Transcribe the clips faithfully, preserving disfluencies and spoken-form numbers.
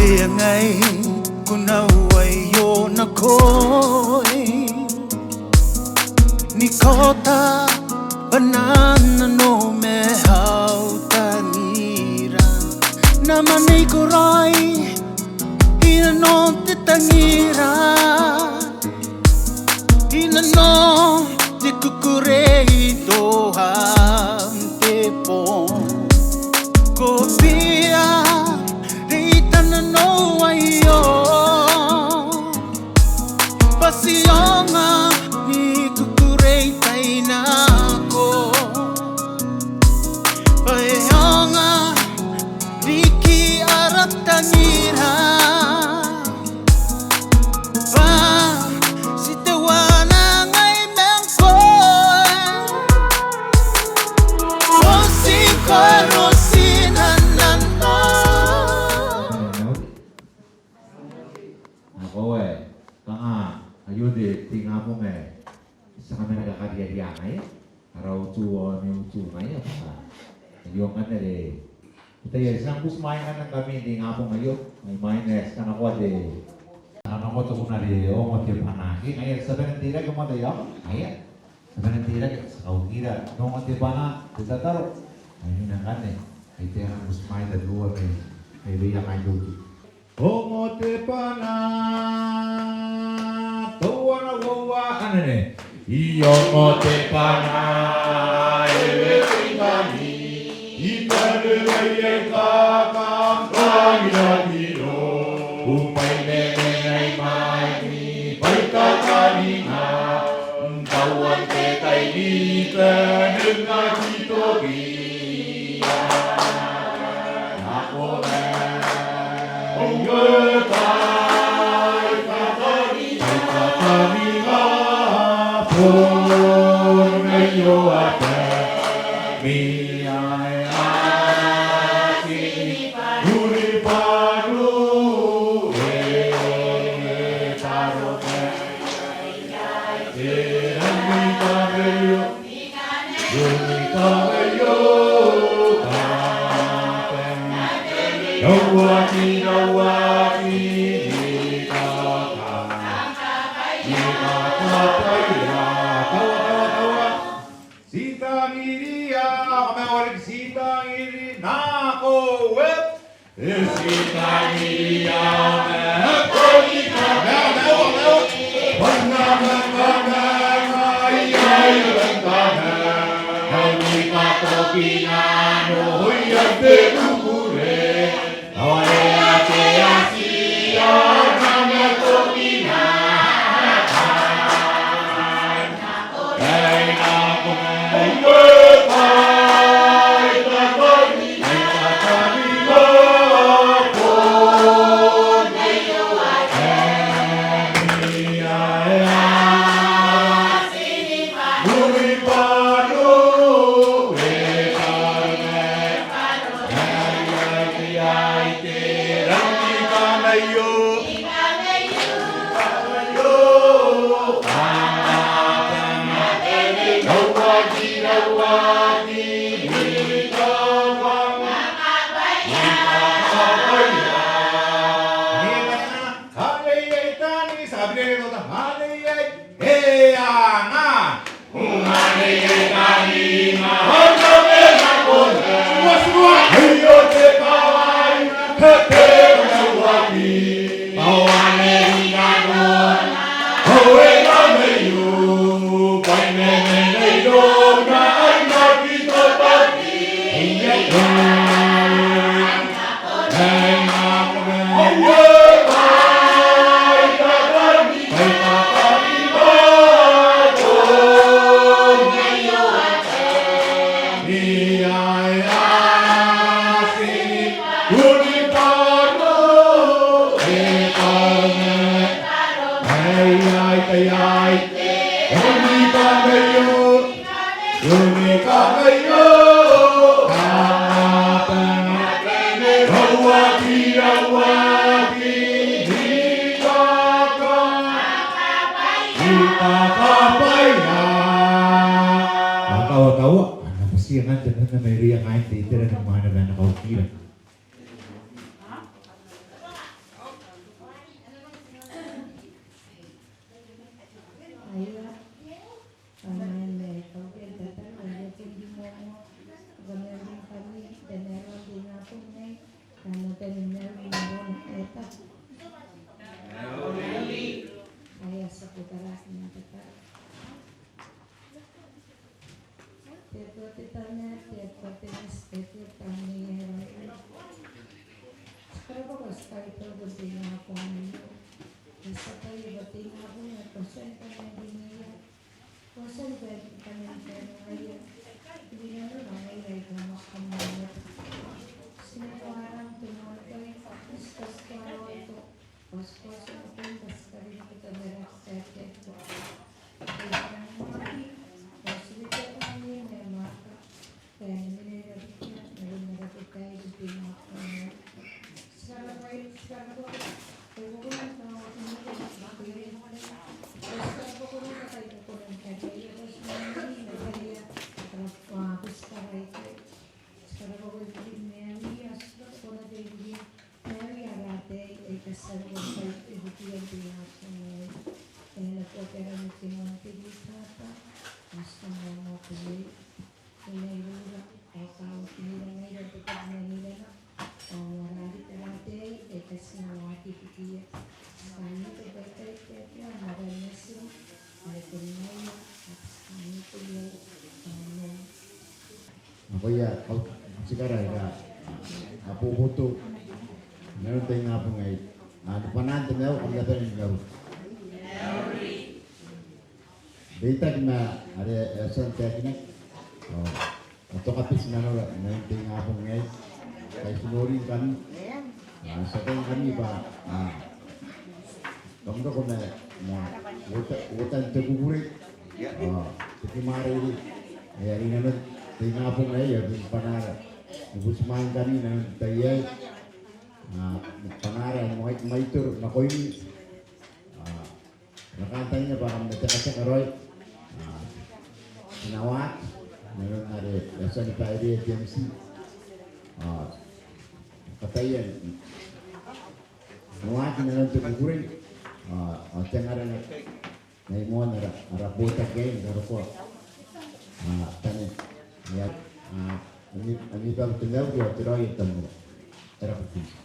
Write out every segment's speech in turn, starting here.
E ngai ko na uaio nakoim, ni kaota bwanaan nanou ma au tangira. N na manga koroi i nanon te tangira, i nanon te kukurei teuana te bong. Ko bia reita nanou aio, bwa ti aonga ni kukurei tai nako, bwa e aonga riki ara tangira, bwa ti teuana ngai ma ngkoe. Ao ti karaoa ti nanona. Ngkoe, kanga aio te, te ingabong ae ti a kamena ni kakariaria ngaia, ara utu ao ami utu ngaia, bwa aio ngkanne are, te tai ae ti nang butimwaeingkami n te ingabong aio, mai imwain ae ti kanakoa te, kanakoa te kuna are Ongo te Bwanaa. Ngaia are ti a bane n teirake moa taiaoka, ngaia. Ti a bane n teirake, ti a kaukira n Ongo te Bwanaa, te tataro. Ai ngaia ngkanne, ai te nang butimwaea tabeua mai, mai irouia kaain te utu. Ongo te bwanaa, teuana, uoua, anene. I ongo te bwanaa, e weteingkami, i tanimai aika kangkang i rabino, umai mena i maini, bwa I kakaninga, n tauan te tai ni bane n aki toki. Ti tangiria, kam na wareki, ti tangiria nako, e. E ti tangiria, e, e, e, e, Ana bwatia ngkanne te nano mairouia kaain te itera ni mwaina ma ana kaukira. Nakoia au tikara aika a boboto inanon te ingabong aei, a, ni bwanaan te maiu, kam na bane ni mauri. Reitaki ma are e a tia n taekinaki ao a toka beti nanora inanon te ingabong aei. Kai ti noringkami, a, ti ataingkami bwa, a, kam roko ma, ma uota, uotan te kukurei ao te kimwareirei ae are inanon te ingabong aei, ao ni bwanaara ni butimwaeingkami inanon te tai aei, a, ni bwanaara ni mwaitoro nakoimi. A, I na kantaninga bwa kam na tekateka raoi, a, n waaki inanon are e a tia ni bairea te M C, a, kataia n waaki inanon te kukurei, a, ao te ngaranga mai moan ara, ara botaki aei ni karokoa, a, tane, a, ami, ami bwai te mauri ao te raoi n tamnei. Era kukurei.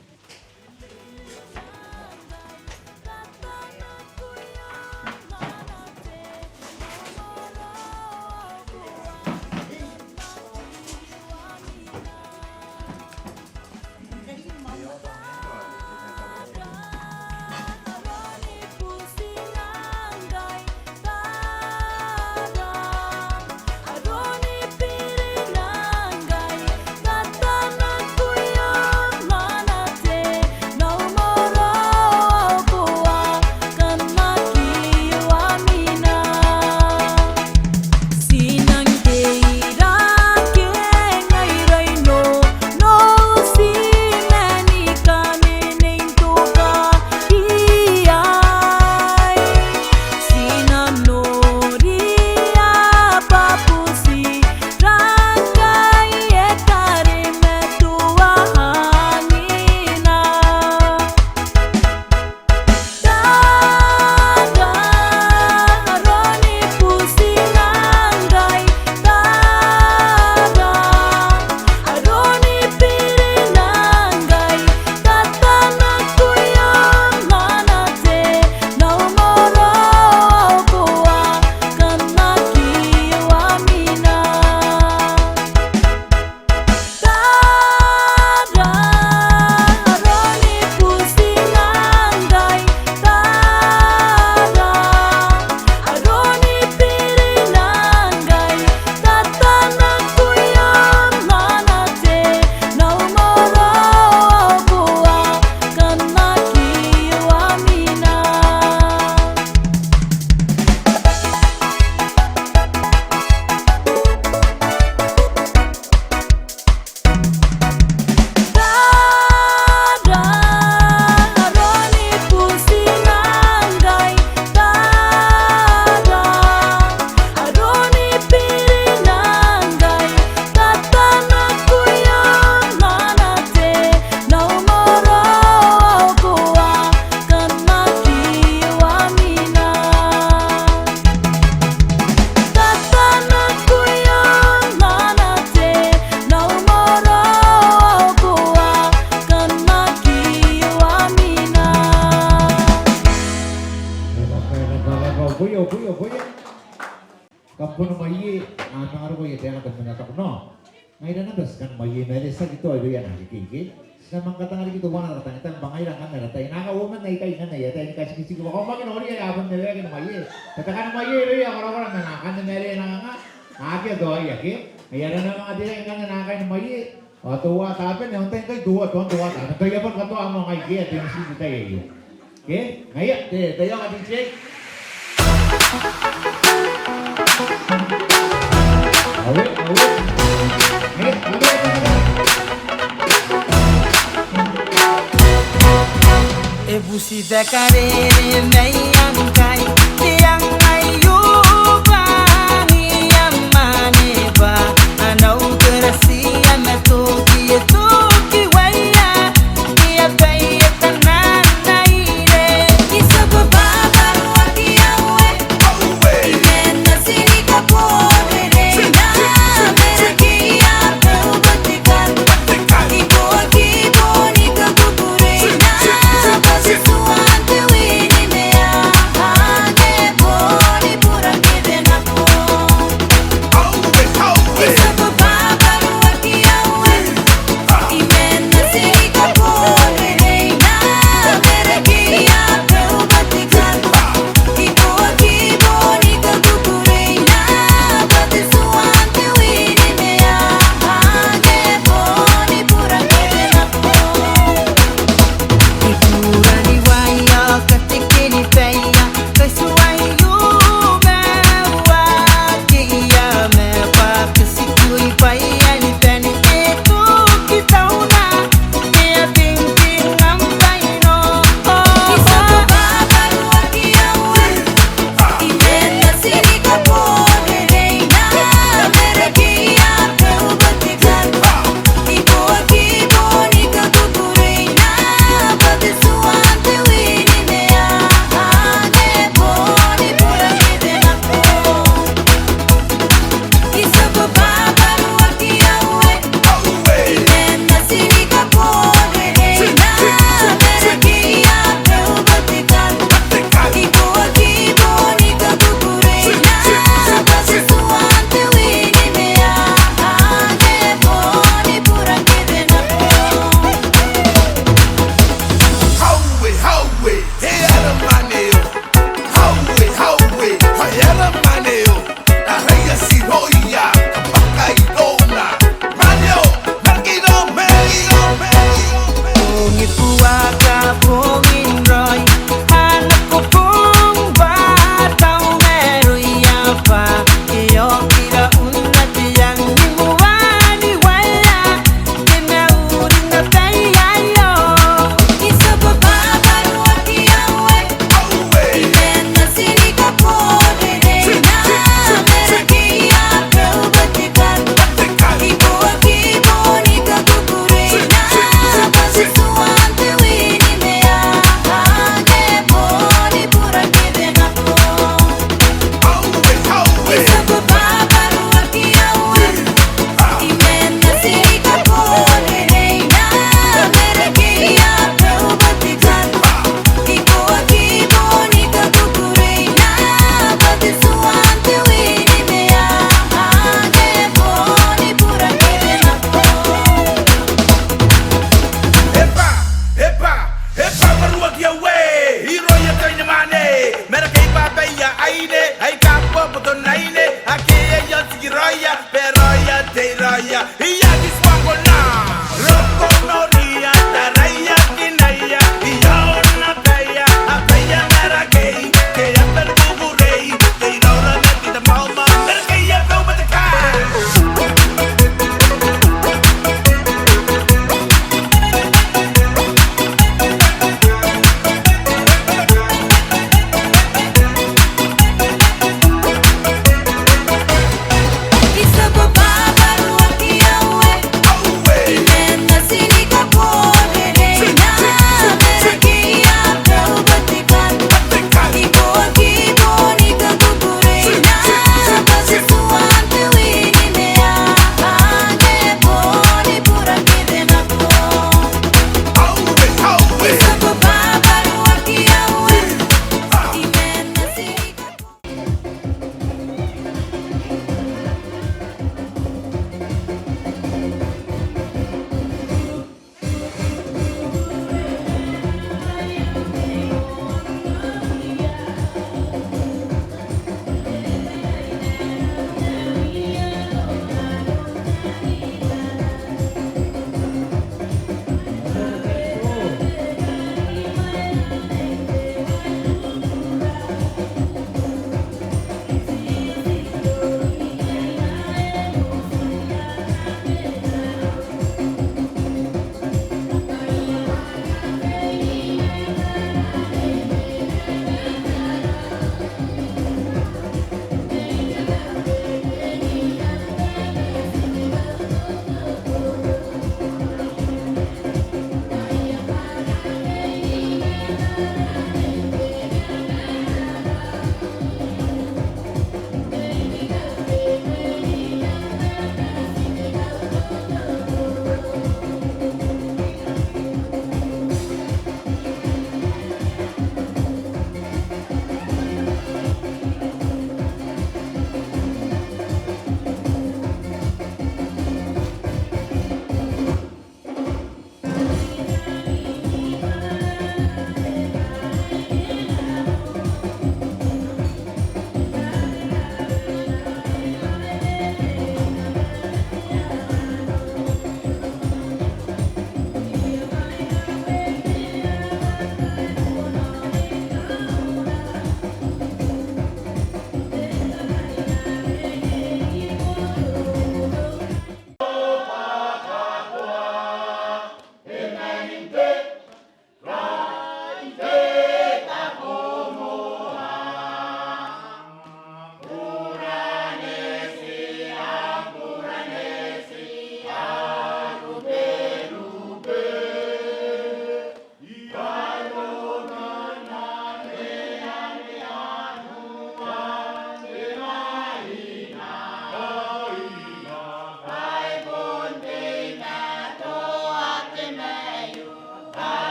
Kam bon mwaie, a, manga roko iai te anga te mena taku nao. Ngaira naba ti kan mwaie ma are tiaki tao irouia naake keikei. Ti na manga katanga riki teuana ara tangitang bwa ngaira ngkanne ara tai. Naake uoman aikai ngkanne aia tai ni katikitiki bwa kam aki noria ae a bon waaki ni mwaie. Ti a taku ni mwaie irouia korakora ma naake ngkanne ma are e na kanga. Akea tao aia ke. Ngaia are a na manga teirake ngkanne naakai ni mwaie. Ao teuae tabena, e ontai ngkai teuae, teuae tabena. Tao I a bon katoa moa ngai ke, a te machine n te tai aio. Ke, ngaia, te, te aonga D J. Aue, aue. Ngaia, ngaia, ngaia. E buti te karere mai ngkai, te angai ubangi a mane ba, ana ukerasi a matoki e toki waia.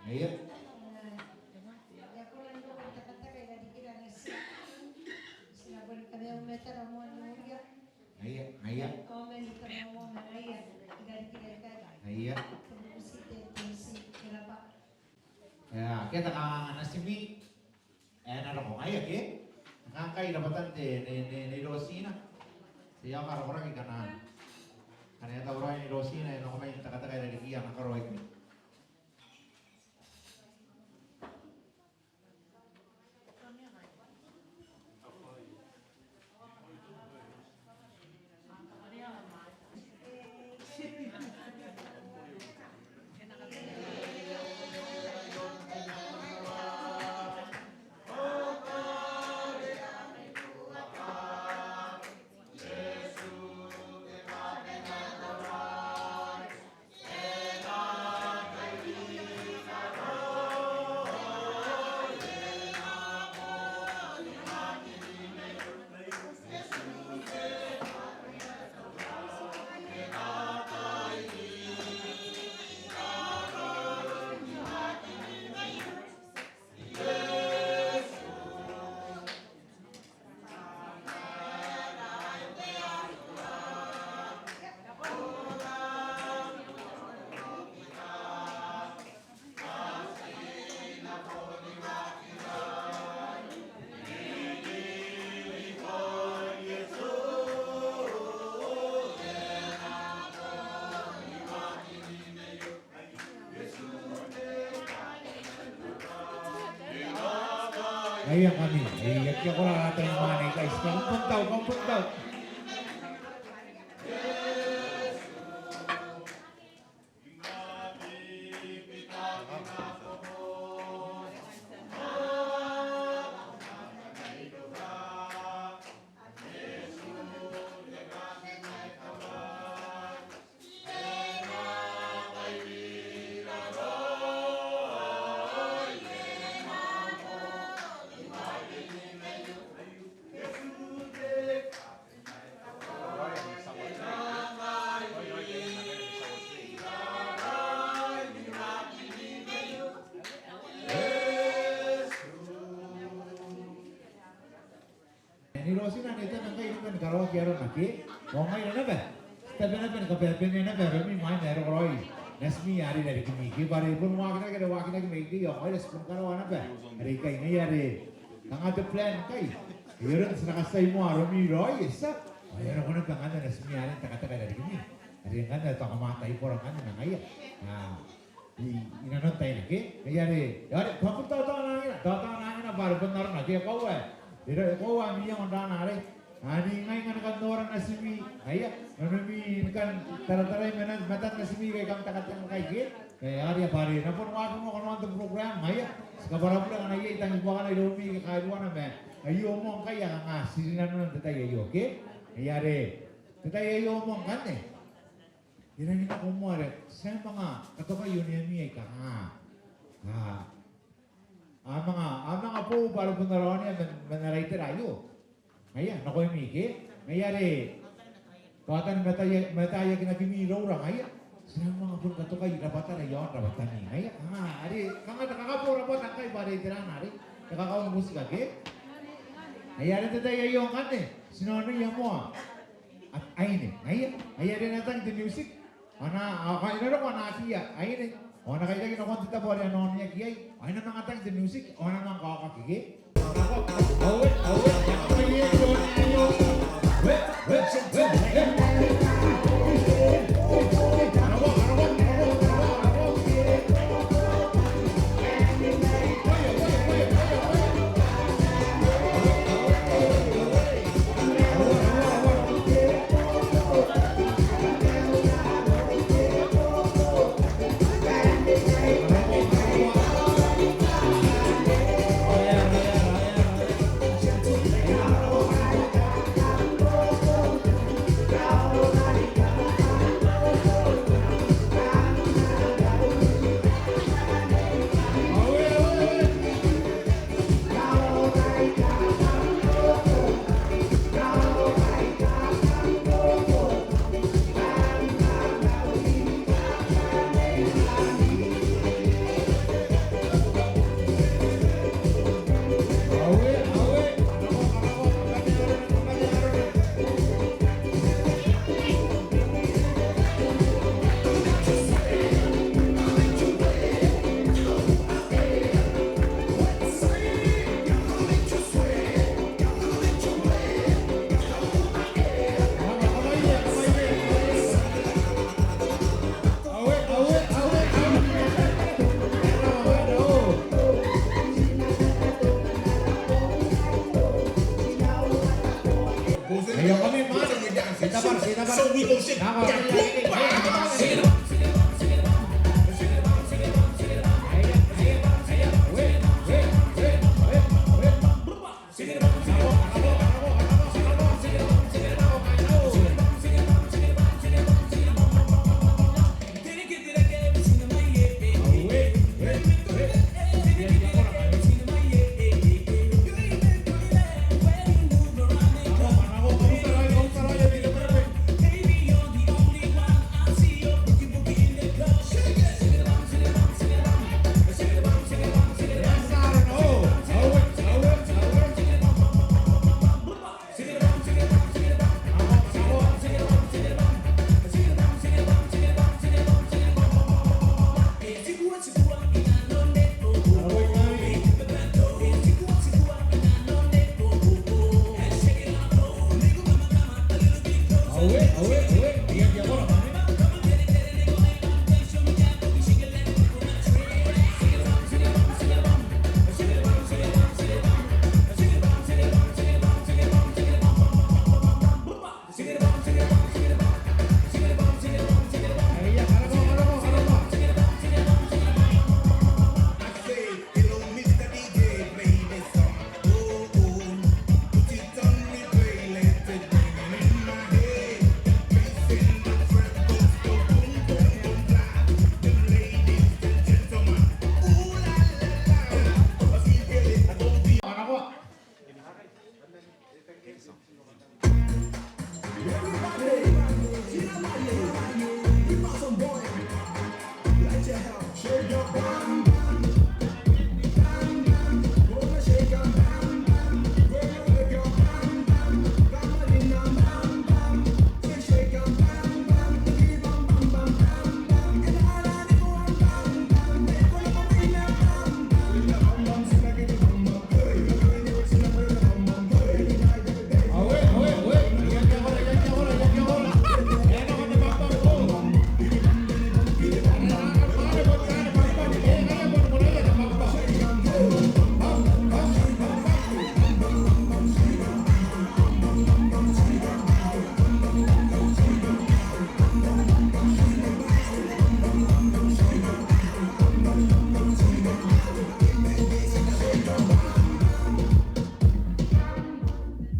Ia. Ia, ia. Ia. Ke te kanganga natimi ae e na roko ngaia ke? Ngkai rabwatan te Nei, Nei, Nei Rosina. Ti a karokoraki ngkana, ngkana e a tauraoi Nei Rosina e nako mai n tekateka irarikiia ana karo aikai. Ngaia ngkanne, e, e aki kora ataia mwaane aikai, ti a bon tau, bon tau. Nei Rosina, anne taekan ngkai I nang karaoaki aron ake. Ao ngaira naba, ti tabe naba ni kabaebaenna naba aromi imwain ae e roko raoi natimi are i rarikimi ke, bwa are bon waakinaki, are waakinaki mai ikekei, ao ngaira ti bon karaoa naba are ikai. Ngaia are kanga te plan ngkai, e aron ti na katia moa aromi raoi, e tia. Ao e a roko naba ngkanne natimi are n tekateka i rarikimi, are ngkanne tao kam a taibora ngkanne ma ngaia. A, i, i nanon taina ke. Ngaia are, are, kam bon taotaona angina, taotaona angina bwa are bon arona ke, e koaua. E ra, e koaua ami iango n raana arei. Anne ngai ngkana kam noora natimi, ngaia, nanomi ni kan taratarai matan, matan natimi ngkai kam tekateka ngkai ke. E, are bwa are e na bon waaki moa kanoan te program, ngaia. Ti kabwarabure ngkana iai tangibuakana iroumi ke kairuana ma aio moa ngkai ae kanga ti rinanona n te tai aio ke. Ngaia are, te tai aio moa ngkanne e rangi n nako moa are ti a manga katokai oneami aika a, a manga, a manga boou bwa are bon raonia man, man ara itera aio. Ngaia, nakoimi ke. Ngaia are, tao tani mataia, mataiakinakimi iroura ngaia. Ti a manga bon katokai rabwatara i aon rabwatami. Ngaia, a, are, kanga te kakabo rabwata ngkai bwa are itera anne are, te kakao ni motika ke. Ngaia are n te tai aio ngkanne ti na oneia moa aine, ngaia, ngaia are e na tang te music. Ao a na, a, kai e na roko ana kiia aine. Ao a na kairaki nakon te tabo are a na oneaki iai. Ao e na manga tang te music, ao a na manga kaokaki ke.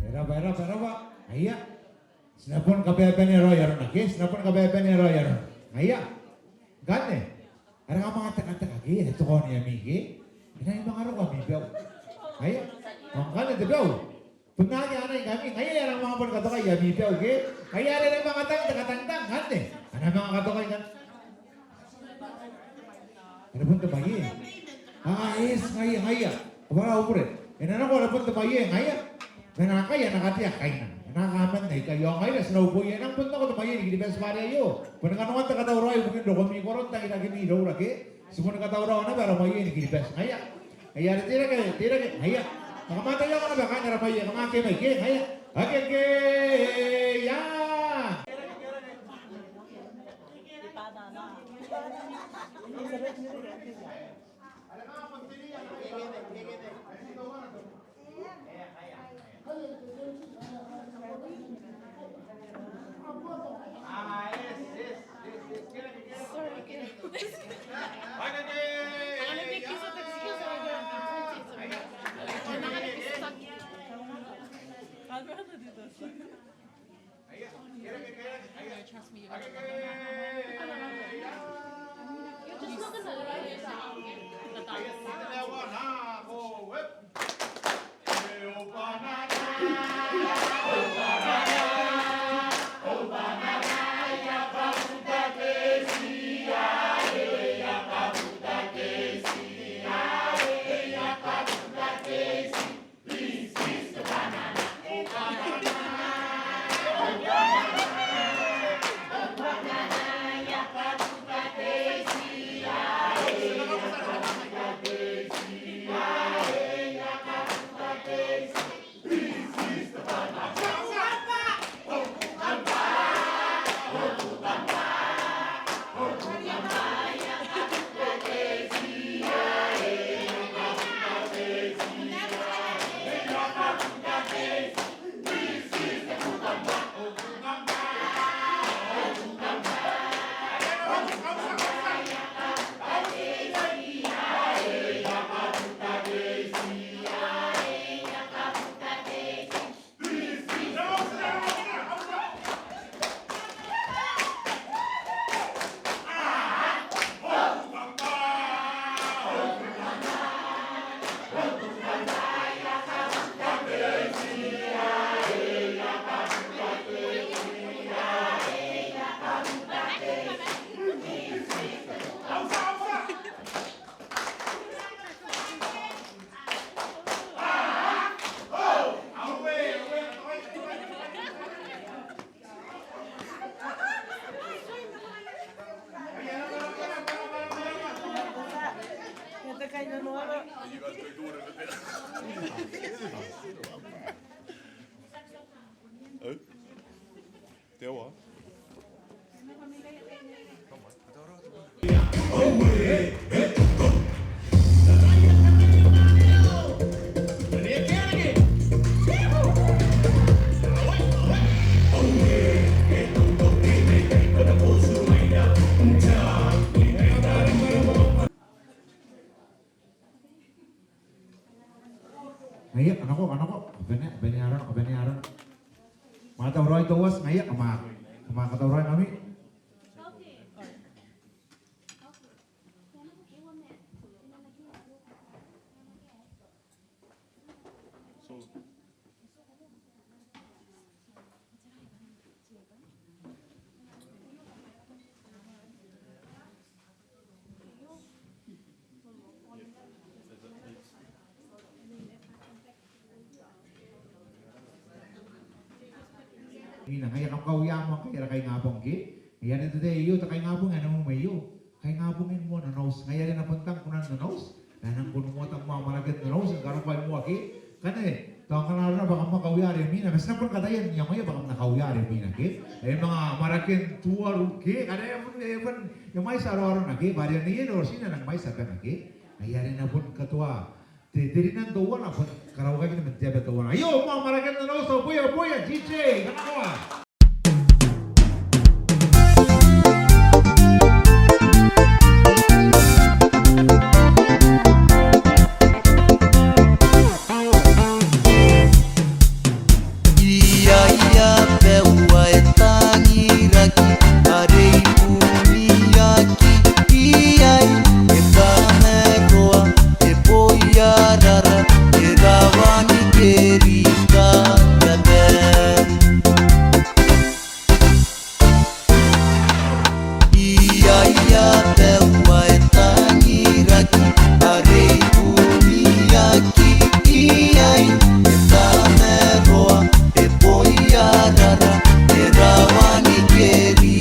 E rab'a, e rab'a, e rab'a. Aia. Ti na bon kabaebanea raoi arona ke? Ti na bon kabaebanea raoi arona. Aia. Ngkanne. Are kam a manga tekateka ke? E tokaniami ke? E na manga roko ami bau. Aia. Ao ngkanne te bau. Bon akea anaingkami, ngaia are a manga boni katokai ami bau ke? Ngaia are a manga tang te katangtang ngkanne. A na manga katokai ngkanne. Are bon te mwaie. A, yes, ngaia, ngaia. Kabwara au bure. E na nako are bon te mwaie, ngaia. Ma naakai a na katea kaina. E na kaman aikai ao ngaira ti na uboia. E nang bon nako te mwaie ni Kiribati bwa are aio. Boni kanoan te katauraoi ibukin rokomi, koron, tangirakimi iroura ke? Ti boni katauraoa naba ara mwaie ni Kiribati. Ngaia. Ngaia are teirake, teirake, ngaia. Kam a tia n anga naba kaain ara mwaie, kam a kee mai ke, ngaia. Akea ke, ia. I'd rather do this. Trust me, you're gonna come back. You're just not gonna let it down. Ngaia, a nako, a nako, a bane, a bane arana, a bane arana. Ma tauraoi teuaei, ngaia, kam a, kam a katauraoi ngkami. Ngaia, kam kawia moa ngkai ara kaingabong ke. Ngaia are te tai aio te kaingabong ae na moa aio. Kaingabong ae moa Nonouti. Ngaia are e na bon tang kunan Nonouti. Ma e nang bon moa tang moa Maraken Nonouti, karokoa moa ke. Ngkana tao ngkana arona bwa kam a kawia are imwina, ma ti na bon kataia n iangoia bwa kam na kawia are imwina ke. E manga Maraken Tuvalu ke, are e bon, e bon, e mwaiti aroarona ke, bwa are neiei Nonouti e nang mwaiti abana ke. Ngaia are e na bon katoa te, te rinan teuana, bon karaoaki man te aba teuana. Aio, moa Maraken Nonouti, ao bwa, bwa, D J, kanakoa. Iai, iai, bwa e tangiraki, are i buniaki, iai, e kamaroa, e boiarara, e rawa ni kerikaaki. Iai, iai, bwa e tangiraki, are i buniaki, iai, e kamaroa, e boiarara, e rawa ni kerikaaki.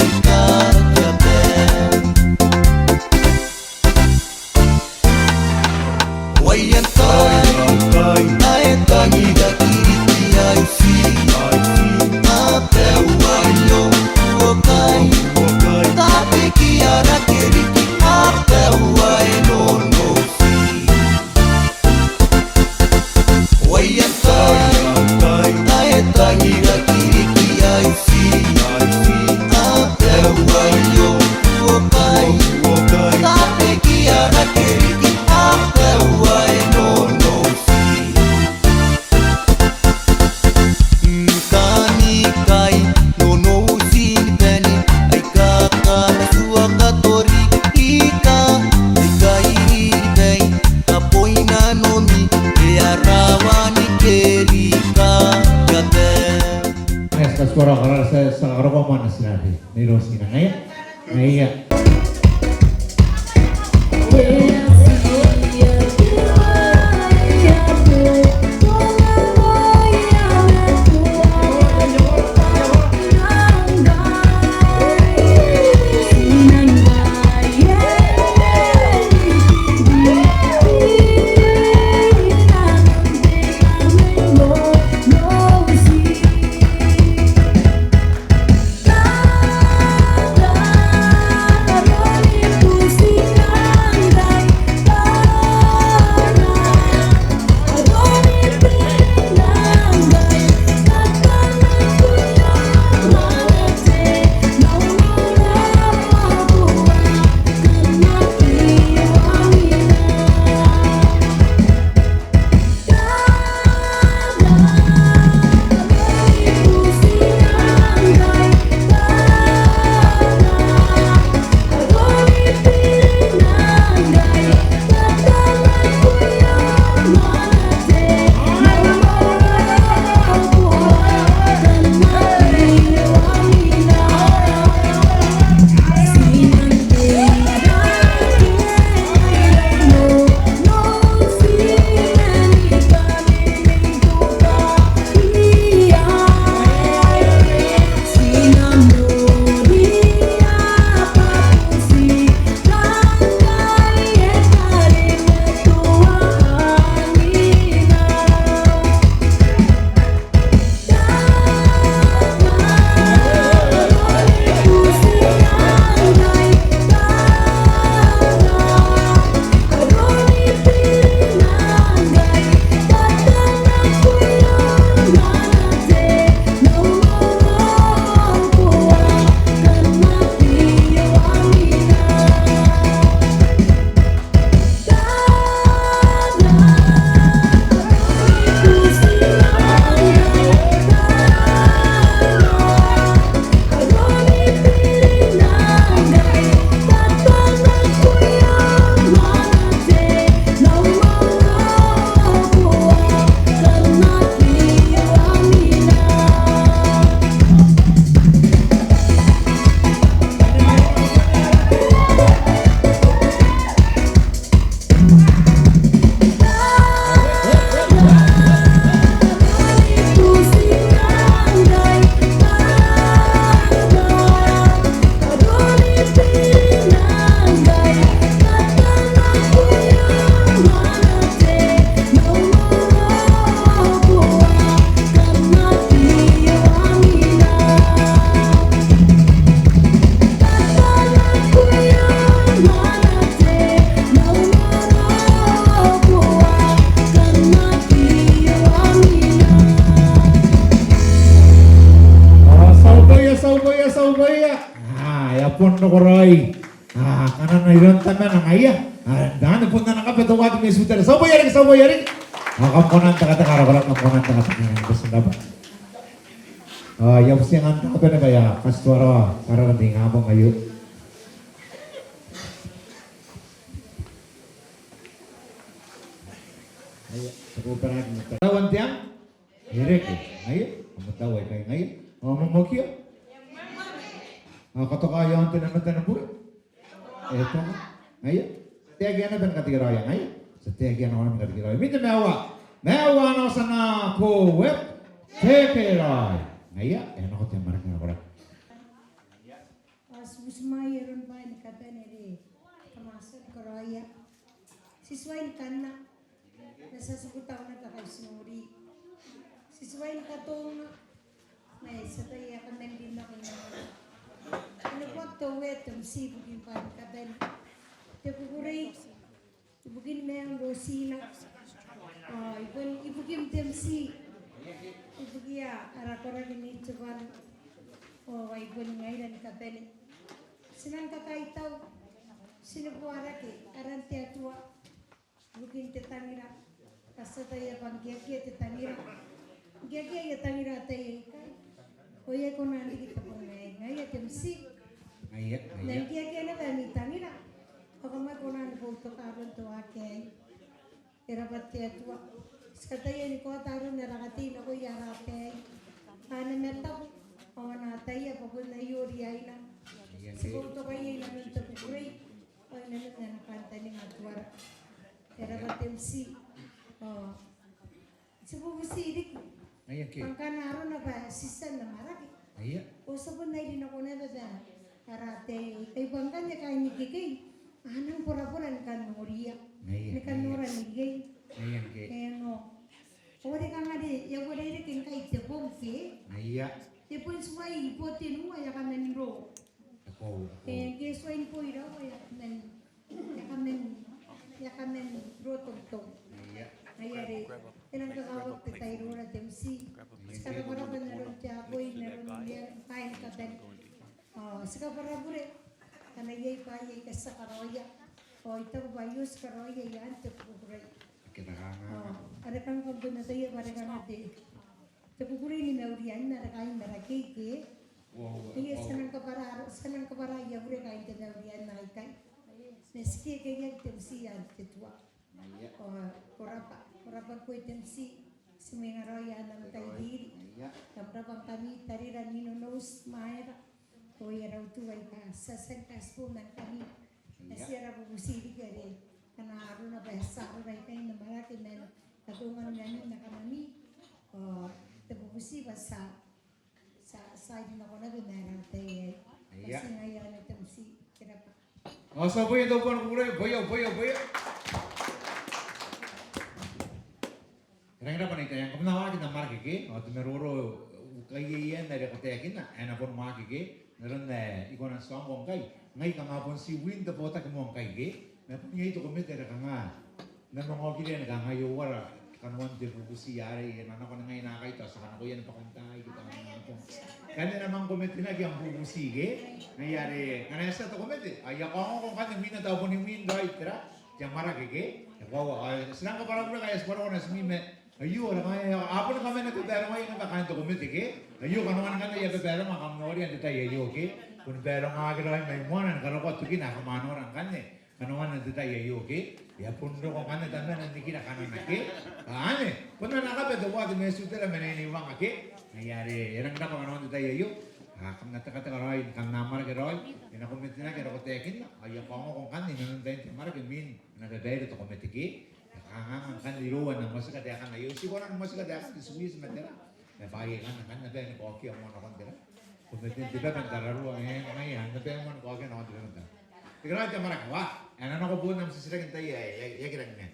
Waian tai, ae tangiraki riki ae ti, a bwa aio uokai, tabekia rake riki, a bwa e Nonouti. Waian tai, ae tangiraki riki ae ti, a bwa aio uokai, tabekia rake riki, a bwa e Nonouti. Ngkami kai Nonouti ni bane, aika kamatua Katorika, aika iribai, a boi nanomi, e a rawa ni kerikaaki. Ngaia, ti a tuara karara, ti a, ti a karokoa moa natina te, Nei Rotina, ngaia. Ngaia. Nakoraoi. A, kanana iroun tamana ngaia. A, anne bon ana kabe teuae te maiu tera. Ti a boo riki, ti a boo riki. A, kam kona n tekateka, ara koraki, kam kona n tekateka. Ko tibwa. A, I a butiia ngkanne te kabe naba ae katituarawa, karara n te ingabong aio. Aia, te koperaki n te tauan te ang. E reke, ngaia, a mataua ikai ngaia. Ao momokia. A katoka iaon te namata ni bure. E toka, ngaia. Ti a taekinna bwa ni katekeraoia ngaia. Ti a taekinna bwa ni katekeraoia. Minita maiua. Maiua ana otina ko web. Tekeraoi. Ngaia, e nako te amwarake, nakoraoi. Ao ti butimwaea aron bwaai ni kabane are kam a tia ni karaoia. Ti tuai ni kanna, ma ti a tiku tauna bwa kai ti nori. Ti tuai ni katonga, ma ti ataia ae kaman rin nako inanona. E na buaki te Uea te M C ibukin bwaai ni kabane. Te kukurei ibukin maiun rotina. Ao ibukin, ibukim te M C. Ibukia ara koraki n Tebwaan. Ao ai bon ngaira ni kabane. Ti nang kakaitau. Ti neboa rake aran te Atua ibukin te tangira. Bwa ti ataia bwa ngke akea te tangira, ngke akea aia tangira ataei aikai, ao e aki kona n riki te bong aei. Ngaia te M C. Ngaia, ngaia. Ma ngke akea naba ami tangira, ao kam aki kona ni boutoka aron te waaki aei. E rabwa te Atua. Ti kataia ni kaota aron ara katei nakoia ara ataei. Bwa a na mataku, ao a na ataia bwa bon aio riaina. Ngaia, ngaia. Ti boutokaia inanon te kukurei, ao inanon ana kantaninga Atuara. E rabwa te M C. Ao ti bubuti riki. Ngaia ke. Bwa ngkana arona bwa ti tia n amwarake, ngaia, ao ti a bon airi nako naba bwa ara ataei aikai, bwa ngkanne kaain ikekei a nang borabora ni kan noria. Ngaia, ni kan, ngaia, nora n ikekei. Ngaia ke. Eng. Ao are kanga are e a uarereke ngkai te bong ke. Ngaia. E bon tuai bo tenua e a kaman roo. E koaua, e koaua. Eng, ngke e tuai ni bo iraua e a kaman, e a kaman, e a kaman roo tongtong. Ngaia. Ngaia are e nang kakawaki te tai iroura te M C. Ti karabwarabwa n aron te akoi, n aron bwaai ni kabane. Ao ti kabwarabure ngkana iai bwaai aika ti a karaoia. Ao I taku bwa aio ti karaoia i aan te kukurei. Ke te kanga. Ao are kanga kam bon ataia bwa are kanga te te kukurei ni mauri anne are kaain Marakei ke. Uoua, uoua. Ti a nang kabwara, ti a nang kabwara aia bure kaain te mauri anne aikai. Ma ti kekeiaki te buti iaan te tua. Ngaia. Ao ko rabwa, ko rabwa ngkoe te buti. Ti mwengaraoi i aan am tai riri. Ngaia. Kam rabwa ngkami tarira n Inonouti, Maera. Ao ara utu aika ti a tia ni kaitibo ma ngkami. Ngaia. Ma ti a bubuti riki are ngkana arona bwa ti a arora ikai n amwarake man katonganami ma kamami. Ao te bubuti bwa ti a, ti a, ti a iri nako naba ma ara ataei aei. Ngaia. Bwa ti ngaia anne te buti. Ko rabwa. Ao ti a boo, te bong ni kukurei, boo, boo, boo. E rangi n rabwa n ae I taku, kam na waaki n amwarake ke, ao te maroro, kaiaia are ko taekinna, e na bon waaki ke, n aron ae I kona n tuangko ngkai, ngai kanga bon ti win te botaki moa ngkai ke, ma bon iai te komete are kanga, N na manga okiria ni kangai, ao ara kanoan te bubuti arei, e na nako n ngai naakai tao ti a kanakoia ni bwakantaai ke tao n nako. Ngkanne e na manga kometinaki am bubuti ke. Ngaia are ngkana e a tia te komete, ao I a kaongoko ngkanne mwina tao bon imwin raoi tera, te amwarake ke. E koaua, ao ti nang kabwarabure ngkai ti a bwarako natimi ma aio ara kangai, a boni kaman babarongaia naba kaain te komete ke. Aio kanoan ngkanne aia babaronga kam noria n te tai aio ke. Boni barongaaki raoi mai moana ni karokoa tokina ae kam a nora ngkanne. Kanoana n te tai aio ke, e a bon roko ngkanne tamana n nikira kanana ke. Anne, bon ana kabe teuae te maiu tera ma neiwanga ke. Ngaia are e rangi n rabwa kanoan te tai aio. A, kam na tekateka raoi, kam na amwarake raoi. E na kometinaki are ko taekinna. Ao I a kaongoko ngkanne inanon tain te amwarake mwin e na babaire te komete ke. E kanganga ngkanne iroua n na motika taekan aio. Ti kona ni motika taekan te sweets ma tera. Ma bwaai akanne ngkanne a bae ni kaokia moa nakon tera, kometin te baba n tararua, e, ngaia, a na bae moa ni kaokia nakon te baba n tararua. Tekeraoi te amwarake, wa, e na nako boon am titiraki n tai ae e aki rangi n maan.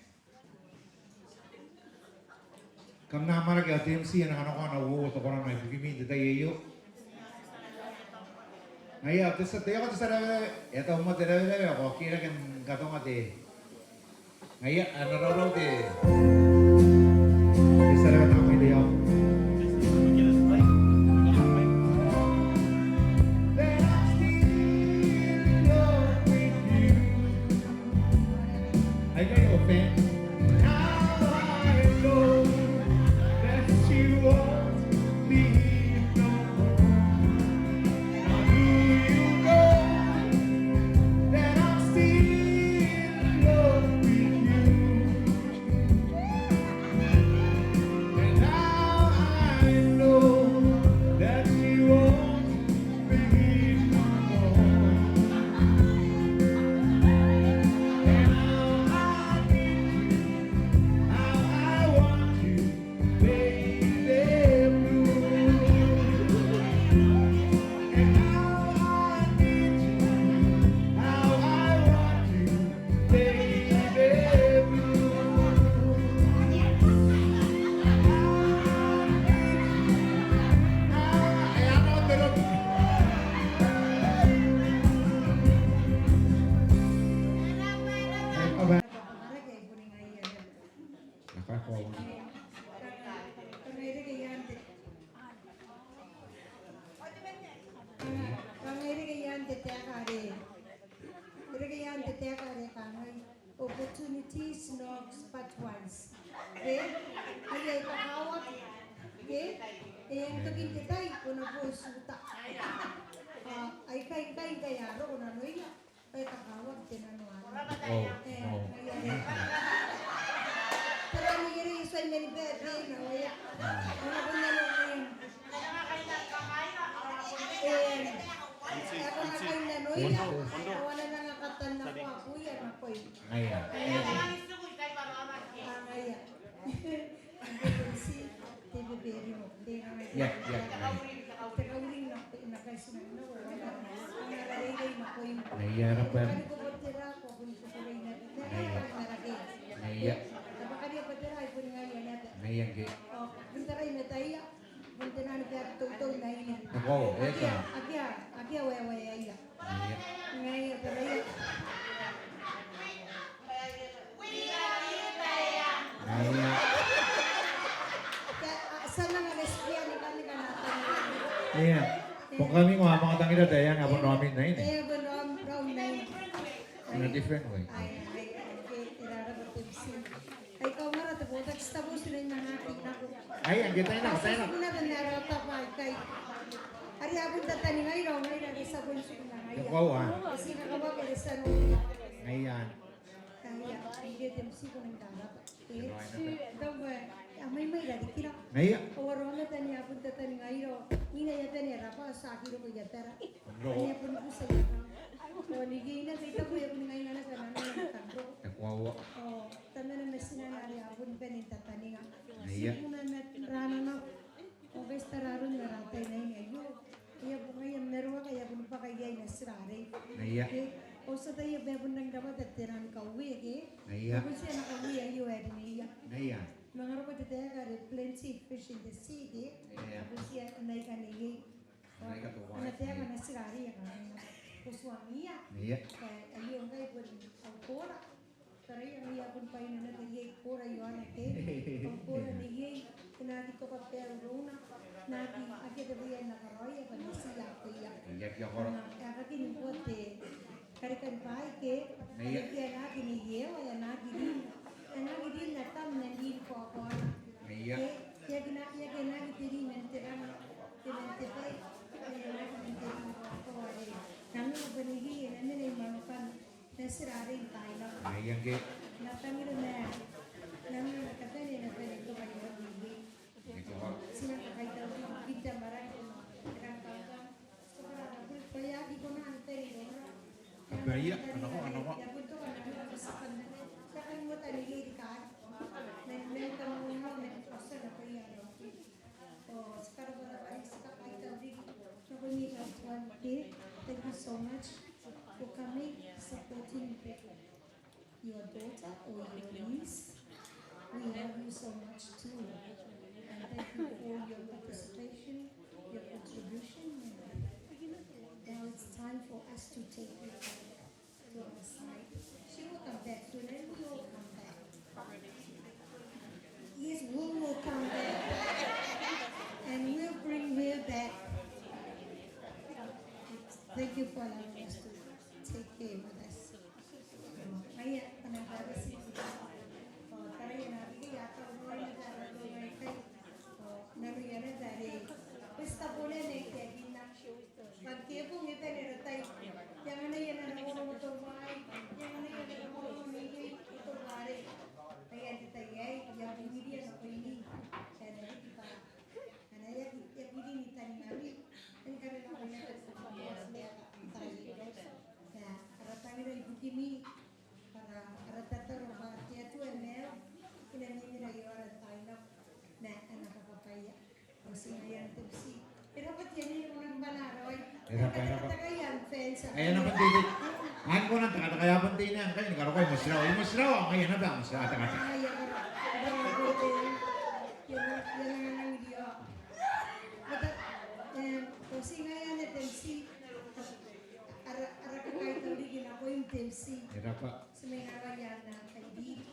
Kam na amwarake ao te M C e na kanakoa ana uoua te korona ibukimi n te tai aio. Ngaia, te tia, te, te tia rawewe, e a tau moa te rawewe, ao ko aki rake ni katonga te Ngaia, a na raurau te, te tia rawewe n te aomata aio. Let us be Now I know that you want me no more. Now do you know that I'm still in love with you? And now I know that you want me no more. And how I need you, how I want you, baby blue. And how I need you, how I want you, baby blue. Kanga e reke iaan te taeka are, e reke iaan te taeka are kangai, opportunities knocks but once. Ke? Ai, ai kakawaki. Ke? E a tokin te tai, ko na boo itiuta. A, aikai, ngkai, ngkai a roko nanoia. Ai kakawaki te nano arei. Oh, e, no. Ai, ai. Tera ni kere iso ai meni bete, no, ia. Ona ko nano arei. E, e, ko na kai nanoia. Ko na nanga katan nako abuia nakoim. Ngaia. Ngaia. Ngaia. Te beberi mo. Te, ia, ia, ngaia. Te kauring nako, te kauring nako, e na kai tinanau, e na, e na reirei nakoim. Ngaia, e rab'a. Kani ko botera, ko boni ko botera. Ngaia. Ngaia. Taba kani ko botera, ai boni ngaia naba. Ngaia ngke. O, bon tarai mataia. Bon te nano bwa e toutounaine. Nako, e ka. Akea, akea, akea weweaia. Ngaia. Ngaia, taraia. Ngaia. Te, a, ti a nang lesbian ni kani kana tang. Ia. Bon kami ngkoa a manga tangira te iango a bon raomi naine. E, bon raom, raom naine. In a different way. Ai, ai, ai, ke, e raraba te bisi. Ai kaungara te botaki ti tabu ti nang aki nako. Ai, ngke tai nako, tai nako. Ti na bane ara taba aikai. Are a bon tataningaira, ngaira are ti a bon tiku nang aia. Te koaua. E ti na kawa ke are ti a nang. Ngaia. Ngaia, ngke te bisi ko nang taraba. E, tau bwa, a maimai rarikira. Ngaia. Ao ara aomata ane a bon tataningaira. Ina ia bane raba, ti aki roko i abara. Roko. Ane a bon butia i abara. Ao ni ke ina te taku e a bon ngaingana bwa nano nang kan roko. Te koaua. Ao Tamana ma tinana are a boni bane n tataninga. Ngaia. Ti buna ma ranana. Ao ngkai ti tara aron ara tai n aine aio. E a bon ngaia maroaka, e a boni bwaka iai natira arei. Ngaia. Ke, ao ti ataia bwa e bon rangi n rabwata te nano ni kauea ke. Ngaia. Ao bon tia ana kauea aio ae rineia. Ngaia. Manga roko te taeka are plenty fish in the sea ke. Ngaia. Ao bon tia ana ika neiei. Ana taeka natira arei e kangai, ko tuangia. Ia. E, aio ngkai bon au koora. Taraia, ngaia bon bwaina naba iai koora i aona ke. Au koora neiei, e na aki toka baiu irouna. N aki, akea te bwai ae N na karaoia bwa N na tia akoia. Ia, kia koora. E aki ni bua te Karikani bwaai ke, ngaia. Ke e na aki nei ewa, e na aki rin. E na aki rin atam man rin koakoana. Ngaia. Ke, e aki na, e aki na aki te rin man te rana, ke man te bwai, e na aki man te rin koakoa are. Nanona bwa neiei, e na mena i mwanukan natira arei n taai nako. Ngaia ngke. N na tangira ma, nanona kabane, e na bane n toka i aon neiei. Ti nang kakaitau riki n te amwarake, te rang kaukau. Baia, a nako, a nako. Thank you so much for coming, supporting your daughter or your niece. We love you so much too. And thank you for your participation, your contribution. And now it's time for us to take you to our side. She will come back soon, and we will come back. Yes, we will come back. And we'll bring her back. Thank you for allowing us to take her with us. Ngaia, ana baba si. Tirawa, I motirawa, ngaia naba I motirawa, tangata. Ai, a kara, a kara, ko te, ke na, ke na nang rio. Mata, em, ko ti ngaia anne te M C. Ara, ara kakaitau riki nakoim te M C. E rab'a. Ti mena raoi ana kairi.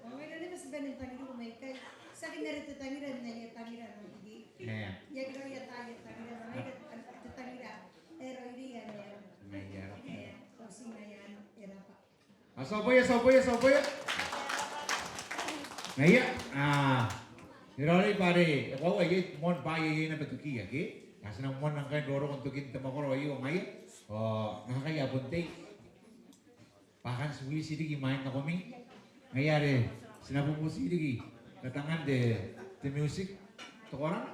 Ao ngaira naba ti bane n tangiriko mai ikai. Tiaki n are te tangira n aia tangira n aia. Eng. Iai raoi aia tangira, ma ngaira te tangira ae raoiroi anne. Ngaia. Eng, ko ti ngaia anne, e rab'a. A, ti a bwaia, ti a bwaia, ti a bwaia. Ngaia, a, e raoiroi bwa are, e koaua iai moan bwaai aika a na bwatukia, ke? A, ti na moana ngkai n roroko n tokin te mwakoro aio ngaia. Ao, ngkai a bon tei. Bwa a kan ti witi riki imwain nakomi. Ngaia are, ti na bubuti riki katangan te, te music. Te korana.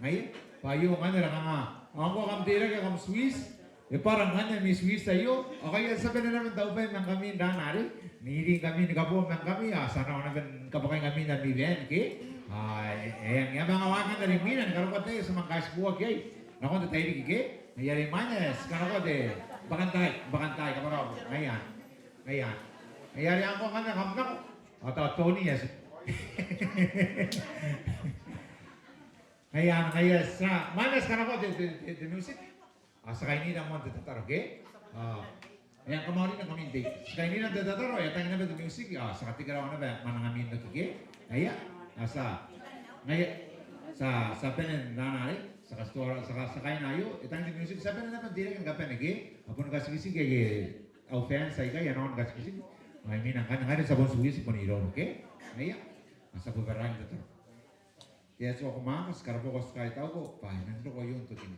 Ngaia, bwa aio ngkanne ara kanga. Ao ngkoa kam teirake kam ti witi. E bwara ngkanne ami ti witi aio. Ao ngaia ti a bane naba n taubwai ma ngkami n raana are. N iri ngkami ni kaboo ma ngkami. Ao ti a nako naba ni kabwakai ngkami n ami band, ke? Ao e, e, e a manga waaki ngkanne are imwina ni karokoa te tai ae ti a manga kaitiboaki iai. Nakon te tairiki, ke? Ngaia are imwain ae ti kanakoa te bwakantaai, bwakantaai, kabwara. Ngaia. Ngaia. Ngaia are ngkoa ngkanne kam nako. Ao tao Tony e a ti. Ngaia, ngaia, ti a, imwain ae ti kanakoa te, te, te, te music. Ao ti a kainira moan te tataro, ke? Ao e a kamaurina ngkami n tei. Ti a kainira te tataro, e a tang naba te music, ao ti a katekeraoa naba mwanangami n oki, ke? Ngaia, ao ti a, ngaia, ti a, ti a bane n raana arei, ti a katituara, ti a ka, ti a kaina aio, e tang te music, ti a bane naba n teirake ni kabane, ke? A bon katikitiki, ke? Au fans aikai a nako ni katikitiki. Ao imwina ngkanne, ngaia ti a bon ti witi bon iroura, ke? Ngaia, ao ti a bobaraaki n tataro. Te Atua ko mwaaka, ti karabwako, ti kaitauko, bwa e nang roko aio n tokina.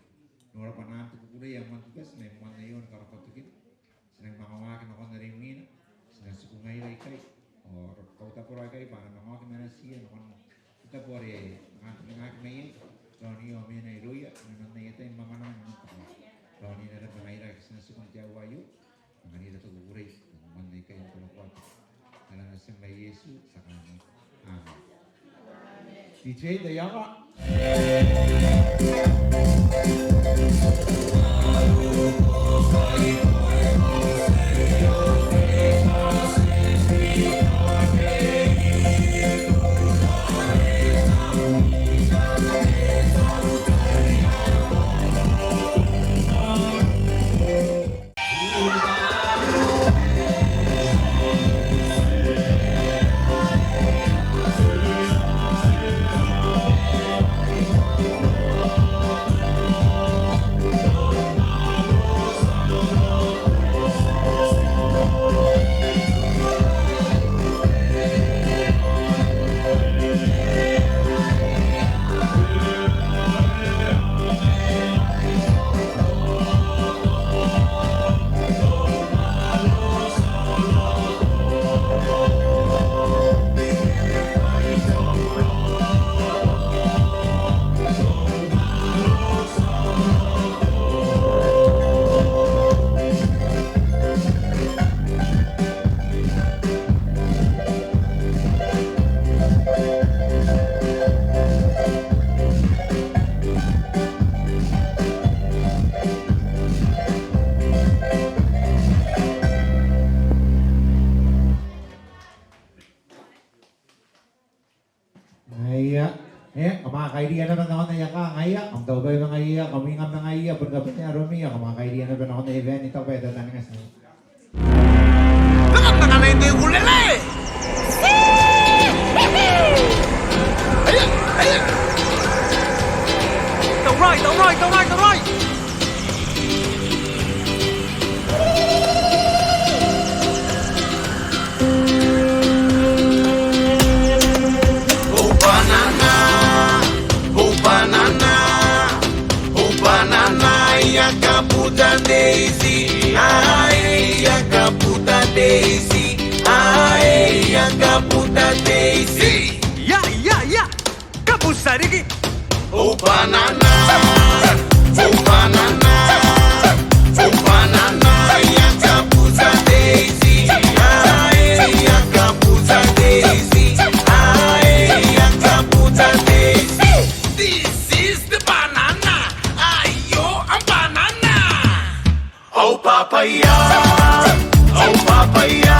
Nora bwanaan te kukurei ae moan te bati mai moan aio ni karokoa tokina. Ti nang manga waaki nakon are imwina. Ti na tiku ngaira ikai. Ao katabora ikai bwa a na manga oki ma natiia nakon te tabo are a kan tingaki maiai. Raoniia ao mena irouia, inanon aia tai ni mamananga ni moan. Raoniia naba ngaira ake ti na tiku n te aoa aio. Anganira te kukurei, moan aikai n te rokoaki. N aran Natim ae Iesu, ti a kaangai. Amen. D J, taiaoka. Ngaia. E, kam a kairiia naba nakon aia kaa ngaia, kam taubwai ma ngaiia, kam inga ma ngaiia, bon kabane aromi, kam a kairiia naba nakon aia band, I taku bwa e tataninga ti naba. Taurai, taurai, taurai, taurai. O banana, o banana, o banana, e a kabuta te iti, ae, e a kabuta te iti, ae, e a kabuta te iti. Ia, ia, ia. Kabuta riki. O banana, o banana, o banana, e a kabuta te iti, ae, e a kabuta te iti, ae, e a kabuta te iti. This is the banana. Aio am banana. Au papaia, au papaia,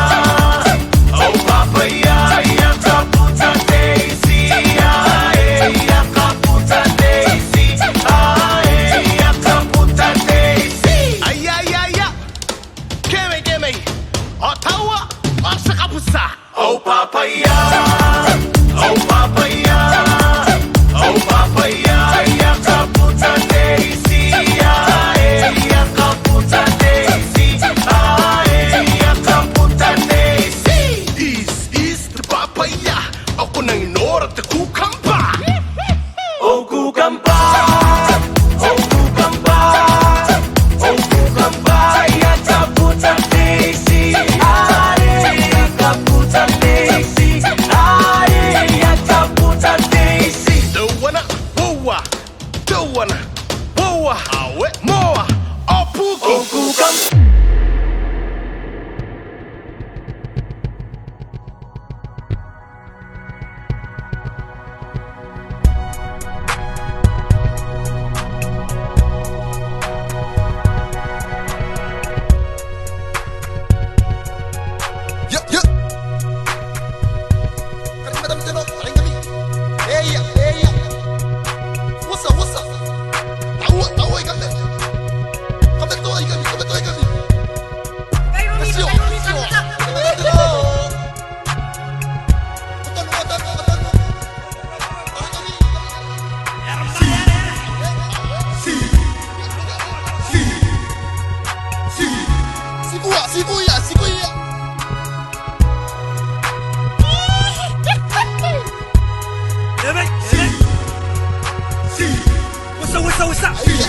Tabekia,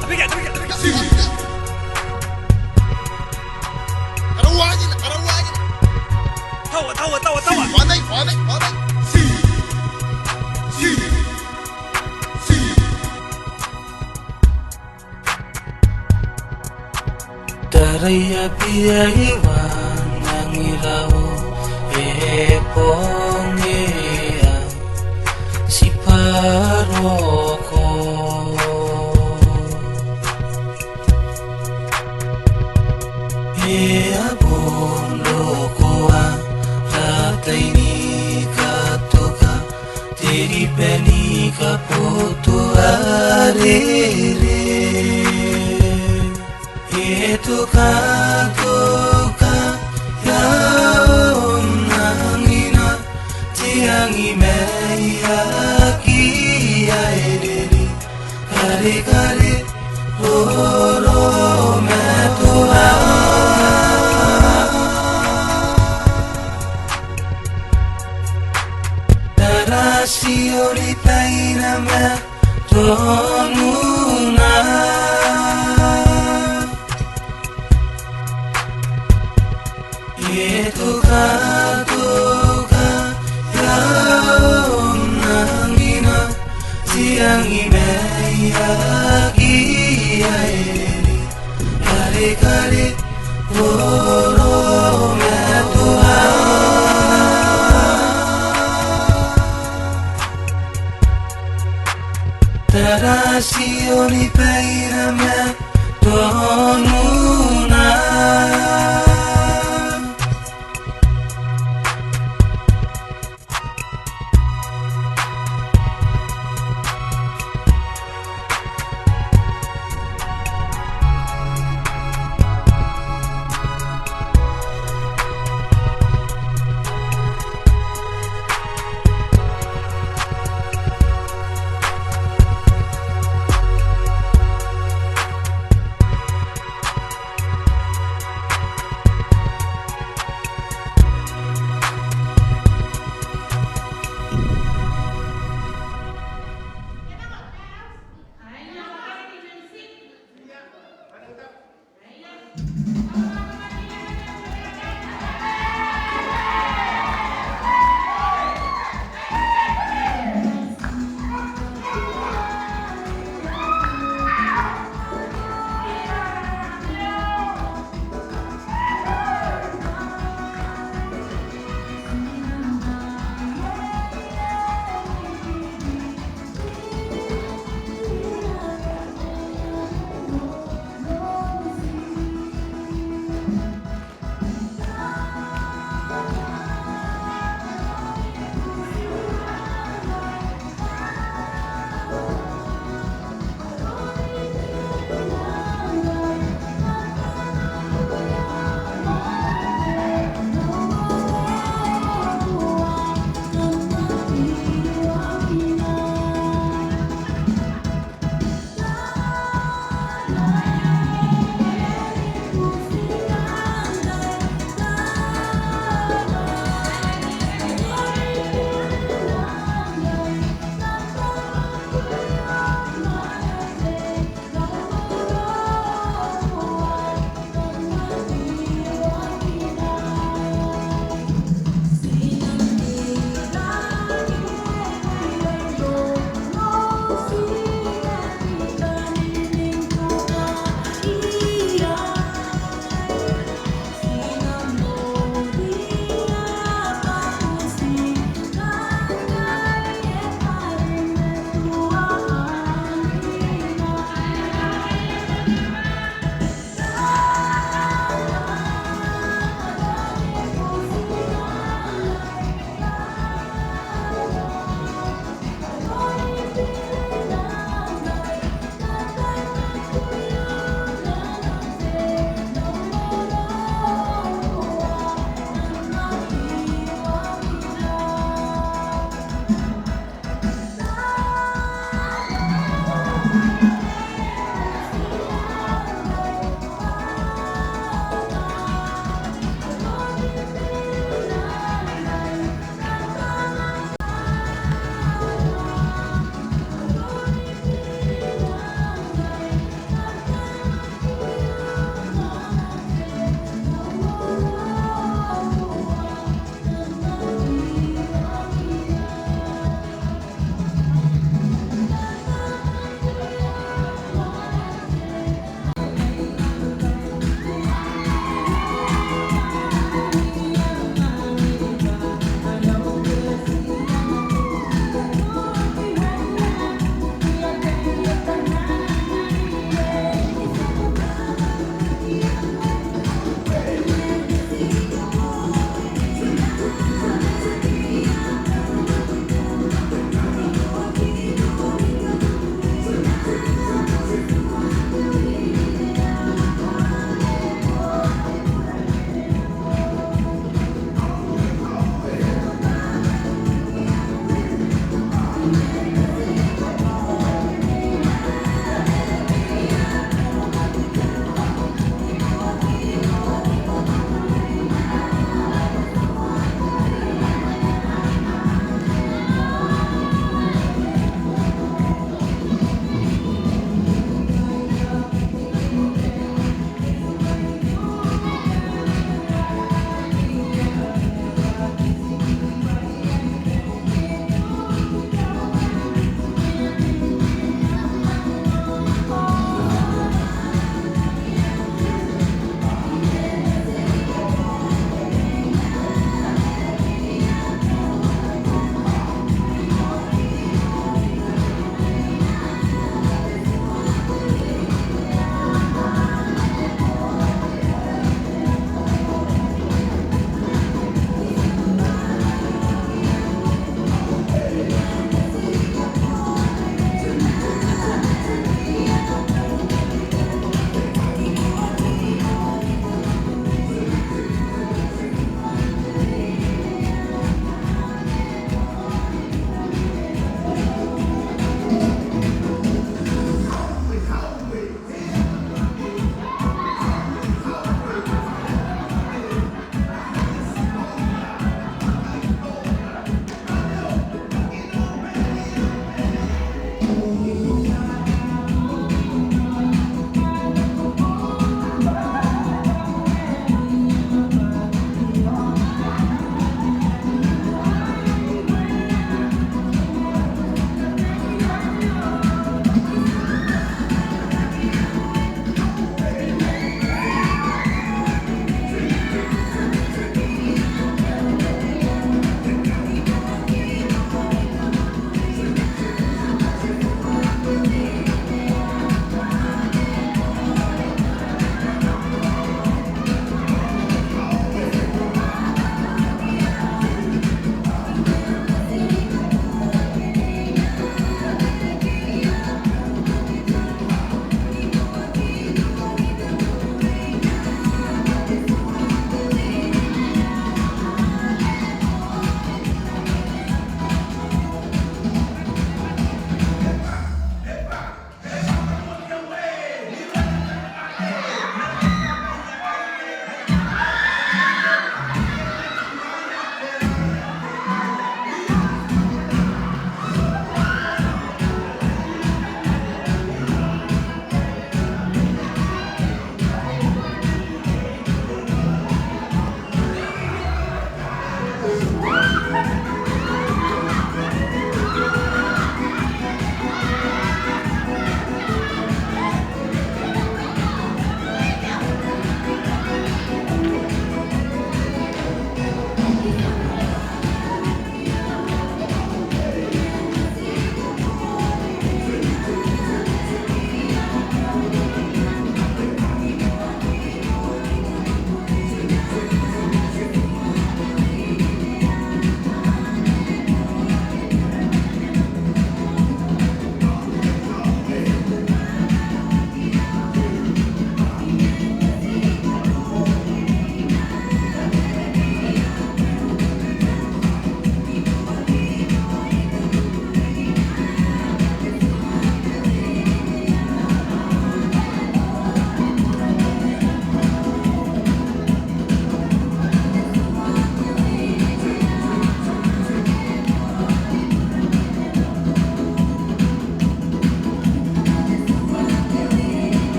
tabekia, tabekia. Karaua, karaua. Taua, taua, taua, taua. Wanai, wanai, wanai. Taraia bia iwanangira o e bong ea, ti bwa roko. E a bon roko ara tai ni katoka, te riba ni kaboto arere. E toka, toka, e a onangina, te angi mai aki ae rere, karekare, roro ma toa. Tara ti ori baina ma tonuna. E toka, toka, e a onangina, te angi mai aki ae rere, karekare, roro ma toa. Tara ti ori baina ma tonuna.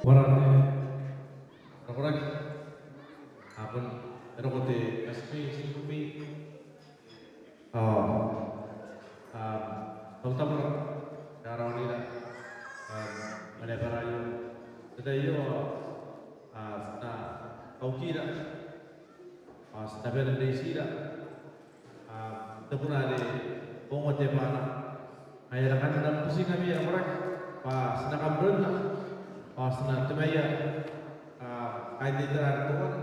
Warane, nakoraki, a bon e roko te kasimi, singumi, ao, a, tautabu, e a raonira, a, ma ni baraia. Te tai aio, a, ti na kaukira, a, ti na bane n reitira, a, te kuna are ongo te bwaana. Ai ara kan na butingkami nakoraki bwa ti na kamburanna, ao ti na tamaia, a, kaain te itera are teuana.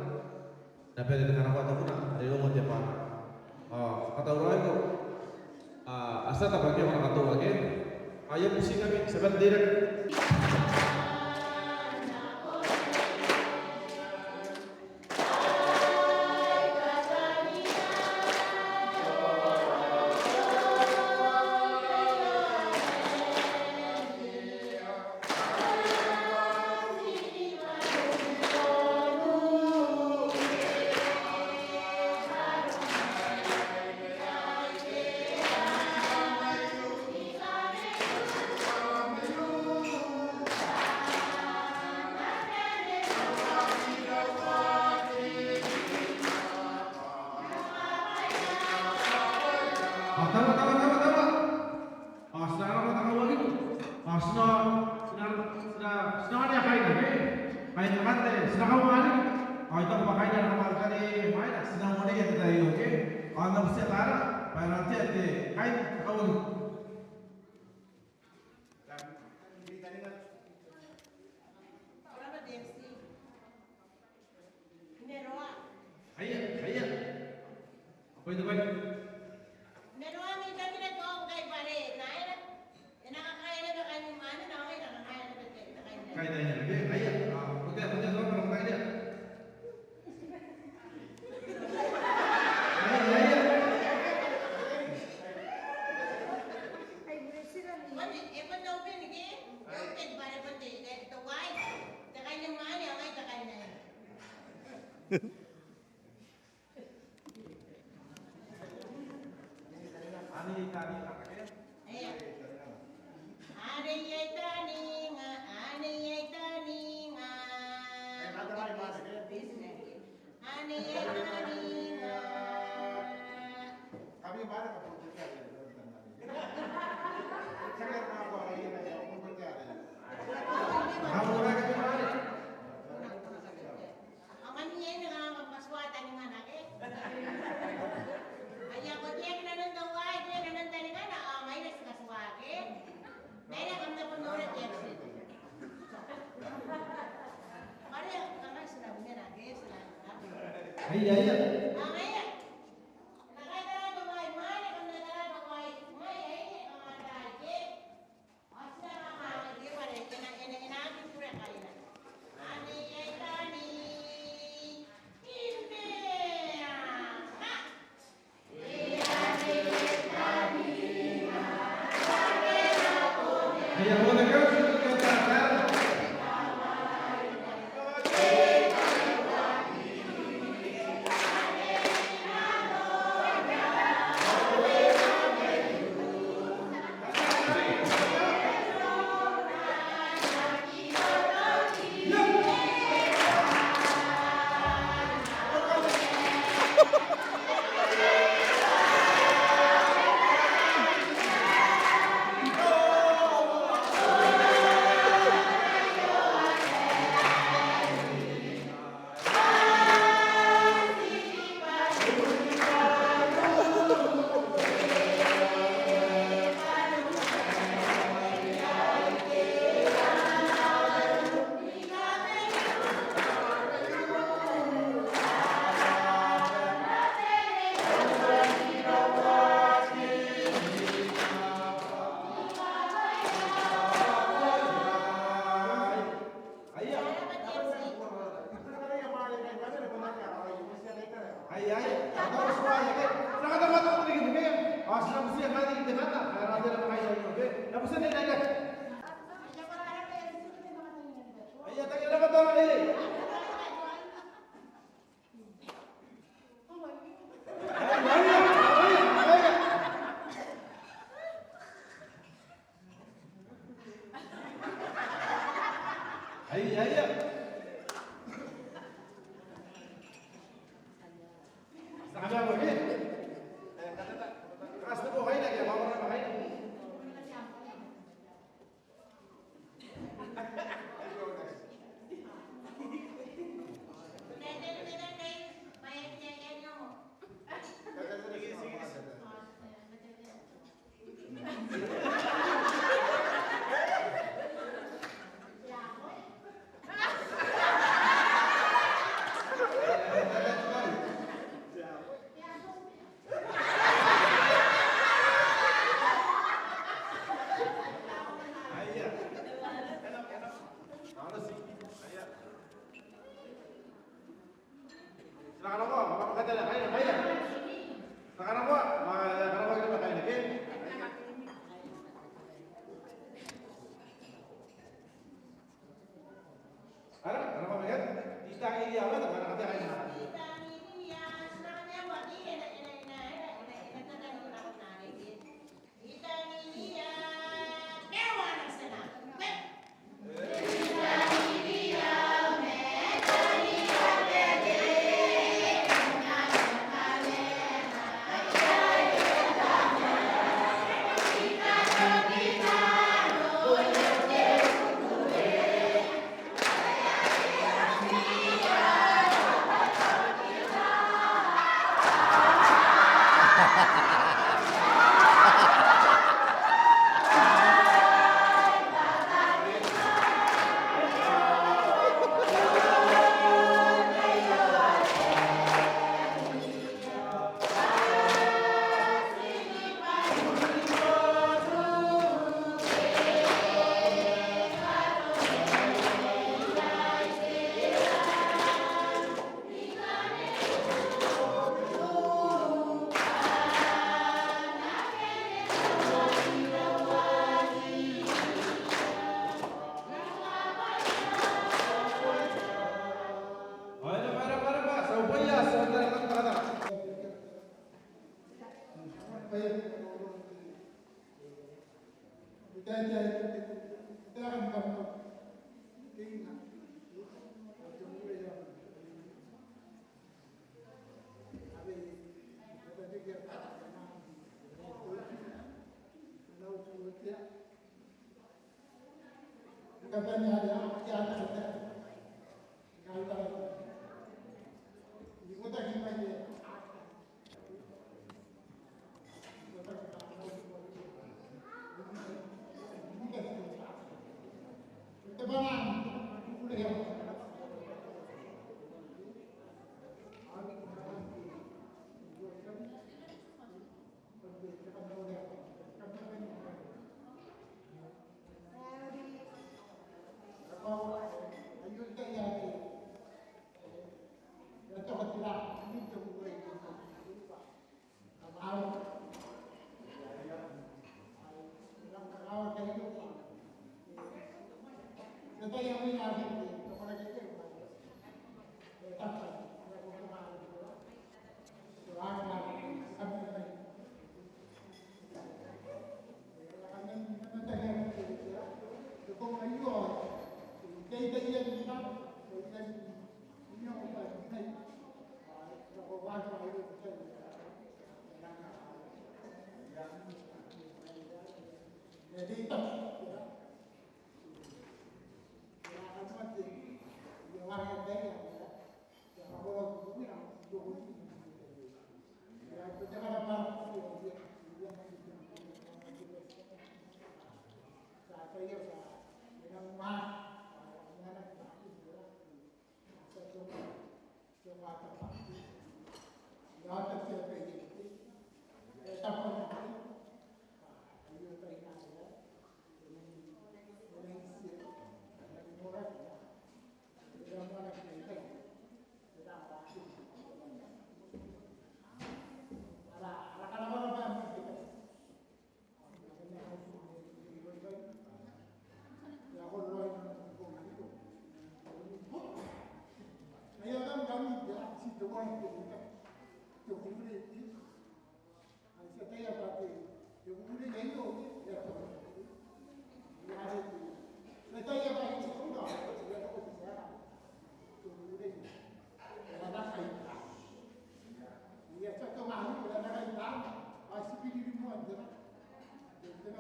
N na bane ni kanakoa te kuna are ongo te bwaana. Ao katauraoiko, a, a tia te bwai ae ko na katoa ke. Ai butingkami, ti a bane n teirake. Ao taua, taua, taua, taua. Ao ti na karaoa te kauakin. Ao ti na, ti na, ti na, ti na anea kaaina, ke? Kaaina, kaaina, ti na kauakin. Ao I taku bwa kaaina, kaaina, kaaina, ti na anea te tai aio, ke? Ao N na butia bwa ara, bwa ara tia te, kaaina, kauakin. Aia, aia. Bwai te bwai. Kaina, kaina, aia. A, ko te, ko te, ko te, ko te, ko te. Aia, aia. Anne iai taninga, anne iai taninga. Anne iai taninga. Ao ngkanne e a nang katua taningana ke? Aia, ko tiaki nanon teuaei, ko tiaki nanon taningana, ao ngaira ti katua ke? Ngaira kam na bon noora te action. Are, kanga ti na umena ke, ti na. Aia, aia. Ao ngaira. N na kaitara teuaei, mwaane, kam na tara teuaei. Ngaia, aia, kam na tara ke? Aia, aia.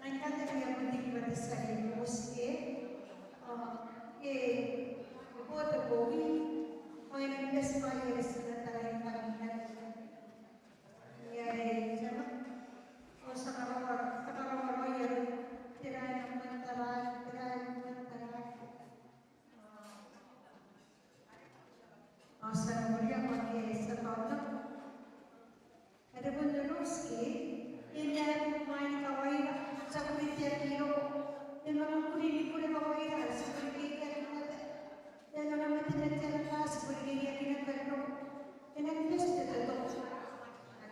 N na kataia bwa te kibu ae te tia rei Booti ke, ao ke, ke Booti Bowi, ao e na bati bwa e a tia n tarai bwa e na, e a, e a, ao ti a karaoa, ti a karaoa raoi aron tera ae e na moan taraaki, tera ae e na moan taraaki. Ao ti a noria bwa ke ti a taona. Are bon Nonouti ke, e na mwaing kawaira, ti a kuri te aki roko. E na manga kuri ni kure kawaira, ti a kuri ke, ke, ke, e na manga mate, mate, mate, ti a kuri ke, ke, ke, ke, ke, e na mate te toto.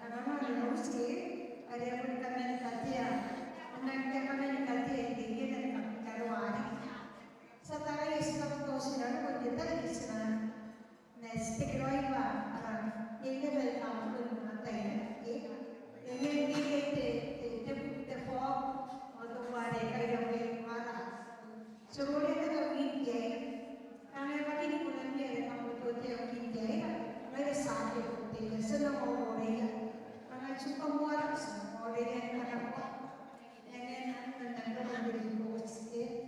Ana mama Nonouti ke, are a kuri kaman katea, ana kaman katea, ke, ke, ke, ke, ke, ke, Ti a tarai ae ti taku tao ti na roko n te tai ke ti na, ma ti tekeraoi bwa ara, e na bwai ae bon ataei, e, e, e, e, te, te, te, te bwai, ao teuare kai ae bwai ara. Ti a noria te bwai n te ai. Kanga e bati ni kunamia are kam tote au n te ai. Ngaira ti a te, te, ti na noria. Kanga ti kamoa ara, ti noria ni kanako. E, e, e, e, e, e, e, e, e,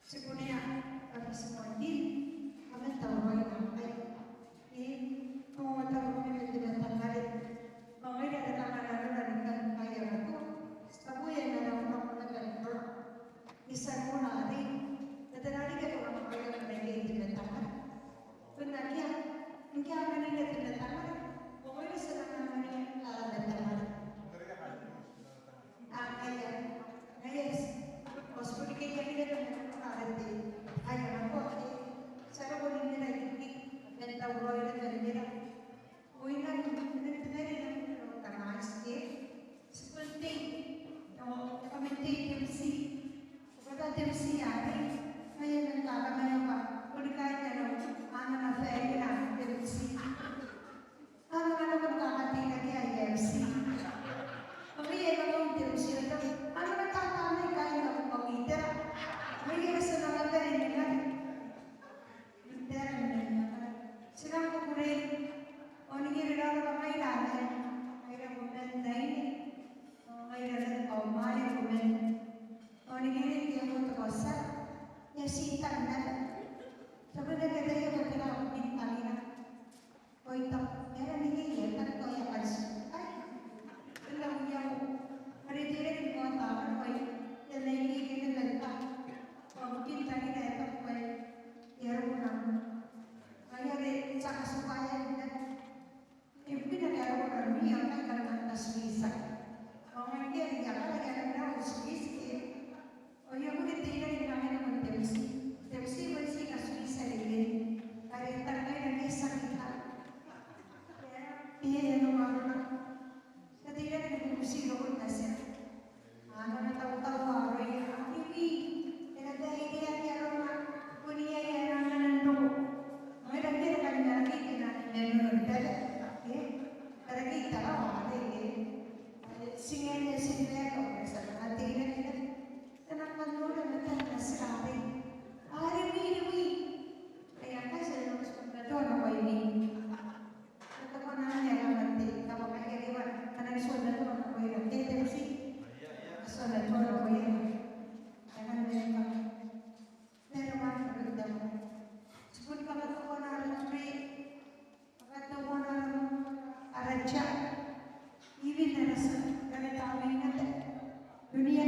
Ti kunea, kam ti moan rin, kam na tauraoi naba. E, ko tauraoi naba te matangare. Ko ngaira te matangare, nora ni kan kai a rato. Ti taku e na nora, nora, nora. Ti a nora are. Te tera riki ae ko na karaoia n te matangare? Ko na kia, ngke a mena te matangare. Ko ngaira ti na mena te matangare. Ao ngaia, ngaia, ao ti bon kekeiaki naba n te, ao ngaia, ao ti a roko ni mena ikai, man tauraoi naba ni mena. Ao I nang, I nang, I nang, I nang, I nang tauraoi, ti bon tei, ao, ao man tei te M C. Ao te M C arei, ngaia e nang taku mai bwa, bon kaain nano, a nang fai naba te M C. Ana manga nako n taeka te, te, te, te M C. Ao ngaia e nako te M C ao, ana manga taetae mai kaain nako bwa itera. Ngaia e a tia n nako n taetae mai kaain. Itera n nako. Ti nang kukurei. Ao ngke e roko ngaira, ngaira ko man taina. Ao ngaira ko man. Ao ngke e roko te kaotioti. E a tia n nako. Ti a bon kataia bwa tera bukin tangina. Ao I taku, e aera ngke e a taku ae e a tia. Ai, e na mwiau. Are e teirake ni kaota aron bwai. E na ike ike te bwai. Ao bukin tangina e taku bwa e a roko nako. Ngaia are ti a katuka ae e na. Ibukina bwa e a roko nako, e a kai nako Switzerland. Ao ngaia are e a kai nako Switzerland. Ao I a kukurei n teirake ni kangai nakon te M C. Te M C, bon ti katuka Switzerland. Are e tangiria ngke e a tia n nako. E a, e a nako arona. Ti a teirake ni kukurei rokon natina. A nang tauraoi aroia. Iwi, e na tairia aroia. Bon iai ae e nang nang roko. Ngaira ngke e a kan nang riki, e nang nang roko. E, e riki Tarawa, e, e. Ti nang, ti nang, ti nang, ti nang. Ti nang kan nora ma tana ti kaabe. Are iwi, iwi. Ai ngkai ti a nang tuai nako iwi. Ti a kona ni aera ma te, tao bwa kai ae e a, a nang tuai nako iwi. Te, te, te, ti. Ti a nang tuai nako iwi. E nang nang. Te, te, te, te, te. Ti bon kanga tao bwa a na tuai. Bwa tao bwa a na, a na tia. Iwi n ara tia, ara tawe n ara dunia.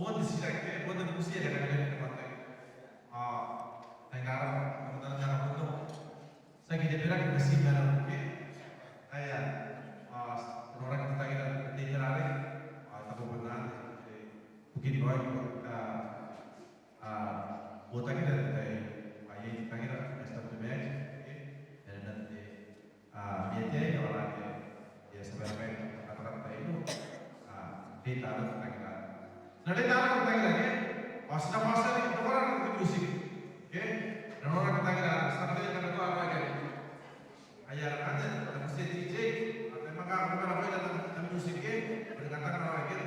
Bon te titiraki, bon te bubuti are e na karekea te matang. Ao, tao ngkana, ngkana tao ngkana bon te, tiaki te beraki ma ti mena, ke? Aia, ao, noraki te tangira, te itera arei, ao, taku bon anne, te, bukin raoi, a, a, bon tangira te tai, a, iai te tangira, e stop te match, ke? E na nang te, a, iai te, e ora te, e a tia baikai, a, tara te tai, a, te itera te tangira. N na reita te tangira, ke? Ao ti na bwatiaki, tokara te music, ke? N na noraki te tangira, ti na reita te tangira, ke? Aia, anne, ana bubuti te D J, a, te manga, manga, manga, te music, ke? Boni katakan raoi, ke?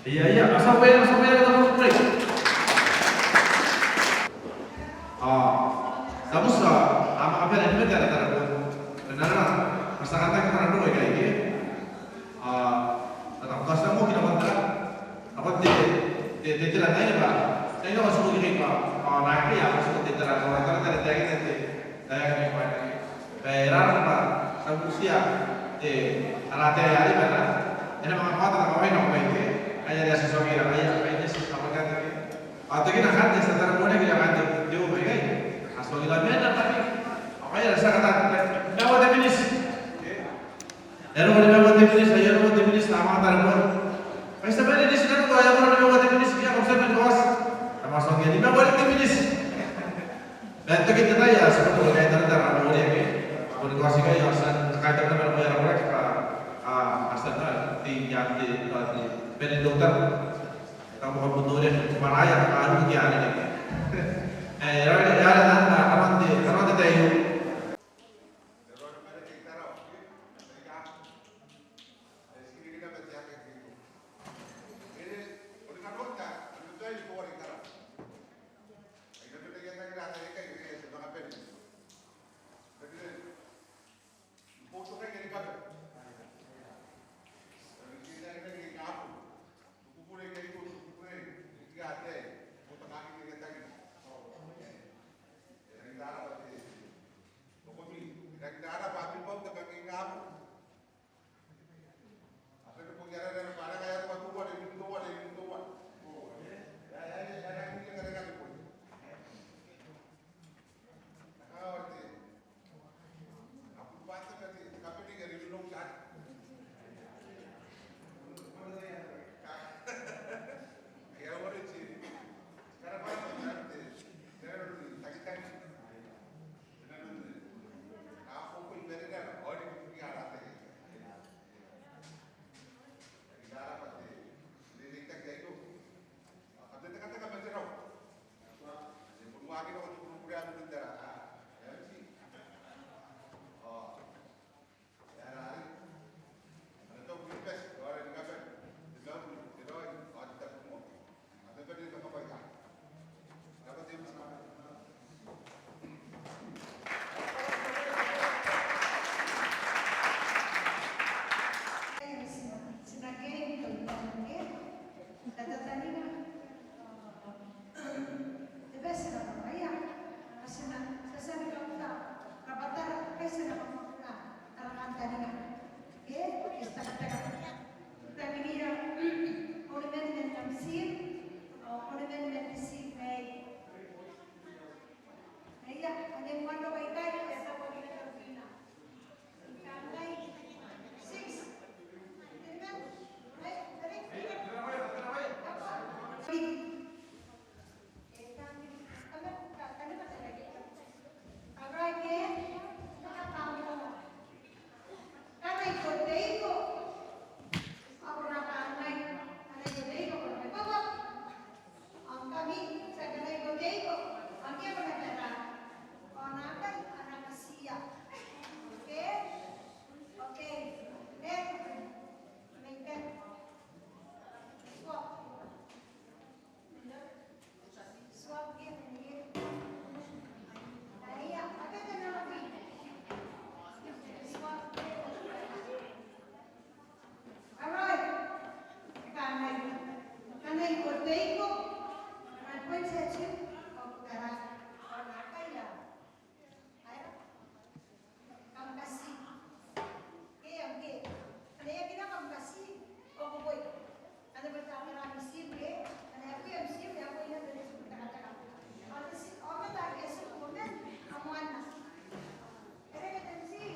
Ia, ia, a tia bwa, a tia bwa, a tia bwa. A, tabeua, a manga bane ni mate ara tararuaan. Nanona, ma ti a kataia ni kona n roko ikai, ke? A, a taku, ti a moa kina bwa tera. Ao te, te, te, te tia tei naba, te tia tei naba, a tia n roko ikai bwa, a, naake a tia n roko te tera, a tia n roko te tera, te, te, Bwa e raraba, ti a butiia te, ara ataei arei bwa e na manga kaota te kawai nako baike. Ngaia are a tia n tuangira, ngaia are a tia n tuangira te. Ao tokina ngkanne ti a tararuaaki irouia ngkanne te, te uoman aikai. A tuangira man ana tabi. Ao ngaia are ti a kataia, ma e aua te miniti. E roko nimaua te miniti, e roko te miniti, a manga tararuaa. Bwa ti a bane n tii n roko, e roko nimaua te miniti, e a kaoti nimaua te miniti. Ma e toki te tai ae ti kona ni kaitaraa ara noria ke. Ti kona ni kaotikai ao ti a kaitaraa naba ara noria ke bwa a, a tia n tei iaan te, te, te bane n tautara. Kam na bon noria te marae ae a ruki iai anne. E, e, e, e, e, kanoan te, kanoan te tai aio. Te bwai ae ti na kamaia, ti na, ti na, ti na kamaia, rabwatara, bwa ti na kamaia ara kantaninga. Ke, ke ti na kataia. Tangiria monument man M C, ao monument man M C mai. Aia, ane moan roko ikai, e a taku bwa e na roko ikai. Ao ngkami, ti a kanaiko te iko, ao ngke ko na tara, ao naakai a na katiia. Okay? Okay. Next. Next. Swap. Swap ke, ke. Aia, ake te nang ake. Swap ke. Alright. Kangai. Kangai ko te iko. Kangai ko te iko. Ao ko tara. Ao naakai a. Aia. Kam kati. Ke, am ke. Kangai akea kam kati. Ao ko boi. Kangai boi ta kara am tii ke. Kangai akea am tii ke. Ao ko ina boi ta kara. Ao te tii. Ao ma ta ke tii ko men. Am wana. Ere ke te tii.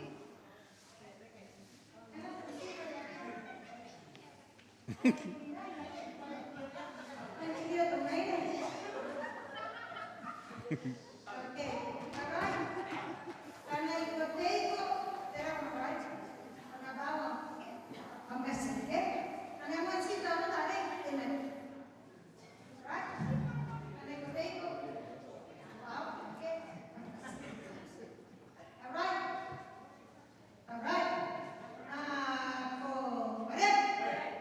Alright. Ah, ko, alright.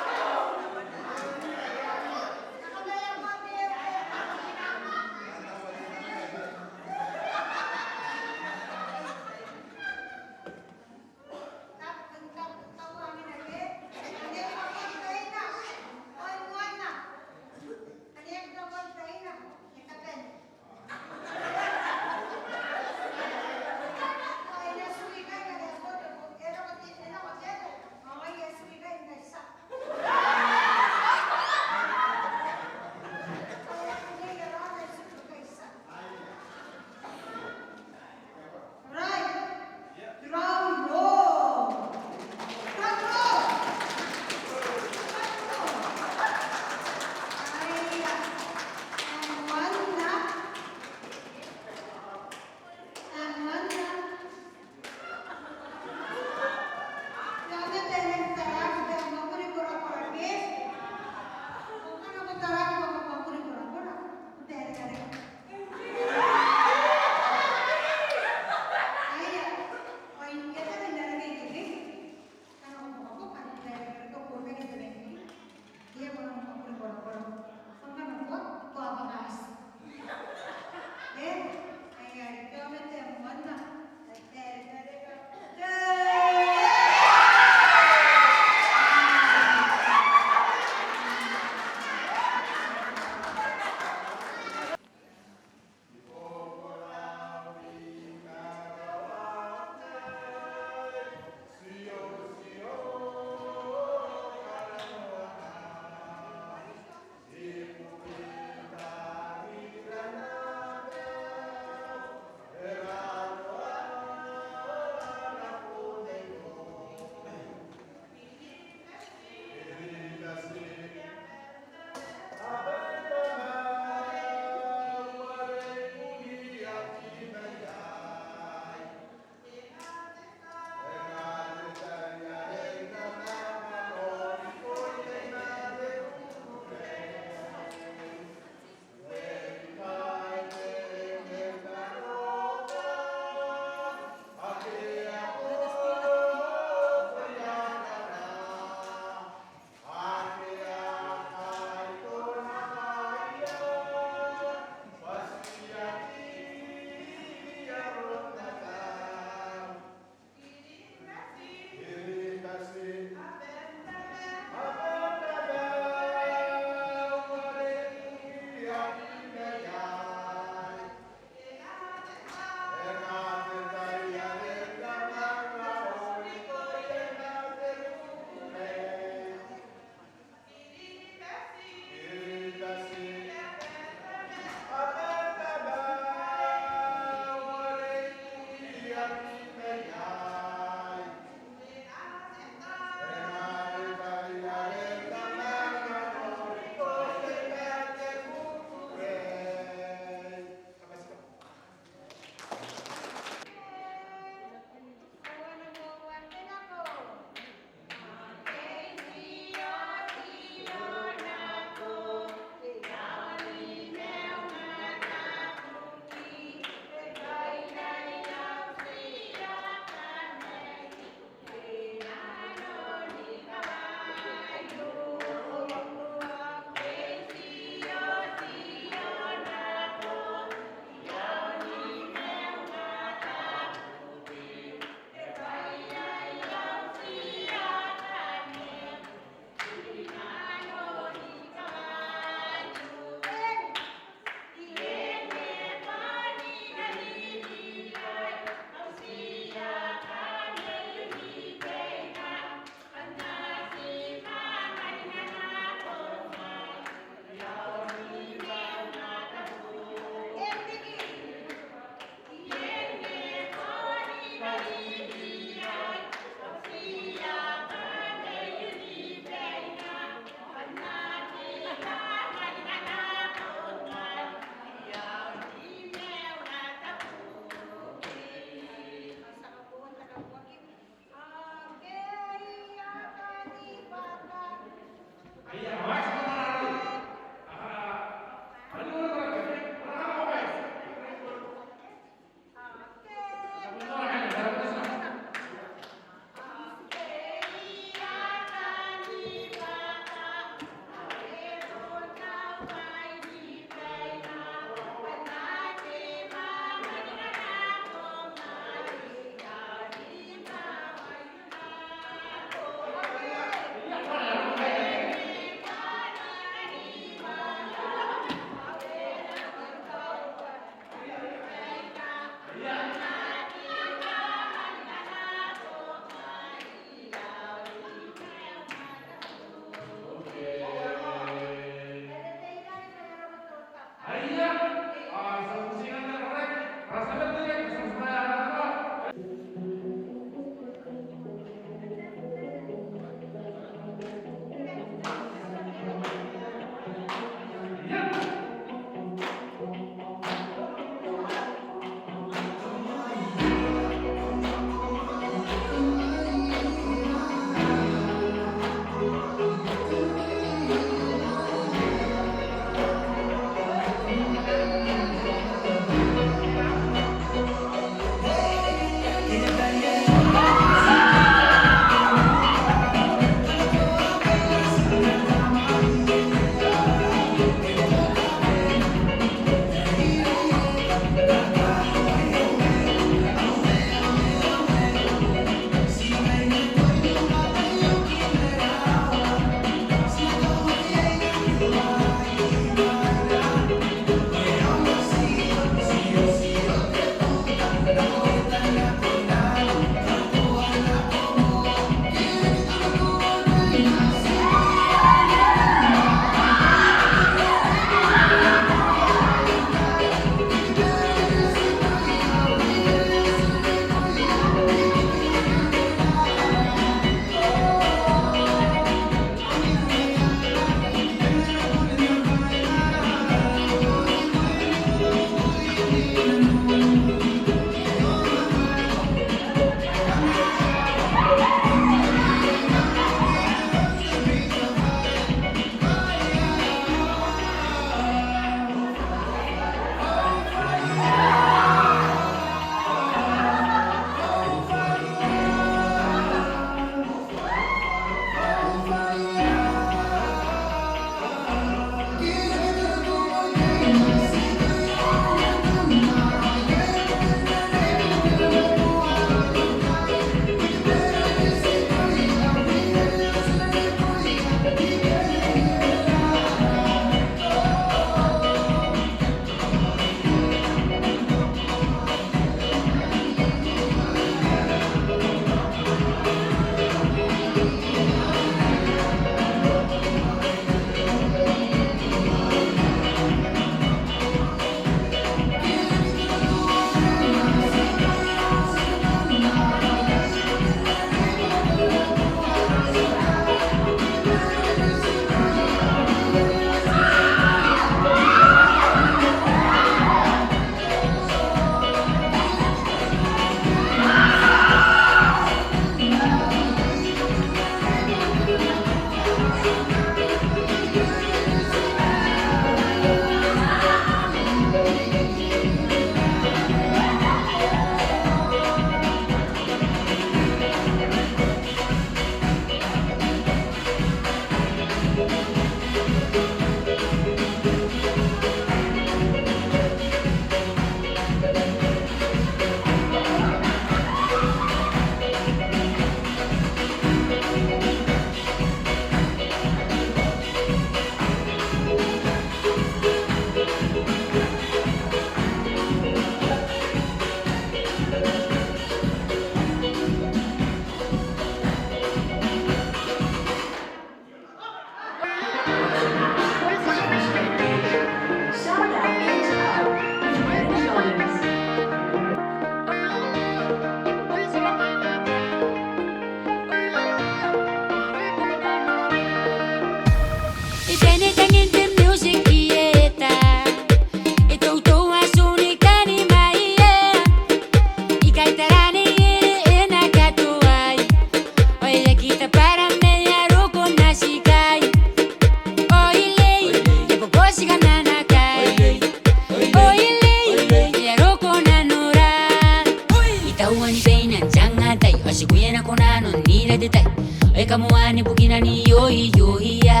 Oi kamoa ni bukina n ioioia.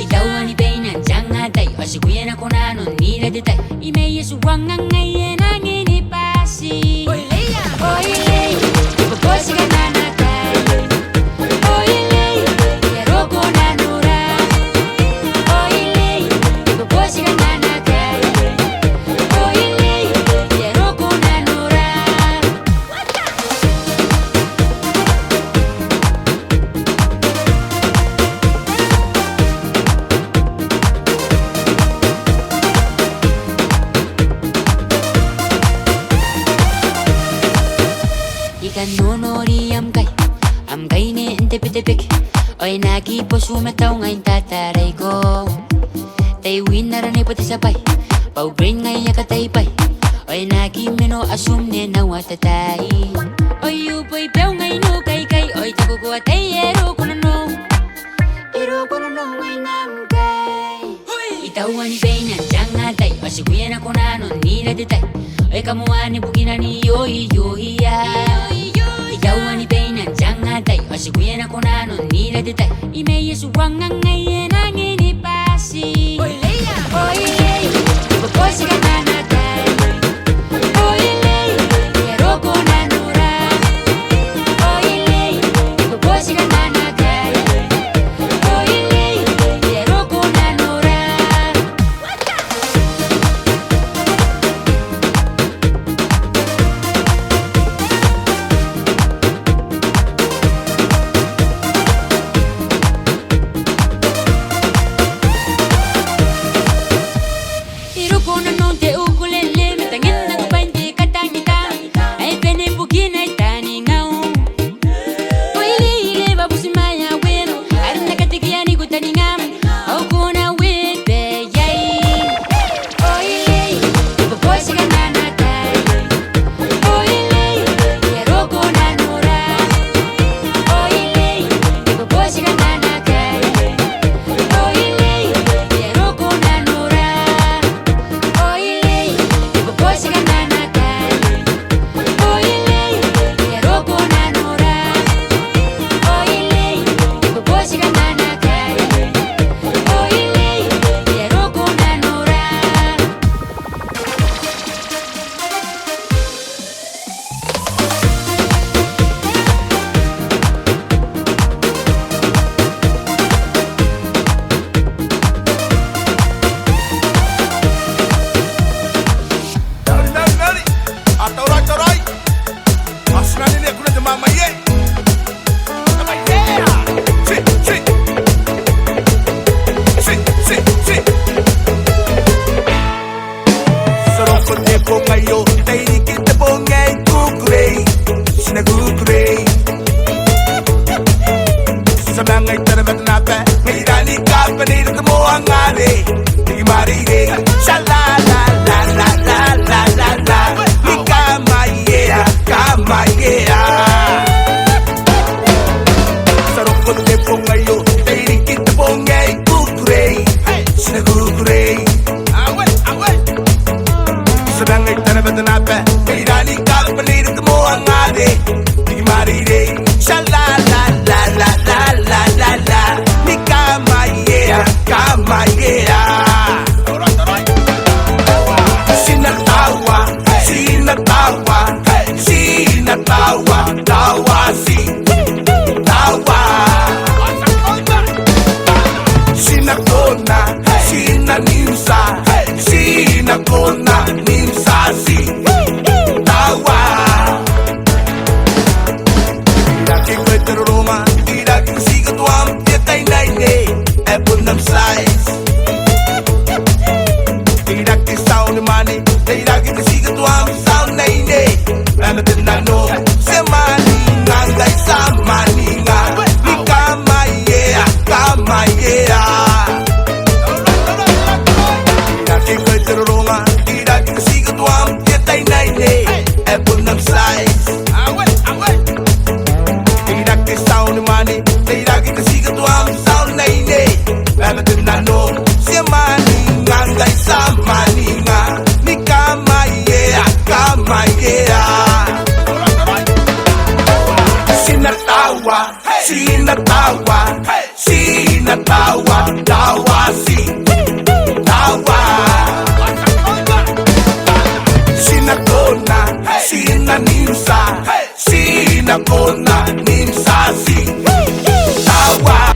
I taua ni baina n te angatai, ao ti kuia nako nanon ira te tai. I mei Iesu wangangai e nangi ni bati. Oilei, oilei, e bobotika n ana tai. Oilei, e roko nanora. Oilei, e bobotika n ana tai. Oilei, e roko nanora. I kan nonori am kai, am kaine n te Betebeke. Ao e na aki botu ma tau ngai n tataraiko. Tai win ara nei bati tabai, bwa au brain ngai e a katai bwai. Ao e na aki meno atum n aua te tai. Ao I uboi bwa au ngai n ukaikai, ao I taku ko ataia e roko nanou. E roko nanou ngai n am kai. I taua ni baina n te angatai, ao ti kuia nako nanon ira te tai. Oi kamoa ni bukina n ioioia. I taua ni baina n te angatai, ao ti kuia nako nanon ira te tai. I mei Iesu wangangai e nangi ni bati. Oilei, oilei, e bobotika n ana tai. Oilei, e roko nanora. Oilei, e bobotika n ana tai. Oilei, e roko nanora. E roko nanon te ukulele ma tangen nako bwain te katangitang. Ae bane bukina i taningau. Oilei, e reba butimwaea weno, are N na katekia ni kutaningam. Ao ko na webe iai. Oilei, e bobotika n ana tai. Oilei, e roko nanora. Oilei, e bobotika n ana tai. Oilei, e roko nanora. Oilei, e bobotika n ana tai. Oilei, e roko nanora. Oilei, e bobotika n ana tai. Oilei, e roko nanora. Tauri, tauri, tauri. A tauraoi, tauraoi. A tinanini, e kuna te mamaie. Tamaie. Ti, ti. Ti, ti, ti. Ti a roko te bong aio, tairiki te bong ae I kukurei. Ti na kukurei. Ti a manga i tarawa te naba, ngaira ni kabaneira te moa ngare. Ni mareirei, sha la la la la la la la. Ni kamaiea, kamaiea. Ti a roko te bong aio, tairiki te bong ae I kukurei. Ti na kukurei. Aue, aue. Ti a manga i tarawa te naba, ngaira ni kabaneira te moa ngare. Ni mareirei, sha la la la la la la la. Ti na taua, ti na taua, taua ti. Taua. Ti na kona, ti na nintia, ti na kona, nintia ti. Taua.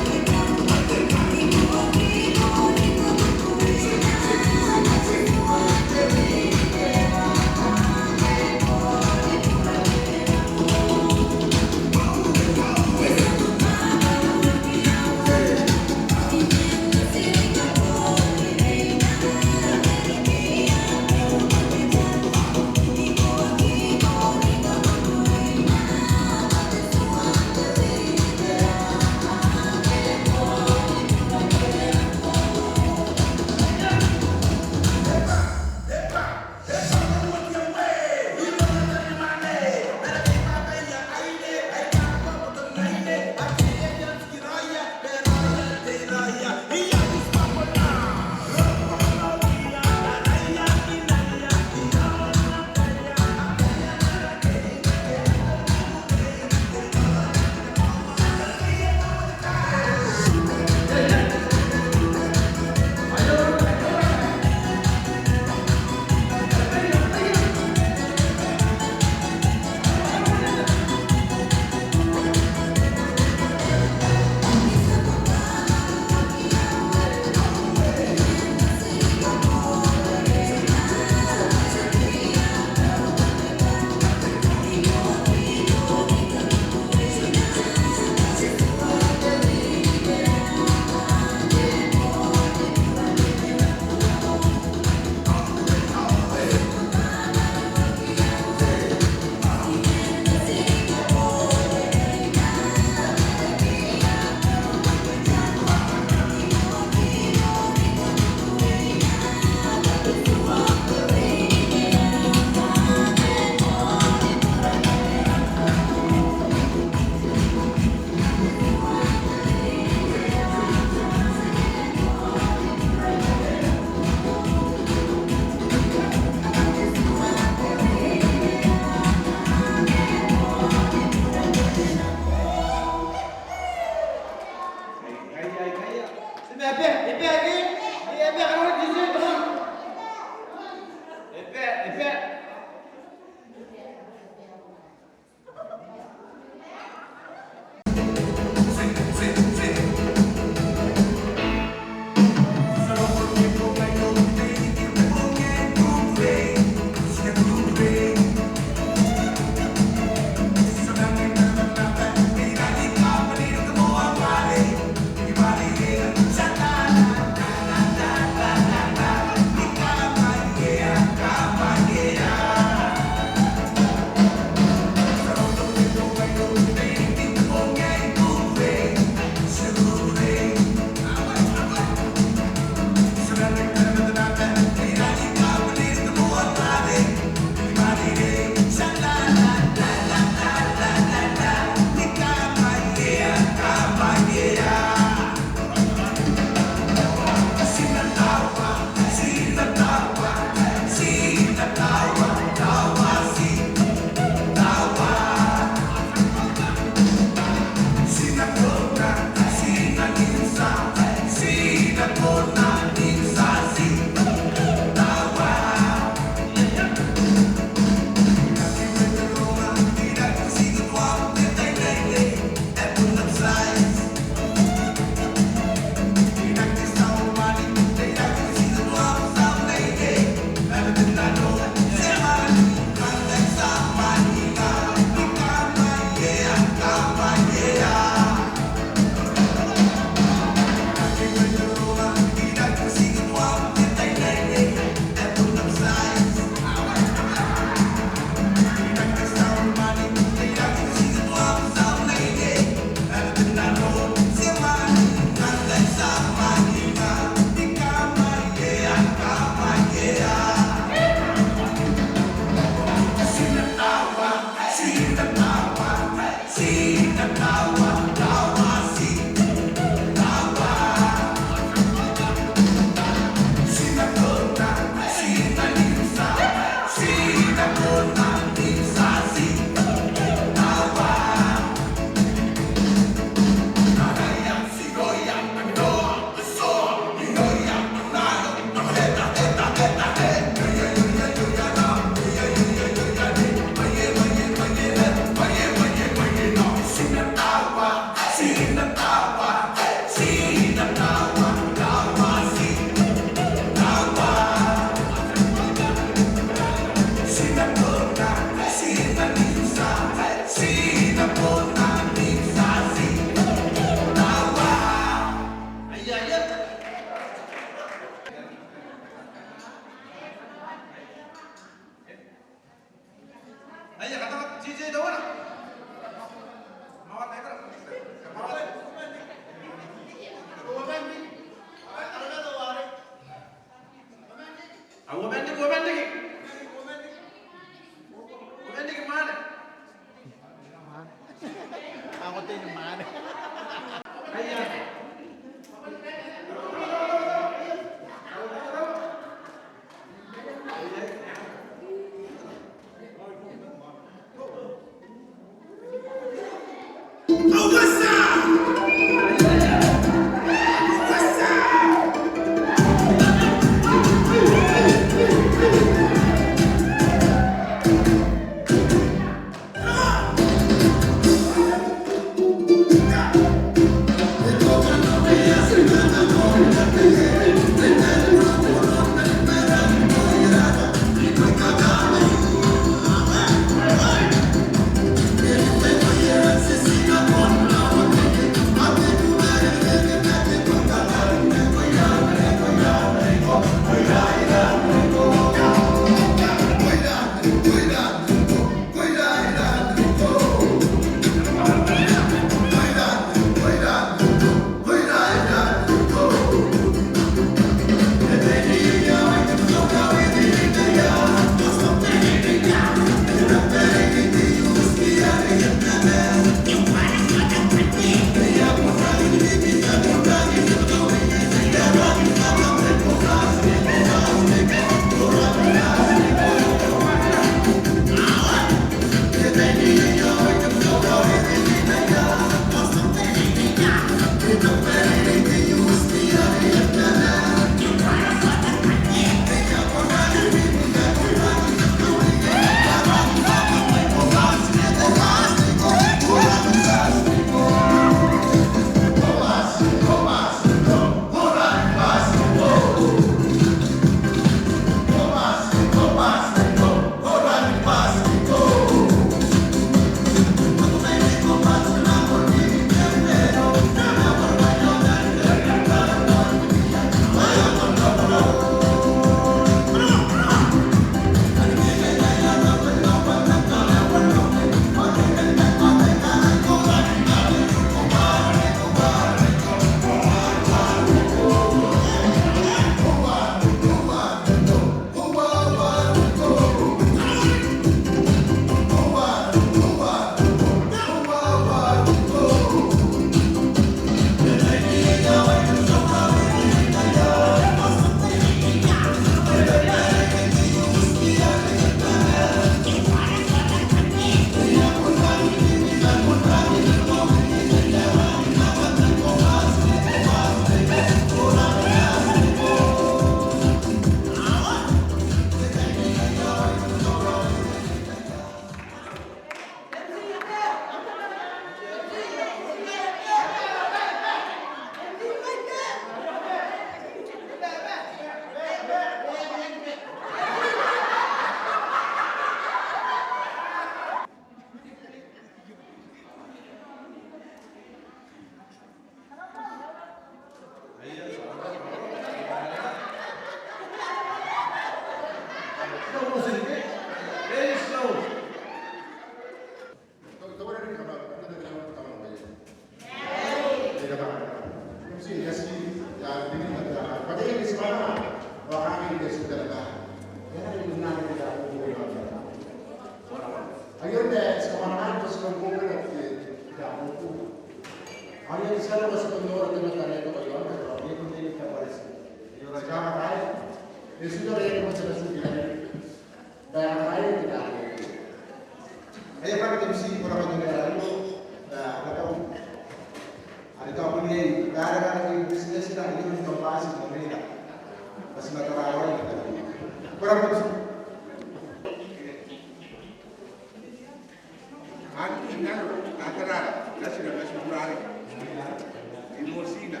I motiina.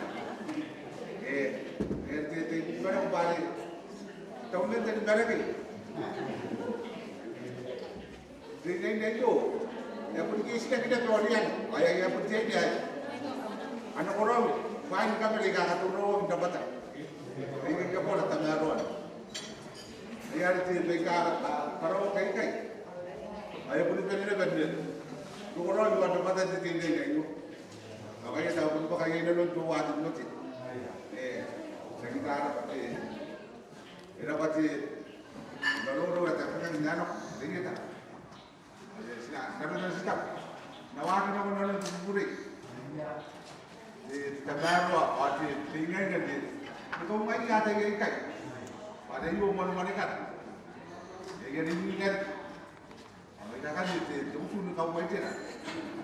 E, e, te, te, te, bwa are, tao man te ni maraki. Te, te, te, te, e a bon keitinaki naba aon iai. Ao e a, e a bon te, te, ana korau. Bwaai ni kabane aika a katonoa n rabwata. E, e, e a bon tamaroa. Ai are te, te, ka, ka, karaoa kaikai. Ao e a bon bane naba n roko raoi aon rabwata te, te, te, te, te, ao ngaia tao bon bwaka iai nanon teuare te mote. E, ti aki taraba, e, e rabwa te maroro ae tabeman n anne, te ieta. E, ti na, ti na, ti na, ti na waaki nako nanon te kukurei. E, te tamaroa, ao te, te ingainga, te, te kaungaia ataei aikai. Bwa are aio moan mwanekan. E, e, e, e, e, Ao aika kanga te, te utu ni kauaitera.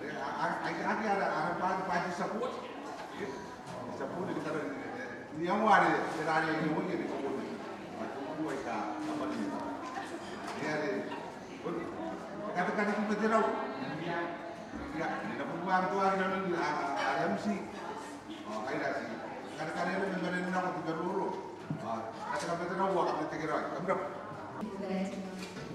Are, a, a, aika aki ara, ara bwai, bwai te support. E, support ni kara, e, ni iango are, tera are iango are, support. Bwa te utu aika a bane. E are, bon, e katakariki ma te rau. Ia, e na bon bwa te rau nanon, a, a, a, M C. Ao ngaira ti karekea naba ma manenakoa te maroro. Ao ti a kamatata naba, ao kam na tekeraoi. Kam rabwa.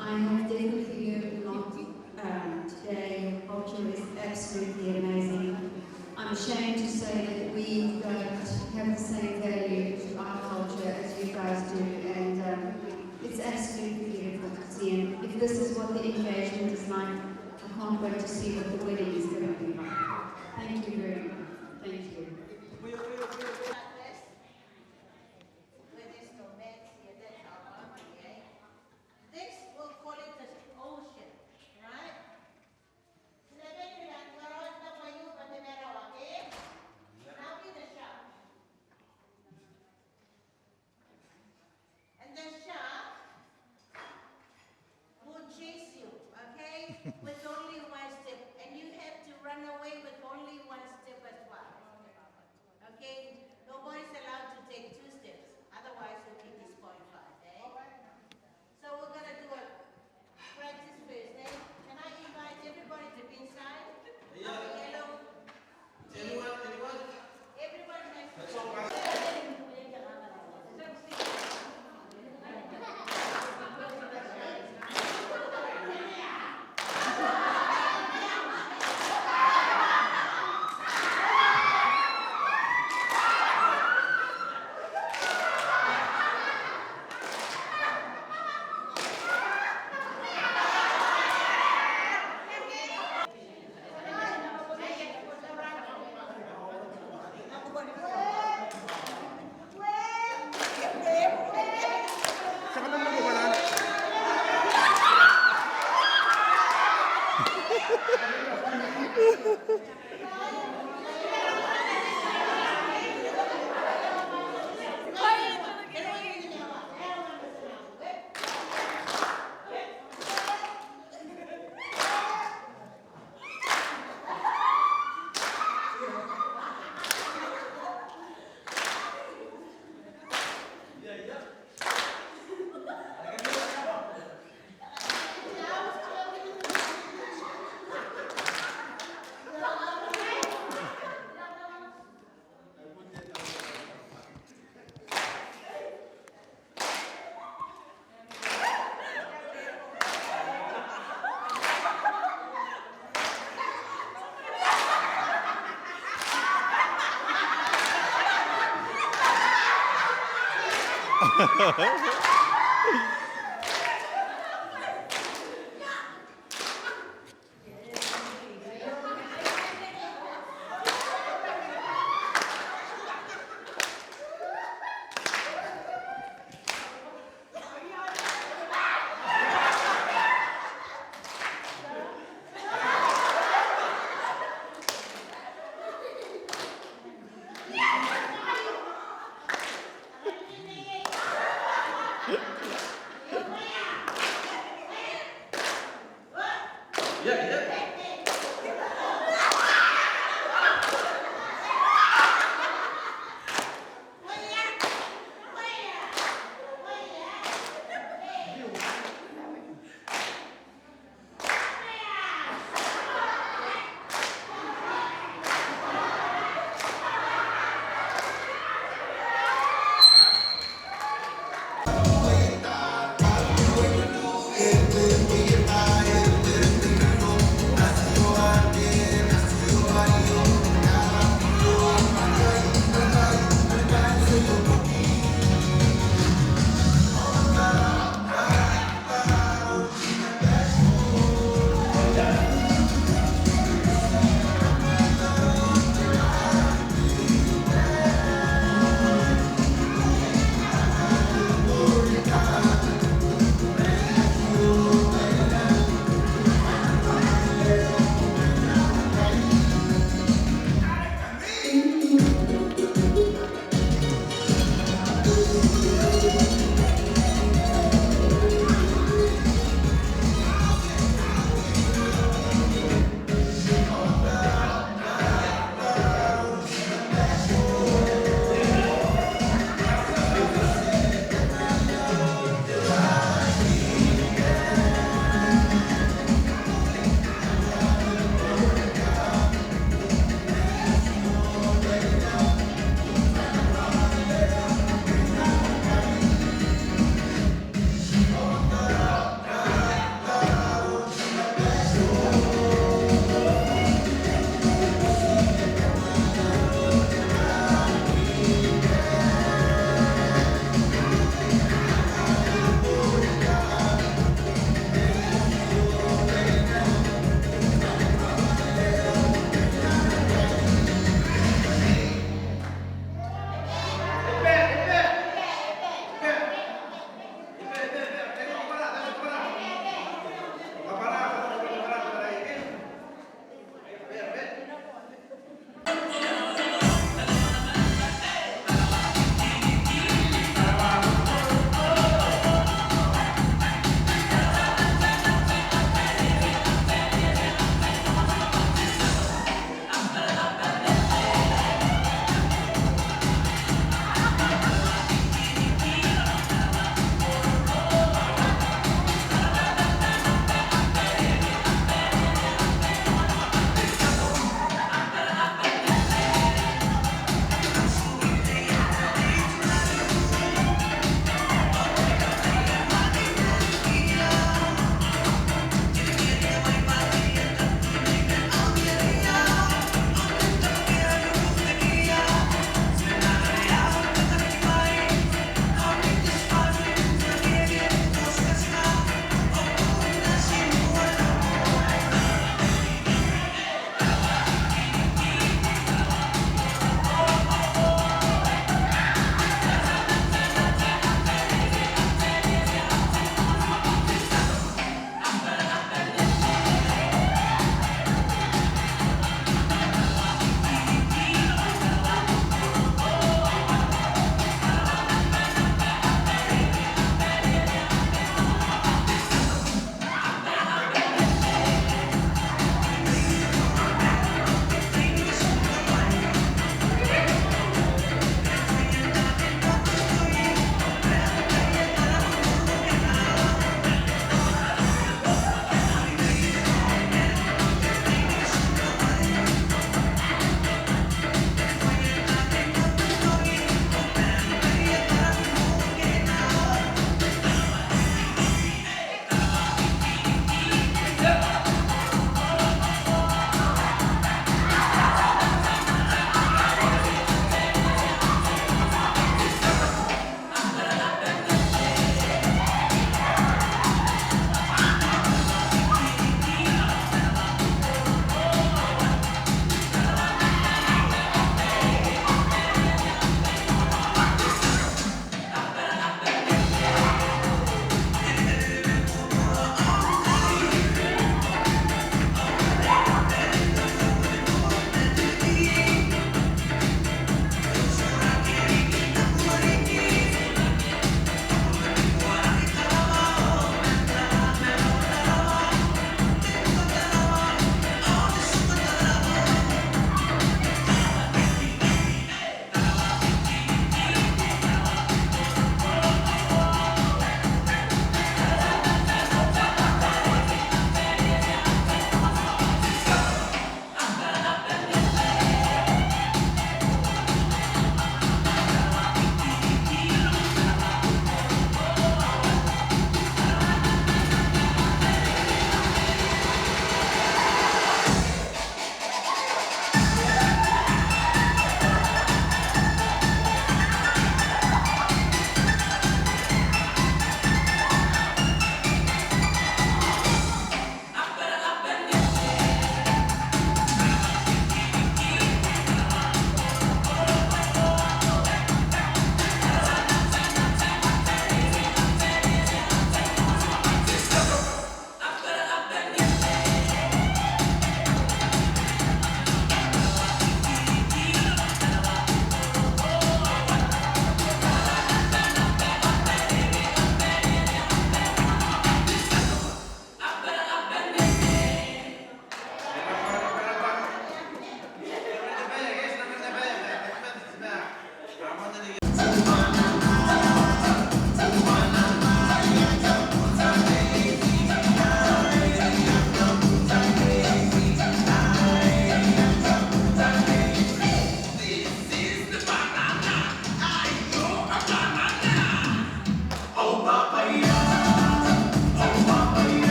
I have definitely learned a lot, um, today. Culture is absolutely amazing. I'm ashamed to say that we don't have the same value to our culture as you guys do, and, um, it's absolutely beautiful to see. And if this is what the engagement is like, I can't wait to see what the wedding is gonna be like. Thank you very much. Thank you. Where there's no man here, that's our mama, yeah? This, we'll call it the ocean, right? And the shark will chase you, okay? With only one step. And you have to run away with only one step as well. Okay? Nobody's allowed to take two steps. Otherwise, you'll be disqualified, eh? So we're gonna do a practice first, eh? Can I invite everybody to be inside? Yeah. Hello. Anyone, anyone? Everybody has to. That's all right.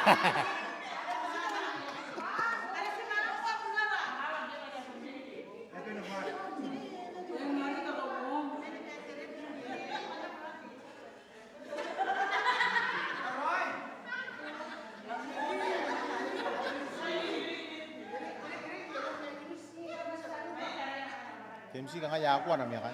Te M C, kangai a kua ana miaka.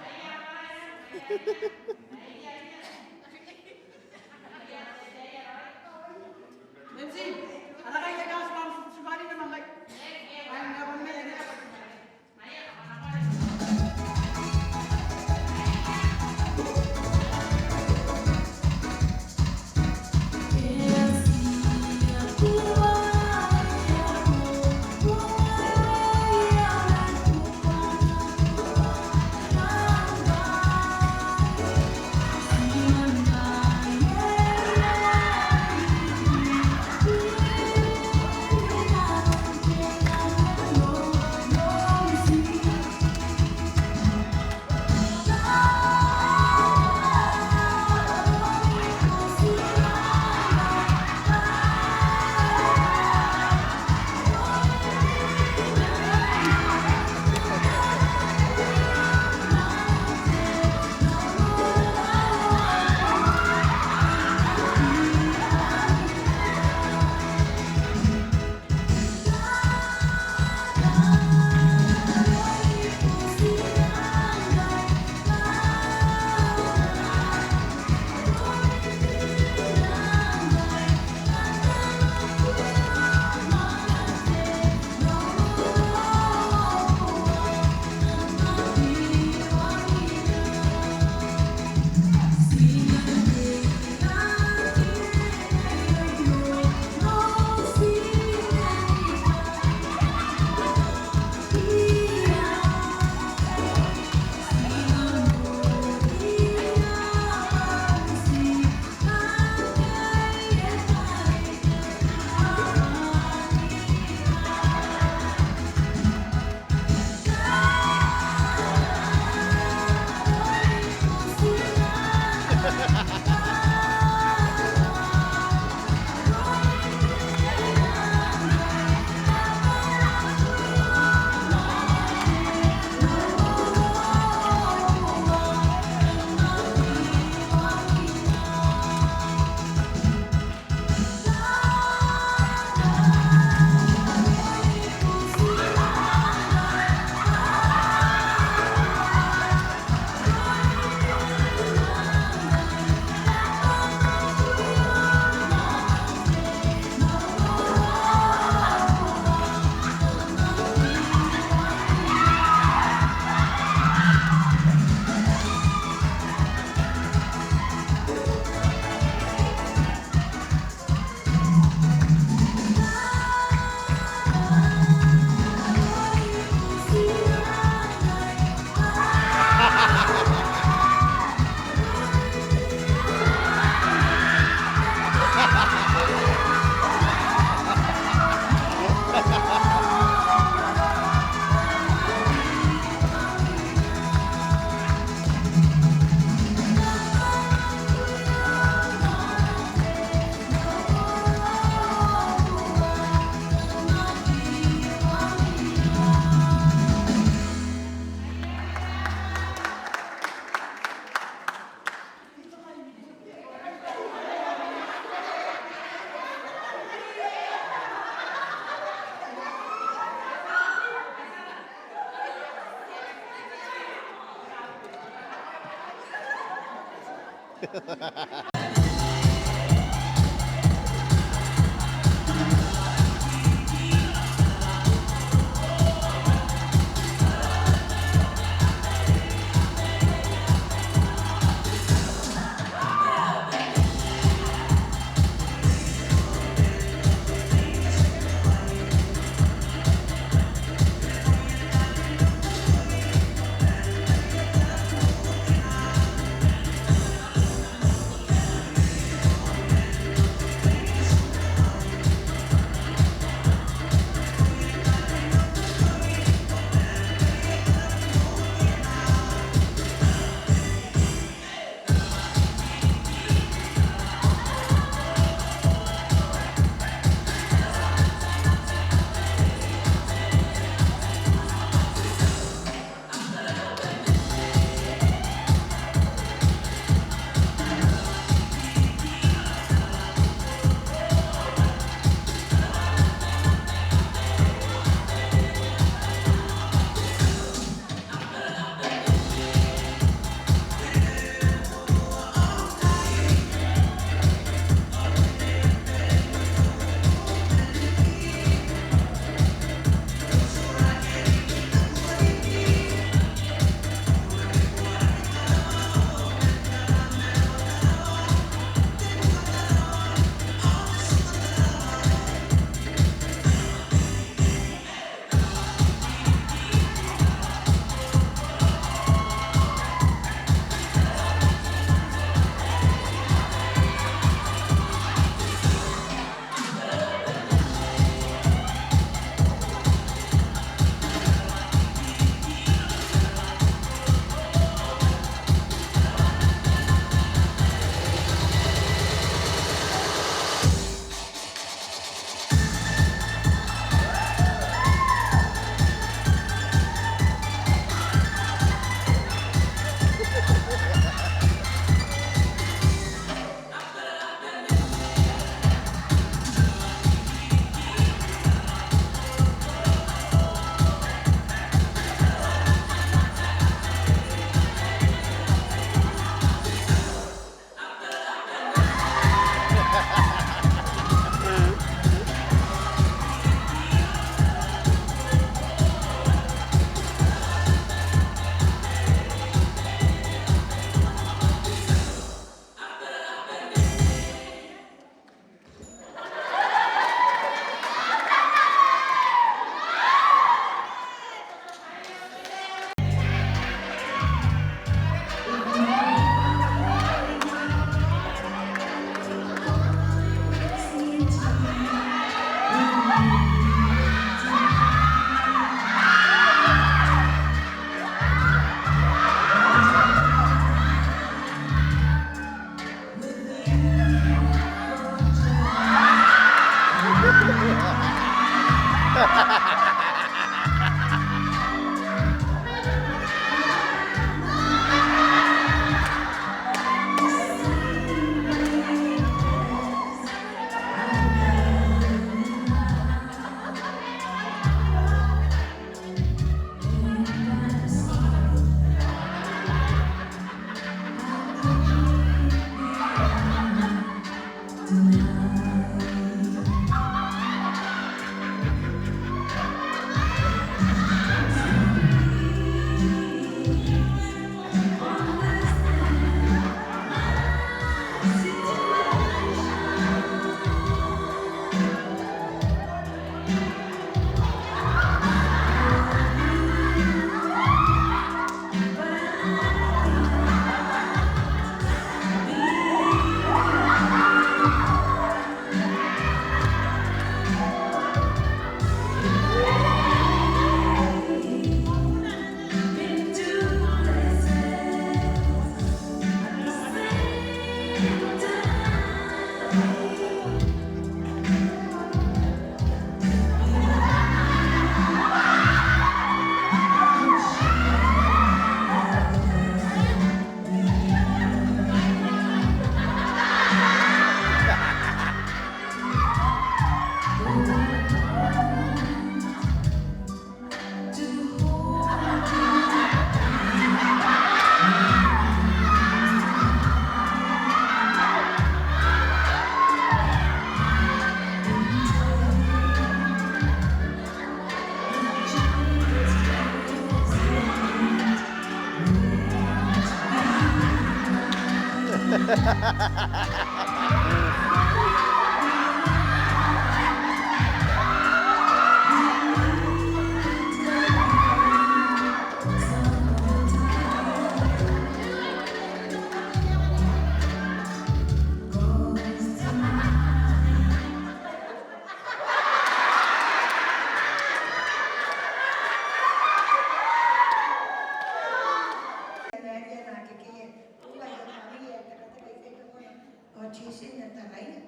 Ao Jason e taraa,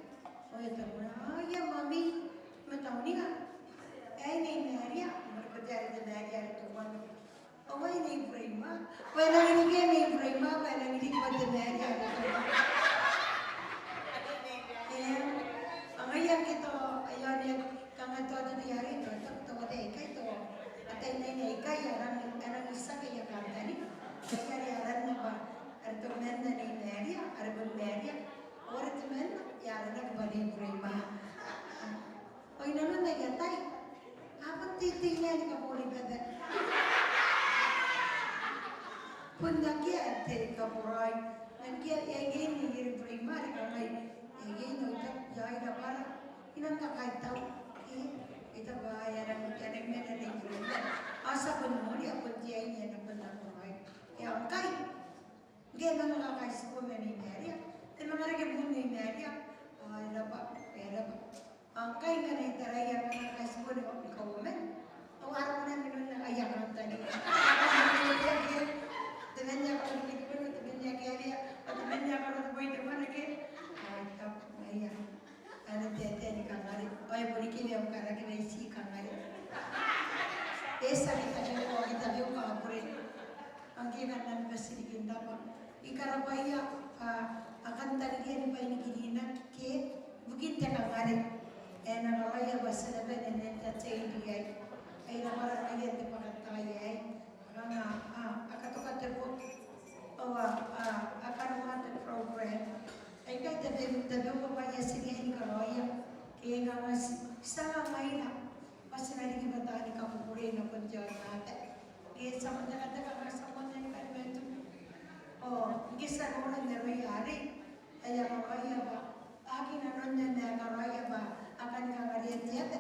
"Ao ia mami, ma tao ningabong aei Nei Maria?" Ma are ko taraa te Maria are teuana. "Ao aei Nei Burema." Bwa e nangi riki Nei Burema bwa e nangi riki bwa te Maria are teuana. Eng, ao ngaia ngke tao, aio are kanga tao te bwai are tao, tao, tao ataei aikai, tao ataei naba aikai a rang, a rang tiaki aia kantaninga. Ngaia are a rang naba, are tao temanna Nei Maria, are bon Maria. Ao are temanna, e aranaki bwa Nei Burema. Ao inanon aia tai, a bon teitei naba ni kaboraoi bwa bon akea te kaboraoi. Ma ngke e a iai Nei Burema are kangai, e a iai naba, e a iai naba ara, I nang kakaitau. E, e taku bwa e a rang, e a rang mena Nei Burema. Ao ti a bon noria, bon te aine ae na bon kaboraoi. E a ngkai. Ngke e manga kakaitibo ma Nei Maria, e manga reke buun Nei Maria. Ao e raba, e raba. Ao ngkai ngkana I taraia e manga kakaitibo ni kauoman, ao a roko naba inanon aia kantaninga. Temanna ae karaoa te bwai, temanna ae karaoa te bwai temanna ke. Ao I taku, ngaia. Ana taetae ni kangare, ao e bon riki ma am karaki ma ti kangare. E tia ni tabeua, ao e tabeua bwa a bure. Ao ngke I nang bati riki n rabwa, I karabwaia bwa a kan tariria ni bwainikirinaki ke ibukin te kangare ae e na karaoia bwa ti na bane n entertain iai. Ai rabwa raraia n te bwakantaai aei. Kanga a, a katoka te boki, ao a, a, a karaoa te program. Aikai tabe, tabeua bwa I a tia ni karaoia, ke kanga ti, ti a ngaira bwa ti na riki bwa taani kakukurei nakon te aonnaba. Ke ti a moanna, ti a moanna ni karaoa te, ao ngke ti a noora n aroia arei, ae a karaoia bwa, aki nanonna ma e karaoia bwa a kani kangarea te aba.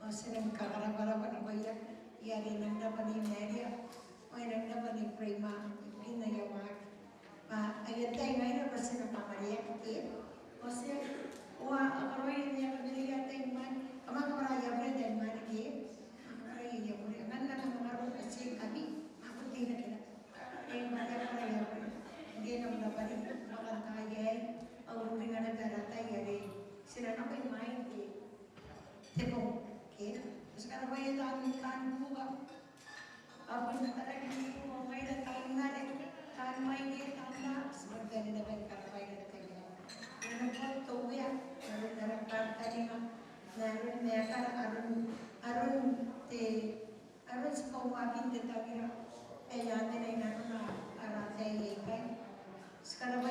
Ao ti nang kakarabwarabwa nakoia, are e nang rabwa Nei Maria, ao e nang rabwa Nei Burema, ibukin aia waaki. Bwa aia tai ngaira bwa ti na kangareaki ke. Ao ti, ao a karaoia ni kangare aia tai man, kam a kabwara aia bure tai man ke. A kabwara aia bure, a nang, a nang manga roko bwa ti ngkami, a kabwara aia bure. E, bwa aia bure, aia bure. Ngke e nang rabwa riki, bwakantaai aei, ao uringa naba ara tai are ti na nako imwain te, te bong ke. Ti karabwaia taan, taan buoka. A bon taraki ni buoka ngaira taan are, taan mwaine, taan na, ti bon bane naba ni karabwaira te bong. N na bon te Uea, n aron ara kantaninga, n aron maekara, aron, aron te Aron tibwauaakin te tawira ae a mena inanon ara ataei aikai. Ti karabwa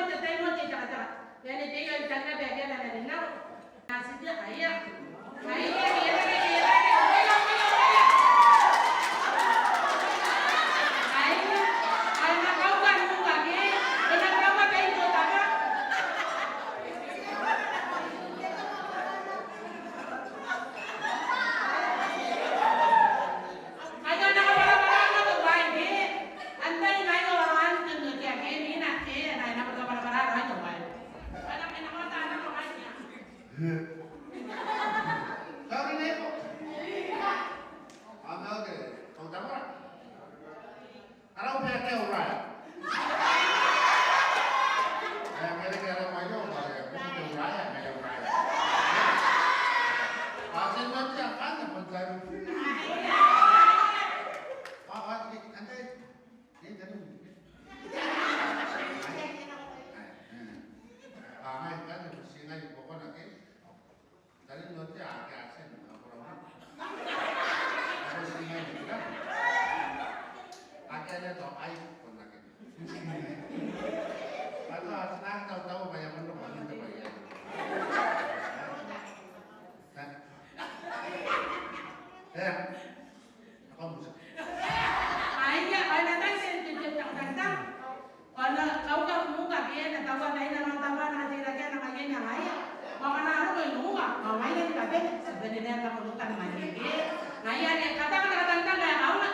moa te tai moa te takataka. Ia, e na tei, e tangira bwa e aki na rin nako. Sorry, neighbor. Ana ke, kau tama. Ara u bwa e aki uraea. E, ngke e aki uraea, ma e aki uraea, e aki uraea. A, ti na tia kana, bon tai. A, a, e, ante. E, tanu. A, a, e, kana, sinai, bokona ke. Tari note ake asen, a, bora, bora. Bora sinai, bora. Ngaia, ao ngkana arona iroura, ao ngaia ni kabane, ti bane n ae taku n taku ma ngke. Ngaia are, kataia, kataia, kataia, kataia.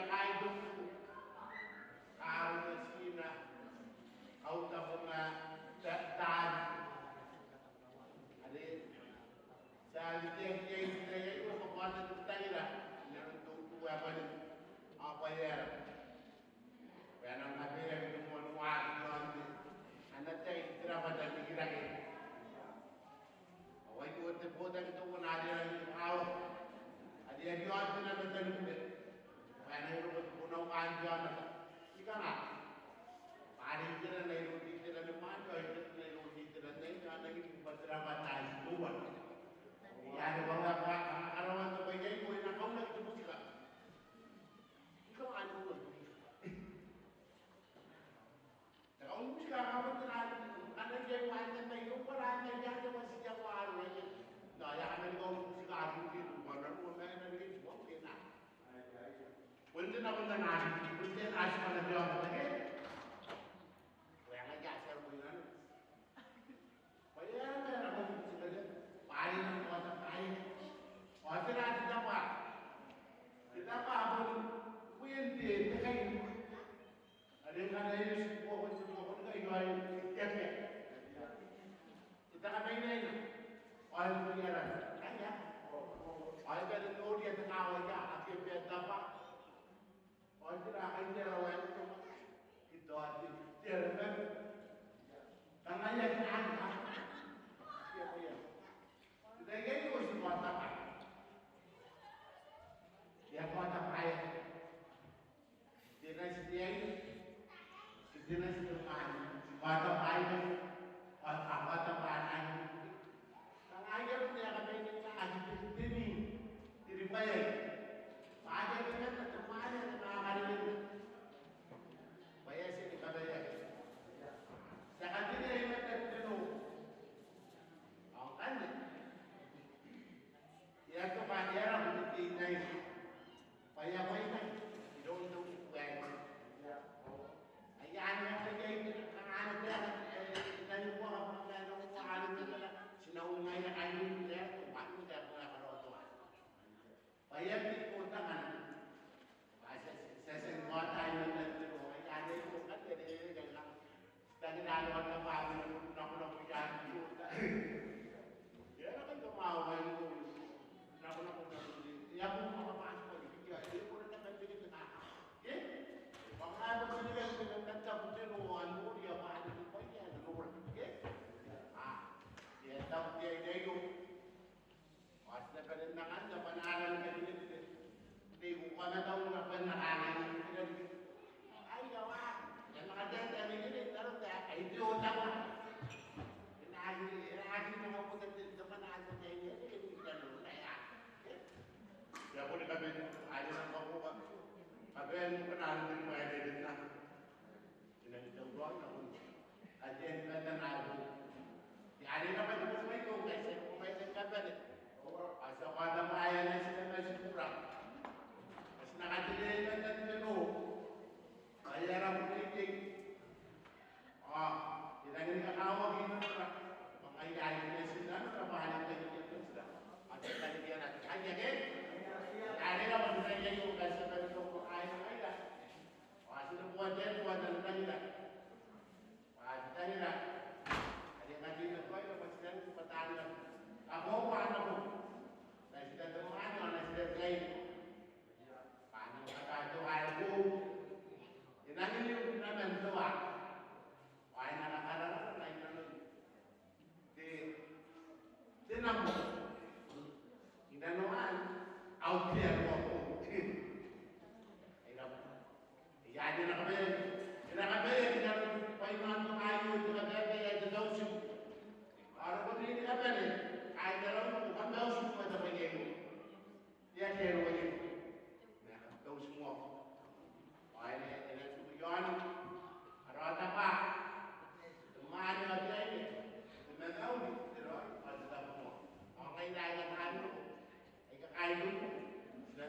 Kaibuke, Karunatina, Kautabonga, Taari. Are ti a riteaki iai n te tai aio bwa ko na tangira n aron te utu ae bane ao bwa e aera bwa e nang kabaeaki te moan waaki iaon te, ana tai te rabwata n rikirake. Ao aio te botaki teuana are e rangi ni kakawaki, are e a riaon te namatanibure bwa e na roko te bonau kaain te aomata. Ti kanga bwa are iterana iroun te iterana ni mwaane ao iterana iroun te iterana n aine, ao a nangi bwa te rabwata ae teuana. Ngaia are bwa a kanga karaoan te bwai aio e na kaunaki te butika. Ti kanga ni kaunaki te butika. Te kaunibusika a kamoa te raan, ana iai waen naba iroun bwa raan aia te watiia ko aroia. Nao e a kamani kaunibusika a ruki iroun bwa nanona ma e na reke tuan ke na. Bon te nako n ana riki, bon te na ati bwa na te aomata ke. Bwa e ngaia a tia roko i nano. Bwa e aera ma e na kaunibusika bwa are e nang kaota bwaai. Ao tera te taba? Te taba bon, bon te, te kai. Are ngkana e oti buakon, te buakon ngkai ao e aki, e aki. E taka mainaina. Ao e boni ara. Aia. Ao e bane n noria te kaawa ae akea bwa e taba. Ao tera, ai tera wae n toma. Ito ati, tera bane. Kanga e aki, e aki. Te tai ae e oti bwa taba. E a bwa taba ae. Te nati te aine, te nati te mwaane, kaota bwaai, kaota bwaai. Kanga ai aron te aeka baina n aki te, te ni, te ribwaiai. Bwa akea temanna te mwaane, te mwaane. Bwa e a tia ni kabaeaki. Ti a katerea i matan te noo. Ao ngkanne e a toka, e a roko te teinnaine. Bwa e a bwainaki iroun te utu aei. Ai anne ngkai te kanganga ae e nang buaka bwa e nang buaka are te tala. Ti na ungaia kaain te utu aei, te utu aei bwa e karaoa te waaki. Bwa e a biri botangana. Bwa ti a, ti a tia ni kaota i matan te noo, ai anne ngkanne are e reke nako. Ti tangira naba bwa e nakonako i aan te ota. E a raka n tamawa n nakonako, nakonako. E a boni manga bati bwa riki, e a, e kona naba n reke te kanganga. Ke? Bwa kanga e boni reke te kanganga, tabu te noo ao noria bwa are te bwai ae e na nora. Ke? A, e a tabu te aine aio. Ao ti na bane n anganna bwa n aran Kanikete. Te iko kamatau ma bwa n aran Kanikete. Ai awa, e na katea Kanikete n aron te, ai te otawa. E na aki, e na aki manga buta te, te mwaane ae te Kanikete, e na aki manga buta. Ia boni kabae, ai te nang kabuka. Kabae n aran te, bwa e na aki manga. E nang tauraoi nakon atean batan ae boou. Are e na bati boni mai iroum ngkai ti a roko mai ni kabane. Ao ti a kaota bwaai ae ti na mati n ura. Ao ti na katerea i matan te noo. Ao e a raba te reirei. Ao e rangi ni kakawaki nanora. Bwa ngaia ae e na tii nanora bwa are e na tii nanora. Ao te tari ke ana te kai ake. Are e raba te reirei ngkai ti a bati n ura. Ao ti na bua te, bua te tangira. Bwa te tangira. Are e kati na bwai, bwa ti tangira, bwa tangira. Kakoaua ana buu. Natira te mwaane, ao natira te aine. Bwa a nang katoa te waa ae boou. E nang iriu naman te waa. Ao e na kakarara i nanon te, te namo. I nano anne, ao te aroaro. Ai namo. Ia, e na kabaeaki, e na kabaeaki i nanon bwaai n te bwai aio, te kabaebae ae te tautibu. Ao rokon ni kabane, kaain ara utu, kam na tautibu ma te bwai aio. Ia, te aroaro. N na tautimoa. Ao e na, e na tiku i aoni ara otabwa, te mwaane ao te aine, te mamauri, te raoi ao te tabomoa. Ao ngaira aika taan roko, aika kaain te utu, ti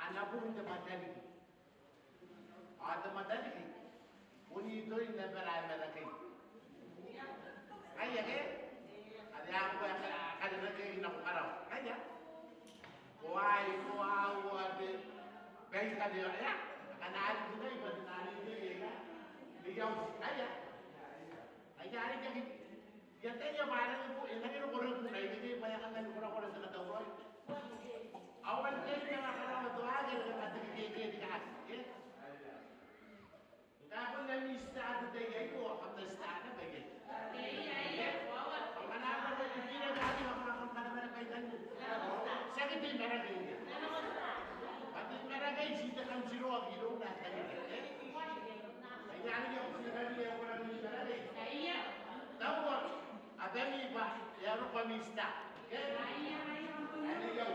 Ana bung te matariki. Ao te matariki bon itoi n abara ae Marakei. Ngaia ke? Are a koa a kare Marakei nako karawa. Ngaia. Ko ai, ko au, ate. Bai kare, ea? Akana a rikinai, bwa te na rikinai, ea? Te iau, ngaia. Ngaia are I aki I ataia bwa e nangi ko, e nangi roko rokuna, I ataia bwa e a kanga ni korakora te katauraoi. Ao man te, I a karaoa te waaki are kam a tekekeke ni kaaki, e? Ngkai bon ami sita te tai aio, ao kam na sita naba iai. Ao ngkana arona bwa e bira kaaki, ao kam na, kam na kabwarabwara baikanne. Tiaki te I-Marakei. Bwa te I-Marakei ti te kan tiroaki irouna tangiraki, e? Ai anne au titiraki, e, ko rabwa, Marakei. Tauan abami bwa e a roko ami sita. Ke? Anne au.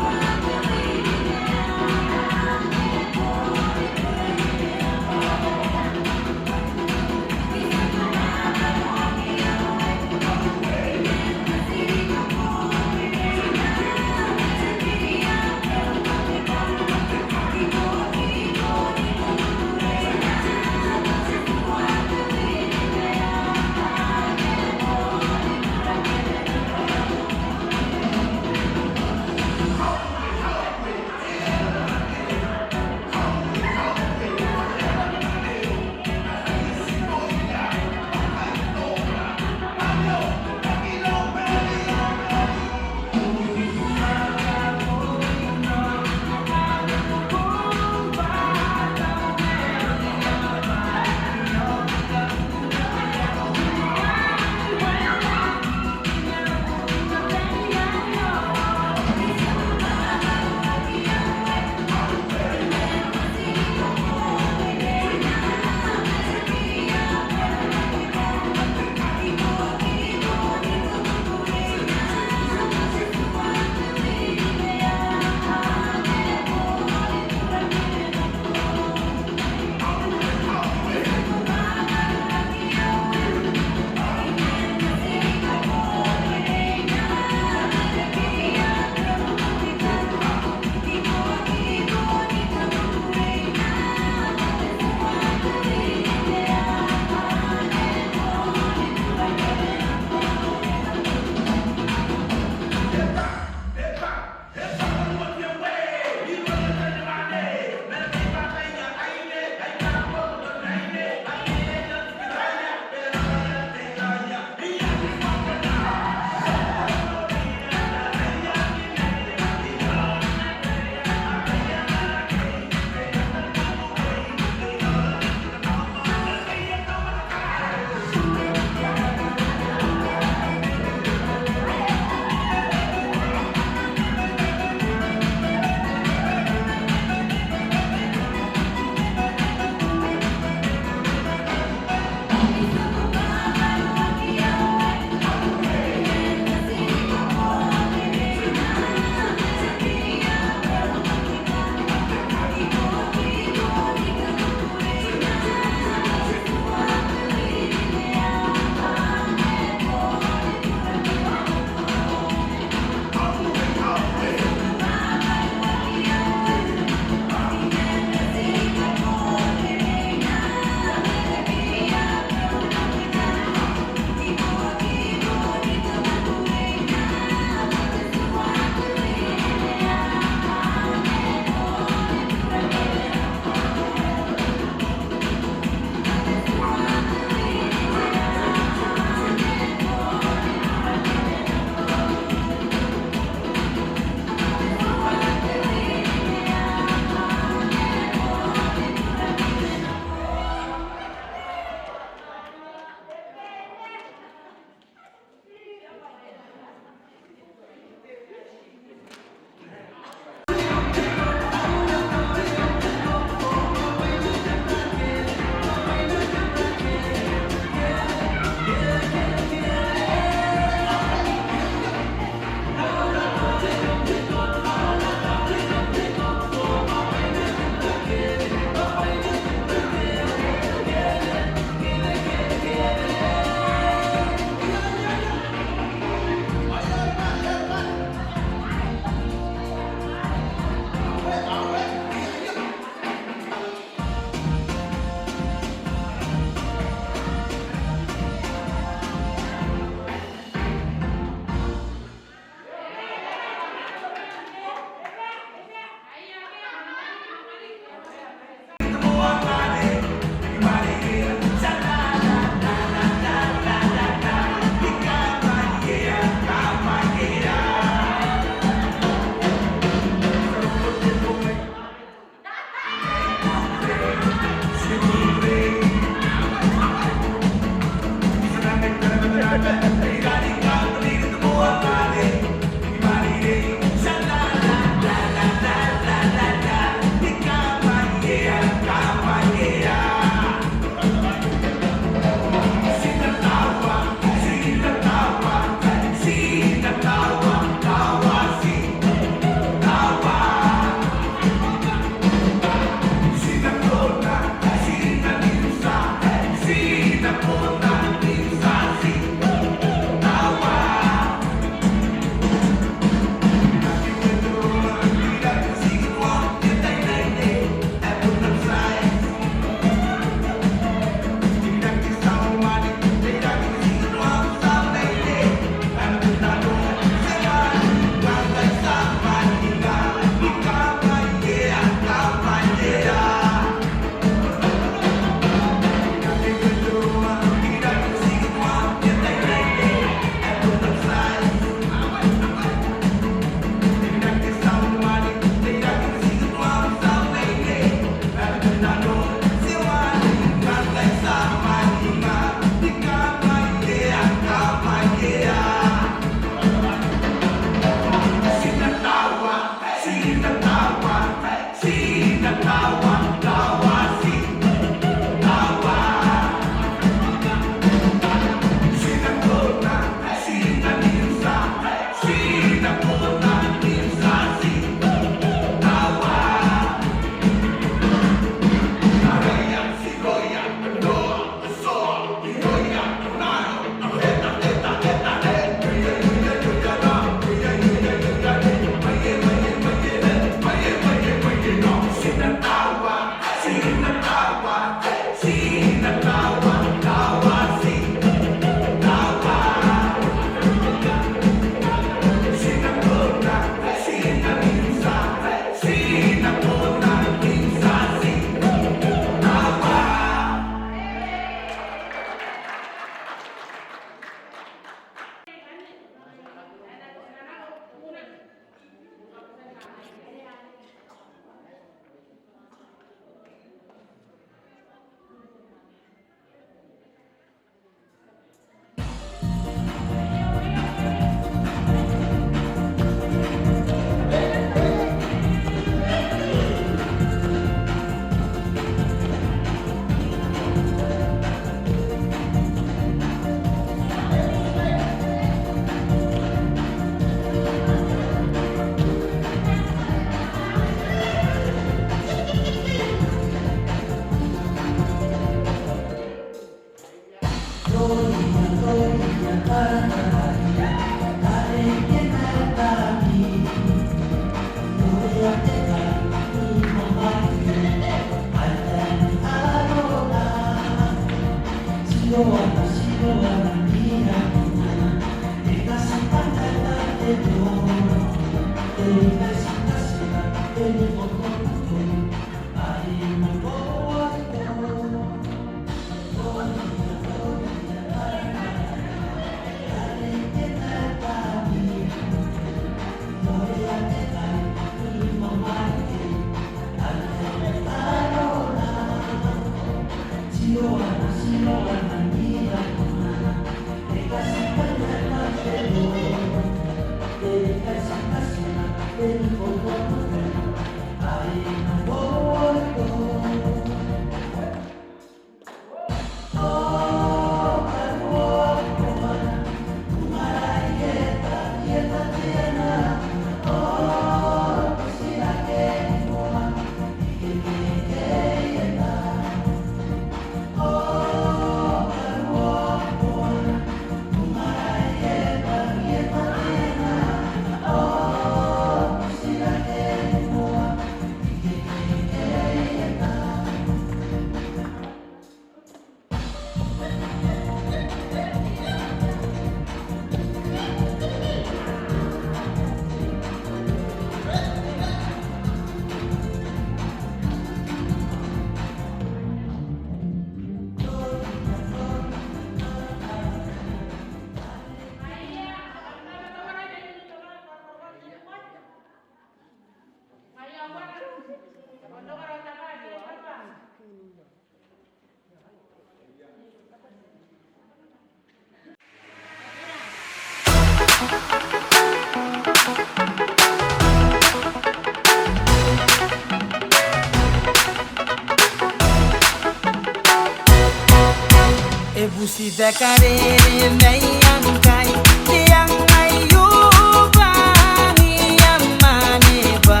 E buti te karere mai ngkai, te angai o bwangi a mwaneaba,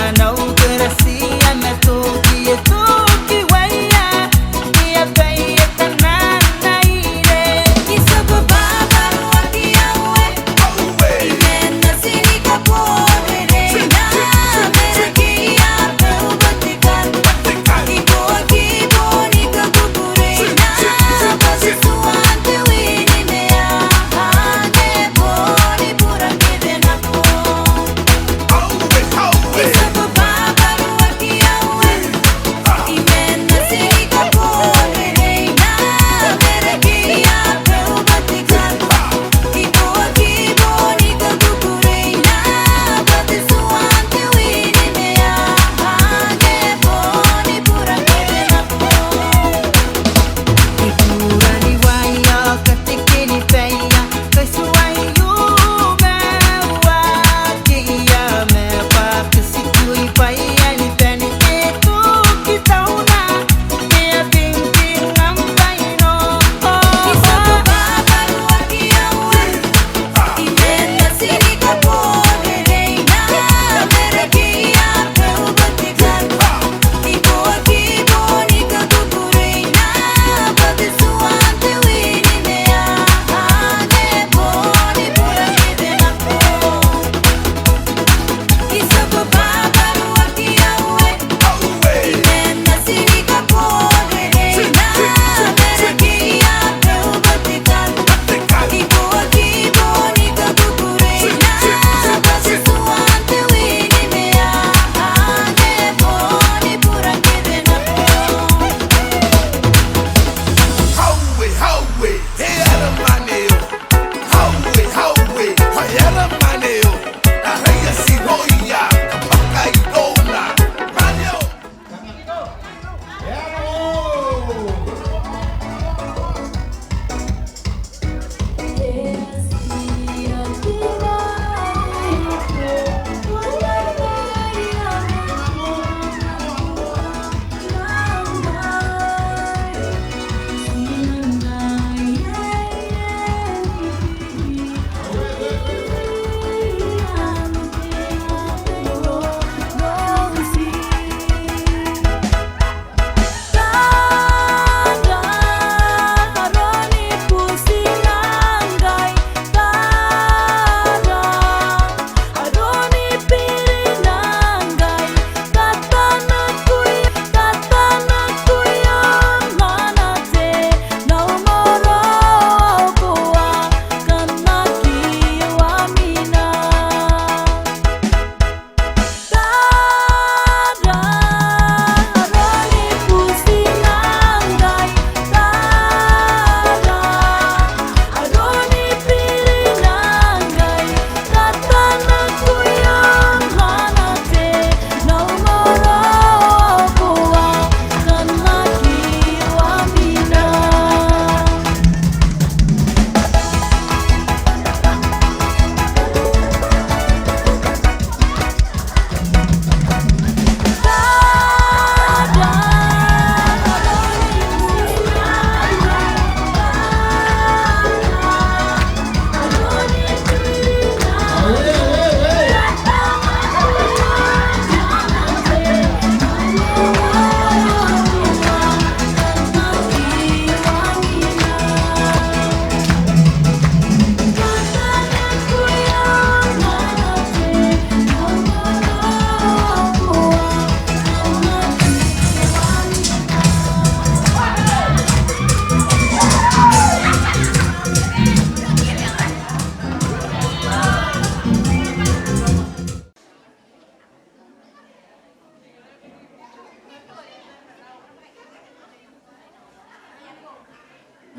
ana ukerati a matoki, e toki waia, e a bae e kananaire. I taku bwa bwa ruaki aue.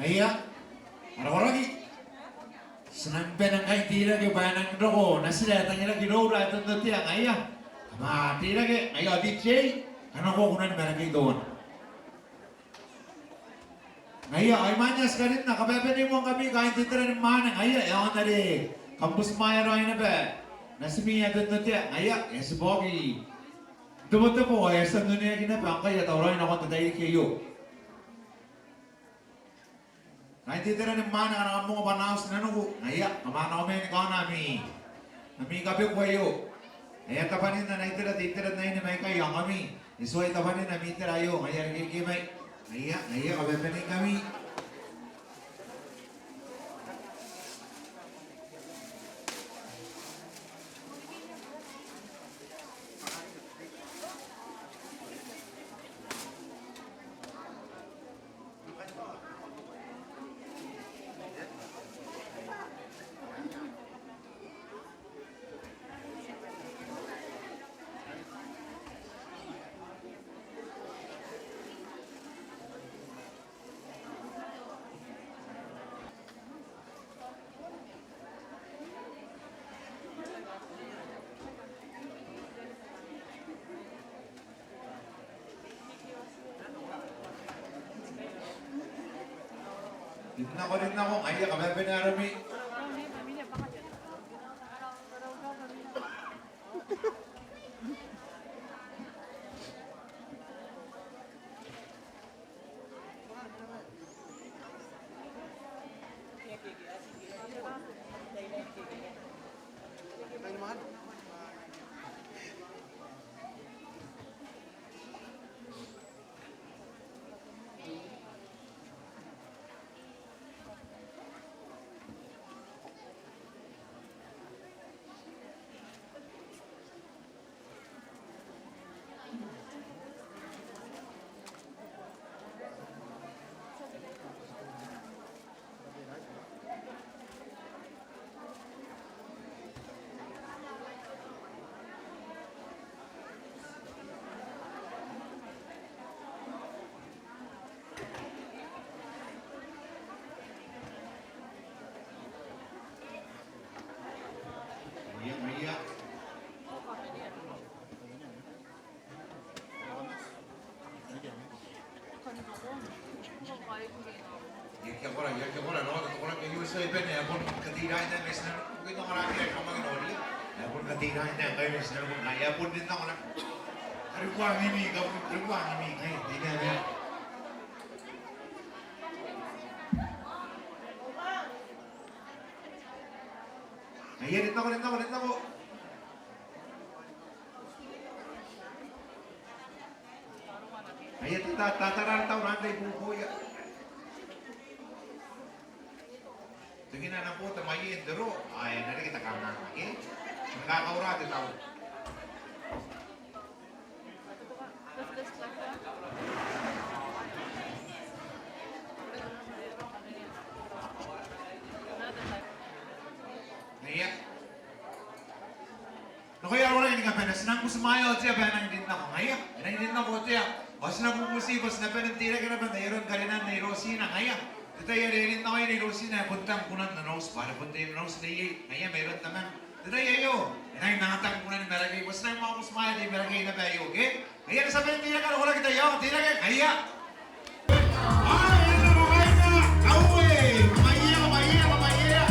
Ngaia, ara koraki. Ti nang bane ngkai n teirake bwa e nang roko natira ae tangiraki iroura ae Tontotea, ngaia. Kam a teirake, ngaia, ao D J, kanakoa kunan Marakei teuana. Ngaia, ao imwain ae ti karinna, kababanei moa ngkami kaain te itera ni mwaane, ngaia, e aonga are kam butimwaea raoi naba natimi ae Tontotea, ngaia, e a tibwa oki n tebotebo, e a tia n oneaki naba, ao ngkai e a tauraoi nakon te tairiki aio. Kaain te itera ni mwaane, ngkana kam ongo bwanaau ti na nako, ngaia, kam a nako mai ni kaona ami, ami kabeku aio. E a tabwanin ana itera te itera n aine maikai, ao ngkami e tuai tabwanin ami itera aio, ngaia, reke ikai mai. Ngaia, ngaia, kababanei ngkami. Rin nako, rin nako, ngaia, kababanea arami. Ia kia kora, ia kia kora, nao te tokoraki aio, e tuai bane, e a bon kateiraina mai tinaniku, bukin ongora ngkai, kam aki noria. E a bon kateiraina ngkai mai tinaniku, ngaia, e a bon rin nako naba. Karikuangimi, kam, karikuangimi, ngaia, te ina ina. Ngaia, rin nako, rin nako, rin nako. Ngaia, ta, ta, ta, tara, tara, tau, ranta, ibuobuoia. Tokina nako, ta, mai, e, n te ro, ao e na reke te kanganga, ke? N kakaura te tau. Ngaia. Nakoia ara koraki ni kabane, ti nang butimwaea Otea bwa e nang rin nako, ngaia. E nang rin nako Otea. Ao ti na bubuti bwa ti na bane n teirake naba n ai aron karinan Nei Rotina, ngaia. Te tai are e rin nako iai Nei Rotina, e bon tang kunan Nonouti, bwa are bon te Nonouti neiei, ngaia, mairoun tamana. Te tai aio, e nang manga tang kunan Marakei, bwa ti nang manga butimwaea te I-Marakei naba aio, ke? Ngaia, ti a bane n teirake ara koraki, tai aio, teirake, ngaia. Ao e na manga ina, aue, mamaia, mamaia, mamaia.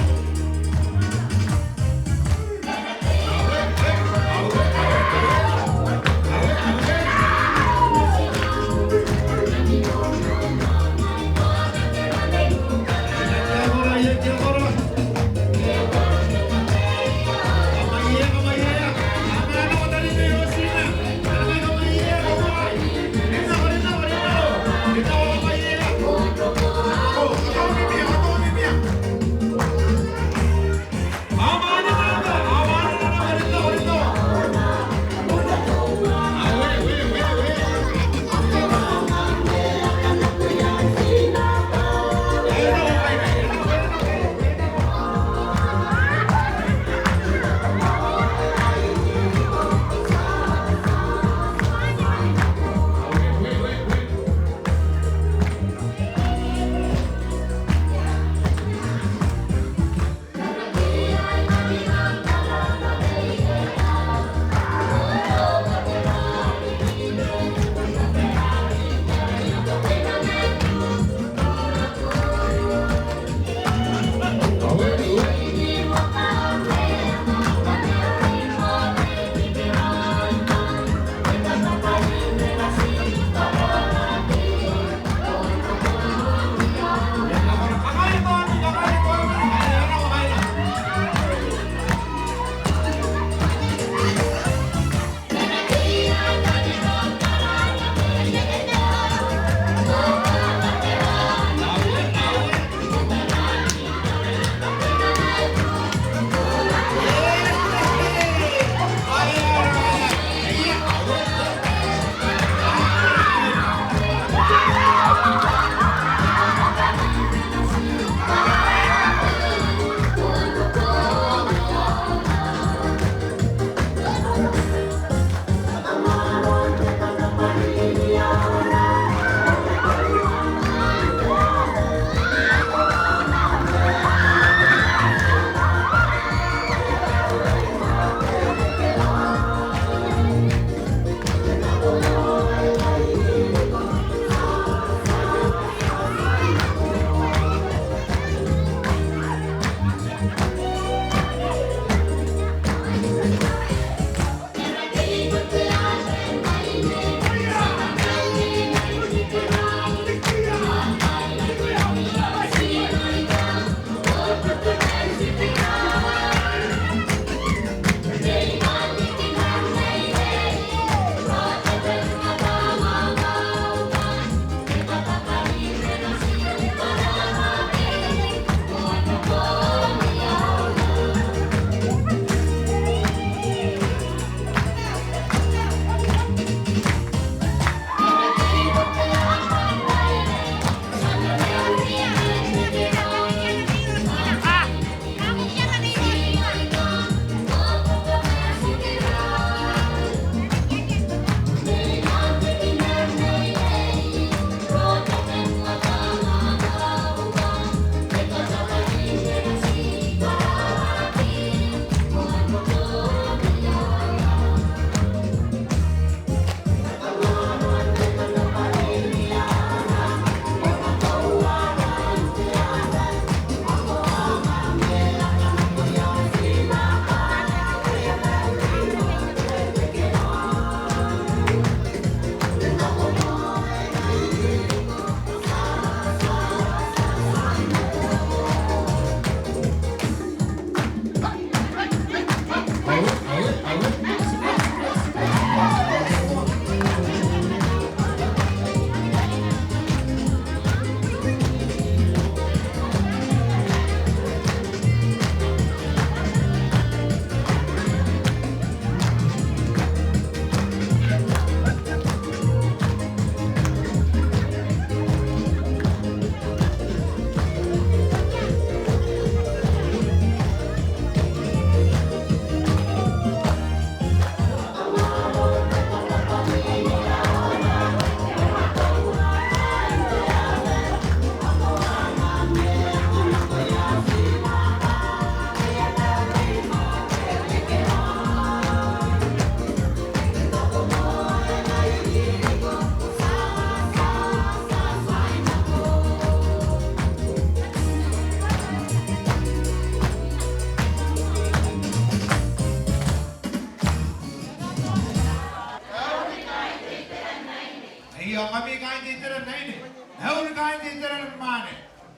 Aio ngkami kaain te itera n aine. Mauri kaain te itera ni mwaane.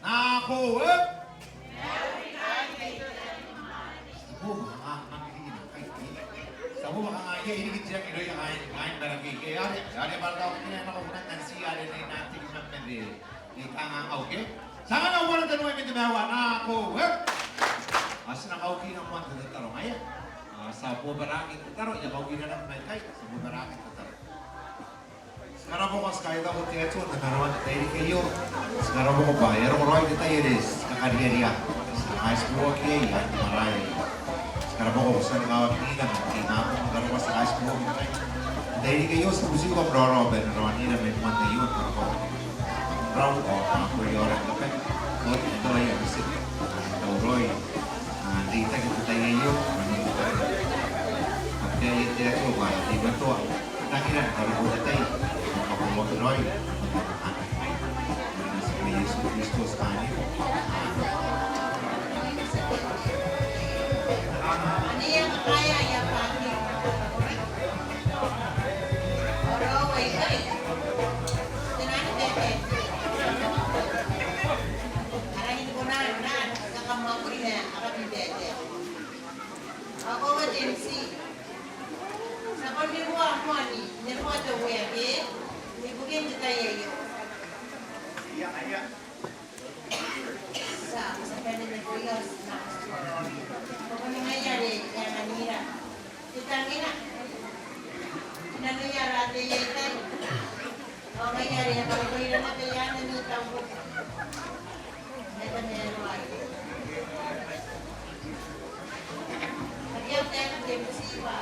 Nako, e? Tabo bwa kanga, kanga iai, iai riki te ang irouia kaain, kaain Marakei. Ke are, are bwa tao kina nako kunan nanti are nei nanti kunan mende. Ni kanga, okay. Ti a nang uara tenua imwin te maiu, nako, e? Ao ti na kauki nako moa n te tataro ngaia. Ao ti a bobaraaki n tataro, I a kauki naba mai ikai, ti a bobaraaki n tataro. Ti karabwako, ti kaitau te Atua n tamaroan te tairiki aio. Ti karabwako bwa e a roko raoi te tai are ti kakariaria, ti kakaitiboaki iai, ao te marae. Ti karabwako bwa ti a nang wakinna ma te nako, ti karabwako, ti kakaitiboaki iai. N te tairiki aio ti butiko am raoraobaba n raonira mai moan aio, ti karabwako. Rau ao a koreaki, ao e a tia n tauraoi. Ao n reitaki n te tai aio, ao n reitaki. Ao e a tia te Atua bwa e teimatoa n tangira ni karokoa te tai, ni kabonganaaki raoi. N aran Iesu Kristo ti kangai. Ao koaua James, ti a bon rimoa moa ni, n rimoa te Uea ke, ibukin te tai aio. Ia, ia. Ti a, ti a bane ni kuia, ti na. Ko bon ngaia are e anganira. Ti tangira. Ti na noria ara tei aei. Ao ngaia are e a karokoira naba iai ana ni tabo. Naba n aroia. Aria te, te mutiwa.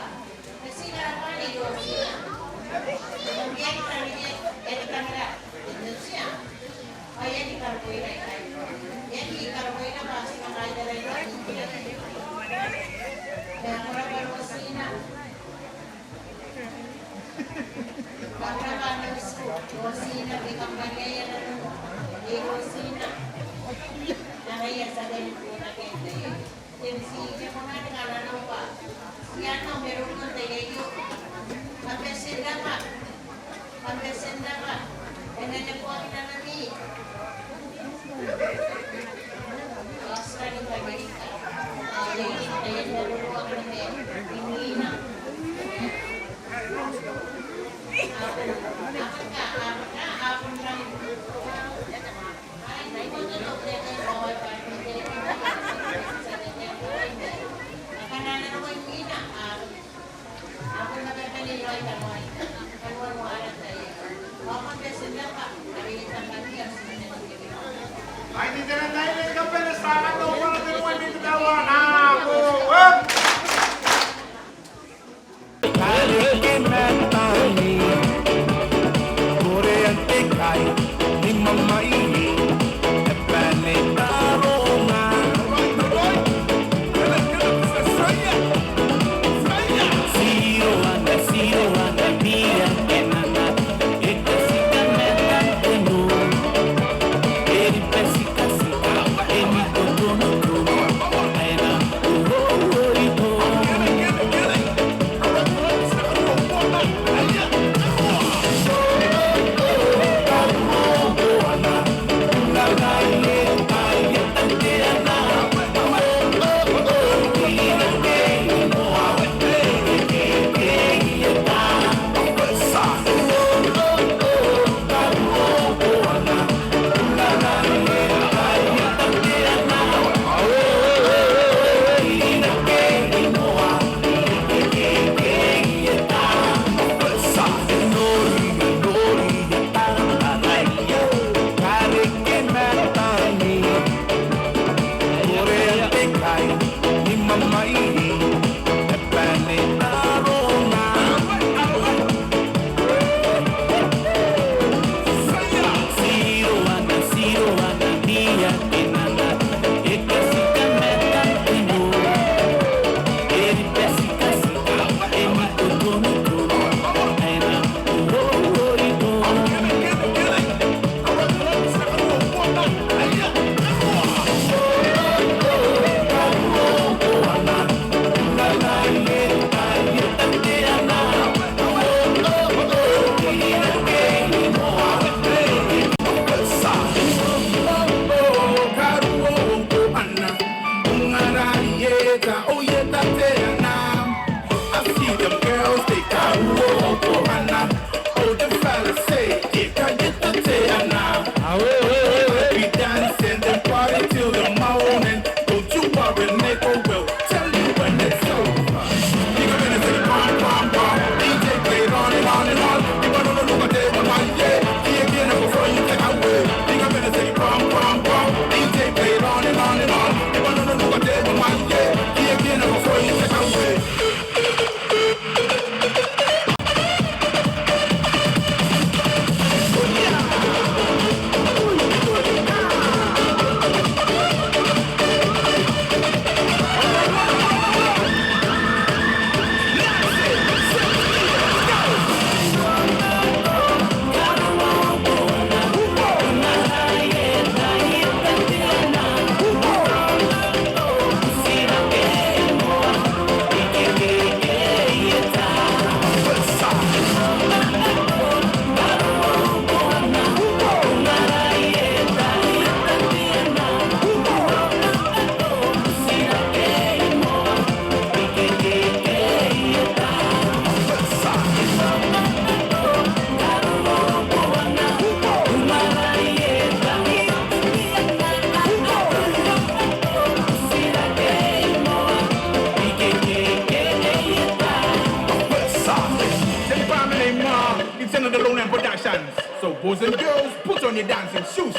It's another Lowland Productions. So boys and girls, put on your dancing shoes.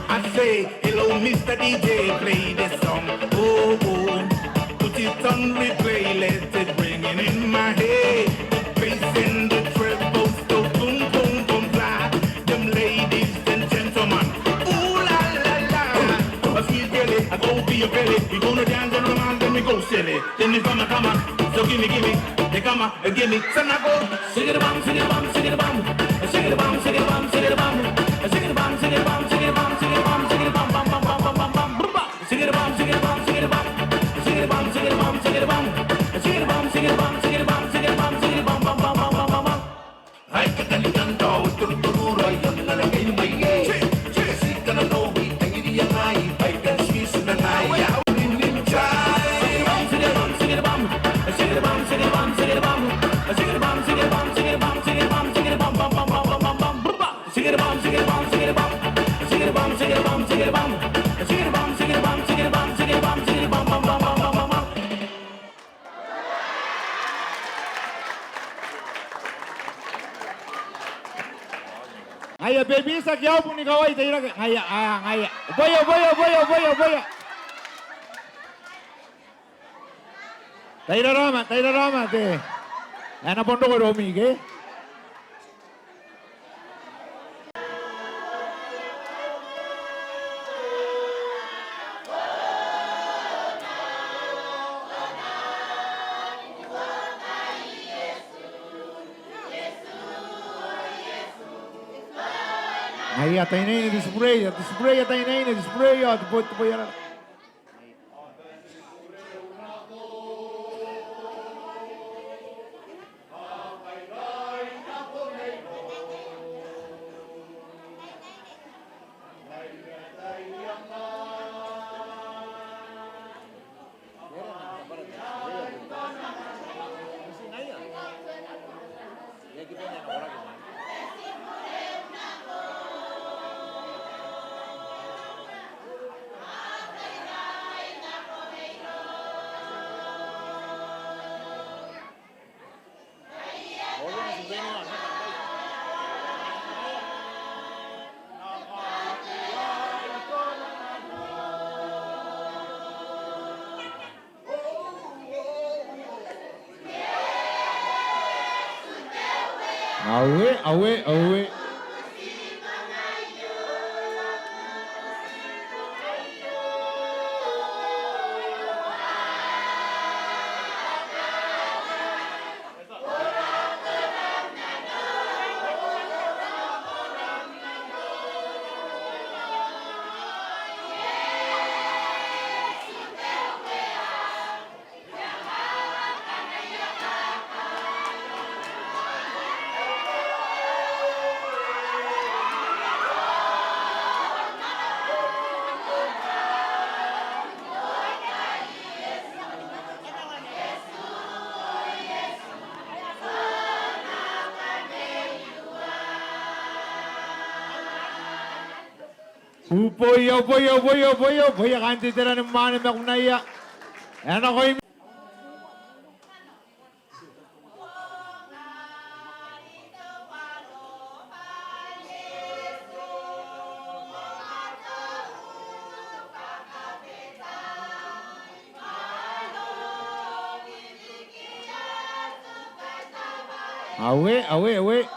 I say, hello, Mister D J, play the song. Oh, oh. Put it on replay, let it ringing in my head. The bass and the treble, so boom, boom, boom, fly. Them ladies and gentlemen, ooh la la la. A sweet belly, I go be a belly. We gonna dance and romance, then we go silly. Then we come, come, so gimme, gimme. They come, gimme, son, I go. Ngaia, bebis, aki au boni kawai, teirake. Ngaia, a, ngaia. Oboia, oboia, oboia, oboia, oboia. Tairarama, tairarama, te. Ana bon roko iroumi, ke? Ngaia, ataeinnaine, display, display, ataeinnaine, display, ao te bwai, te bwai arana. Aue, aue, aue. Uboia, uboia, uboia, uboia, uboia, kaain te itera ni mwaane ma kunaia. E a nako i Aue, aue, aue.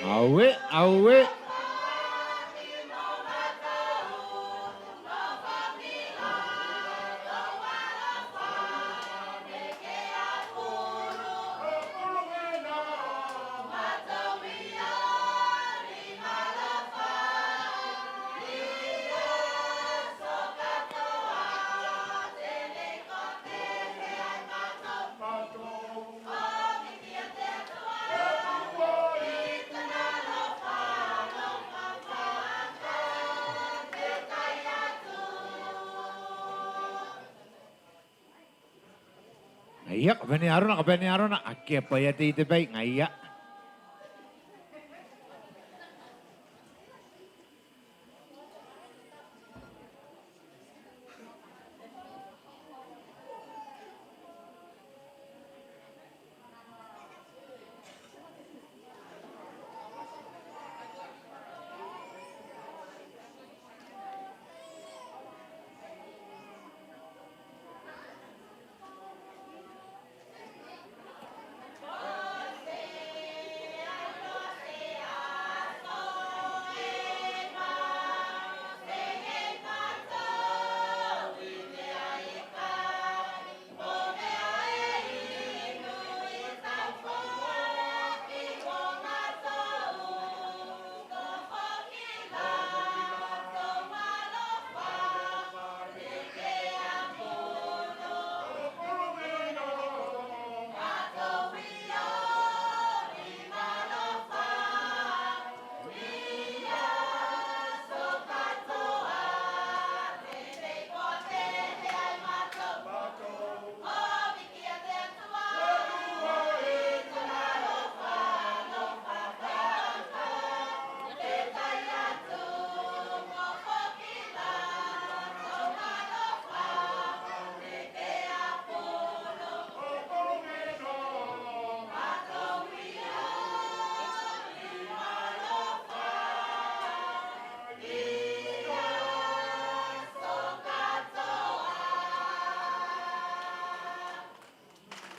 Aue, aue. Ngaia, kabanea arona, kabanea arona. Akea bwa e a tei te bai, ngaia.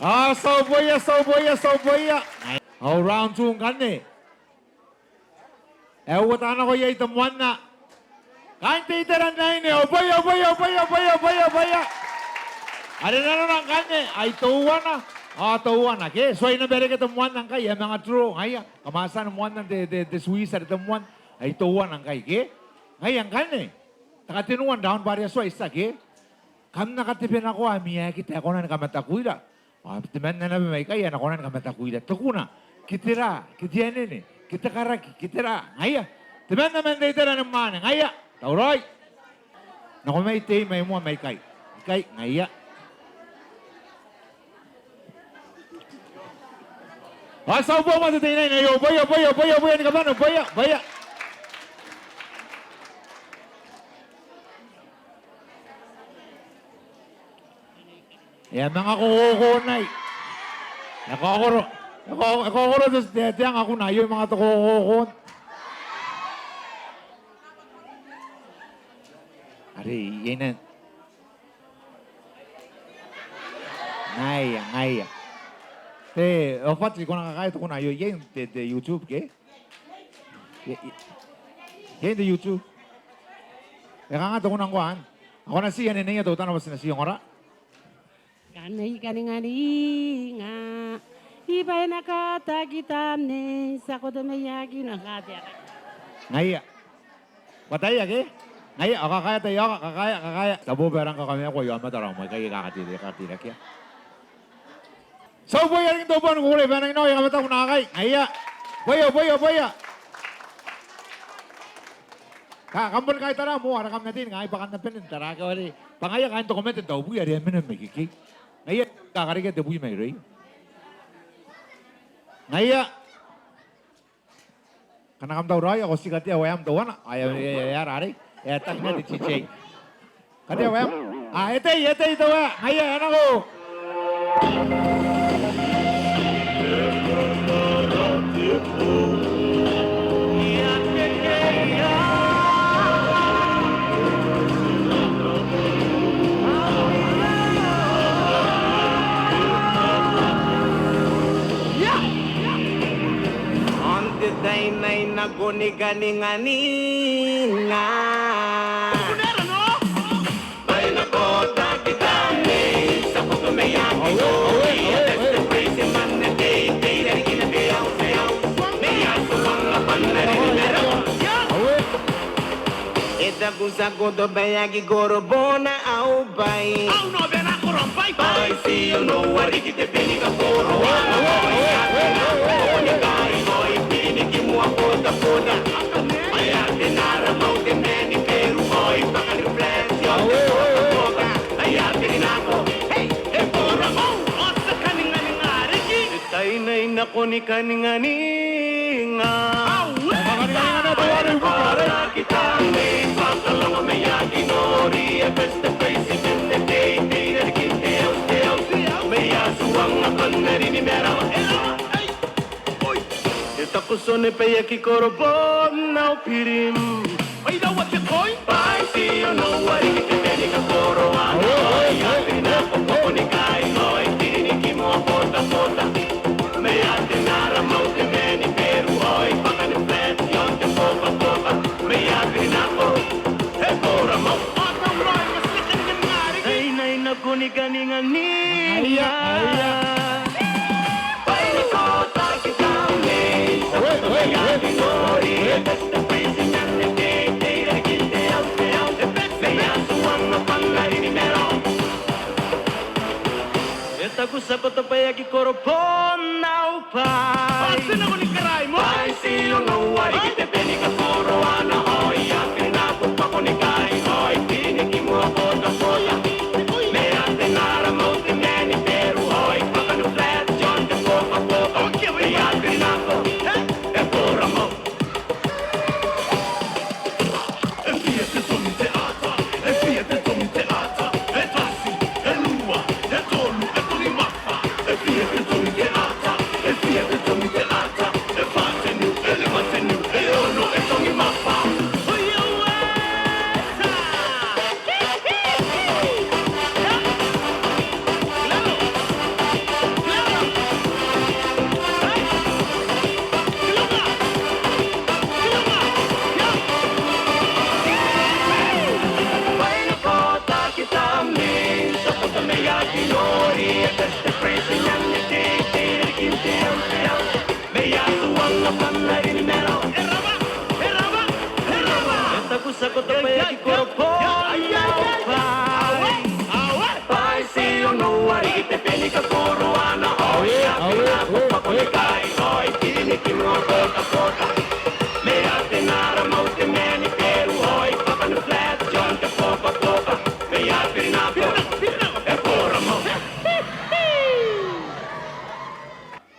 A, ti a uboia, ti a uboia, ti a uboia. Au round two ngkanne. E uota nako iai te moanna. Kaain te itera n aine, uboia, uboia, uboia. Are nanona ngkanne, ai teuana. A, teuana, ke? Tuai naba reke te moanna ngkai, e a manga draw, ngaia. Kam a tia ni moanna te, te, te Swiss are te moan. Ai teuana ngkai, ke? Ngaia ngkanne. Te katenua n round bwa are e tuai tia, ke? Kam na katebenakoa ami aekita ae kona ni kamatakuira. Ao temanna naba mai ikai ae na kona ni kamatakuira. Te kuna, ke te ra, ke te anene, ke te karaki, ke te ra, ngaia. Temanna man te itera ni mwaane, ngaia. Tauraoi. Nako mai tei mai moa mai ikai. Ikai, ngaia. A, ti a uboa moa te teinnaine aio, uboia, uboia, uboia, uboia, ni kabane, uboia, uboia. E a manga kokoko nai. E kaokoro. E kao-, e kaokoro te, te, te anga kuna aio, e manga te kokoko. Are, iai naba. Ngaia, ngaia. Te, ao bwa ti kona ni kakaea te kuna aio, iai n te, te YouTube, ke? Iai, iai, iai n te YouTube. E kanga te kuna ngkoa anne? A kona ti aneneia teutana bwa ti na ti ongora. Kanai kaninganinga. I bwaina kataki tamnei, ti a kotomiaki n katea. Ngaia. Bwa taiaoka ke? Ngaia, ao kakaea taiaoka, kakaea, kakaea. Tabo bwa e rang kakamakoa aio aomata raoi moa ikai, e kakatiri, e kakatiri, akea. Ti a uboia riki n te ubao ni kukurei bwa e nangi nako aia kamataku naakai. Ngaia. Uboia, uboia, uboia. Ka, kam boni kaitara moa, ara kam na tei ni kangai bwa kam na bane n tara, ke are. Bwa ngaia kaain te komete n taubwi are a mena mai ikekei. Ngaia, kakarekea te bwi mairouia. Ngaia. Ngkana kam tauraoi ao ko ti katea waem teuana. Aia, e, e, e, ara arei. E, tangina te D J. Katea waem. A, e tei, e tei te wae. Ngaia, e nako. Te tai nai nako ni kaninganinga. E taku Tiakoto Baeki Koro Bonaobati. Bye, see you, no worry, get the penny, the photo. Hey, e koro mou, o te kaninganinga riki. Tai nai nako ni kaninganinga. Aue. Kaninganinga na tuare ubuare. E taku Tiakoto Baeki Koro Bonaobati. Ai rawa te koi. Bye, see you, no worry, get the penny, the photo. E taku Tiakoto Baeki Koro Bonaobati. Bye, see you, no worry, get the penny, the photo. E taku Tiakoto Baeki Koro Bonaobati. Bye, see you, no worry, get the penny, the photo.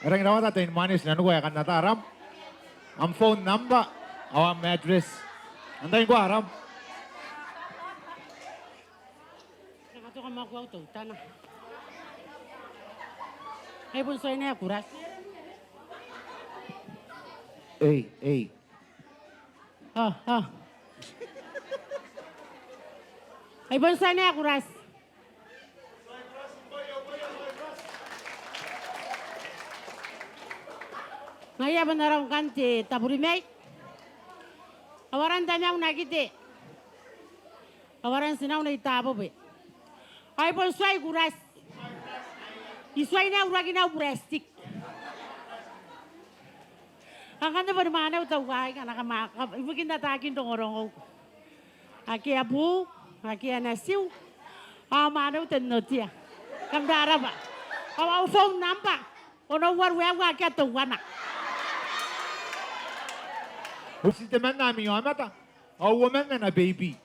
E rangi n rawata taian mwane, ti na nako, e kan ata aram, am phone number ao am address. Antai ngkoa aram? Nang katoka ma kuau teutana. Ai bon tuai nea kuras. Ei, ei. Oh, oh. Ai bon tuai nea kuras. Ngaia bon arau ngkanne te taburimai. Ao aran tamau Nakite. Ao aran tinau Nei Tabobe. Ai bon tuai kuras. I tuai nea urakin au burastik. Ngkanne boni mwaneu teuaei, ngkana kam a, ibukin ataakin rongorongou. Akea buu, akea natiu, ao mwaneu te notia. Kam rabwa. Ao au phone number, onoua ruaiwa akea teuana. Uti temanna ami aomata, ao uoman ana baby.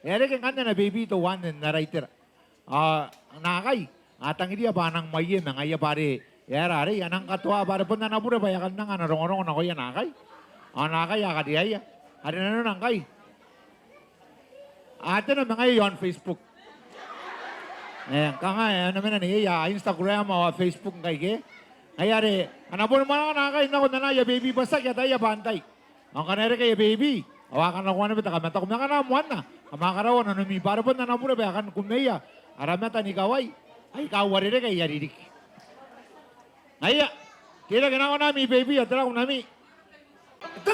E a reke ngkanne ana baby teuanne n ara itera. Ao naakai a tangiria bwa a nang mwaie ma ngaia bwa are e aera arei, a nang katoa bwa are bon ana bure bwa e a kan anga ana rongorongo nakoia naakai. Ao naakai a kariaia. Are nanona ngkai, a tena ma ngaia iaon Facebook. E, kanga e na mena neiei, a Instagram ao a Facebook ngkai ke. Ngaia are a na boni mwananga naakai nako n ana aia baby bwa tiaki ataia bwa antai. Ao ngkana e reke aia baby, ao a kan nakoa naba te kamataku. Ma ngkana a moanna, kam a karaua nanomi bwa are bon ana bure bwa e kan kumeia ara mata n ikawai aika uarereke aia ririki. Ngaia, teirake nako nami baby, ao tera kunami? Ole,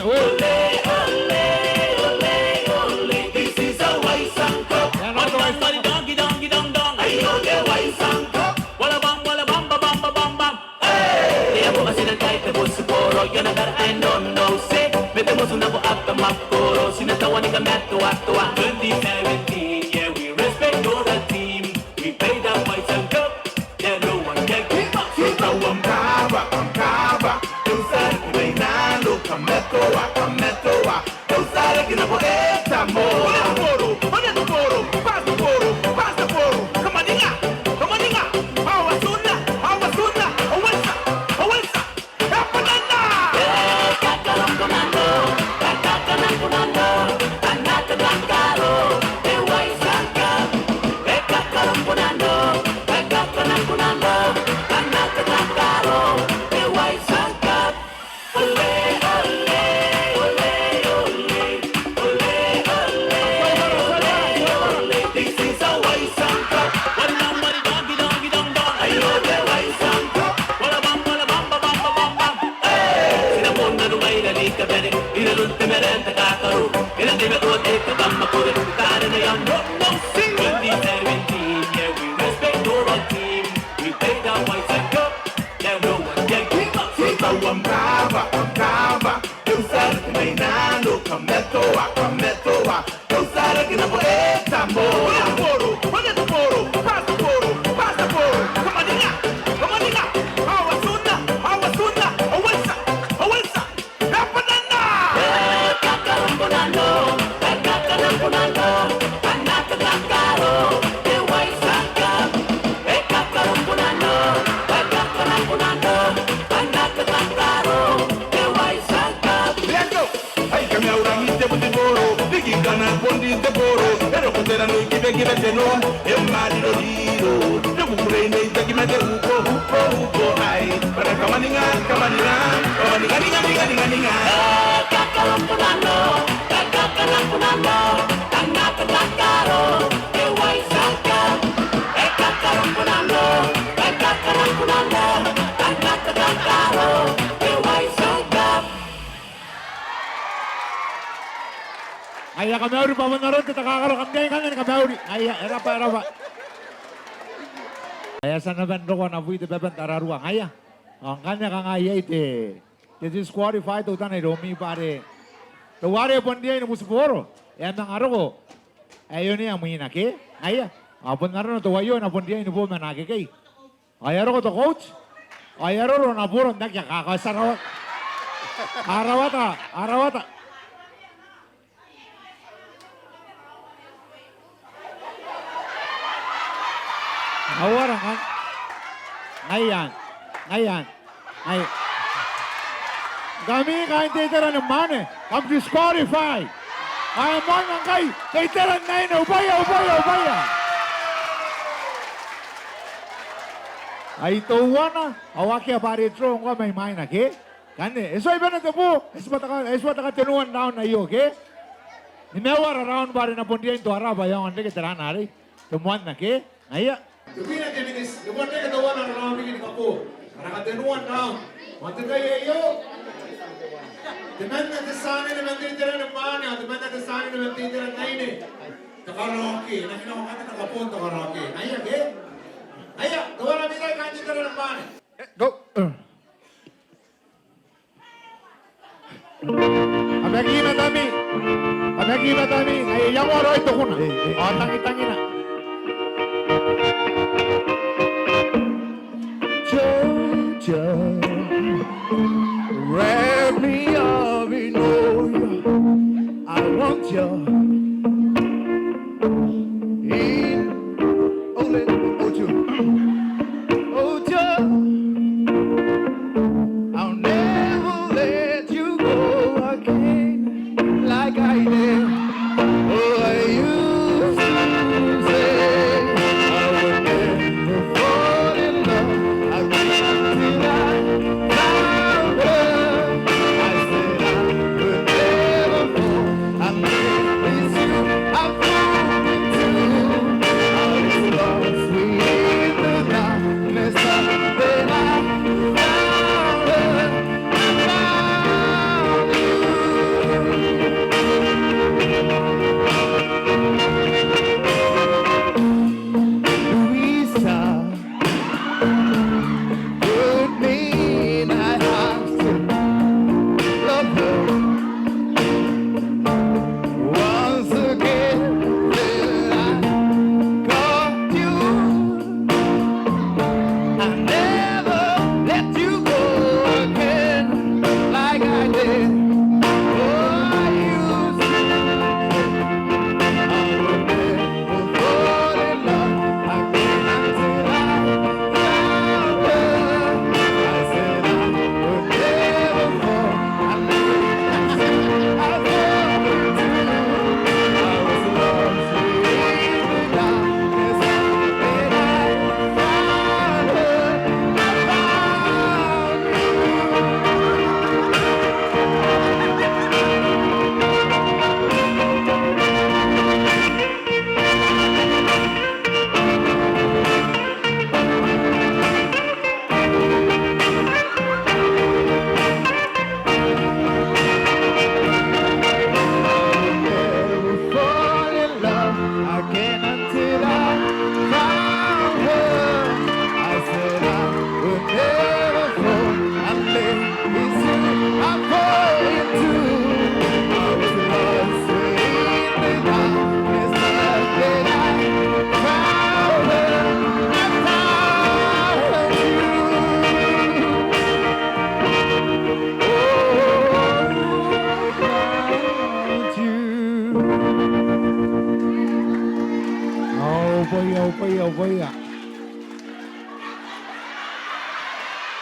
ole, ole, ole, ole. This is a Waisan Cup. Wala bang, wala bang, ba bang, ba bang, bang. Hey! Te abo ae ti na tai te botiboro, e na tara ae nonouti. Ma te motu nako ata makoro, ti na tawa ni kamatoatoa. Twenty seventeen, yeah, we respect all the team. We play the Waisan Cup, yeah, no one can keep us. So tau am kaba, am kaba. Te usa riki mai nano, kamatoa, kamatoa. Te usa riki nako e tamo. Ole te boro, ole te boro, pass the boro, pass the boro. Kamaninga, kamaninga. Awa suna, awa suna, awa sa, awa sa. Ti na bon nanomaira ni kabane, inanon te marae n takakaro, e na teimatoa te kabwamakoro, tara ni iango, no, no, sing. Twenty seventeen, yeah, we respect all our team. We play the Waisan Cup, yeah, no one can keep us. So tau am kaba, am kaba, te usa riki mai nano, kamatoa, kamatoa. Te usa riki nako e tamo. Ole te boro, ole te boro, pass the boro, pass the boro. Kamaninga, kamaninga. Awa suna, awa suna, awa sa, awa sa. E banana. E kakaro banana, e kakaro banana, ana kakaro, te Waisan Cup. E kakaro banana, e kakaro banana, ana kakaro, te Waisan Cup. Let's go. Ai kamaiu rangi te botiboro, riki ngkana bon rin te boro, e roko te ranu i kibekibe te noa, e mariroriro, te kukurei n reitaki ma te uko, uko, uko, ai, bwa e na kamaninga, kamaninga, kamaninga, ninga, ninga, ninga, ninga. E kakaro banana, e kakaro banana, ana kakaro, te Waisan Cup. E kakaro banana, e kakaro banana, ana kakaro, te Waisan Cup. Ngaia, kamauri bwa bon aron te takakaro, kam riai ngkanne ni kamauri. Ngaia, e rabwa, e rabwa. Ngaia, ti a naba n roko ana bwai te baba n tararua. Ngaia. Ao ngkanne kanga iai te, te disqualify teutana iroumi bwa are teuare bon riai ni butiboro, e a manga roko ae e onea mwina ke. Ngaia. Ao bon arona teuaio e na bon riai ni bo ma ana akekei. Ao e a roko te coach. Ao e a roro ana boro n aki akaka, ao ti a rawata. A rawata, a rawata. Ao ara ngai, ngaia, ngaia, ngaia. Ngkami kaain te itera ni mwaane, kam disqualify. Ao e moanna ngkai te itera n aine, ubwaia, ubwaia, ubwaia. Ai teuana, ao akea bwa are draw ngkoa mai mwaina ke. Ngkanne, e tuai bane te boo, e tibwa taka, e tibwa taka tenua n round aio ke. Nimaua ara round bwa are e na bon riai n toara bwa e aonga n reke te rana arei. Te moanna ke. Ngaia. Tebwina te miniti, e bon reke teuana ara round riki ni kaboo. Ara katenua n round. Ao n te tai aio, temanna te tia anene man te itera ni mwaane, ao temanna te tia anene man te itera n aine. Te karaoke, e na kinaa ngkanne te kaboo n te karaoke. Ngaia ke? Ngaia, teuana mirai kaain te itera ni mwaane. Go. Kabaki matami. Kabaki matami. Ai iangoa raoi te kuna. Ao tangitangina. Jojo, wrap me up in oil. I want you in. Oh, let, oh, Joe. Oh, Joe. I'll never let you go again like I did. Oh, I used to say I would never fall in love again till I found her. I said I would never fall. I miss you, I'm going to. I was lost within the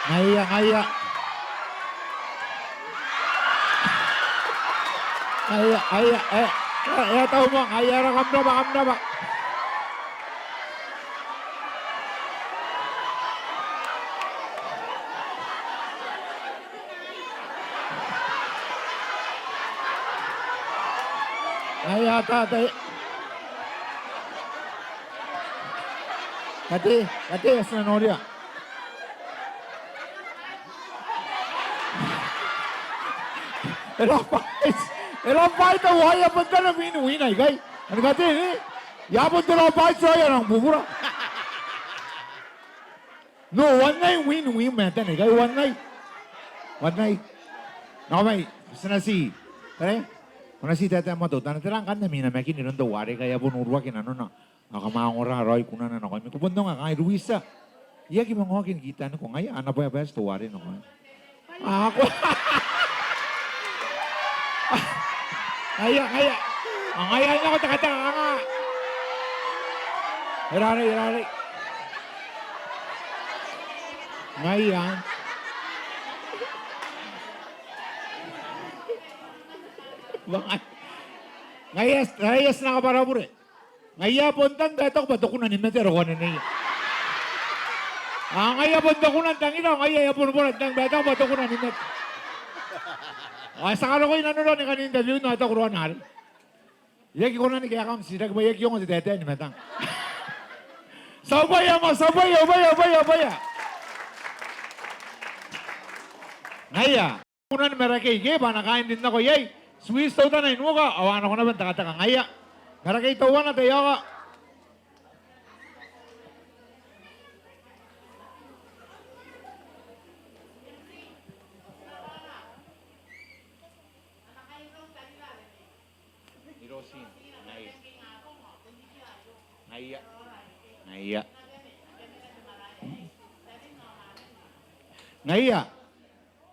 Ngaia, ngaia. Ngaia, ngaia, e, e, e, tau moa, ngaia, ara kam rabwa, kam rabwa. Ngaia, ta, ta. Kati, kati, e a tia n noria. E raba, e raba, tao ai a bon tana win-win aikai. Anne kati, e? E a bon te raba, tao ai a nang bubura. No, one nine win-win ma tana aikai, one nine. One nine. Nako mai, ti na ti. Tare? Ko na ti taetae moa tao. Tana tera ngkanne ami namakin iroun teuare ngkai e a bon uruaki nanona. Ao kam a ongora raoi kunana nakoimi. Ko bon ongo ngkai Luisa. I aki manga oki ni kitaniko ngaia, ana bwaebwaeti teuare nakoimi. A ko. Ngaia, ngaia. A ngaia, ngaia ko takataka kanga. E rarei, e rarei. Ngaia. Bwa ngaia. Ngaia, ngaia ti na kabwara bure. Ngaia bon tang bwa e taku bwa te kuna ni mate are ko anenei. A ngaia bon te kuna n tangira, ngaia e a bon bora tang bwa e taku bwa te kuna ni mate. Ao ti a karokoi nanora ni kan interview n ao e taku raona arei. I aki kona ni kaeka am titiraki bwa I aki ongo te taetae ni matang. Ti a bwaia moa, ti a bwaia, bwaia, bwaia, bwaia. Ngaia. Kunan Marakei ke bwa a na kaai n rin nako iai. Swiss teutana i nuka, ao a nako naba n takataka ngaia. Marakei teuana te ioka. Ni Rosina, ngaia. Ngaia. Ngaia. Ngaia.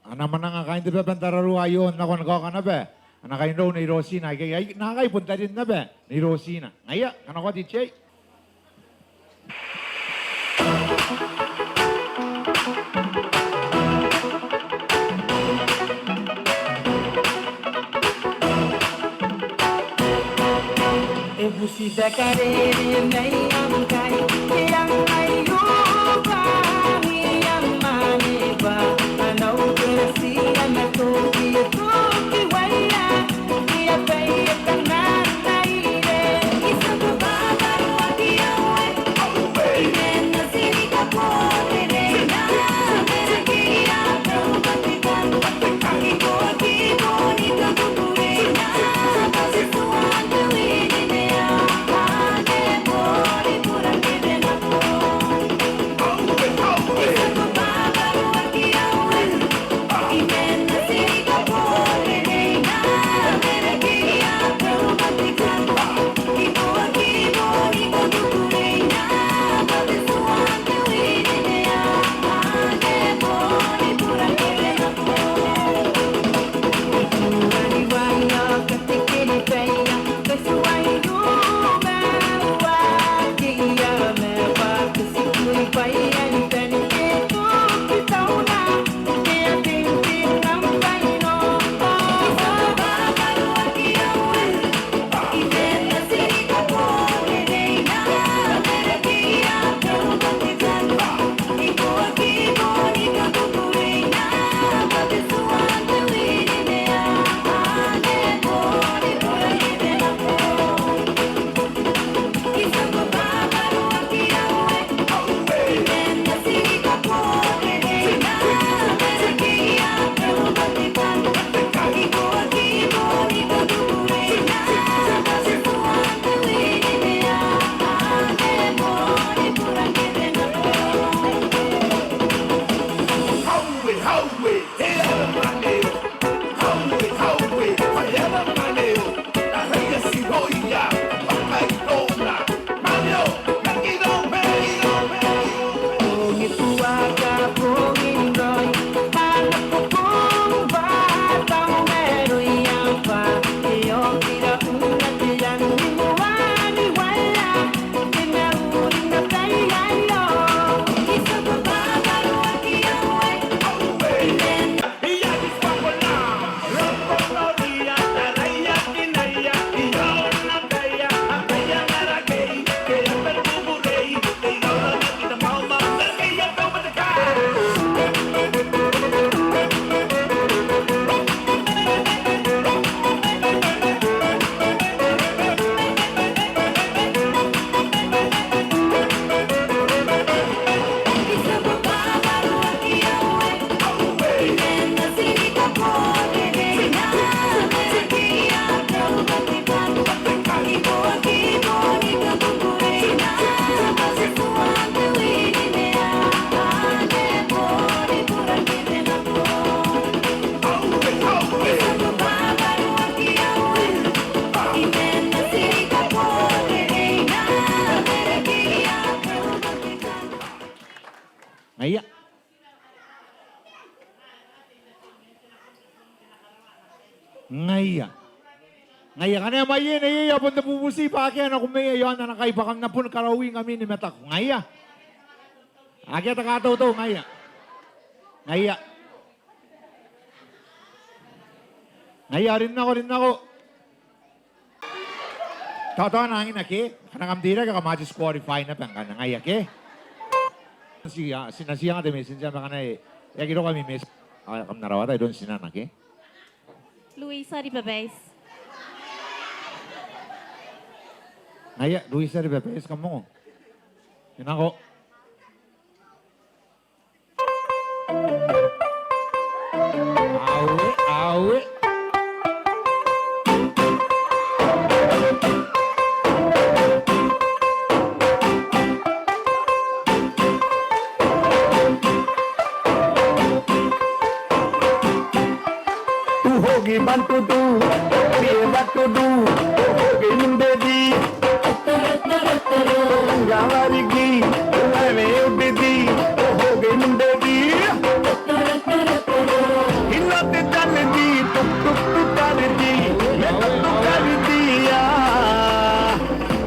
A na mwananga kaain te baba n tararua aio n nako ni kaoka naba ana kainrau Nei Rosina, aikai, ai, naakai bon tarin naba Nei Rosina. Ngaia, kanakoa T J. E buti te karere mai am kai, e ang aio bwa ni am mane bwa, anau keresi ana toki toki waia, ia bai e kanana ire, i taku bwa bwa rua ki aue, i nena sirika potere na, bere ki a tau bati bwa, i ko ki ko ni taku Ngaia. Ngaia. Ngaia, ngkana e mwaie neiei ao bon te bubuti bwa akea nako mai aio n ana kai bwa kam na bon karaoi ngkami ni mataku. Ngaia. Akea te katautau, ngaia. Ngaia. Ngaia, rin nako, rin nako. Tao, tao, nangina ke, ngkana kam teirake kam a disqualify naba ngkana, ngaia ke. Ti a, ti na tia anga te messenger ma ngkana e, e aki roko ami mes-, a, kam na rawata iroun tinana ke. Luisa Ribabaiti. Ngaia, Luisa Ribabaiti, kam ongo. E nako. Aue, aue. Tuhoki bantutu, tuhoki bantutu, tuhoki mundedi. Tunga wariki, tunga me ubidi, tuhoki mundedi. Ina te taledi, tuk tuk tuk taledi, me tuk tuk taledi ya.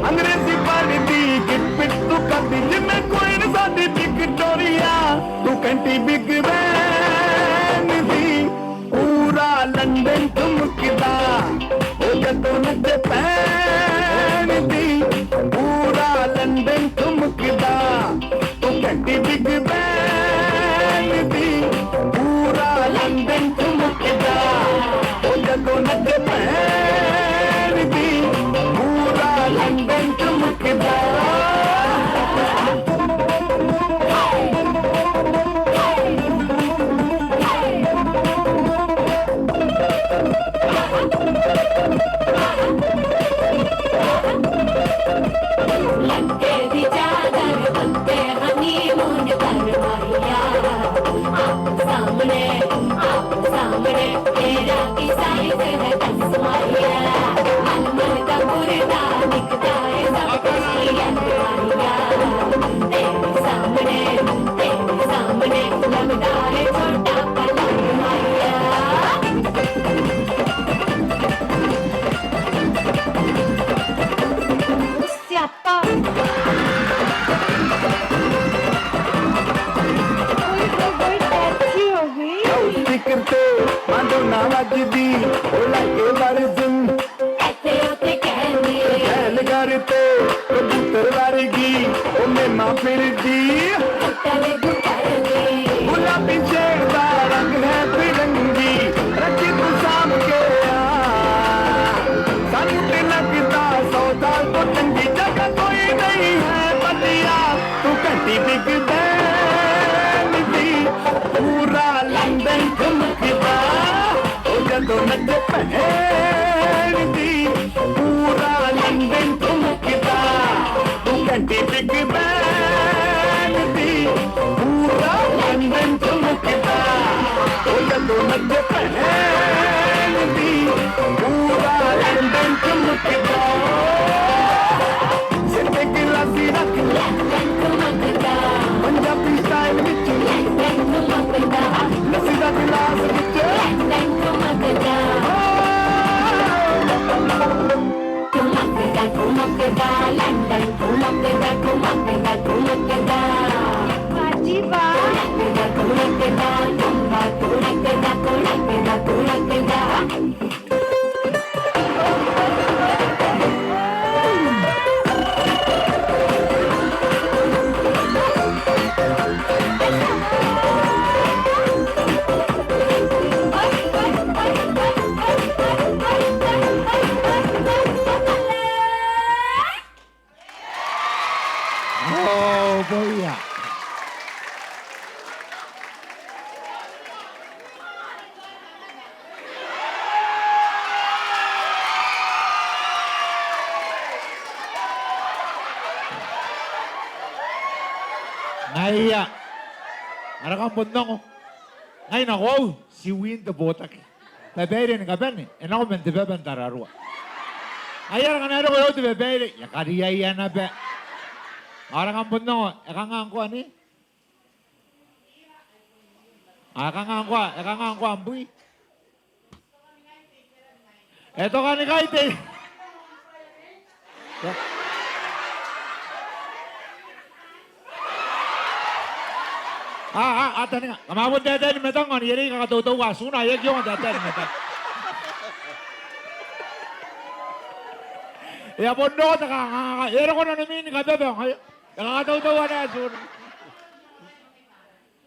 Angrezi paledi, kit pit tuk kaledi, me koin sadi Victoria, tu kanti Big Ben di. Pura London thumkda, o jadon Japan di. Pura London thumkda, tu kanti Big Ben di. Pura London thumkda, o jadon Japan di. Pura London thumkda. Siapa? Loudspeaker te, Madonna wajidi, o like e barizin. Kele karite, kabutar warigi, o mema piridi. Gulabi chehda rang hai tirangi, rakhi tu saam ke yaar. Saanu tilak da, saudal to changi, jaga koi nahi hai badiya. Tu kanti Big Ben di, pura London thumkda. O jadon Japan di, pura London thumkda. Tu kanti Big Ben di, pura London thumkda. O jadon Japan di, pura London thumkda. Sente ke lasi rakhi, Punjabi style ਵਿੱਚ, lasi rakhi lasi ਵਿੱਚ. Oh, boia. Ngaia. Ara kam bon ongo. Ngai nakoiu, ti win te botaki. Babaire ni kabane, e nako man te baba n tararua. Ai ara ngkana e roko iroun te babaire, e a kariaia naba. Ao ara kam bon ongo, e kanga ngkoa anne? A, e kanga ngkoa, e kanga ngkoa am bwi? E tokanikai te... A, a, a taninga. Kam a bon taetae ni matang ao n ierei kakatoutouaa atuna, e aki ongo taetae ni matang. E a bon roko te kanganga, e roko nanomi ni kabebeng, aio. E kakatoutouaa atuna.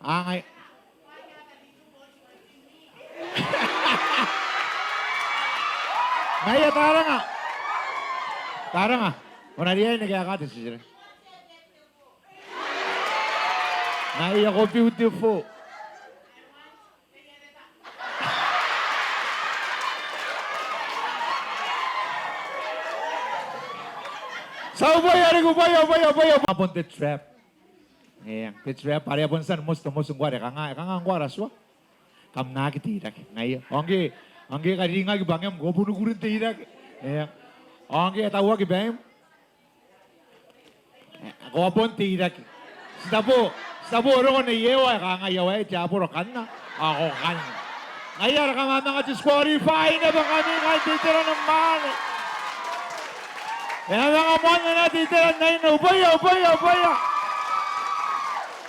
A, ngaia. Ngaia, taranga. Taranga. Ko na riai ni kaeka te titiraki. Ngaia, ko beautiful. Ti a uboia riki, uboia, uboia, uboia. A bon te trap. Eng, te trap are a bon tia ni moti te moti ngkoa are kanga, e kanga ngkoa ara tua. Kam na aki teirake. Ngaia. Ao ngke, ao ngke e karingaki bwa ngke ko boni kurin teirake. Eng. Ao ngke e tauaki baim. E, ko a bon teirake. Ti tabo, ti tabo roko nei ewa e kangai awa e te aboro kanna. Ao ko kanna. Ngaia are kam a manga disqualify naba ngkami ngkai n te itera ni mwaane. E a manga mwaane naba te itera n aine, uboia, uboia, uboia.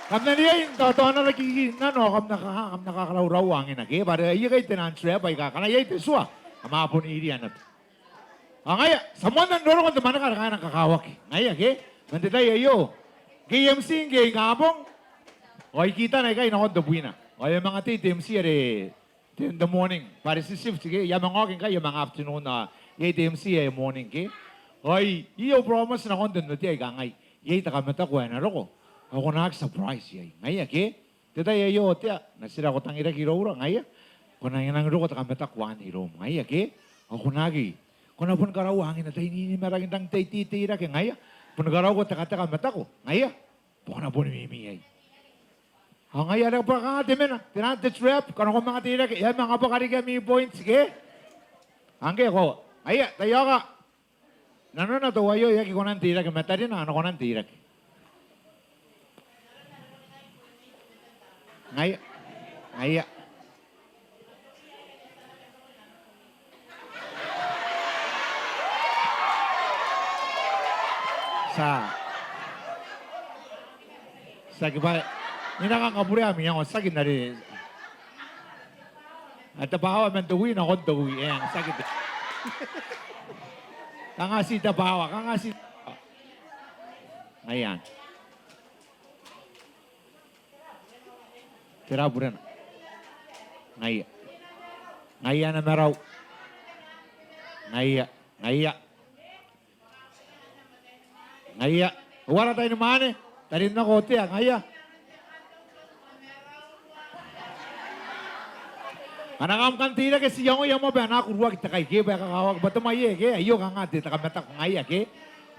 Kam na riai n taotaona riki n nano, kam na ka, kam na kakaraurau angina ke, bwa are iai ngkai te nang trap aika, ngkana iai te tua, kam a bon iria naba. Ao ngaia, ti a moanna n roroko n te mwaneka are kanga e nang kakawaki. Ngaia ke, man te tai aio. Ngke I M C ngke ingabong. Ao I kitana ikai nakon tebwina. Ao I a manga tei te M C are te, te morning. Bwa are ti shift ke, I a manga oki ngkai, I a manga afternoon, ao iai te M C ae morning ke. Ao I, I a promise nakon te n otea ae kangai. Iai te kamataku ae na roko. Ao ko na aki surprise iai. Ngaia ke. Te tai aio ao tea, natira ko tangiraki iroura, ngaia. Ko na nang roko te kamataku anne iroum, ngaia ke. Ao ko na aki, ko na boni karaua angina tai n inimarakina, tang tai teiteirake, ngaia. Boni karauko te katekamataku, ngaia. Bwa ko na boni mimi iai. Ao ngaia are bwa kanga te mena, te nang te trap, ngkana ko manga teirake, e a manga bwaka riki ami points ke. Ngke ko, ngaia, tai aoka. Nanona teuaio e aki kona n teirake, ma tarina a na kona n teirake. Ngaia. Ngaia. Ti a, ti aki bwa, ni na kanga bure ami iango, ti aki n are. Ae te bawa man te wi nakon te wi, eng, ti aki te. Kanga ti te bawa, kanga ti. Ngaia. Tera burena? Ngaia. Ngaia ana marau. Ngaia, ngaia. Ngaia. Uara tai ni mwaane, tarin nako otea, ngaia. Ngkana kam kan teirake ti iangoia moa bwa e na kuruaki te kai ke bwa e kakawaki bwa te mwaie ke, aio kanga te, te kamataku ngaia ke.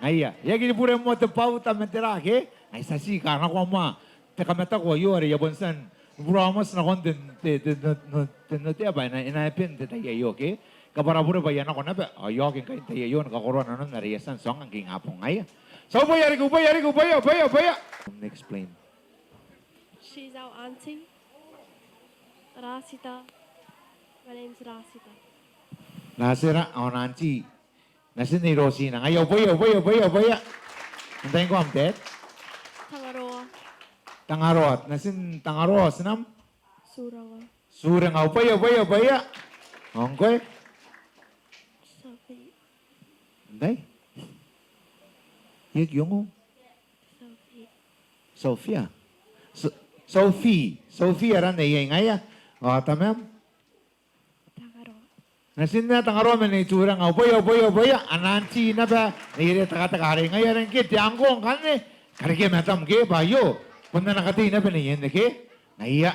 Ngaia. E aki bure moa te bauta ma tera ke. Ngaia ti a tii kanakoa moa. Te kamataku aio are I a bon tia n burabeti nakon te, te, te, te, te, te, te, te, bwa e na, e na happen n te tai aio ke. Kabwara bure bwa I a nako naba, ao I a oki ngkai n te tai aio ni kakoroa nanon are I a tia n tuangnga ngke ingabong ngaia. Ti a uboia riki, uboia riki, uboia, uboia, uboia. Explain. She's our auntie. Rasita. My name's Rasita. Rasita, ao n auntie. Natin Nei Rosina. Ngaia, uboia, uboia, uboia, uboia. Antai ngkoe am dad? Tangaroa. Tangaroa. Natin Tangaroa, tinam? Suranga. Suranga, uboia, uboia, uboia. Ao ngkoe? Sophie. Antai? I aki ongo? Sophie. Sophia? So-, Sophie. Sophie aran neiei, ngaia. Ao tamam? Tangaroa. Natin Tangaroa ma Nei Turanga, uboia, uboia, uboia, ana auntie naba, neierei tekateka arei, ngaia are ngke te uncle ngkanne, karekea matam ke, bwa aio, bon ana katei naba neienne ke, ngaia.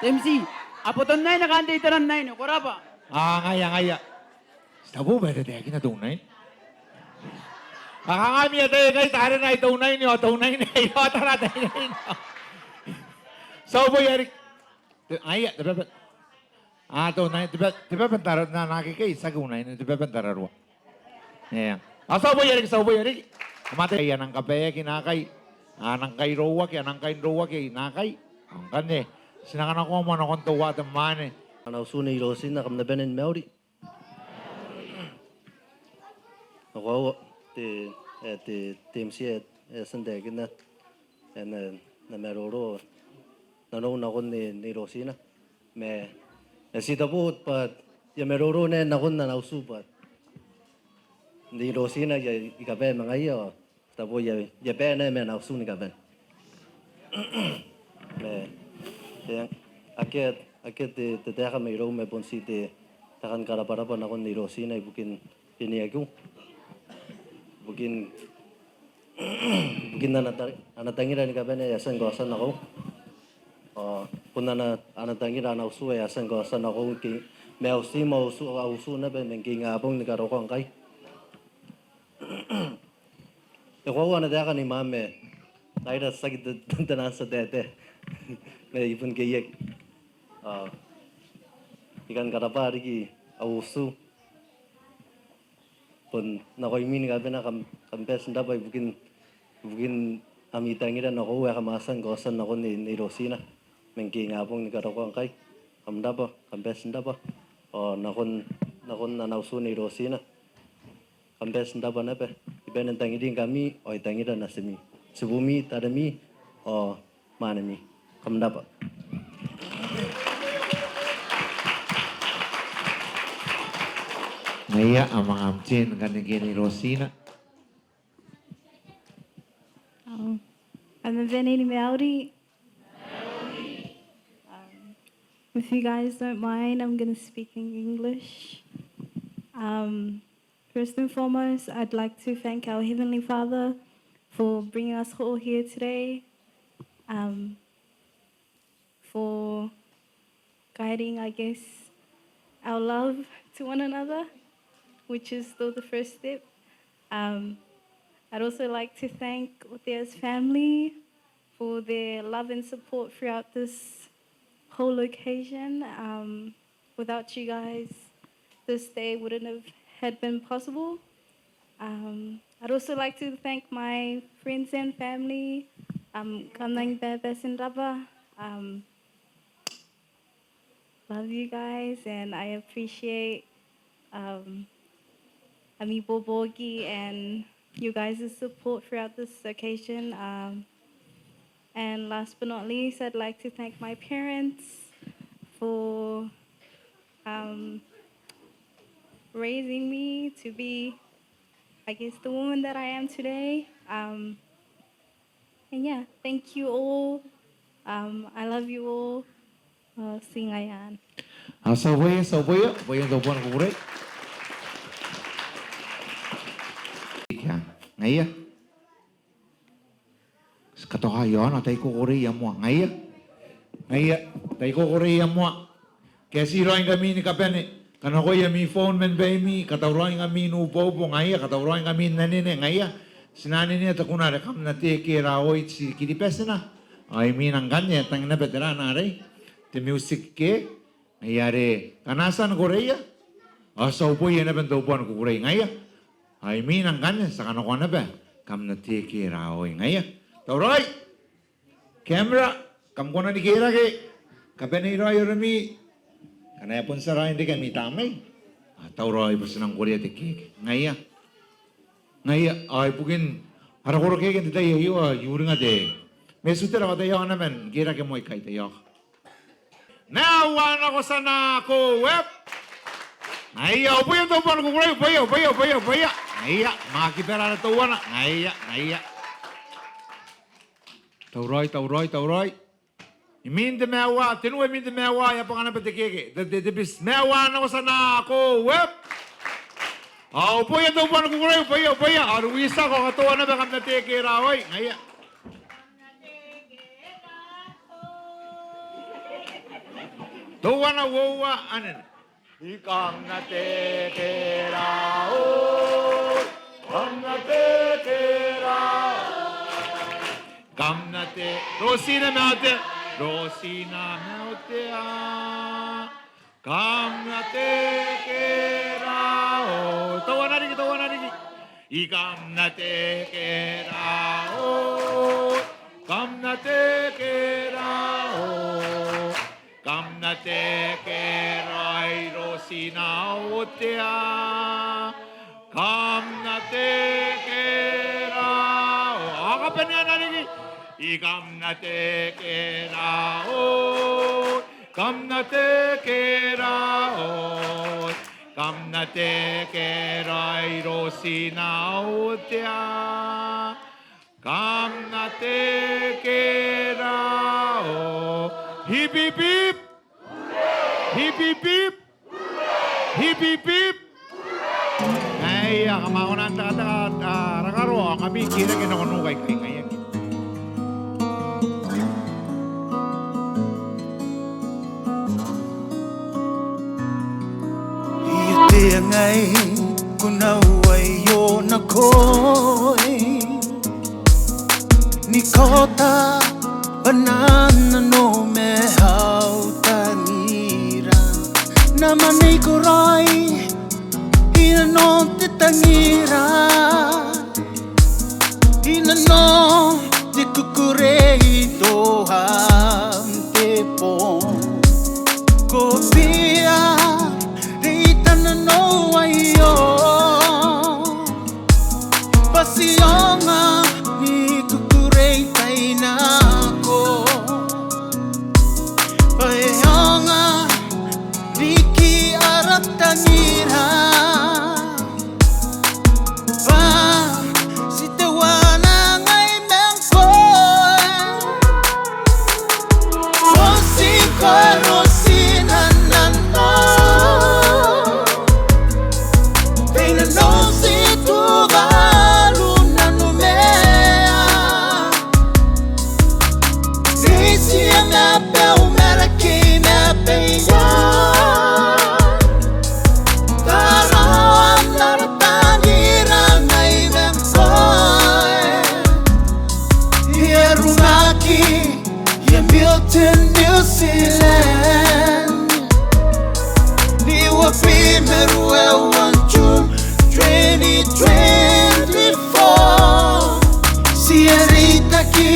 Te M C, a boton aine, kaain te iteran aine, ko rabwa. A, ngaia, ngaia. Ti tabu bwa e taekinna te unaine. A kanga ami ataei ngkai, tarena te unaine, ao te unaine ae e ota ara ataei n aine. Ti a uboia riki. Te, ngaia, te baba. A, te unaine, te ba-, te baba n tara, n na, n na kekei, tiaki unaine, te baba n tararua. Eng. A, ti a uboia riki, ti a uboia riki. Kam ataia, a nang kabaeaki naakai. A nang kai rouaki, a nang kai rouaki naakai. Ao ngkanne, ti na kanakoa moa nakon teuare te mwaane. Ana utu Nei Rosina, kam na bane ni mauri. Ao te, e, te, te M C ae e a tia n taekinna, e na, na maroro nanou nakon Nei, Nei Rosina. Ma, e, ti tabu bwa I a maroro naba nakon ana utu bwa Nei Rosina I a, I kabae ma ngaia, ao tabu I a, I a bae naba ma ana utu ni kabane. Ma, e, akea, akea te, te taeka mairoum, ma bon ti te taeka ni karabwarabwa nakon Nei Rosina ibukin beniakiu. Ibukin, ibukin ana ta-, ana tangira ni kabane ae e a tia ni kaotia nakoiu. Ao bon ana, ana tangira, ana utu ae e a tia ni kaotia nakoiu ngke, ma uti ma utu, au utu naba ma ngke ingabong ni karokoa ngkai. E koaua ana taeka Nei Mama, ngaira tiaki te, te, te nang tia taetae. Ma I bon keiaki. Ao I kan karabwa riki au utu. Bon nakoimi ni kabane, kam, kam bati n rabwa ibukin, ibukin ami tangira nakoiu ae kam a tia ni kaotia nakon Nei, Nei Rosina. Ma ngke ingabong ni karokoa ngkai. Kam rabwa, kam bati n rabwa. Ao nakon, nakon ana utu Nei Rosina. Kam bati n rabwa naba. I bane n tangiringkami, ao I tangira natimi, tibumi, taremi, ao mwanemi. Kam rabwa. Ngaia, a manga am tien ngkanne Nei Rosina. Um, am na bane ni mauri. Um, if you guys don't mind, I'm gonna speak in English. Um, First and foremost, I'd like to thank our Heavenly Father for bringing us all here today, um, for guiding, I guess, our love to one another, which is still the first step. Um, I'd also like to thank Utea's family for their love and support throughout this whole occasion. Um, without you guys, this day wouldn't have had been possible. Um, I'd also like to thank my friends and family. Um, kam nang bati n rabwa. Um, love you guys, and I appreciate, um, ami ibuobuoki and you guys' support throughout this occasion. Um, and last but not least, I'd like to thank my parents for, um, raising me to be, I guess, the woman that I am today. Um, And yeah, thank you all. Um, I love you all. Uh, ti ngaia anne. Ao ti a uboia, ti a uboia, uboia n te Uabwi ni Kukurei. Ia, ngaia. Ti katoka iaona, tai kukurei ia moa. Ngaia. Ngaia, tai kukurei ia moa. Kaeti raoi ngkami ni kabane, kanakoa ami phone man baimi, katauraoi ngkami n uboubong, ngaia, katauraoi ngkami n anene, ngaia. Ti na anenea te kuna are kam na teke raoi ti Kiribatina. Ao imwina ngkanne e a tang naba te ra arei, te music ke, ngaia are ngkana ti a koreia, ao ti a uboia naba n te Uabwi ni Kukurei, ngaia. Ao imwina ngkanne ti a kanakoa naba kam na teke raoi, ngaia. Tauraoi. Camera, kam kona ni kerake, kabanei raoi aromi, ngkana e bon tia raoi n reke ami tamnei. Ao tauraoi bwa ti nang korea te keke. Ngaia. Ngaia, ao ibukin ara koro keke n te tai aio ao I uringa te, ma e tiku te rawata iaona man kerake moa ikai, taiaoka. Mauri nako, ti a nako web. Ngaia, uboia n te Uabwi ni Kukurei, uboia, uboia, uboia, uboia. Ngaia, manga kibara ara teuana. Ngaia, ngaia. Tauraoi, tauraoi, tauraoi. Imwin te mauri, tenua imwin te mauri, e a bwaka naba te keke. Te, te, te biti. Mauri nako, ti a nako web. Ao uboia n te Uabwi ni Kukurei, uboia, uboia. Ao Ruisa, ko katoa naba kam na teke raoi. Ngaia. Teuana, uoua, anene. I kam na tekeraoi, kam na tekeraoi. Kam na te-, Rosina Maotea, Rosina Maotea. Kam na tekeraoi. Teuana riki, teuana riki. I kam na tekeraoi, kam na tekeraoi. Kam na tekeraoi, Rosina Maotea. Kam na tekeraoi. A kabaneana riki. I kam na tekeraoi, kam na tekeraoi. Kam na tekeraoi, Rosina Maotea. Kam na tekeraoi. Hip, hip, hip. Hip, hip, hip. Hip, hip, hip. Aia, kam a kona n tekateka, a, rakaroa, ngkami kira ke nako nuka ikai, ngaia. Iai te ngai ko na uaio nakoim. Ni kaota bwa N na nano ma au tangira. N na manga ikoraoi, I nano n te tangira. I nano n te kukurei tao n te bong. Ko bia reita nanou aio. Bwa ti aonga ni kukurei tai nako. Bwa e aonga riki ara tangira. Bwa ti teuana ngai ma ngkoe. Ao ti koero ti nanona. Te nanou ti tuvalu nanomai. Ti a mabeu maraki mabeia. Tarawa n ara tangira ngai ma ngkoe. I a rumaki, I a buoka New Zealand. N uabwi ma ruaiwa June twenty twenty-four. Ti a reitaki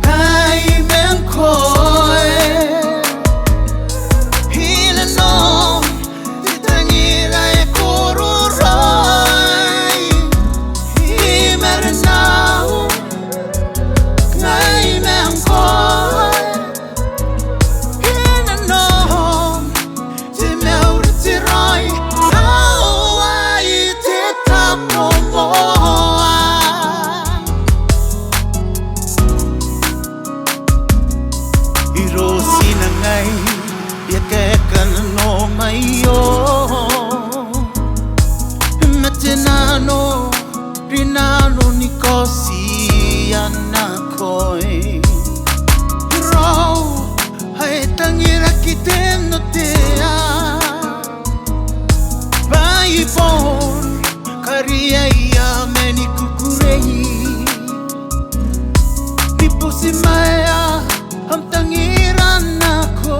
ngai ma ngkoe. I nanou te tangira e koro raoi. I marenau ngai ma ngkoe. I nanou te mauri, te raoi, ao ai te tabomoa. I Rosina ngai, I a kaeka nanou ma aio. Ma te nano, rinano ni kaotia nakoim. Raou, ae tangira ki te notea. Bwa I bon kariaia ma ni kukurei. Ni butimwaea am tangira nako.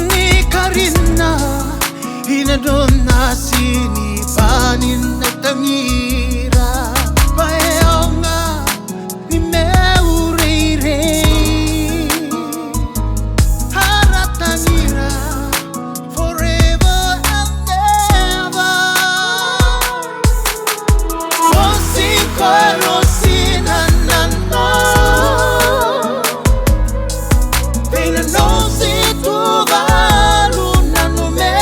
Ni karinna, I nanon atin bwanin au tangira. Bwa e aonga ni maiu reirei ara tangira. Forever and ever. Ao ti koero ti nanona. Te nanou ti tuvalu nanomai.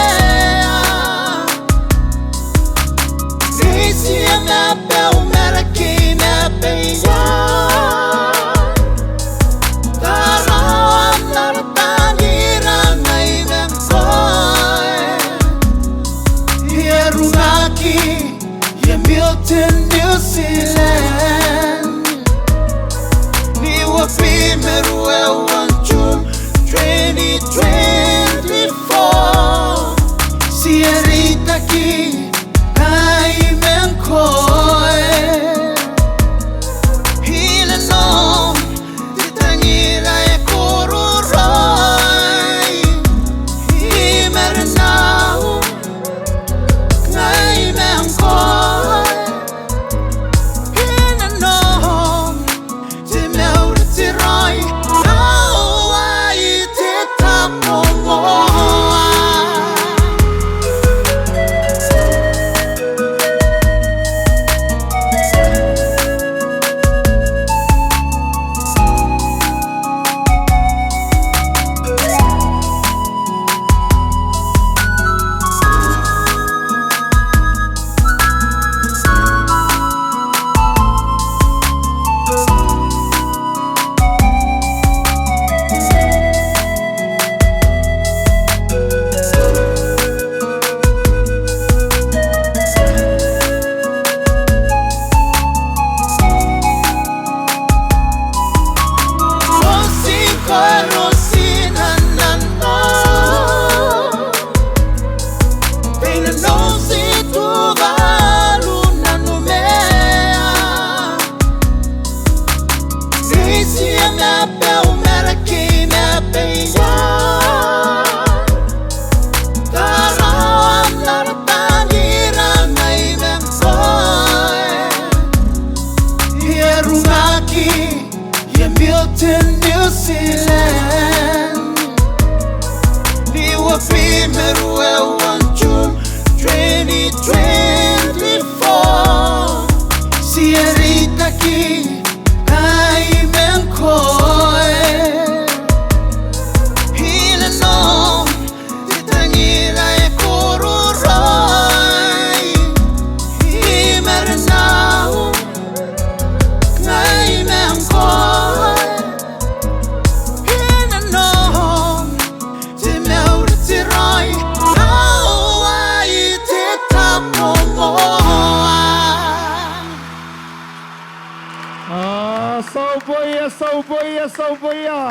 Ti a mabeu maraki mabeia. Tarawa n ara tangira ngai ma ngkoe. I a rumaki, I a buoka New Zealand. N uabwi ma ruaiwa June twenty-four, ti a reitaki ngai ma ngkoe. I nanom te tangira ae kororaoi i marenau, ngai ma ngkoe. I nanom te mauri, te raoi, ao ai te tabomoa. Ia rumaki, ia Milton, New Zealand. Ni uabwi ma ruaiwa June twenty twenty-four, ti a reitaki ngai ma ngkoe. I nanom te tangira ae kororaoi i marenau, ngai ma ngkoe. I nanom te mauri, te raoi, ao ai te tabomoa. A, tauboia, tauboia, tauboia.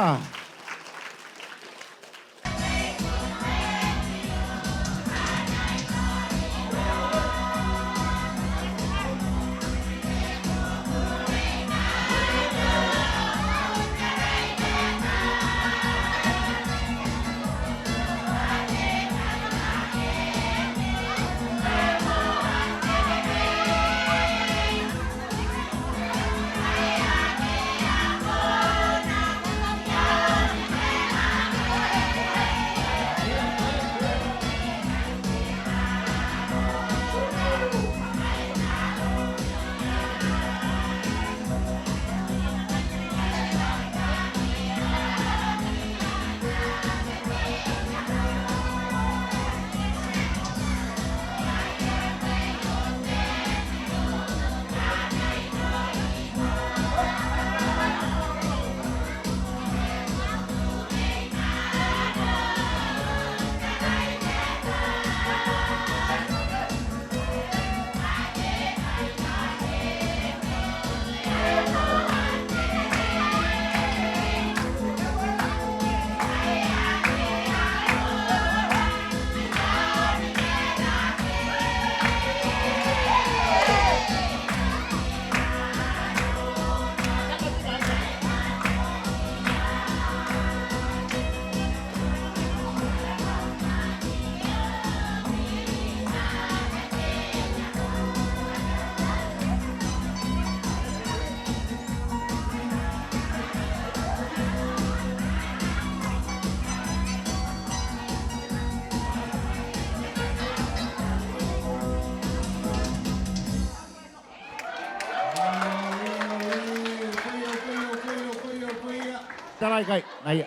Tara ikai, ngaia.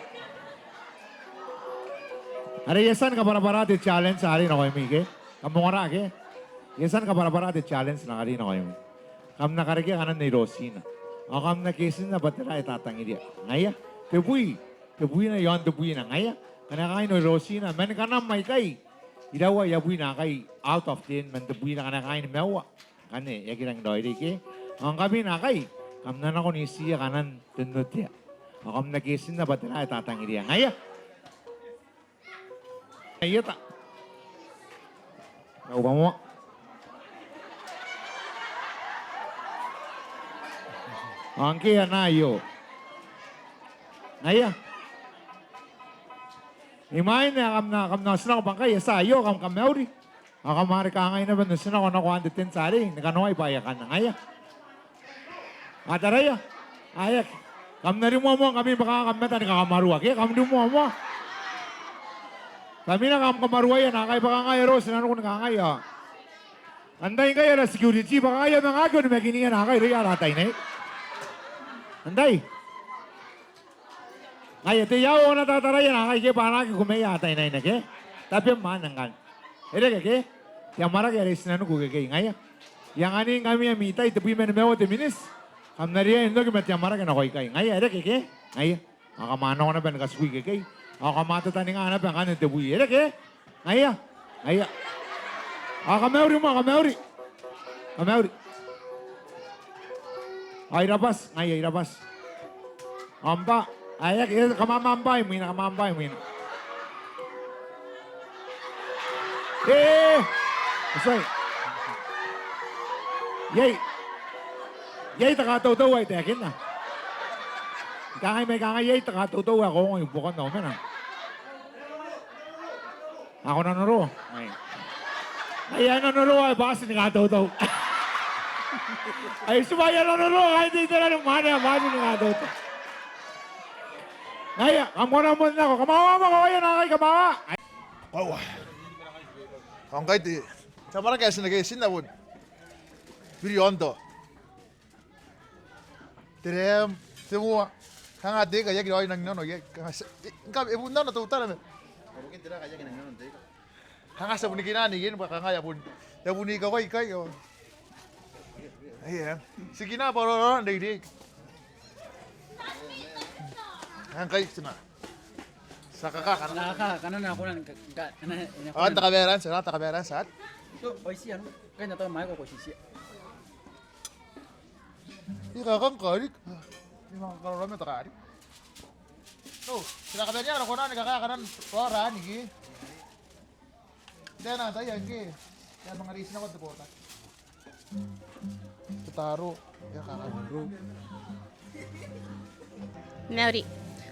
Are I a tia ni kabwarabwara te challenge arei nakoimi ke? Kam ongora ke? I a tia ni kabwarabwara te challenge arei nakoimi. Kam na karekea kanan Nei Rosina. Ao kam na ketinna bwa tera ae tatangiria. Ngaia. Tebwi. Tebwina iaon tebwina. Ngaia. Kanga kaain Nei Rosina. Man kanam aikai, iraua abwi naakai out of ten man tebwina, kanga kaain nimaua. Ngkanne e aki rangi n raoiroi ke? Ao ngkami naakai, kam na nako n itiia kanan te n otea. Ao kam na ketinna bwa tera ae tatangiria. Ngaia. Ieta. Au kamoa. Ao ngke e a na aio. Ngaia. Imwain ae kam na, kam na otinako bwa ngkai e a tia aio, kam kamauri. Ao kam a reke kangai naba n otinako nako aon te tentiarei ni kanoai bwaai akanne. Ngaia. A taraia? Ae aki. Kam na rimoa moa ngkami bwa kanga kam mata ni kakamarua ke? Kam rimoa moa. Kam ina kam kamaruaia naakai bwa kanga e roko tinaniku ni kangai ao. Antai ngkai ara security bwa kanga e a manga aki onimakinia naakai irouia ara ataeinnaine. Antai? Ngaia, te iau ao na tataraia naakai ke bwa a na aki kumeia ataeinnaine ke? Tabem mwaane ngkanne. E reke ke? Te amwarake are i tinaniku ikekei ngaia. I anganingkami ami tai tebwi ma nimaua te miniti. Kam na riai n oki ma te amwarake nako ikai. Ngaia, e reke ke? Ngaia. Ao kam a nako naba ni katikui ikekei. Ao kam a tataninga naba ngkanne te bwii. E reke? Ngaia. Ngaia. Ao kamauri moa, kamauri. Kamauri. Ao I rabati, ngaia I rabati. Ao mbwa, ae aki, e, kam a manga bwai mwina, kam a manga bwai mwina. E, e, e tuai. Iai. Iai te katautau ae I taekinna. Kangai mai kangai iai te katautau ae ko ongo ibuakon au mena. Ao ko nanoroa? Ai. Ai, a nanoroa ae bati ni katautau. Ai, tibwa ae a nanoroa, ai, te itera ni mwaane ae bati ni katautau. Ngaia, kam kona moa n nako, kam a, kam a, kam a, kam a. Koaua. Ao ngkai te, te amwarake ae ti na ke, ti na bon. Biri onto. Te rem, te moa. Kanga te ika, e aki raoi n nang nano iai. Kanga ti, e, ngkami, e bon nano teutana ma. Kanga ti a bon kinaa n iai, bwa kanga e a bon, e a bon ika koi ikai, o. Aia. Ti kinaa bwa roro n reirei. Ngkai ti na. Ti a kakaa kanana. Ti a kakaa kanana, ko na ka, ka, kanana, kanana. Ao n taka baerantsa, n taka baerantsa. To, oitia, no. Kai na tau mai ko ko titiia. I kakang kari. I manga karora ma te kari. O, ti na kabanea ara kona ni kakaa kanan raora anne. Tena tai angke. E a manga ritinako te bota. Te taro. E a kakaa rou. Mauri.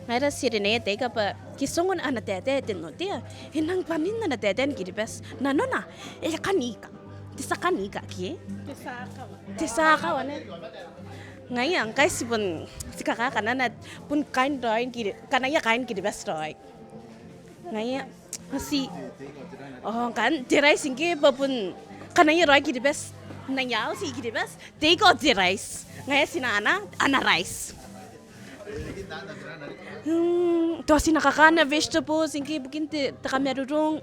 Ngaira ti rineia te ika bwa kitingon ana taetae te Notea. E nang bwanin ana taetae ni Kiribati. Nanona, e a kan ika. Te tia kan ika ke? Te tia akawa. Te tia akawa, ne? Ngaia, ngkai ti bon, ti kakaa kanana, bon kain raoi, kiri, kanaia kain Kiribati raoi. Ngaia, ti, o, ngkanne, te raiti ngke, bwa bon, kanaia raoi Kiribati, n aia auti Kiribati, te ika ao te raiti. Ngaia ti na anaa, ana raiti. Hmm, tao ti na kakaa ana vegetables, ngke ibukin te, te kamarurung.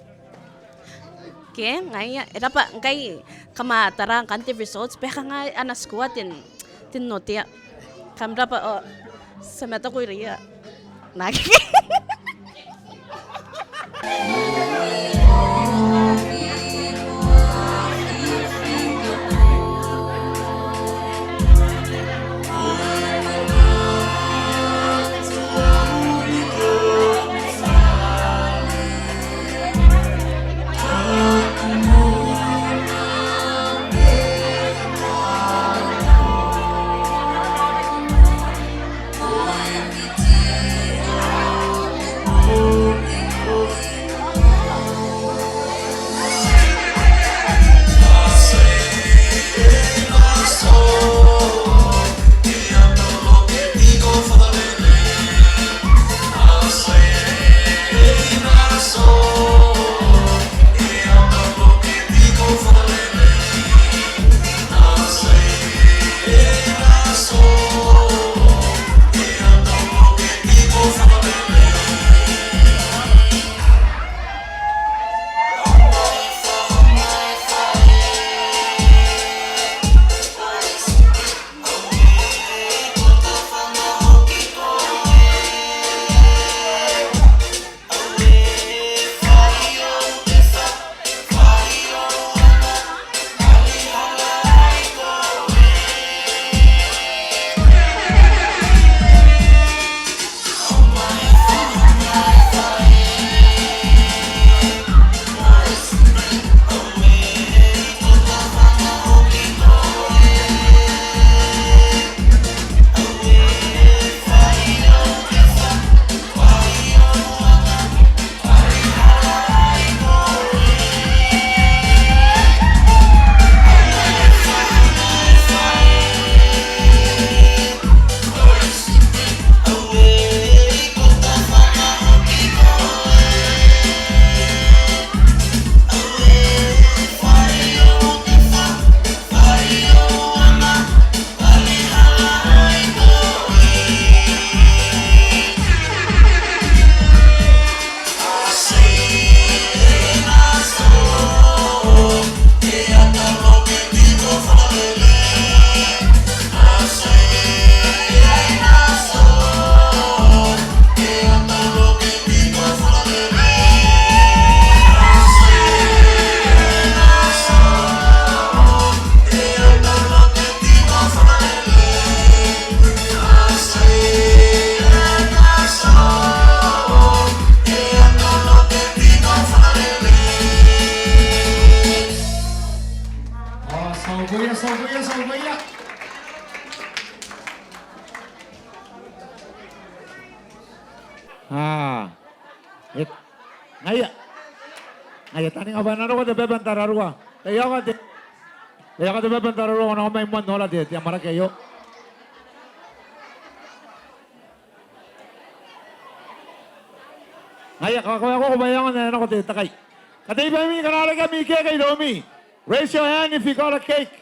Ke, ngaia, e raba, ngkai, kam a tara ngkanne te results, bwa e kanga ana score te, te Notea. Kam raba, o, ti a mataku irouia. Naki. Aa. Ngaia. Ngaia, taninga bwa e na roko te baba n tararua. Taiaoka te, taiaoka te baba n tararua, ko na nako mai moa n nora te, te amwarake aio. Ngaia, kakoaua ko bwa e aonga n nako te takai. Katei baimi, ngkana a reke ami keeke iroumi. Raise your hand if you got a cake.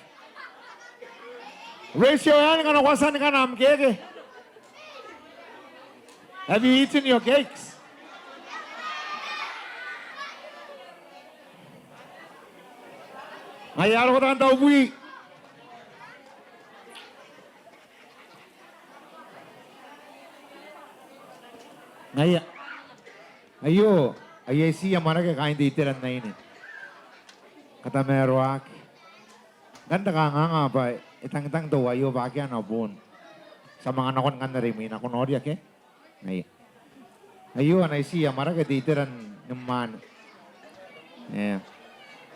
Raise your hand ngkana ko a tia ni kana am keeke. Have you eaten your cakes? Ngaia, a roko taan taubwi. Ngaia. Aio, aio, ti amwarake kaain te itera n aine. Katamaroaki. Ngkana te kanganga bwa e tangitang teuaio bwa akea ana boon. Ti a manga nakon ngkanne are imwina, ko noria ke? Ngaia. Aio, anai ti amwarake te itera ni mwaane. Eng.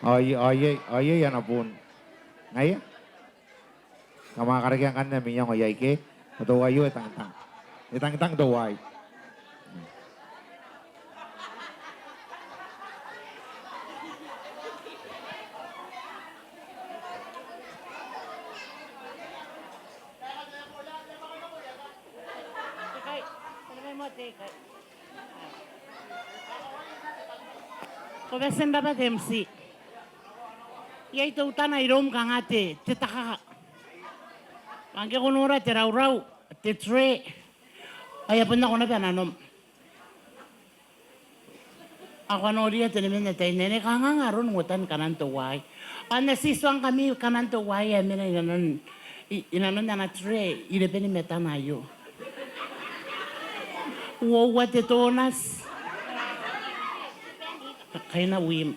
Ao iai, ao iai, ao iai ana boon. Ngaia. Kam a karekea ngkanne ami iango iai ke? Ao teuaio e tangitang. E tangitang teuaei. Ko bati n rabwa te M C. Iai teutana iroum kanga te, te takaka. Bwa ngke ko nora te raurau, te tray. Ao e a bon nako naba nanom. Ao ko a noria te nemen ataei n aine, kanganga aron uotan kanan teuaei. Ao N na ti tuangkami kanan teuaei ae mena inanon, i, inanon ana tray, irebenimataana aio. Uoua te donut. Kaina uim.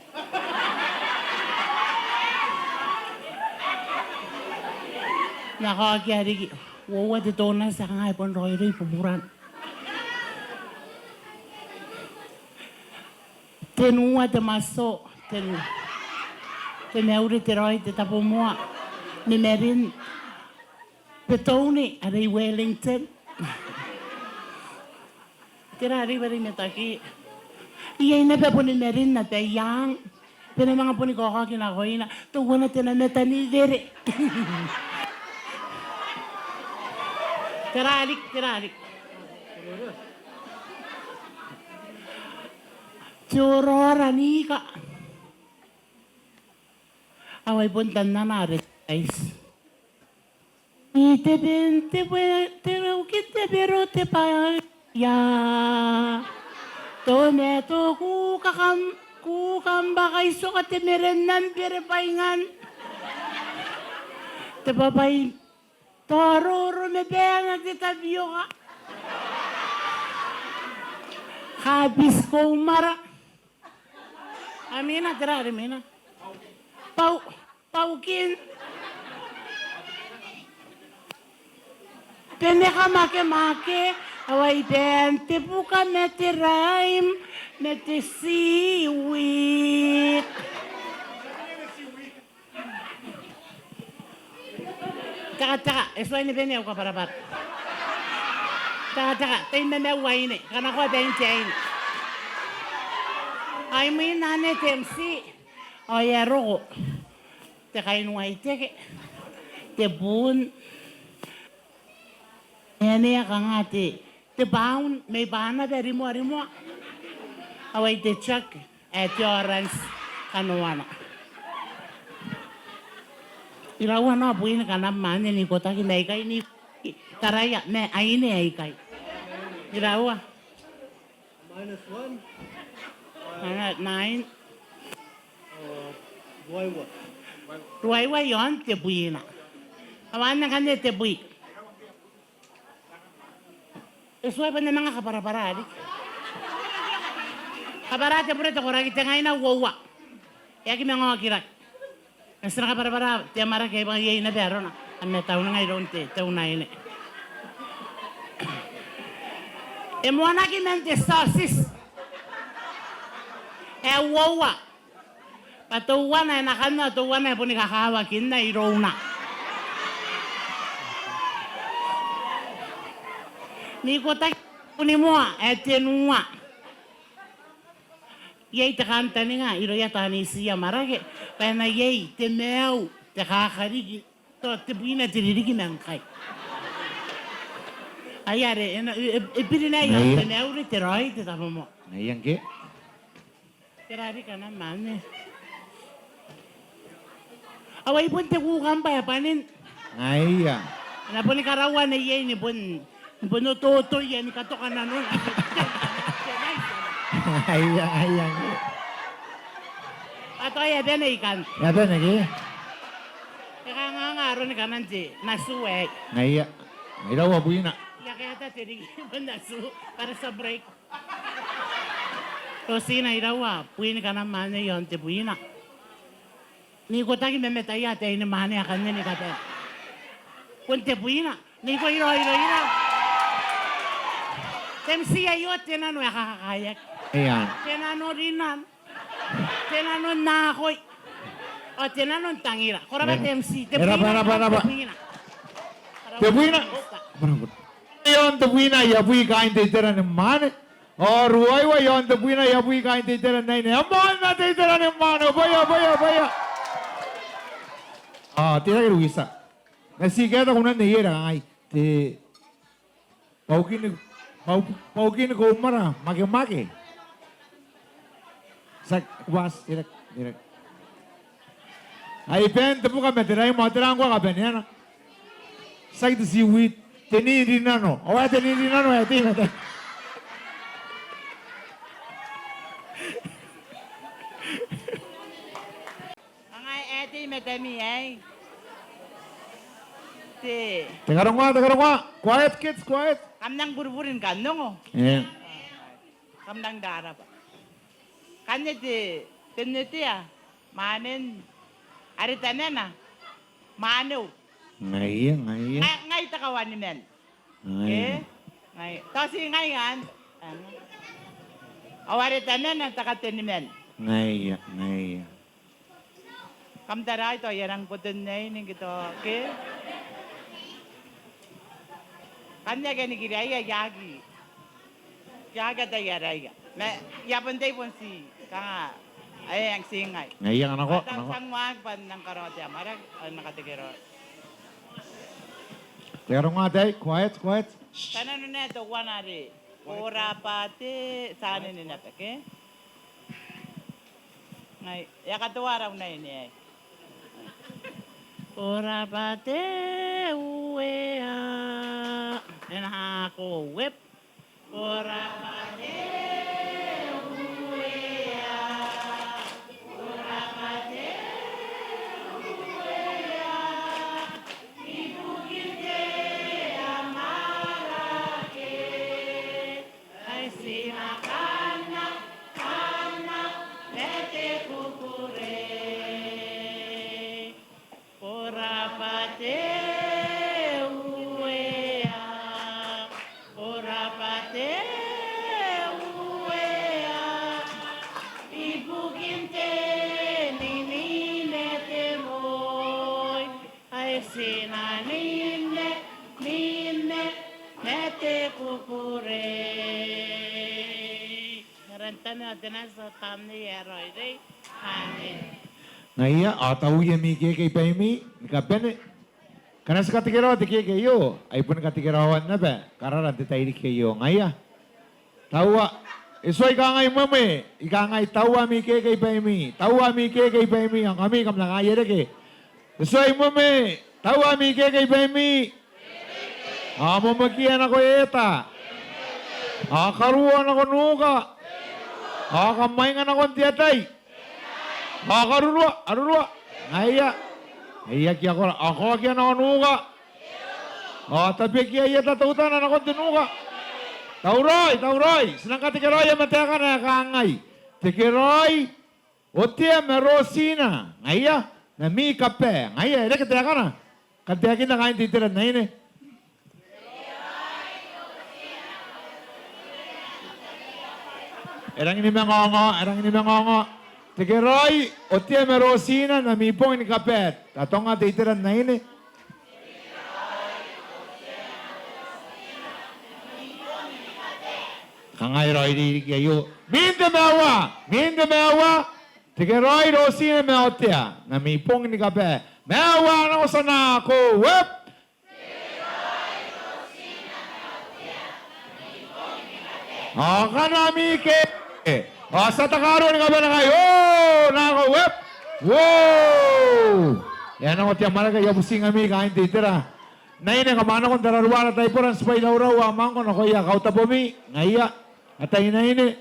N na kaokia riki. Uoua te donut, ti a kangai bon raoiroi buburan. Tenua te mato, ten-, te mauri, te raoi, te tabomoa, ni marin, te touni, are i Wellington. Tera are i wari mataki. Iai naba boni marin naba iang. Bwa e na manga boni kaokaoki nakoina. Teuana te namata ni were. Tera riki, tera riki. Te oroora n ika. Ao ai bon tannana are te rais. I te ben te bwe, te rauki te bero te bwaia. Tomato, kukakam, kukamba, kaisoka, te merenam, bere bwaingan. Te bwabwai, tororo, mebena, te tabioka. Kabiti, koumara. Amina, tera are imwina? Pau, paukin. Bene kamakemake, ao ai ben te buka ma te raim, ma te seaweed. Teka, teka, e tuai ni bane au kabwarabwara. Teka, teka, tai mamaua aine, kanakoa bain te aine. Ai imwin anne te M C, ao e a roko te kainiwai teke, te bun, e anne kanga te te bwaun, mai bwa naba rimoa, rimoa. Ao ai te jug ae te orange kanoana. Iraua nao bwin kanam anne n ikotaki ma aikai n ikotaki. Taraia, ma aine aikai. Iraua. Minus one. Ana nine. Ruaiwa. Ruaiwa i aon te bwina. Ao anne ngkanne te bwi. E tuai bwa N na manga kabwarabwara riki. Kabwara te bure te koraki, te ngaina uoua. E aki manga okiraki. Ma ti na kabwarabwara te amwarake ae bwa iai naba arona. Kam na tauninga iroun te, te unaine. E moanaki man te sausage ae uoua. Bwa teuana e na kanna, teuana e boni kakawakinna irouna. N ikotaki, Kunimoa ae tenua. Iai te kantaninga irouia taan itiia Marake bwa e na iai te maiu, te kakariki, tao tebwina te ririki ma ngkai. Ai are e na, e, e, e biri naba iai te maiu, te raoi, te tabomoa. Ngaia ngke. Tera riki ana mane? Ao ai bon te kukambae bwanin. Ngaia. E na boni karaua neiei ni bon, ni bon ototoia ni katoka nanon. Ngaia, ngaia. Ao tao e a bane ikanne. E a bane ke? E kanganga aroni kanan te natiu aei. Ngaia. Iraua bwina. I a kaeta te riki, bon natiu. Bwa are ti a break. Rosina, iraua bwini kanan mane i aon tebwina? N ikotaki ma mataia ataei ni mane akanne ni kabane. Bon tebwina. N ikotaki irouia, irouia. Te M C aio te nano ae kakakaeaki. Te nano rinan. Te nano n akoi. Ao te nano n tangira. Ko rabwa te M C. Tebwina. E rabwa, rabwa, rabwa. Tebwina. Tebwina. I aon tebwina aia bwi kaain te itera ni mane. Ao ruaiwa i aon tebwina aia bwi kaain te itera n aine. E moan ma te itera ni mane. Bwaia, bwaia, bwaia. Ao te rake ruisa. N na ti kaeta kunan neiei are kangai. Te baukin, bau, baukin koumara makemake. Tiaki, ko bati, e rake, e rake. Ai bane te buka ma te raim, ao tera ngkoa kabaneana? Tiaki te seaweed, te ninrinano. Ao ae te ninrinano ae tei ma te... Kangai ae tei ma te mi aei. Te... Te karongoa, te karongoa. Quiet, kids, quiet. Kam nang buriburi ni kan ongo. E. Kam nang rarabwa. Kanne te, te netea, mwanen, are tamana, mwaneu. Ngaia, ngaia. Ngai, ngai te kawaniman. Ngaia. E? Ngaia. Tao ti ngaia anne. Ao are tamana te kateniman. Ngaia, ngaia. Kam taraia tao I a rang boton aine ngke tao ke. Kanne ake a nikiraia I aki, I aki ataia araia. Ma I a bon tei bon ti kanga ae ang ti ngai. Ngaia, nako, nako. Tang, tang waaki bwa N nang karaoa te amwarake ao N na katekeraoi. Te karongoa ataei, quiet, quiet. Shh. Tananon ae teuana are. Ko rabwa te, ti a anene naba ke? Ngai, e a katoa ara unaine aei. Ko rabwa te Uea. E na hako uep. Ko rabwa te Uea. Ko rabwa te Uea. Ibukin te amwarake. Ai ti na kanna, kanna, ma te kukurei. Ko rabwa te Uea, ko rabwa te Uea, ibukin te ninine te moi. Ai ti na nine, nine, ma te kukurei. N aran te Tama ao te Nati ao te Tamnei ae Raoiroi. Amen. Ngaia, ao tauia ami keeke i baimi ni kabane. Ngkana ti katekeraoa te keeke aio, ai boni katekeraoan naba karara n te tairiki aio. Ngaia. Taua, e tuai kangai mwemwe, I kangai taua ami keeke i baimi, taua ami keeke i baimi, ao ngkami kam na kangai reke. E tuai mwemwe, taua ami keeke i baimi. Ao mwemwekia nako eta. Ao karuoa nako nuka. Ao kamwainga nakon te atai. Ao karurua, arurua. Ngaia. Ngaia kia kora. Ao kaokia nako nuka. Ao tabekia i eta teutana nakon te nuka. Tauraoi, tauraoi. Ti nang katekeraoia ma taekana ae kangai. Tekeraoi Otea ma Rosina. Ngaia. N ami kabae. Ngaia. E reke taekana. Kan taekinna kaain te itera n aine. E rangi ni manga ongo, e rangi ni manga ongo. Tekeraoi Otea ma Rosina n ami bong ni kabae. Tatonga te itera n aine. Kangai raoi riki aio. Min te mawa, min te mawa. Tekeraoi Rosina Maotea, n ami bong ni kabane. Mawa nako, ti a nako, wep. Ao ngkana ami ke. Ao ti a takarua ni kabane ngkai. O, nako, wep. Woo. E a nako te amwarake, I a butingkami kaain te itera. N aine, kam a nako n tararuara taibora n tibwai raurau ao mwangko nakoia kautabomi, ngaia ataeinaine.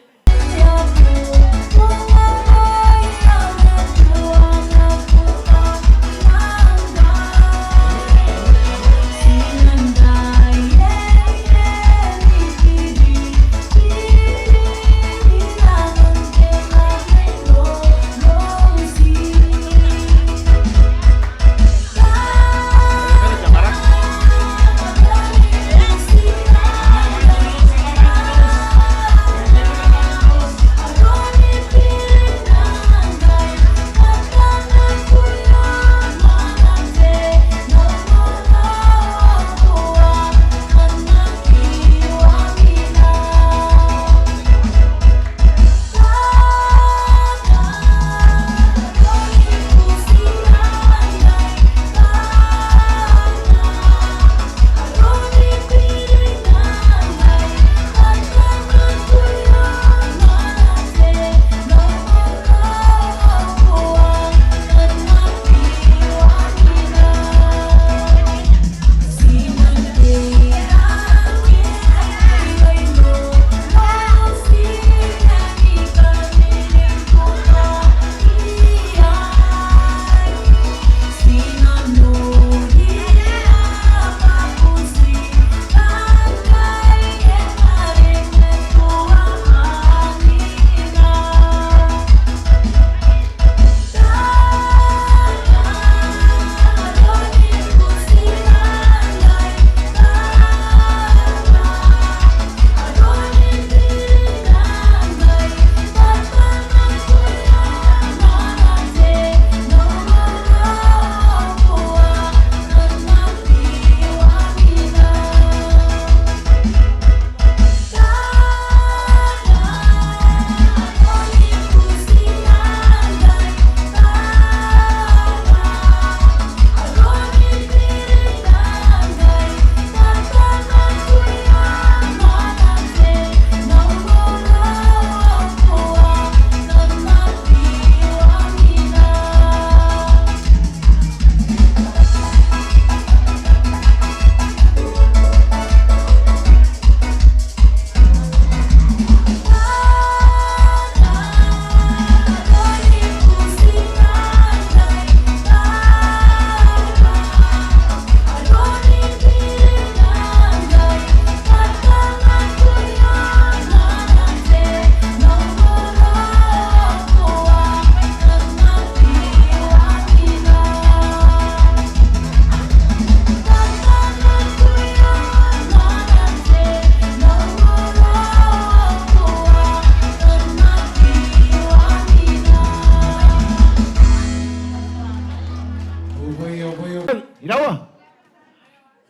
Iraua?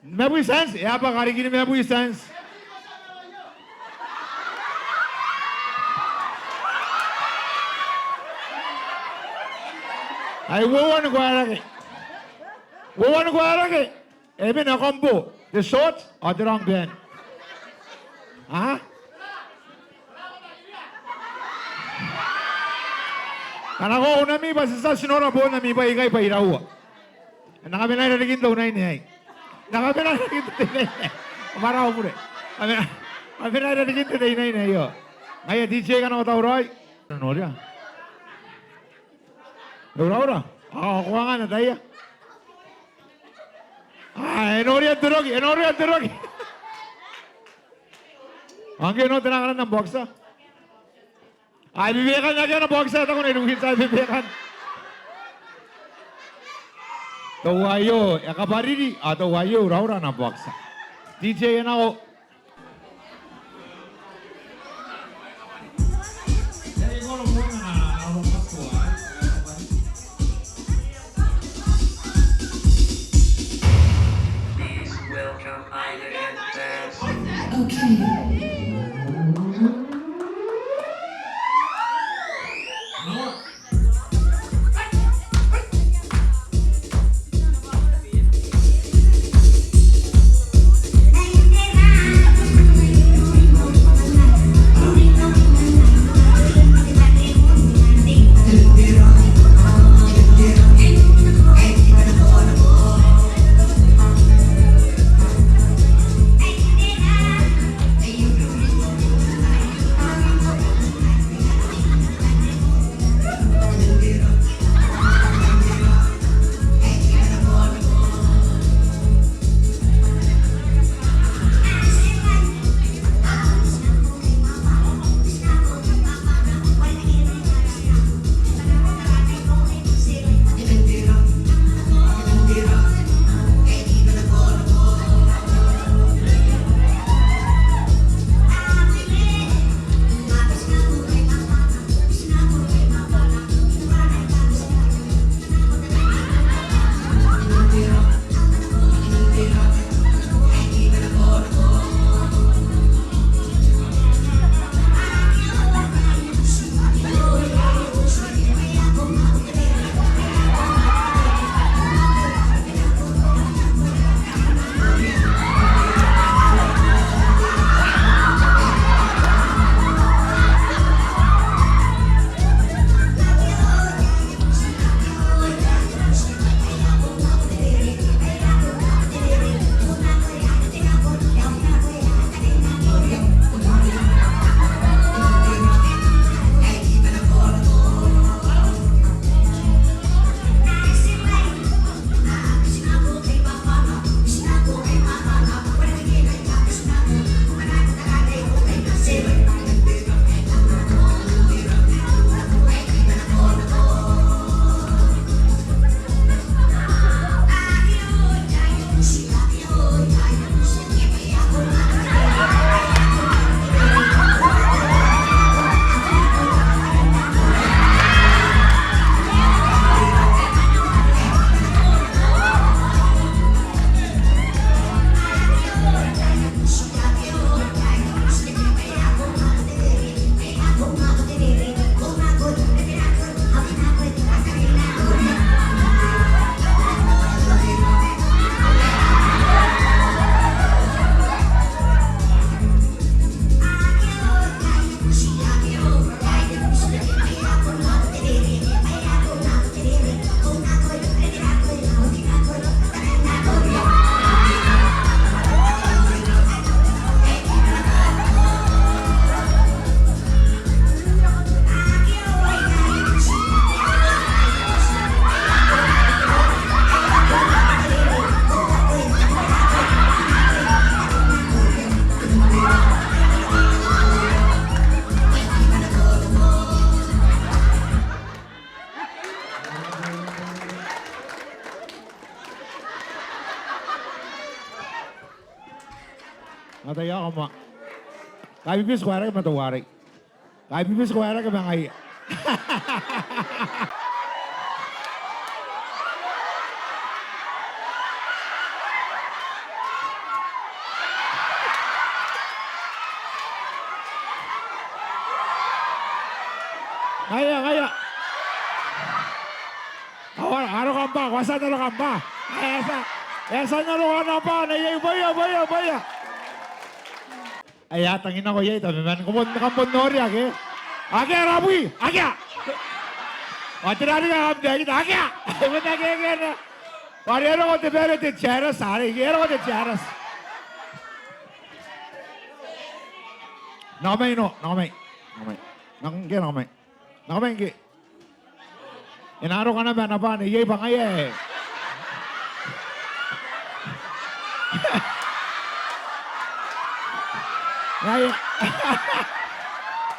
Nimabwi cents, e a bwaka riki nimabwi cents. Ai uoua ni koaerake. Uoua ni koaerake. E mena combo, te short ao te long pant. A? Kanakoa unami bwa ti a tia n nora boon ami bwai ikai bwa iraua. E na kawenea irarikin te unaine aei. E na kawenea irarikin te unaine aei. Marawa bure. Kawenea, kawenea irarikin te unaine aei, io. Ngaia D J kanakoa tauraoi. Noria. E uraura. A, ko anga n ataia. A, e noria te roki, e noria te roki. Ao ngke e noo tera ngkanne ana boxer. A, e bebekan, akea ana boxer, e taku Nei Ruki, e bebekan. Teuaio, e kabariri, a, teuaio, e uraura ana boxer. D J e nako. Please welcome Island Dance. Okay. Mama. Kai bibis ko ae rake ma teuarei. Kai bibis ko ae rake ma ngaia. Ngaia, ngaia. Ao a roko am bwa, ko a tia n roko am bwa. E a tia, e a tia n roko ana bwa neiei, bwaia, bwaia, bwaia. Ae a tangi nako iai tabeman, ko bon, kam bon noria ke? Akea rabwi, akea. Ao tera riki am taekita, akea. E bon akea, akea. Ao are e roko te bwai are te tiarati, are e roko te tiarati. Nako mai, nako mai. Nako mai. Nako ngke, nako mai. Nako mai ngke. E na roko naba ana bwa neiei bwa ngaia e. Ngaia.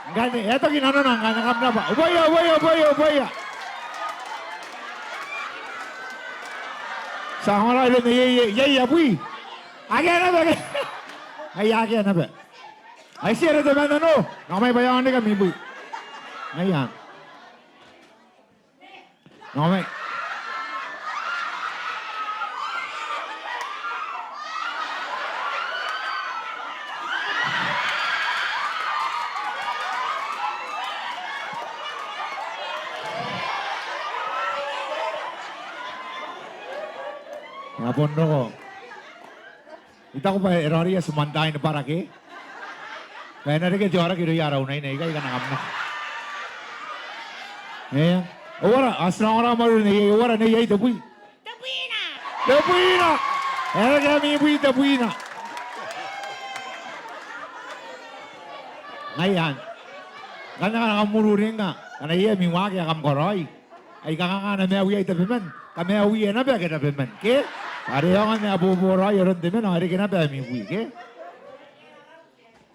Ngkanne, e toki nanona ngkanne, kam na bwa. Uboia, uboia, uboia, uboia. Ti a ongora iroun neiei, iai, iai abwi. Akea naba, akea. Ngaia akea naba. Ai ti are temanna nao. Nako mai bwa e aonga n reke ami bwi. Ngaia. Nako mai. E a bon roko. I taku bwa e raoiroi ti moan tai ni bwara ke. Bwa e na reke te aoraki irouia ara unaine aikai, kam na nako. Eng. Ao ara, a ti na ongora mairoun neiei, ao ara neiei, tebwi. Tebwina. Tebwina. E reke ami bwi, tebwina. Ngaia anne. Ngkana kam uringnga, ngkana iai ami waaki ae kam karaoi, ai kanga a na maiu iai tabeman, kamaiuia naba ake tabeman ke. Are e aonga n ae boboraoi aron te mena ao e reke naba ami bwi ke.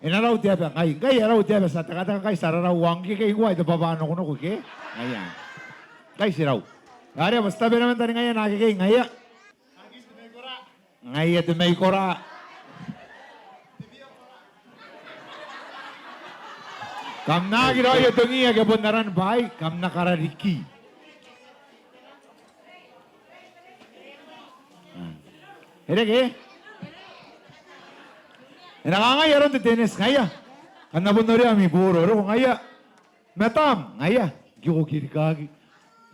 E na rau te aba ngkai, ngkai e rau te aba, ti a tekateka ngkai ti a rarau, ao ngke ngkoa ai te bwabwa nokonoko ke. Ngaia. Ngkai ti rau. Are bwa ti tabe naba n taningaia naake ikekei, ngaia. Ngaia te maikora. Kam na aki raoi otongi ake bon aran bwaai, kam na karariki. E reke? E na kangai aron te tennis, ngaia. Kam na bon noria ami boro, e roko ngaia. Matam, ngaia, ngke ko kirikaki.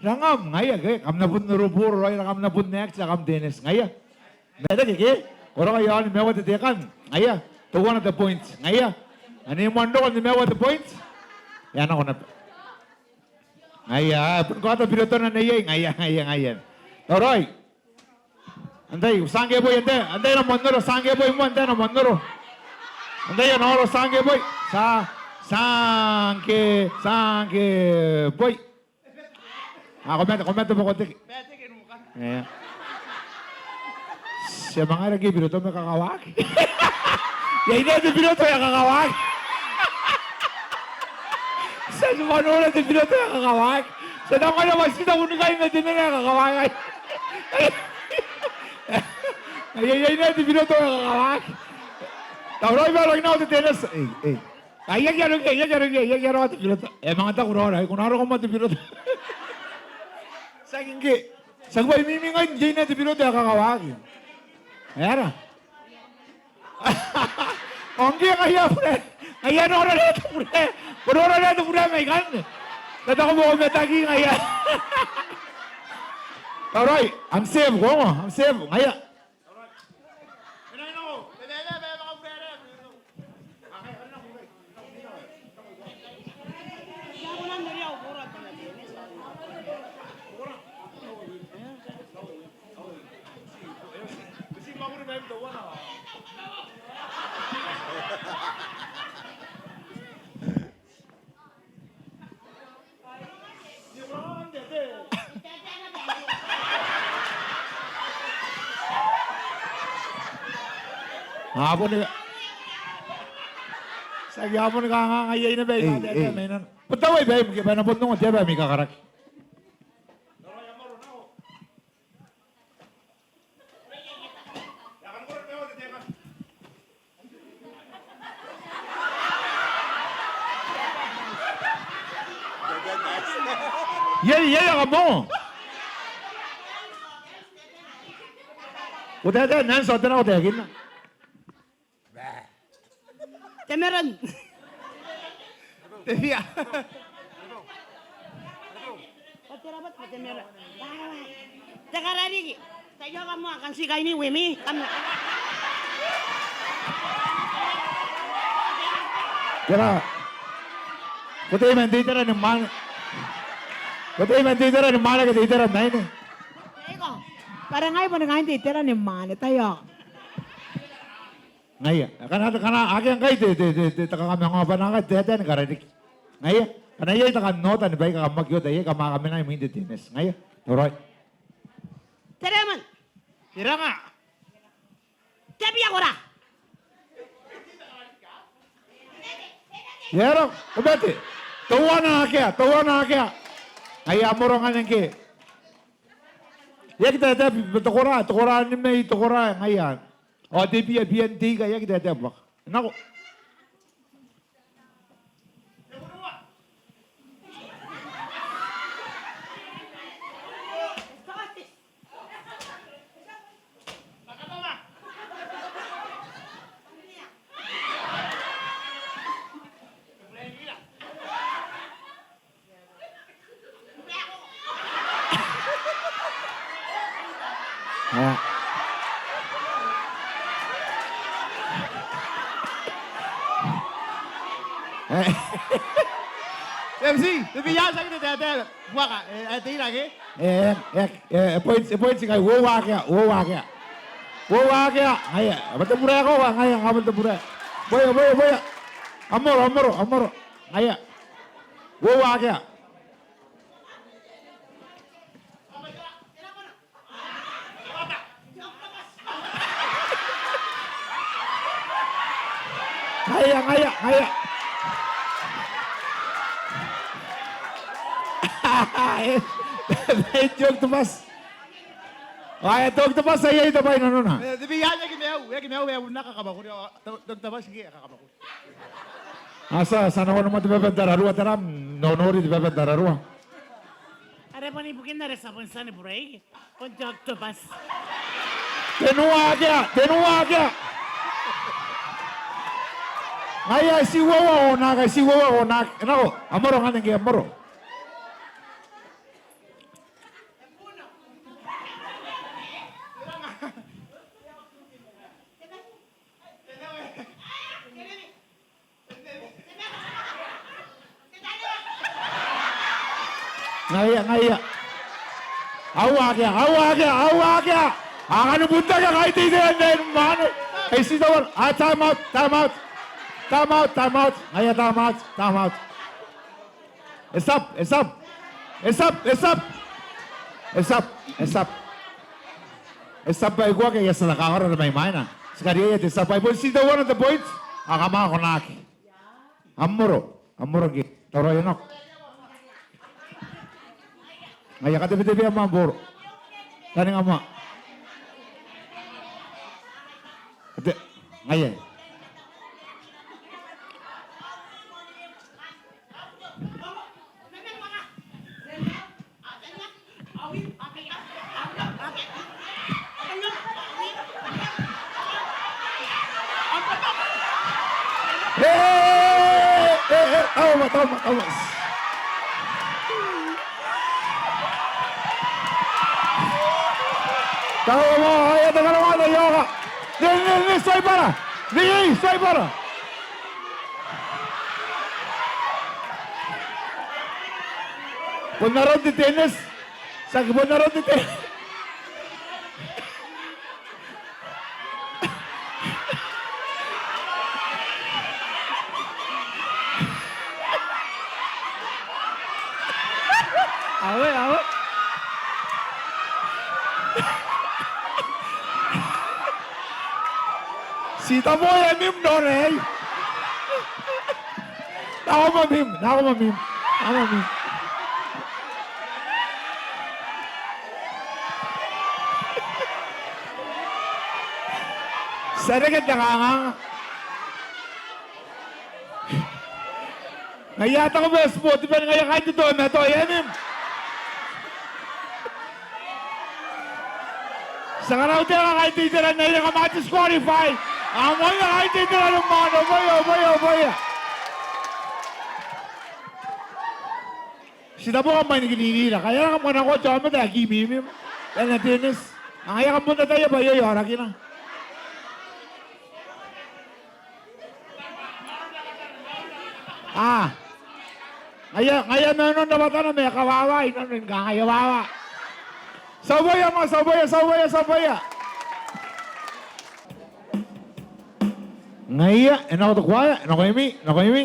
Rangam, ngaia, ke, kam na bon noro boro raoi, kam na bon act, kam tennis, ngaia. Ma e reke ke, ko roko iaon nimaua te tekan, ngaia, teuana te point, ngaia. Ane moan roko nimaua te point. E a nako naba. Ngaia, bon kaota birotona neiei, ngaia, ngaia, ngaia. Tauraoi. Antai, Sangke boi, antai, antai na moan noro, Sangke boi moa, antai na moan noro. Antai na noro, Sangke boi. Sa, Sangke, Sangke boi. A, ko mate, ko mate bwa ko teke. Eng. Ti a manga reke birotom ae kakawaki. Iai naba te biroto ae kakawaki. Ti a tia n nora te biroto ae kakawaki. Ti a tia n nora bwa ti taku ni kai ma te mena ae kakawaki. Iai, iai naba te biroto ae kakawaki. Tauraoi bwa e rangi n nako te tennis. Ei, ei. Ai, e aki aroia, e aki aroia, e aki aroia te biroto. E a manga taku raora, ai ko na roko moa te biroto. Tiaki ngke. Tiaki bwa I mimi ngai, iai naba te biroto ae kakawaki. E aera? Ao ngke ngaia bure. Ngaia nora naba te bure. Ko nora naba te bure mai ikanne. N na taku bwa ko mataki ngaia. Tauraoi, am serve, ko ongo, am serve, ngaia. A boni. Tiaki, a boni kanga ngaia naba. Ei, ei. Bon tauai bwa e bwa e na bon ongo te aba ami kakaraki. Ia, kan koro te maiu te tekan. Iai, iai, a kamo. Ko taetae n anne, tao tera ae ko taekinna? Te meron. Te bia. Te kara riki. Taiaoka moa, kan ti kaini wimi. Kam na. Tera? Ko tei man te itera ni mwaane. Ko tei man te itera ni mwaane ke te itera n aine? Eiko. Bwa are ngai boni kain te itera ni mwaane, taiaoka. Ngaia, akana, akana, akea ngkai te, te, te, te, te kakamangao bwa N na kataetae ni kara riki. Ngaia, akana iai te kan oota ni baika kam aki oota iai, kam a kamenai mwin te tennis. Ngaia, tauraoi. Tereman. Iranga. Te bia kora. Iero, ko bati. Teuana akea, teuana akea. Ngaia, a moro ngkanne ngke. E aki taetae, te kora, te kora ni mei, te kora, ngaia. Ao te bia, bia n te ika, e aki taetae buaka. Nako. Aa. MC, te bia tiaki te taetae buaka, e, e, te ira ke? E, e, e, e, point, e, point ngkai, uoua akea, uoua akea. Uoua akea, ngaia, a bati te bure ae koaua, ngaia, a bati te bure. Boia, boia, boia. A moro, a moro, a moro. Ngaia. Uoua akea. Ngaia, ngaia, ngaia. E, e, e, te okitobati. Ae, te okitobati ae iai te bwai inanona. E, te bia, e aki maiu, e aki maiu, e, unaka kamakuri, te, te okitobati ke, e, kamakuri. A tia, a tia n nako moa te baba n tararua, tera, n nonori te baba n tararua. Are bon ibukin are ti a bon tia ni buraiki, bon te okitobati. Tenua akea, tenua akea. Ngaia, ti uoua onaki, ti uoua onaki. E nako, a moro ngkanne ngke, a moro. Ngaia, ngaia. Aua akea, aua akea, aua akea. A kani butake ngkai te itera n aine ni mwaane. Ai ti tauan. A, time out, time out. Time out, time out. Ngaia, time out, time out. E tab, e tab. E tab, e tab. E tab, e tab. E tab ae ikoaki ae ti a tia ni kakawara mai mwaina. Ti kariaia te tab ae bon ti teuana te point. A kamwakonaki. A moro, a moro ngke. Tauraoi nako. Ngaia, katebetebea moa am booro. Taninga moa. Kate, ngaia. E, e, e, tauma, tauma, tauma. Tauma, aia, te karawa, te ioka. Ni, ni, ni, tuai bwara. Ni, tuai bwara. Bon aron te tennis. Tiaki bon aron te tennis. Awe, awe. Ti taboa mim nore. Nako mamim, nako mamim, nako mamim. Ti a reke te kanganga. Ngaia taku bwa e sport bwa ngaia kaain te toimato, e mim. Ti a karaua te kaain te itera n ae e raka ma disqualify. Ao moa kaain te itera n ae moa, ao moa, ao moa, ao moa. Ti taboka mai ni kiririra. Kai a raka moa nako te aomata ae kimimi. E na tennis. Ao ngaia kam bon ataia bwa iai aorakina. A. Ngaia, ngaia ma nanon rabatana ma e kawawa, i nanon kangai e wawa. Ti a uboia moa, ti a uboia, ti a uboia, ti a uboia. Ngaia, e nako te kuaea, e nako imi, e nako imi.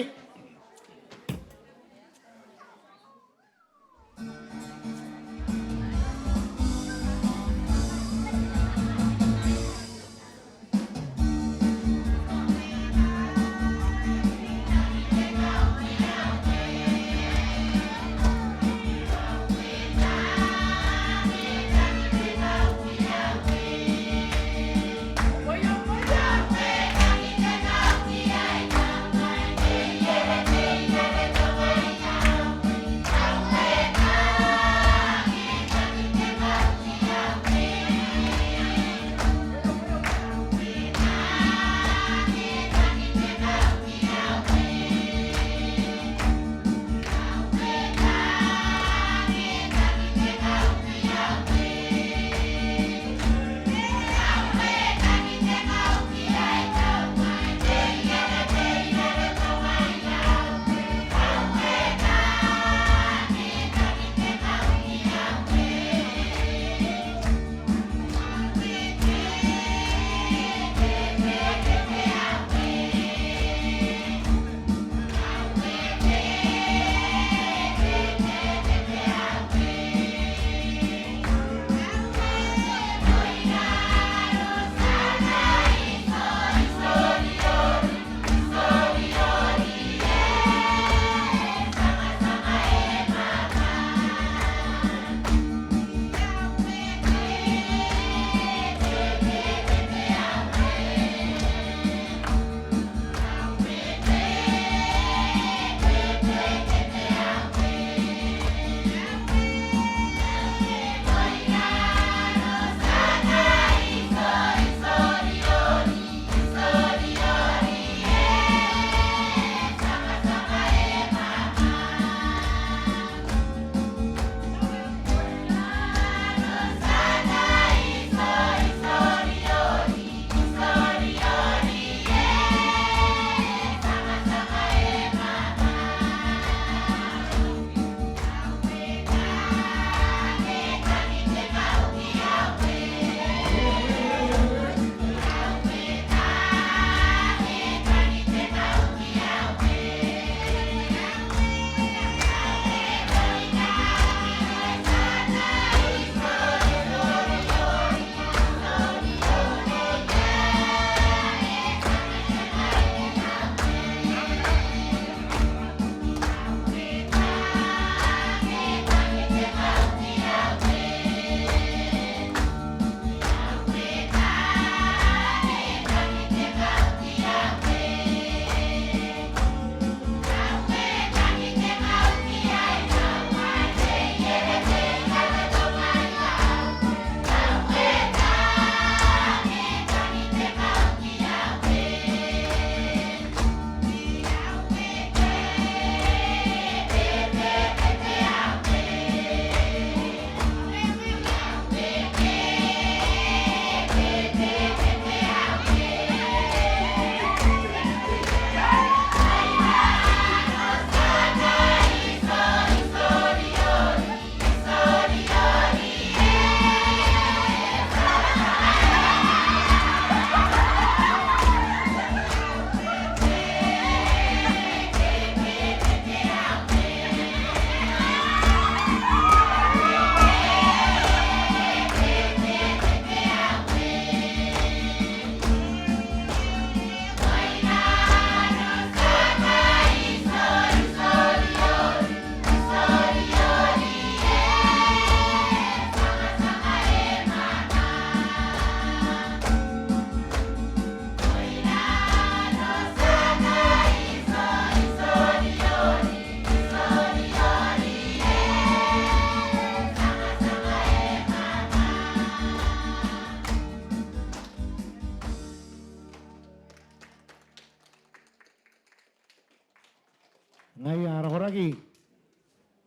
Ngaia ara koraki,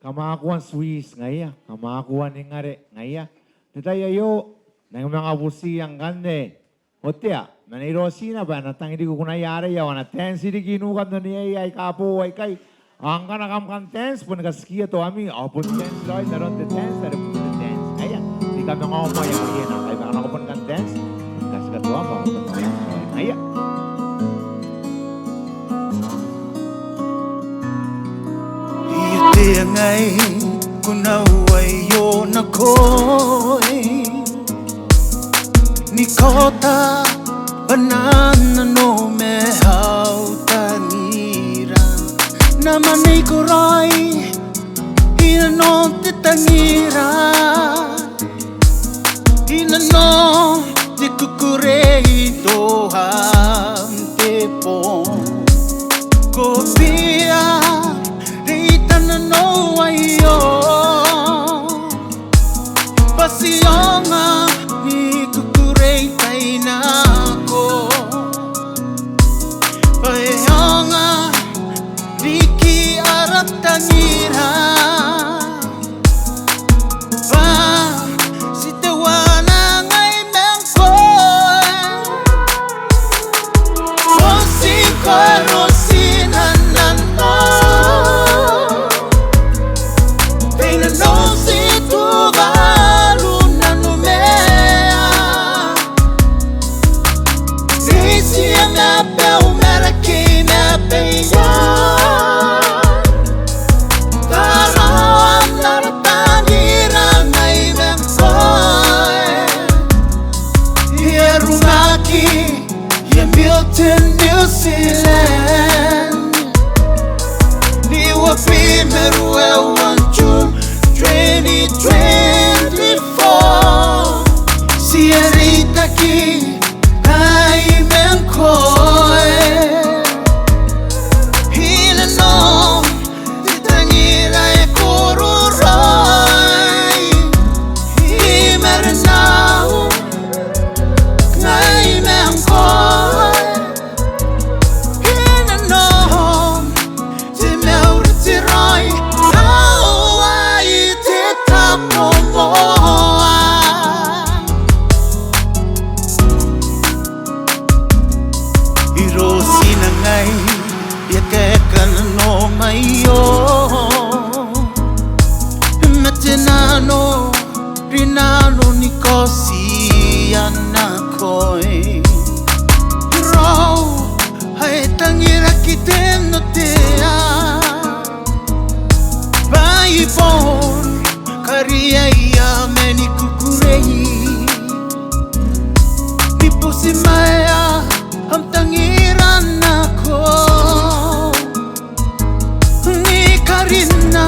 kamwakuan sweets ngaia, kamwakuan ingare ngaia. N te tai aio, N nang manga butiia ngkanne Otea, ma Nei Rosina bwa e na tangiri kukunaia arei ao a na dance riki i nukan oneia aika boou aikai. Ao ngkana kam kan dance, boni katikia toami, ao bon dance raoi n aron te dance, are bon te dance. Aia, ni kamangao moa, aia, moa, aia, nang kai bwa ngkana ko bon kan dance, katika toam, ao bon dance raoi. Aia. Ia te angai, ko na uaio nakoim. Ni kaota bwa N na nanou ma au tangira. N na manga koroi i nanon te tangira. I nanon te kukurei tao n te bong. Ko bia reita nanou aio. Bwa ti aonga ni kukurei tai nako. Bwa e aonga riki ara tangira. Bwa ti teuana ngai ma ngkoe. Ko ti koe Rosina nano. Te nanou ti tuvaru nanomia. Ti tia ma beu ma raki ma beia. Taraoan ara tangira ngai ma ngkoe. Ia rumaki, ia Milton, New Zealand. N uabwi ma ruaiwa June twenty twenty-four. Ti a reitaki ngai ma ngkoe. I nanon te tangira e kororoi. I marenau ngai ma ngkoe. I nanon te mauri te raoi, ao ai te tabomoa. I Rosina ngai, I a kaeka nanou ma aio. Ma te nano, rinano ni kaotia nakoim. Raou, ae tangira ki te notea. Bwa I bon kariaia ma ni kukurei. Ni butimwaea am tangira nako. Ni karinna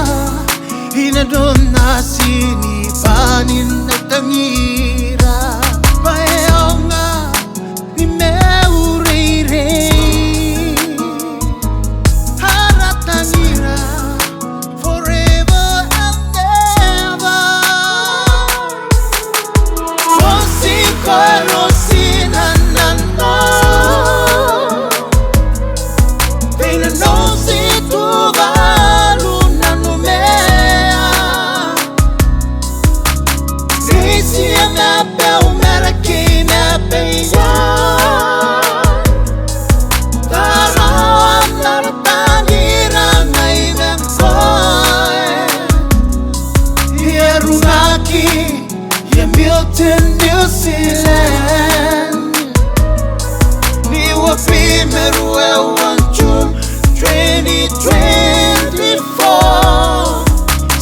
i nanon atinibanin au tangira. Bwa e aonga ni maiu reirei ara tangira forever and ever. Ko ti koe Rosina nano. Te nanou ti tuvaru nanomia. Ti tia ma beu ma raki ma beia. Taraoan ara tangira ngai ma ngkoe. Ia rumaki, ia Milton, New Zealand. N uabwi ma ruaiwa June twenty twenty-four.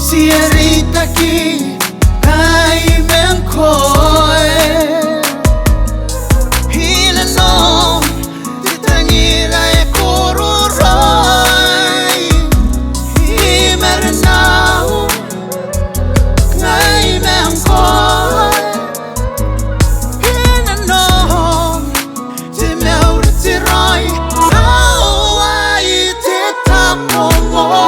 Ti a reitaki ngai ma ngkoe. I nanon te tangira e kororoi. I marenau ngai ma ngkoe. I nanon te mauri te raoi, ao ai te tabomoa.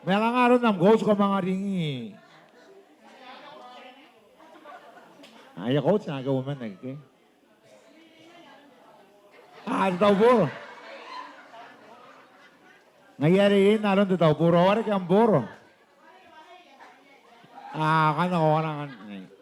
Ma e kanga aron am kauti ko manga ringi? Ai a kauti nako uoman ake. A, te tauboro. Ngaia are e na aron te tauboro, ao are ke am boro. A, kanga ko kona ngkanne.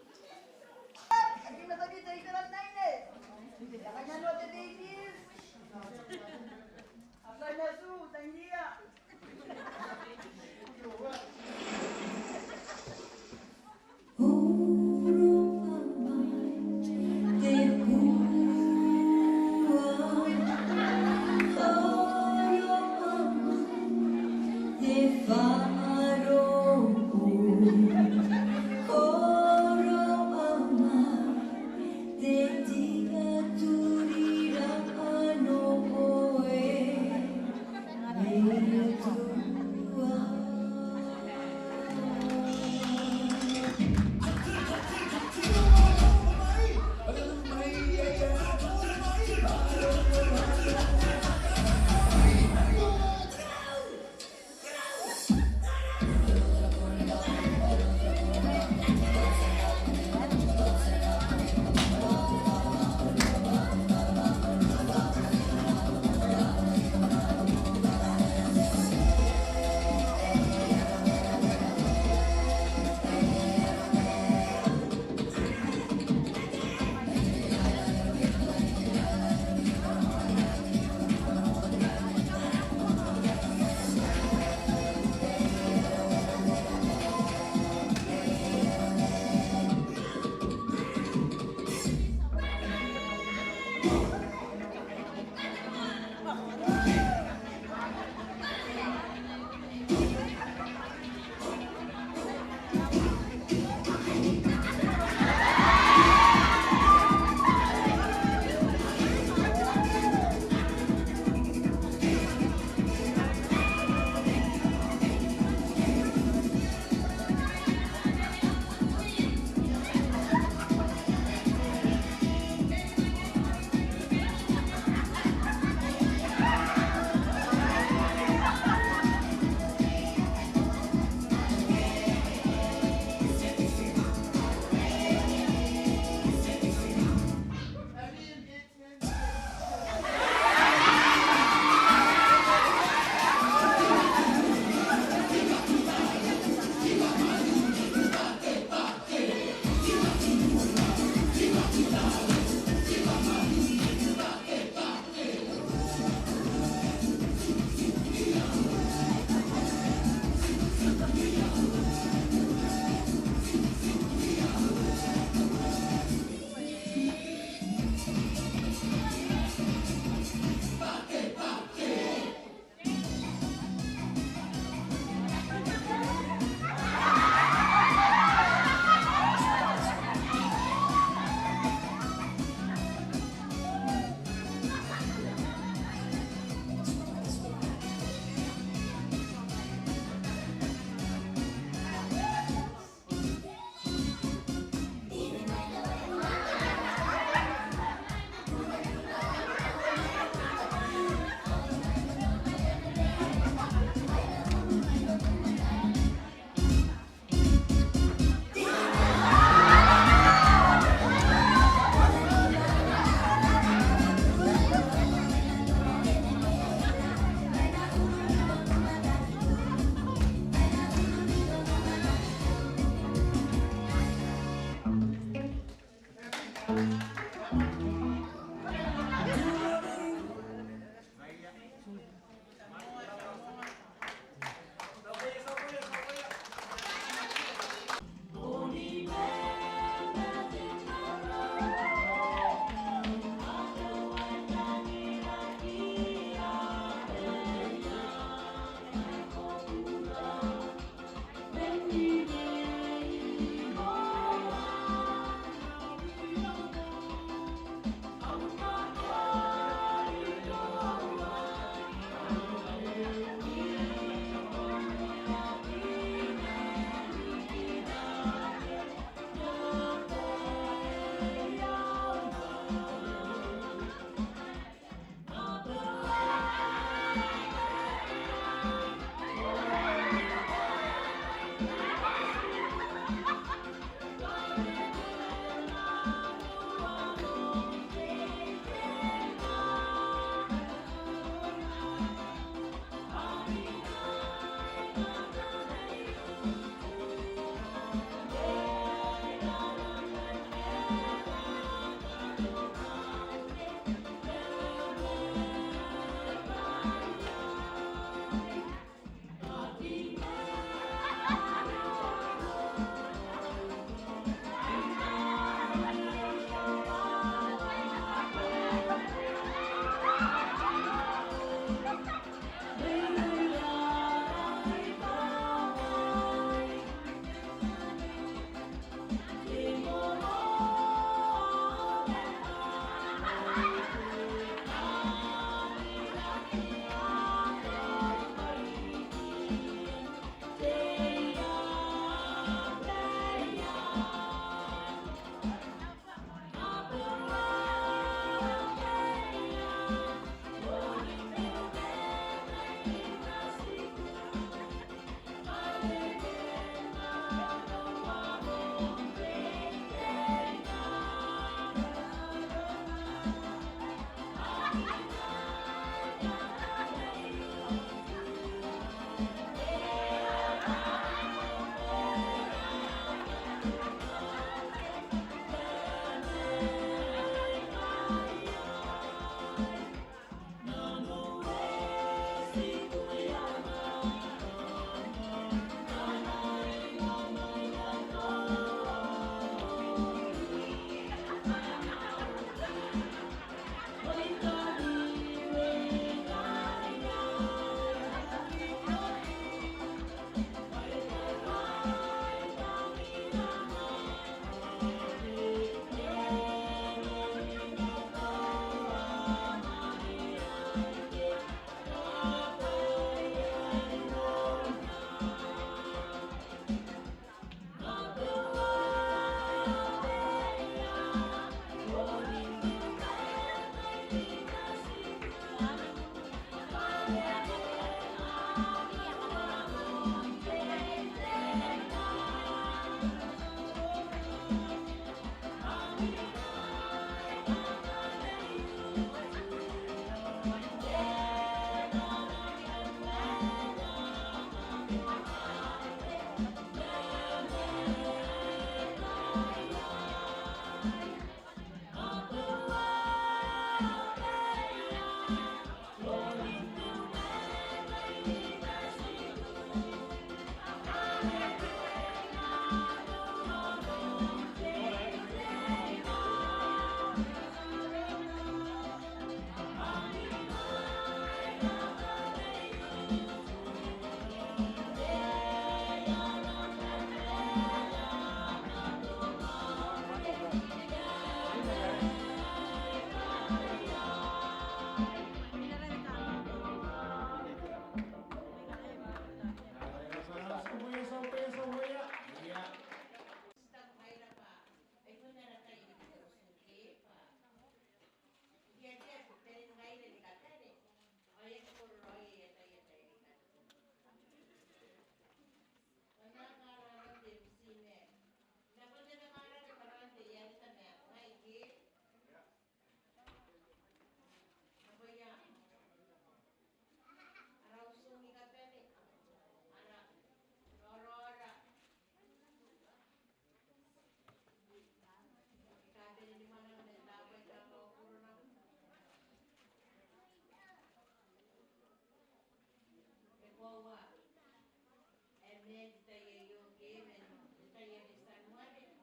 N te tai aio ke man te tai ake ti tanua naba.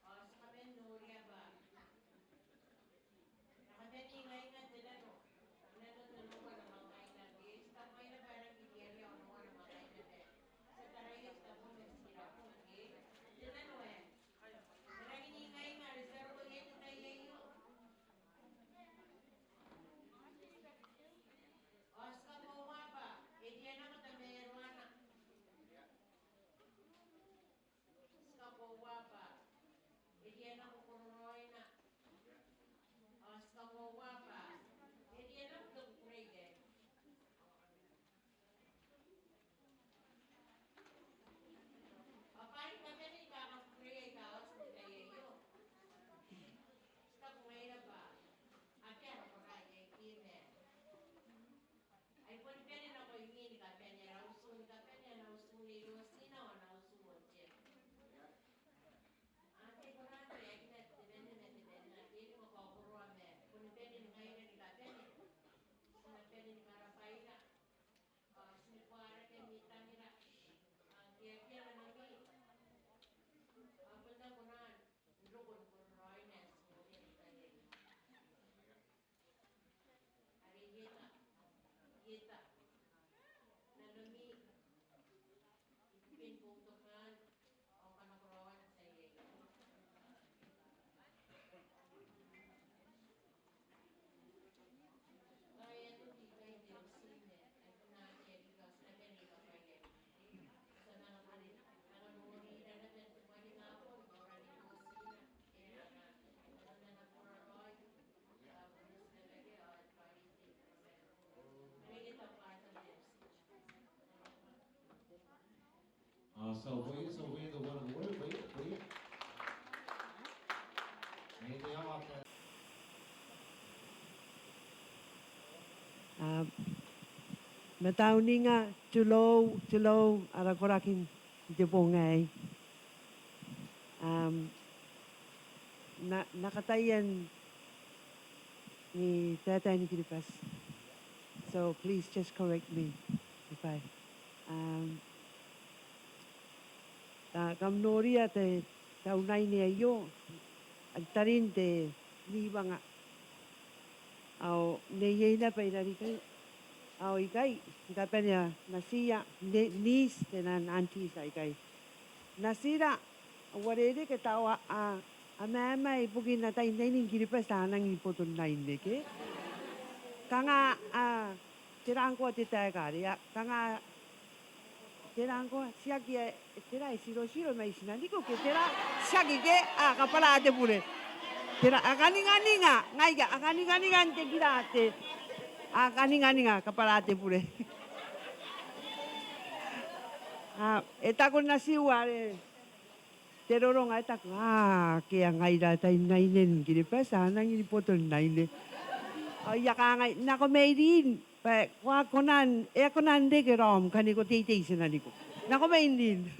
Ao ti a kaman noria bwa e a kaman ingainga te nano, nano, nano n ana mwangaina ke ti taku ngaira bwa e rangi n riaria ana mwangaina bwa ti a taraia, ti taku ma ti kiraku ke te nano ae e rangi n ingainga are ti a roko iai n te tai aio. Ao ti kakoaua bwa e rianako tamaroana. Ti kakoaua bwa e rianako kororaoina. Ao ti kakoaua bwa e rianako te kukurei aei. Ao bwaai ni kabane aika a kakukurei aika a oti n te tai aio, ti taku ngaira bwa a bia roko raoi iai ke ma ai boni bane nakoimi ni kabane, ara utu ni kabane, ana utu Nei Rosina ao ana utu Ontiana. Ake kona n taekinna te bane ma te bane, ake ni kakaokoroa ma boni bane ngaira ni kabane, ti na bane ni karabwaira. Ao ti na buarake n tangira. Ake, ake a nanomi. Ao bon a kona n roko ni kororaoi n ae ti noria n te tai aio. Are I eta, I eta nanomi ibukini boutokaan ao kanakoraoan te tai aio. A, matauninga, tulou, tulou ara koraki n te bong aei. Am, N na, N na kataia ni taetae ni Kiribati. So please just correct me if I, um, ta, kam noria te, tau naine aio, a tarin te niwanga. Ao neiei naba i rarikiu. Ao ikai, ni kabane a natiia, ne, niece, taian aunties aikai. Natira, a uarereke tao a, a, a mamae ibukin ataei n aine ni Kiribati a nangi boton naine ke. Kanga, a, tera ngkoa te taeka are, a, kanga, tera ngkoa, tiaki ae, tera ae tirotiro mai tinaniku ke tera, tiaki ke, a, kabwara te bure. Tera, a kaninganinga, ngaia, a kaninganinga n tekira te, a kaninganinga, kabwara te bure. A, e taku natiu are te roronga, e taku, a, akea ngaira ataei n aine ni Kiribati a nangi ni boton naine. Ao I a kangai, nako mai rin, bwa ko a kona n, e a kona n reke raom, ngkana ko teitei tinaniku. Nako mai rin.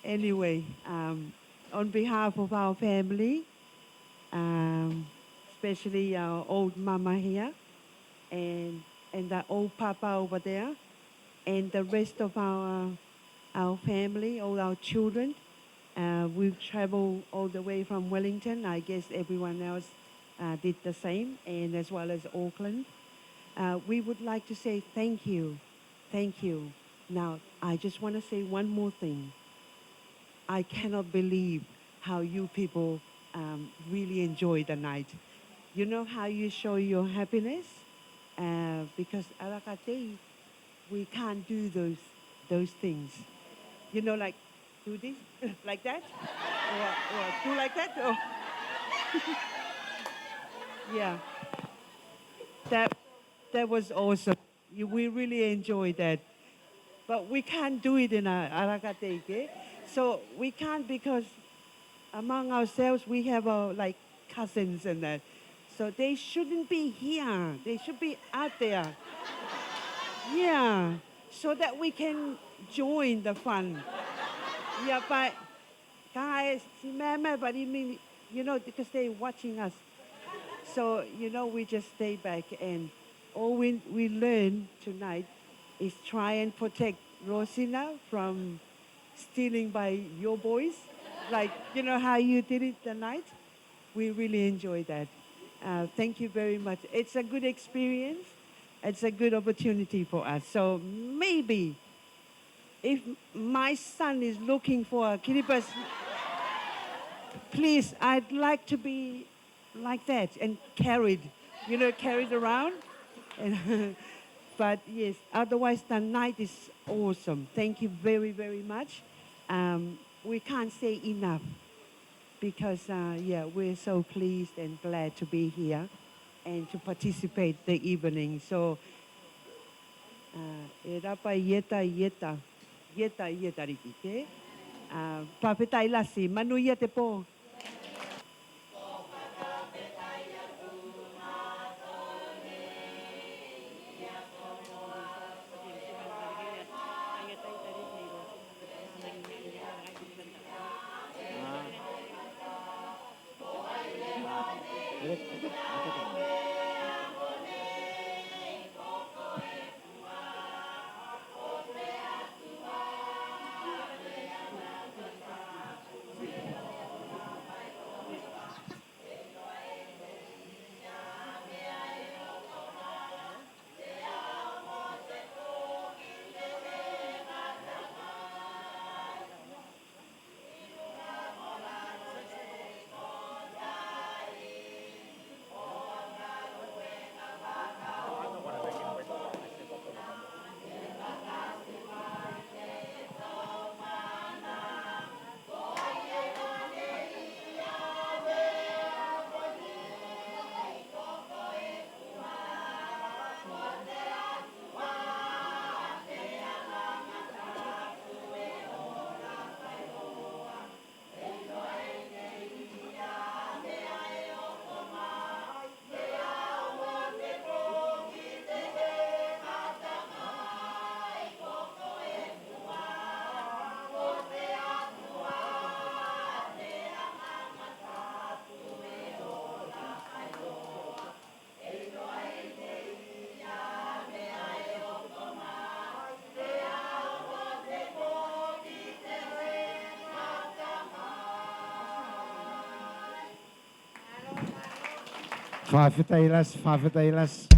Anyway, um, on behalf of our family, um, especially our old mama here and, and the old papa over there, and the rest of our, our family, all our children. Uh, we've travelled all the way from Wellington. I guess everyone else, uh, did the same, and as well as Auckland. Uh, we would like to say thank you. Thank you. Now, I just want to say one more thing. I cannot believe how you people, um, really enjoy the night. You know how you show your happiness? Uh, because ara katei, we can't do those, those things. You know, like, do this, like that, or, or do like that, or yeah. That, that was awesome. You, we really enjoy that. But we can't do it in our ara katei, ke? So we can't because among ourselves we have our, like, cousins and that. So they shouldn't be here. They should be out there. Yeah. So that we can join the fun. Yeah, but guys, remember, but you mean, you know, because they're watching us. So, you know, we just stay back and all we, we learn tonight is try and protect Rosina from stealing by your boys, like, you know how you did it the night. We really enjoy that. Uh, thank you very much. It's a good experience. It's a good opportunity for us. So maybe if my son is looking for a Kiribati, please, I'd like to be like that and carried, you know, carried around. And, but yes, otherwise the night is awesome. Thank you very, very much. Um, we can't say enough because, uh, yeah, we're so pleased and glad to be here and to participate the evening. So, uh, e raba ieta, ieta, ieta, ieta riki, ke? Uh, Bwabeta Ilasi, manuia te boo. Bwabeta Ilasi, Bwabeta Ilasi.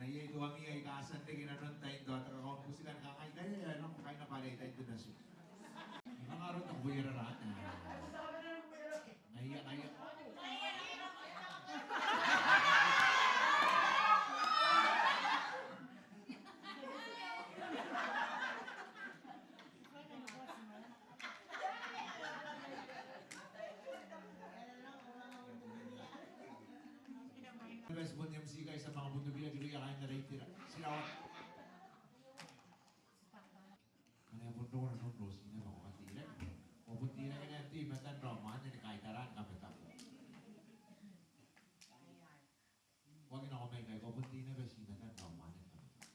Iai tuangiia aika a tia n reke nanon tain tao te kakaun butika ni kangai, kaia, e nako kaina bwa are tain te natiu. Ni manga aron taku boi arara. Aia, aia. Bati bon M C kai ti a manga bon tobira irouia kaain ara itera. Ti rawa. Ngkana e bon roko nanon rotina bwa ko kateirake, ko bon teirake naba i matan raomwane ni kaitara ni kamatako. Ko aki nako mai ikai, ko bon tei naba ti i matan raomwane ni kamatako.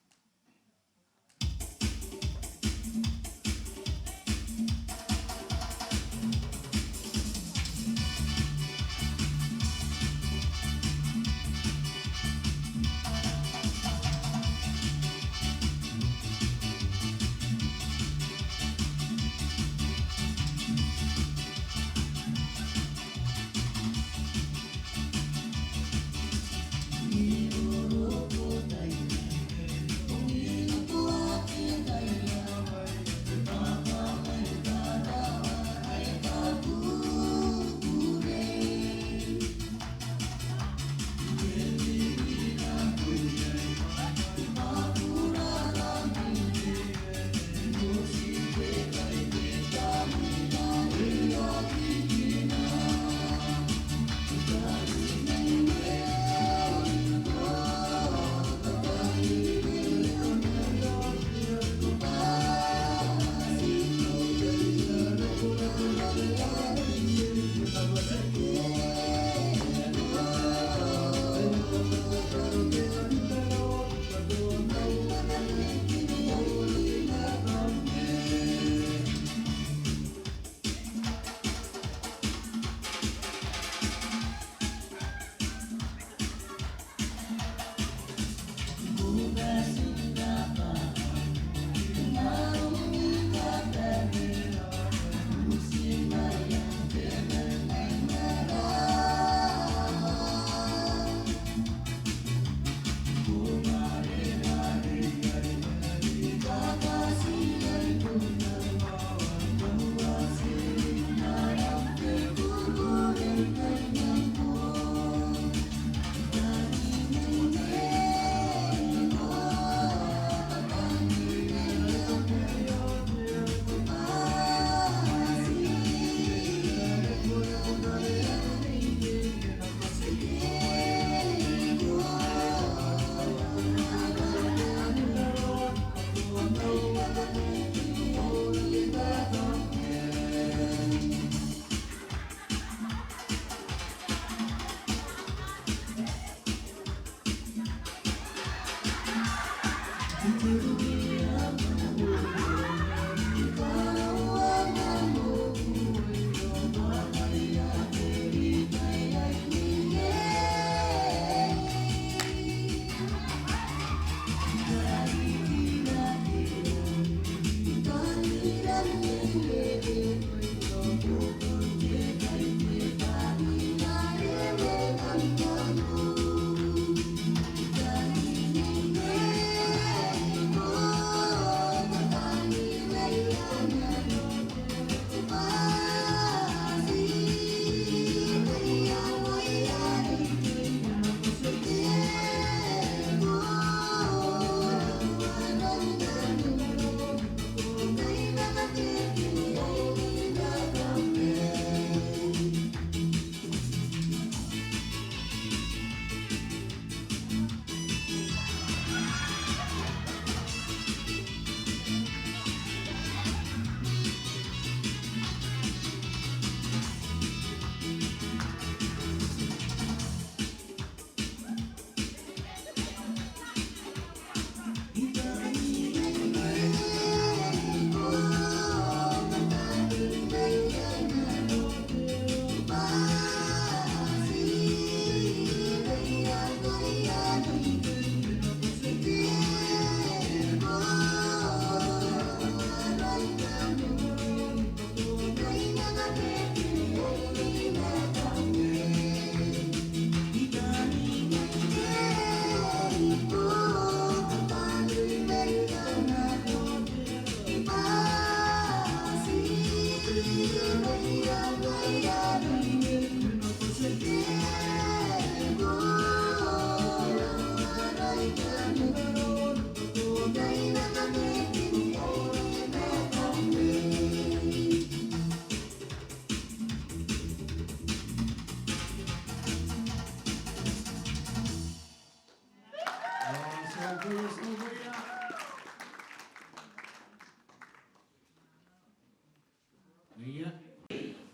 Ia.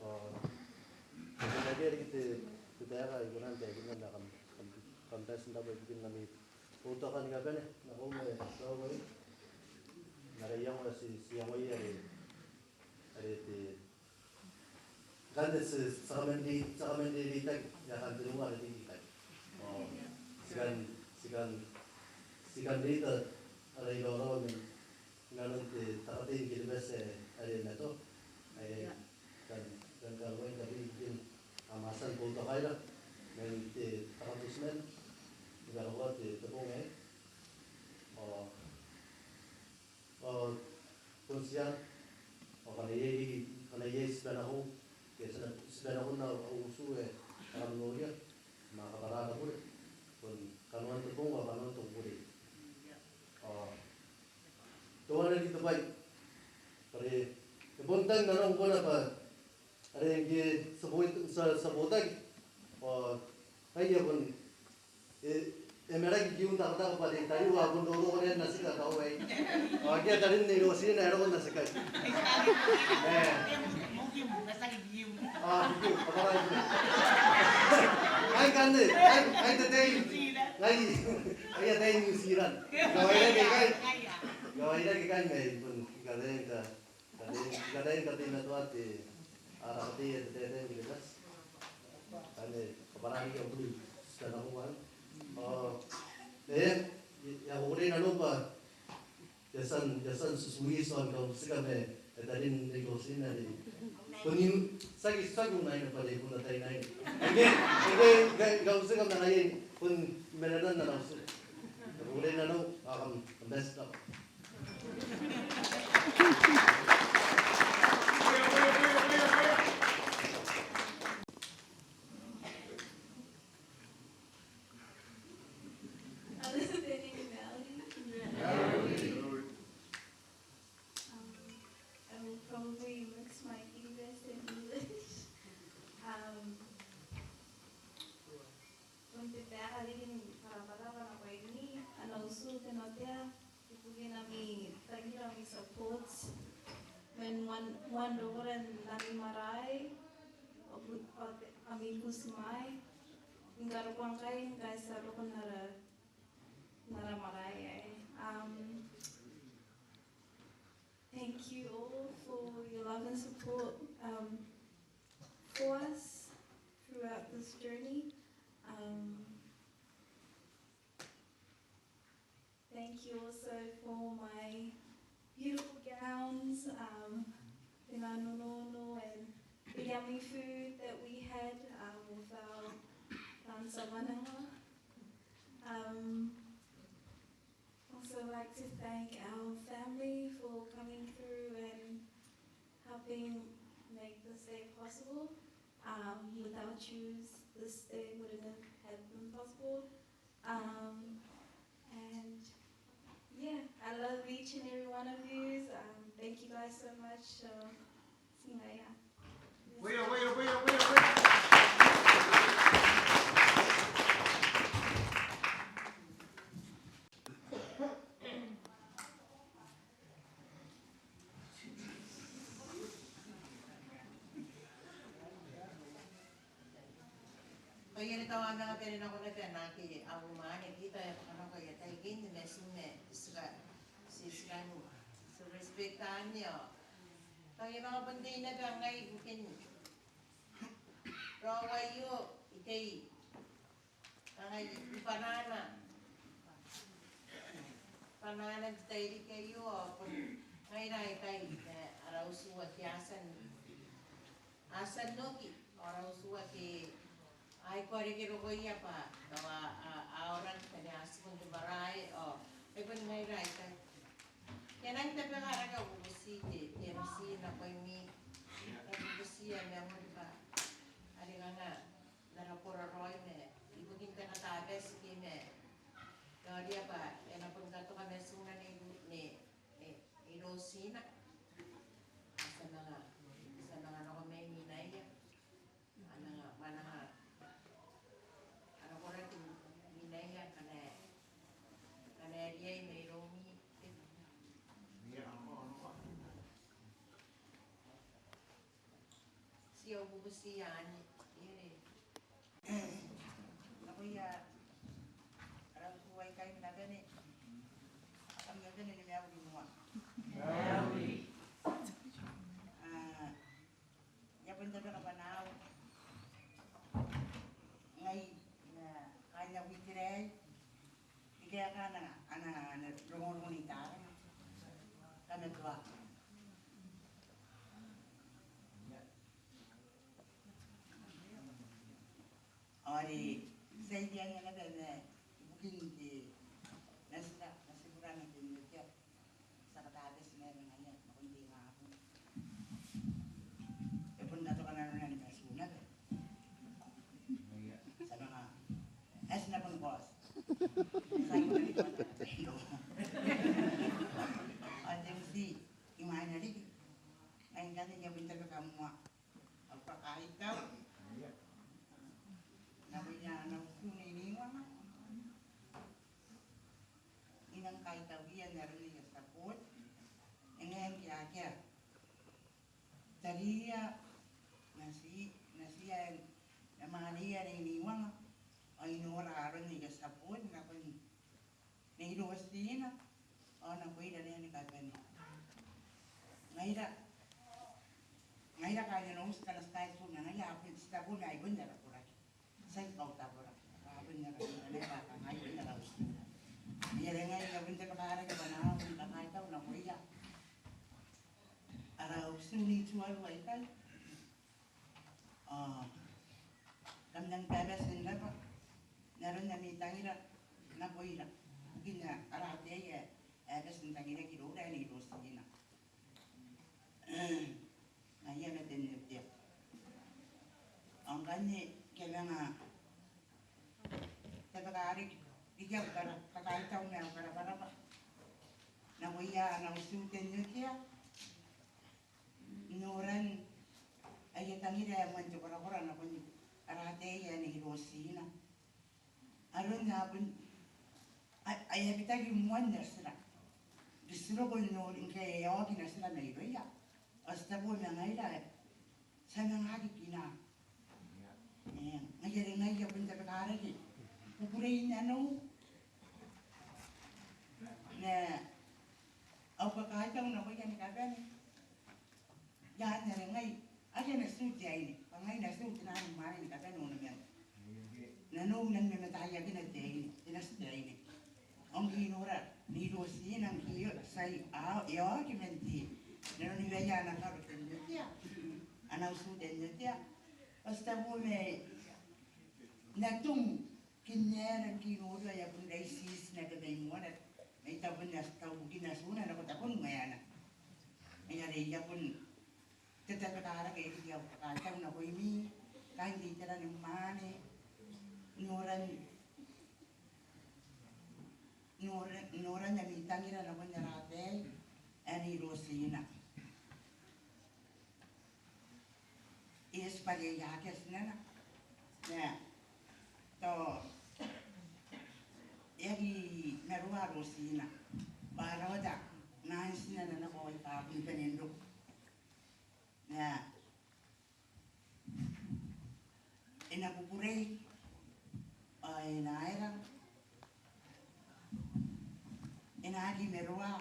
Ao, e na reke riki te, te taeka ae I kona n taekinna ma kam, kam, kam bati n rabwa ibukin ami boutoka ni kabane nakoiu ma raou aei. N ara iango ae ti, ti iangoia are, are te, ngkanne ti, ti a kaman rei, ti a kaman reitaki, e a kan tenua are reitaki. Ao ti kan, ti kan, ti kan reita ara iraorao man inanon te katei ni Kiribati ae e matoa. Ae kan, kan karokoa n tabe ibukin am tia botokaira man te katei temanna ni karokoa te, te bong aei. Ao, ao, bon tia, ao ngkana iai, ngkana iai tibwangana, ke ti na, tibwangana au utu ae kam noria, ma kabwara ara bure. Bon kanoan te bong ao kanoan te kukurei. Ao teuana riki te bwai are e bon tang nanona ngkoa bwa are ngke ti a bo-, ti a, ti a botaki. Ao ngaia bon e, e maraki kiun takataka bwa te tariu a bon roroko n natika tao aei. Ao akea tarin Nei Rosina ae roko n natikai. E. Ao, bukiu, kabwara bukiu. Ai ngkanne, ai, ai te tai. Ngai, ai ataei New Zealand. Kawairake ikai. Kawairake ikai ma I bon kataia ngkai. Kataia, kataia ngkai ma tao te, ara kataia te taetae ni Kiribati. Kanga kabwara riki au bure, ti a nako bwa. Ao, e, I a kukurei nanou bwa I a tia n, I a tia n tutuia ao n kabutika ma e tarin Nei Rosina are bon tiaki, tiaki unaine bwa are bon ataei naine. Eng, eng, I kabutika ma ngaia bon marenan ana utu. I a kukurei nanou, ao kam, kam bati n rabwa. Elizabeth and Melody. Um, I will probably mix my Kiribati and English. Um, bon te taeka riki ni karabwarabwa nakoimi, ana utu te Notea, ibukin ami tangira, ami support man, man, man rokoran ami marae, ao, ao ami butimwaea, ni karokoa ngkai, ngkai ti a roko n ara, n ara marae aei. Um, thank you all for your love and support, um, for us throughout this journey. Um, Thank you also for my beautiful gowns, um, te nanonono and the yummy food that we had, um, with our, um, Savananga. Um, also like to thank our family for coming through and helping make this day possible. Um, without yous, this day wouldn't have, have been possible. Um, and yeah, I love each and every one of yous. Um, thank you guys so much. So, see you later. Bwa iai tao a manga bane nako naba naake a umwane Bita e baka nako aia tai ikai ni matu ma ti ka, ti, ti kan, ti respect anne ao bwa e a manga bon tei naba ngai ibukin raou aio ikei. Kangai i banana, banana n te tairiki aio ao bon ngaira aikai ma ara utu ake a tia n, a tia n oki, ao ara utu ake a aki reke rokoia bwa tao a, a, a ora ngkanne a tiku n te marae ao e bon ngaira aikai. E nang tabe karaki au bubuti te, te M C nakoimi, au bubuti ae mangori bwa are kanga n ara boraraoi ma ibukin te katabati ke ma noria bwa e na bon katoka matuuna Nei, Nei, Nei, Nei Rosina. Ti a manga, ti a manga nako mai n inaia. A manga, a manga, a na koraki n inaia ngkana, ngkana e Bubuti anne, ere. Nakoia ara utu aikai ni kabane, kam na bane ni mauri moa. Mauri. Ah, I a bon tabeka bwanaau ngai ma kaain au itera aei, ike a kanga ana, ana rongorongo n itera aei. Kam na tuai. Ao are ti a iria naba ma ibukin te natira, natibura ma te niotia. Ti a kataabati naba ngaia nakon te ingabong. E bon katoka nanona ni matu naba. Ti a manga, e ti na bon kaoti. Ti a kona ni kona. Ao te MC, imwaina riki, ngai ngkanne I a bon tabeka moa au kakaitau nakoia ana utu Nei Niwanga. I nang kaitauia n aron aia support. E ngae ngke akea tariia, nati, natiia, e mwaneia Nei Niwanga, ao I nora aron aia support nakon Nei Rosina, ao nakoira naba ni kabane. Ngaira, ngaira kaain ana utu Kanatikai Tuna, ngaia a bon titebo ma ai bon ara koraki. Ti a kaota koraki. A bon ara koraki, a kangai bon ara utu. Ngaia are ngai I a bon tabeka rake bwanaau ni kakaitau nakoia ara utu n ituarua aikai. Ao kam nang tabati n rabwa n aron ami tangira nakoira, ibukin ara ataei ae e a bati n tangiraki iroura ae Nei Rosina. Ngaia ma te niotia. Ao ngkanne I a manga tabeka riki, riki au kara, kakaitau ma au karabwarabwa nakoia ana utu te niotia. N noran aia tangira ae moan te korakora nakon ara ataei ae Nei Rosina. Aron ae bon, a, ae a bitaki moan natira. Ti roko n nori ngkai e a oki natira mairouia. Ao ti tebo ma ngaira ae ti a manga aki kinaa. E, ngaia are ngai I a bon tabeka rake kukurein nanou ma au kakaitau nakoia ni kabane. Iaan are ngai, akea natiu te aine, bwa ngai natiu tenaan mwaane ni kabane Onamanga. Nanou I nang mamataaiakina te aine, te natiu te aine. Ao ngke I nora Nei Rosina ngke e oti, ao e a oki man te nanoniwaia ana karo te niotia, ana utu te niotia. Ao ti tebo ma e na tong kinera ngke I noria ae e a bon raitiiti naba mai moana, mai tabon, tabon bukina atuna nako tabon mwaena. Ngaia are I a bon tabeka rake riki au kakaitau nakoimi kaain te itera ni mwaane, n noran, n noran, n noran ami tangira nakon ara ataei ae Nei Rosina. E eti bwa are e a akea tinana. Ma tao e aki maroa Rosina bwa a rawata naan tinana nako aika a bon bane n roko. Ma e na kukurei ao e na aera, e na aki maroa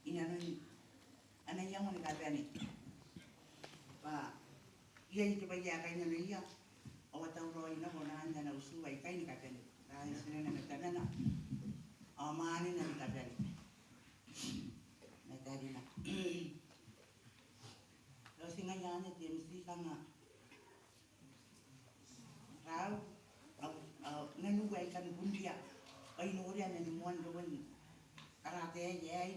inanon ana iango ni kabane. Bwa iai te bwai ae kainnanoia ao a tauraoi nako naan ana utu aikai ni kabane, naan tinana ma tamana ao mwaanena ni kabane. Ma tarina. Ao ti ngaia anne te MC kanga raou, au, au, nanou ae I kan bunria bwa I noria man moan rokon ara ataei aei,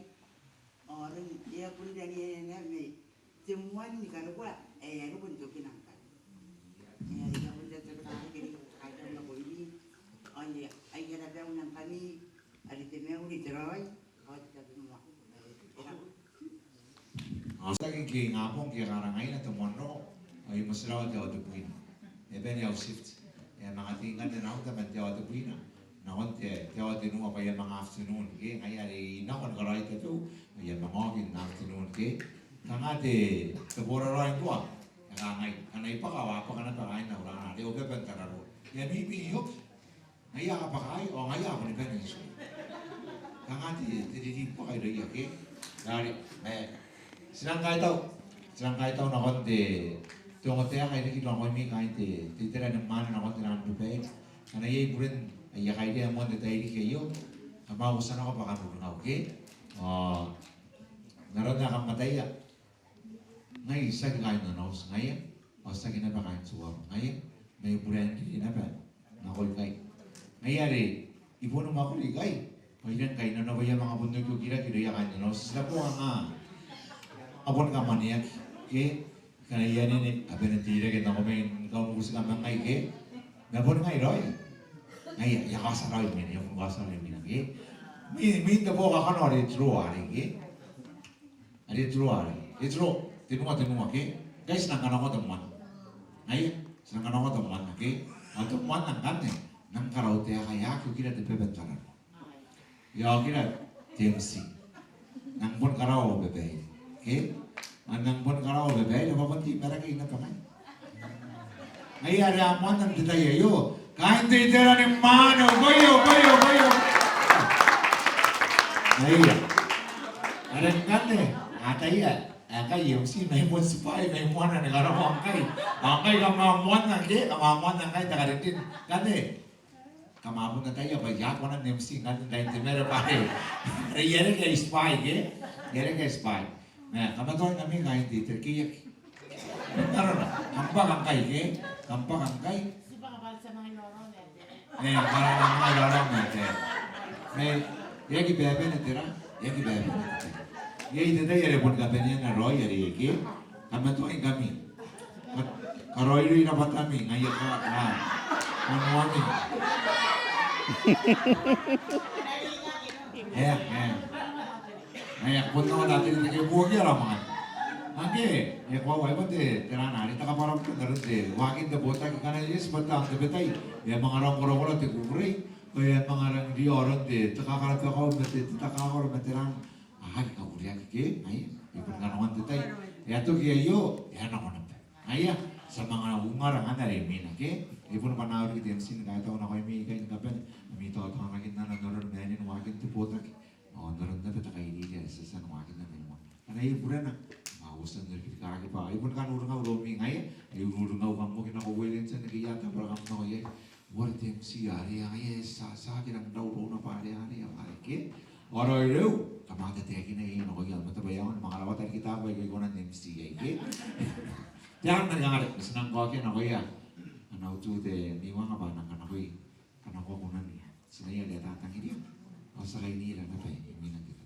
ao aron e a bon rineaki mai te moan ni karokoa ae e a roko n tokina ngkanne. Ngaia are I a bon tabeka rake riki au kakaitau nakoimi, ao ai ara bau nakoimi, are te mauri, te raoi ao te tabomoa. Ao ti a tiki ngke ingabong ngke e karangaina te moan roko ao I motirawa te aoa tebwina. E bane au shift. E a manga tei ngkanne ana uta man te aoa tebwina nakon te, te aoa tenua bwa e a manga afternoon ke. Ngaia are I nako ni karaoi tabeua, e a manga oki n afternoon ke. Kanga te, te boraraoi ngkoa Kangai, ngkana I bwaka ao a bwaka naba kaain au rana are Obaban Tararuai. E a mimi oki. Ngaia a bwaka aei ao ngaia a boni bane n tua. Kanga te, te riri bwaka irouia ke. Are, e, ti rang kaitau. Ti rang kaitau nakon te, te ongotaeka ae riki nakoimi kaain te, te itera ni mwaane nakon te rana ni babaire. Ngkana iai buren aia kairiia moan te tairiki aio, kam a uotia nako bwa kam urungau ke. Ao n aron ae kam ataia, ngai tiaki kaain Onaoti ngaia, ao tiaki naba kaain Tuvalu ngaia, ma I buranriri naba nako ikai. Ngaia are I boni mwakuri ikai bwa I rang kainnanoa bwa I a manga bon okiokirakea irouia kaain Onaoti. Ti taku bwa kanga a boni kamwaneaki ke, ngkana I anene a bane n teirake nako mai ni kaunguti kamangai ke, ma boni ngai raoi. Ngaia, I a kaota raoi imwina, I a bon kaota raoi imwina ke. Imwin, imwin te bwai ae kakano are tiro arei ke. Are tiro arei. E tiro, tenua, tenua ke. Ngkai ti nang kanakoa te moan. Ngaia, ti nang kanakoa te moan ke. Ao te moan ngkanne, nang karaua te aeka, e aki okira te baba n tarara. E a okira te M C. Nang bon karaoa au babaire ke. Ao nang bon karaoa au babaire, bwa bon te maraki naba ngai. Ngaia are a moanna n te tai aio kaain te itera ni mwaane, o boi, o boi, o boi, o boi. Ngaia are ngkanne a ataia ae ngkai e M C mai bon tibwai mai moana ni karaoa ngkai. Ao ngkai kam a moanna ke, kam a moanna ngkai te karinrin. Ngkanne kam a bon ataia bwa I aki kona n M C ngkanne n tain te mare bwa are, are I a reke ae tibwai ke, I a reke ae tibwai. Ma kamatoai ngkami kaain te itera ke, e aki. N arona, kam bwaka ngkai ke, kam bwaka ngkai. E, kam bwaka ngkai raora ma te. Ma e aki babane tera, e aki babane tera. Iai te tai are bon kabaneana raoi are ke, kamatoai ngkami. Ka-, karaoiroi rabwatami, ngaia ka, a, kanoami. E, e. Ngaia, bon nao na te, te ke buokia ra manga. Ngke e koaua, e bon te, te rana are te kabwarabwara n aron te waakin te botaki, ngkana e eti bwa te tabetai, e a manga rongorongora te kukurei, ao e a manga rangi n rio aron te, te kakarabakau ma te, te takakaro ma te rana. A aki kabureaki ke, ngaia, e bon kanoan te tai. E a toki aio, e a nako naba. Ngaia, ti a manga ungara ngkanne are imwina ke. E bon bwa N na riki te M C ni kaitau nakoimi ikai ni kabane. Ami taotaonakinan n aron manin waakin te botaki ao n aron naba te kairiri are ti a tia ni waakinna mai moa. Ngkana iai burena, kam a uotia n rikirake bwa I bon kan urungau iroumi ngaia, I urungau kam oki nako Wellington ke ia tabera kam nako iai. Uara te M C are, ngaia e tia, tia aki rang rau raona bwa are, are, are ke. Ao raoirou, kam a tataekina iai nakoia, ma te bwai ae aonga ni manga rawata riki taabo aika I kona n M C iai ke. Te aanga ni kangare, ma ti nang kaokia nakoia ana utu te niwanga bwa a nang kanakoi, kanakoa kunami. Ti na iai are a tatangiria, ao ti a kainira naba imwin te tata.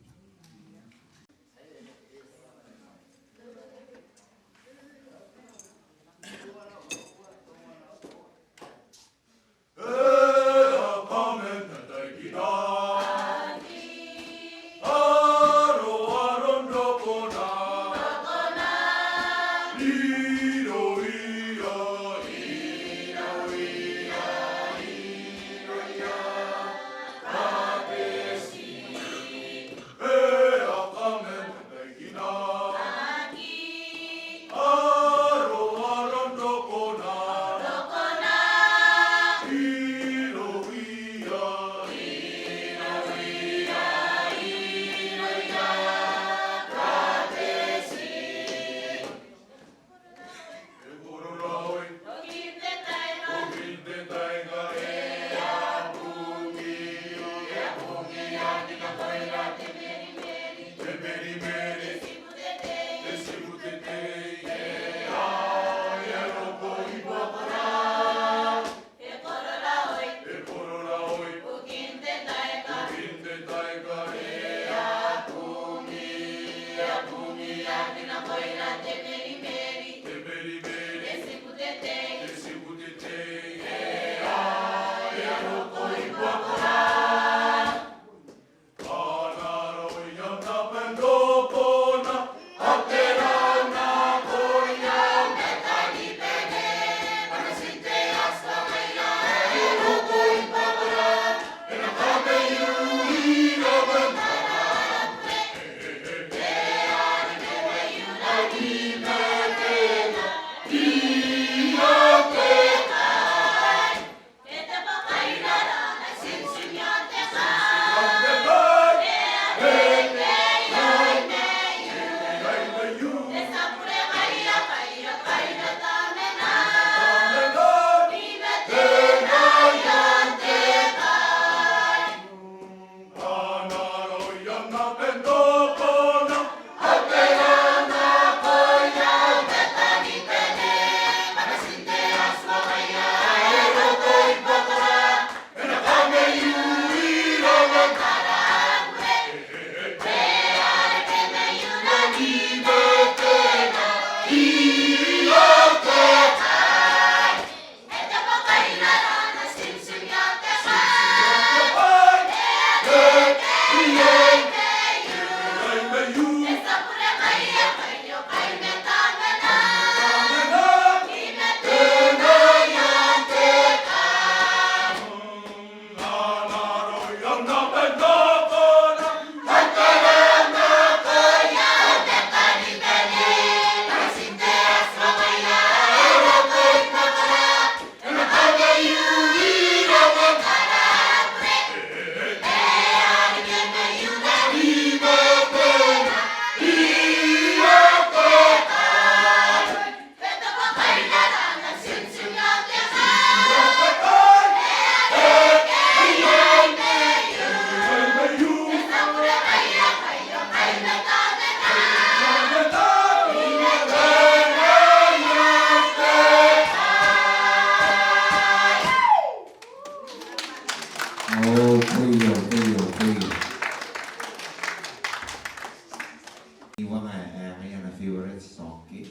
Iwanga ae ngaia ana favourite song ke.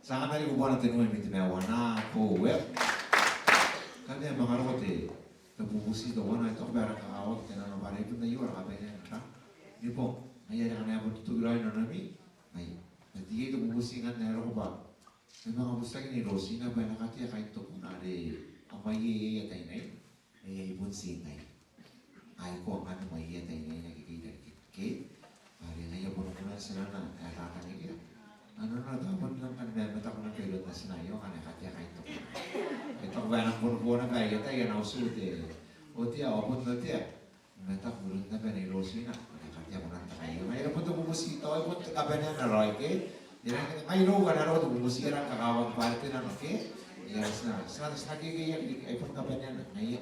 Ti a kamari ko bwana tenua imwin te maiu ana ko we. Kam na manga roko te bubuti teuana, I taku bwa e rang kakawaki te nano bwa are bon aio ara kabanea n ara Nippon. Ngaia are ngkana e bon toki raoi nanomi, ngaia. Ao iai te bubuti ngkanne ae roko bwa e manga butitaki Nei Rosina bwa e na katea kain tokuna are a mwaieia ataeinnaine. Ngaia I bon tii ngai. Ai ko ngkana mwaieia ataeinnaine ake kei rarikeke. Are ngaia bon kunan tinana ae tatangiria. Nanona tao bon rang kan ma, mataku naba iroun natina aio ngkana e katea kain tokuna. E taku bwa e nang bon kuona bwa e ataia ana utu te otea, ao bon otea. Mataku iroun naba Nei Rosina, ngkana e katea kunan te kai aio. Ngaia are bon te bubuti tao, e bon te kabanea n ara oi ke. E rang, ngai irou ngkana e roko te bubuti e rang kakawaki bwa are te nano ke. Ia, ti na, ti na, ti na kekeiaki, ai bon kabanea n, ngaia.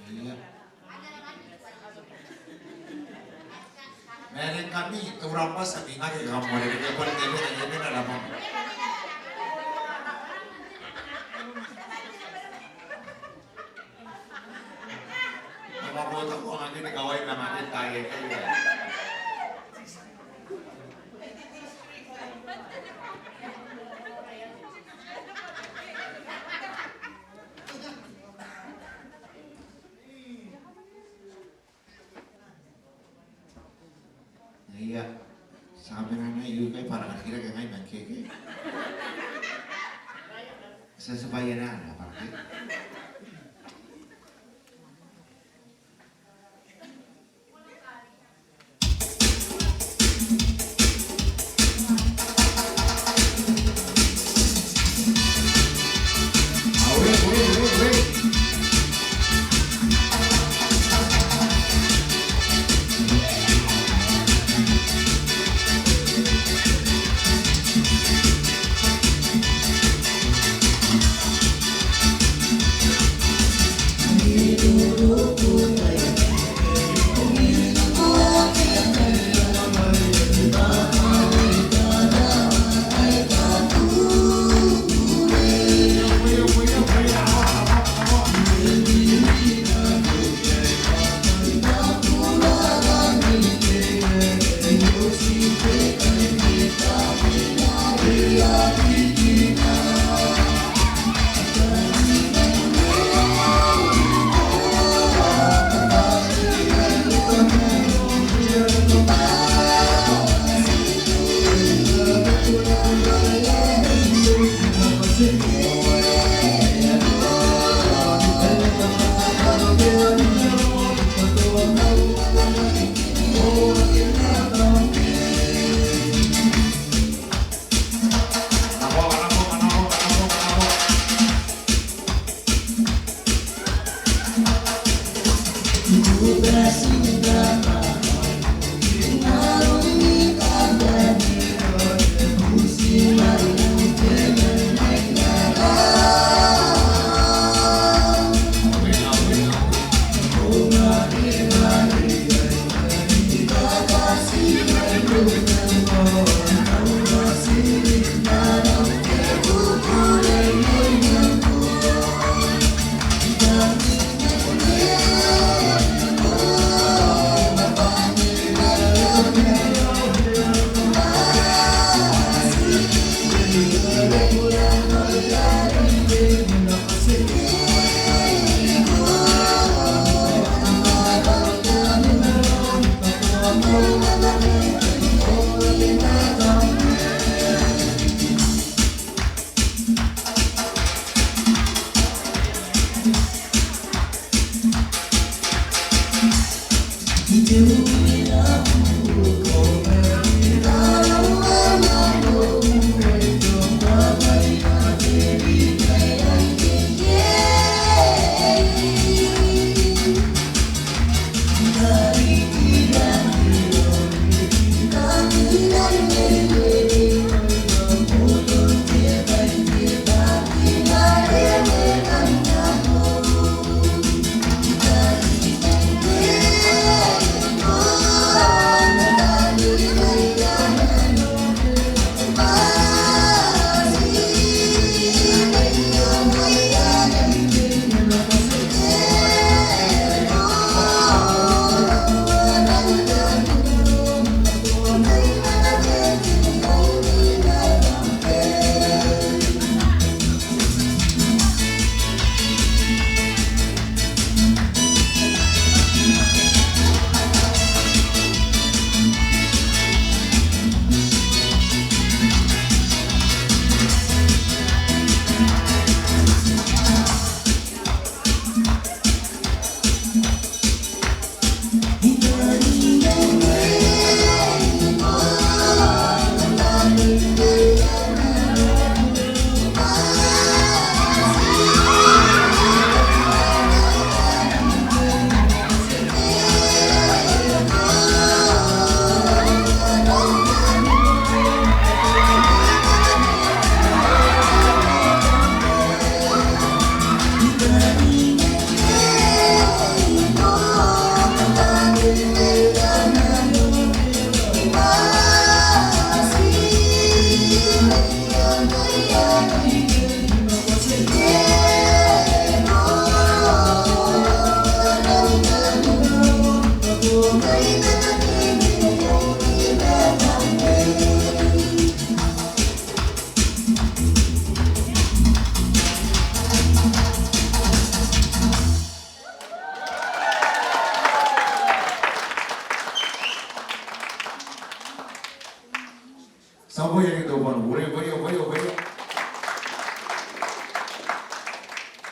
Ia. Mena ngkami, te urang bwa ti a mingaki kam moan reke, kam moan reke, kam moan reke, kam moan reke. Mama bota ko ngaki ni kawai na ngaki tai e kai. Ia, ti a mena ngai ikai bwa a na karikirake ngai man keke. Ti a tia bwa iai naba bwa keke.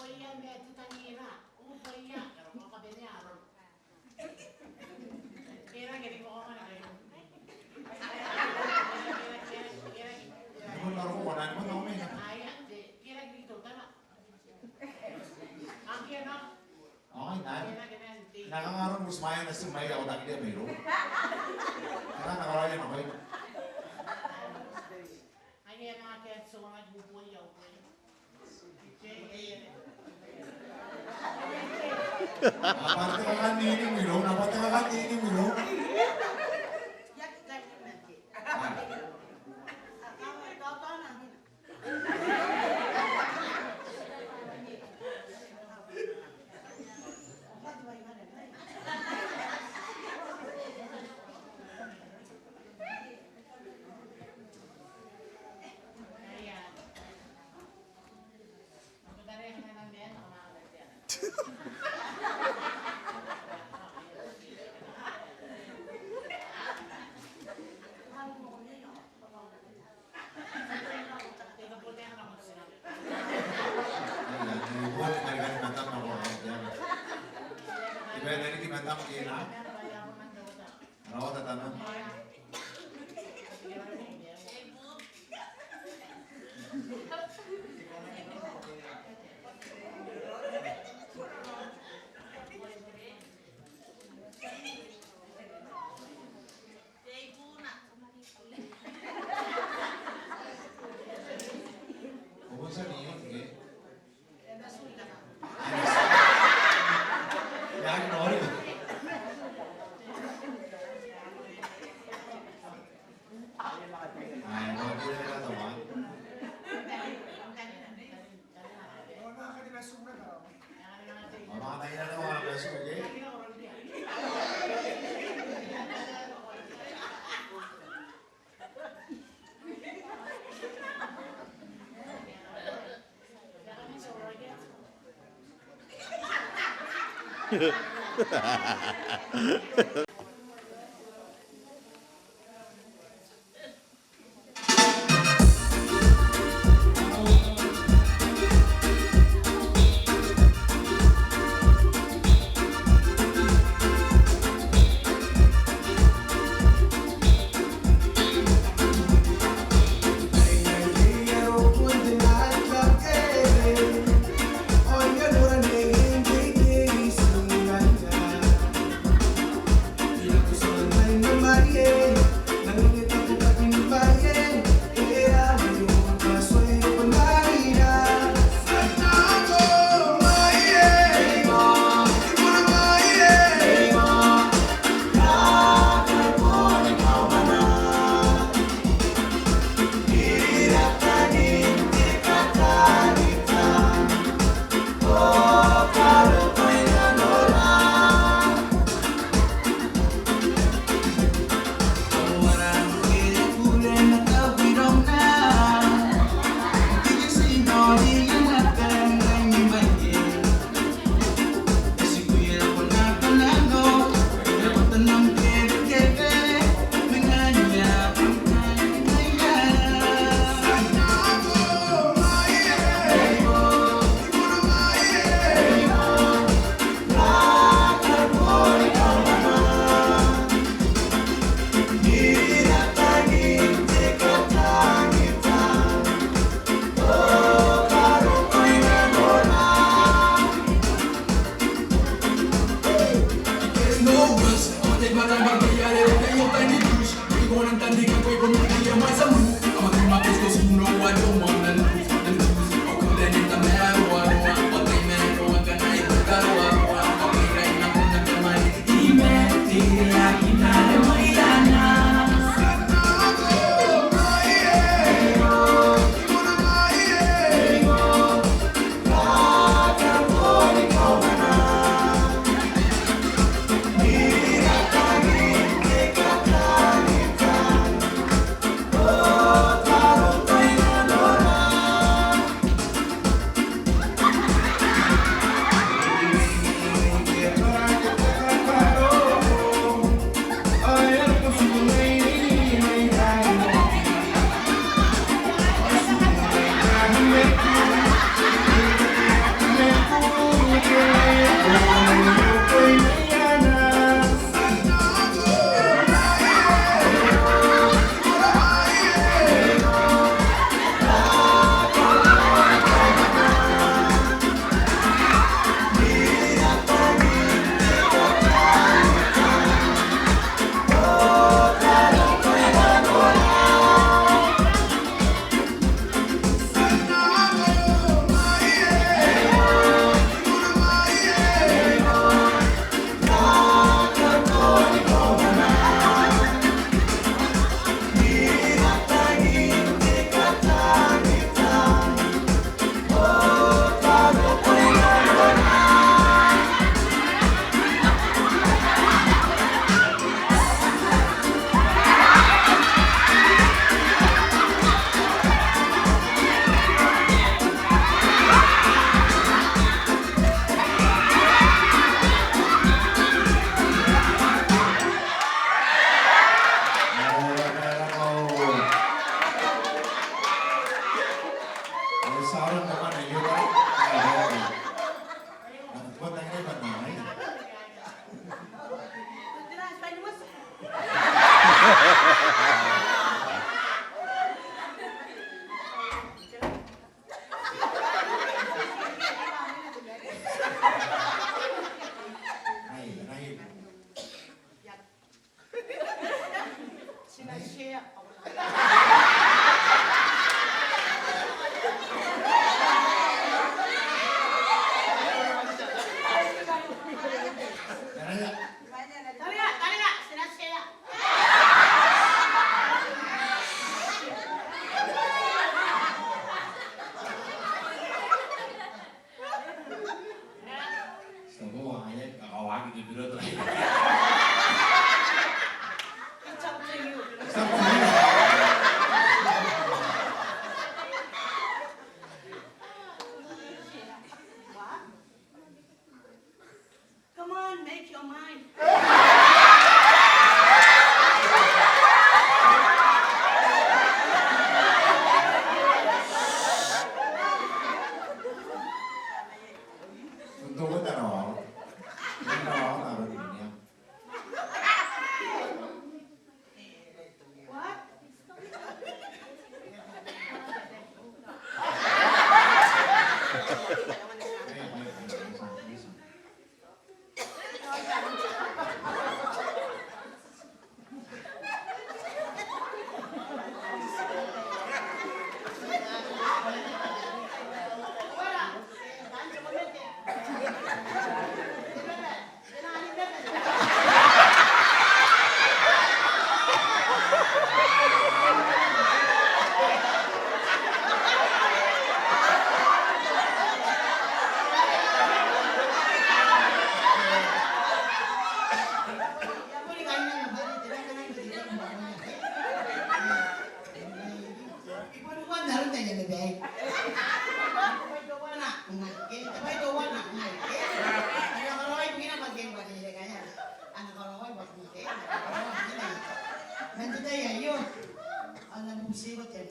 Ao I nang, I nang kanga aron busmai ana ti mai ao I nang kiri miro. I nang karaoia nakoina. Naba te kakanini miro, naba te kakanini miro. Rawata tano.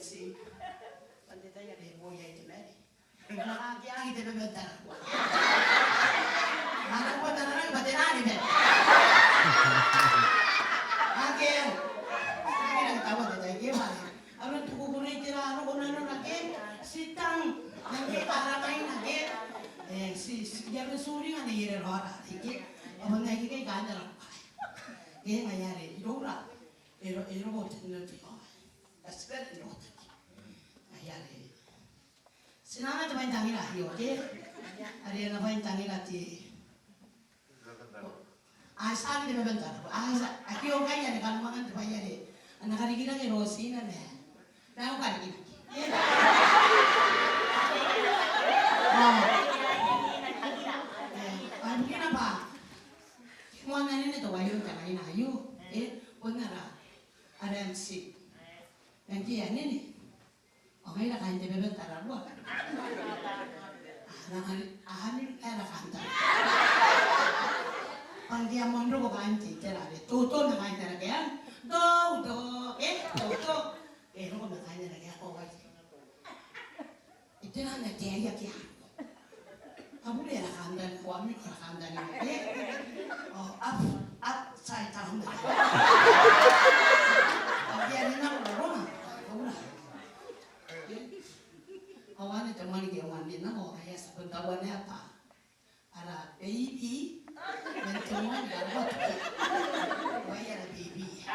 Ti, bwa n te tai are e boo iai te mare. Ngkana akea te bebe n tararua. Ngkana ko tararua, bwa te nani be. Akea. Akea n taua te tai ke bwa are aron te kukurei tera, aron ko nanona ke, ti tang. Ngke ara kaina ke. E, ti, ti, I a bon turinga n ire raora ke. Ao bon ngaia ke kaain ara. Ke ngaia are iroura. E ro, e roko te noti. Ti bane n roko te. Ngaia are. Ti na anaa te bwai n tangira aio, ke? Are ana bwai n tangira te. A, tiaki te bebe n tararua. A, ti, akea ngkai are kanga manga te bwai are. Ana karikirake Rosina ma. Ma au karikirake. E. A. E, a, bukina bwa. Moan anene teuaei n te ngaina aio. E, bon ara. Ara M C. Ngke anene. Ao ngaira kaain te bebe n tararua. A, nang anene, a, anene, e, ara kaain tararua. Bwa ngke a moan roko kaain te itera are. Toto ma kaain te itera ke. Toto, e, toto. E, roko ma kaain te itera ke, ao ai. Itera na te aia ke. A bure ara kantana, ko ami ara kantana. E? O, up, upside down. Ao ke anne nako Roma. Roma. E? Ao anne te moan ke moan ni nako, ao ngaia ti a bon taua naba. Ara baby. Man te moan, ara baby. Bwa ara baby. Ti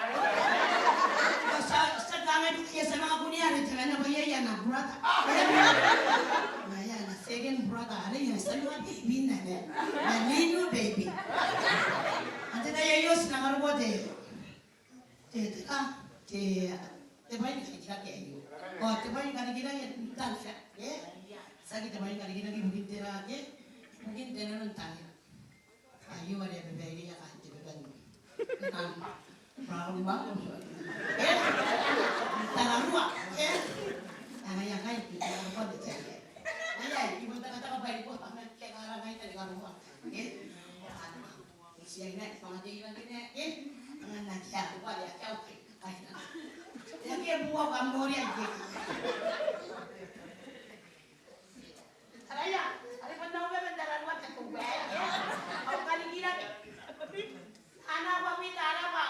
a, ti a kangai bwa ti a manga kunea are te mena bwa iai ana brother. Ngaia ana second brother are iai ana second baby naba. A little baby. Ao te tai aio ti na karokoa te, te, te, a, te, te bwai ni karikirake aio. O, te bwai ni karikirake n tangira. E? Tiaki te bwai ni karikirake ibukin tera ke? Ibukin te nano n tangira. Aio are a babaire iai kaain te bebe n. Am, brown bag. E? Tararua. E? Ngaia ngkai, tararua te tai. Ngaia, I bon takataka bwa I bon, am, ke kara ngaia te tararua. E? Am, ti aina, manga te iwa kene. E? Ngkana ti a, bwa e a, ke au kai. Kai na. E ke bua kam nori aike. Araia, are bwa N na uba man tararua te koaua, e? Au karikirake. Ana bwa mi tararua.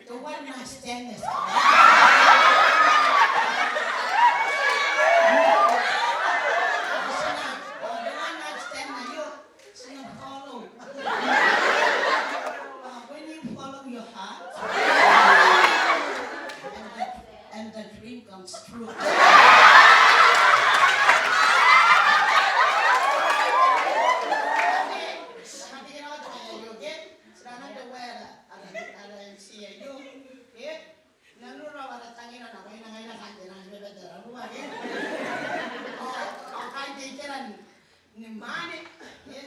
The one night stand is. The one night stand, you Follow. Uh, when you follow your heart, and the, and the dream comes true. Nanora bwa ara tangira nakoina ngaira kaain te nang bebete rarua, e? Ao, ao kaain te itera ni mwaane, e?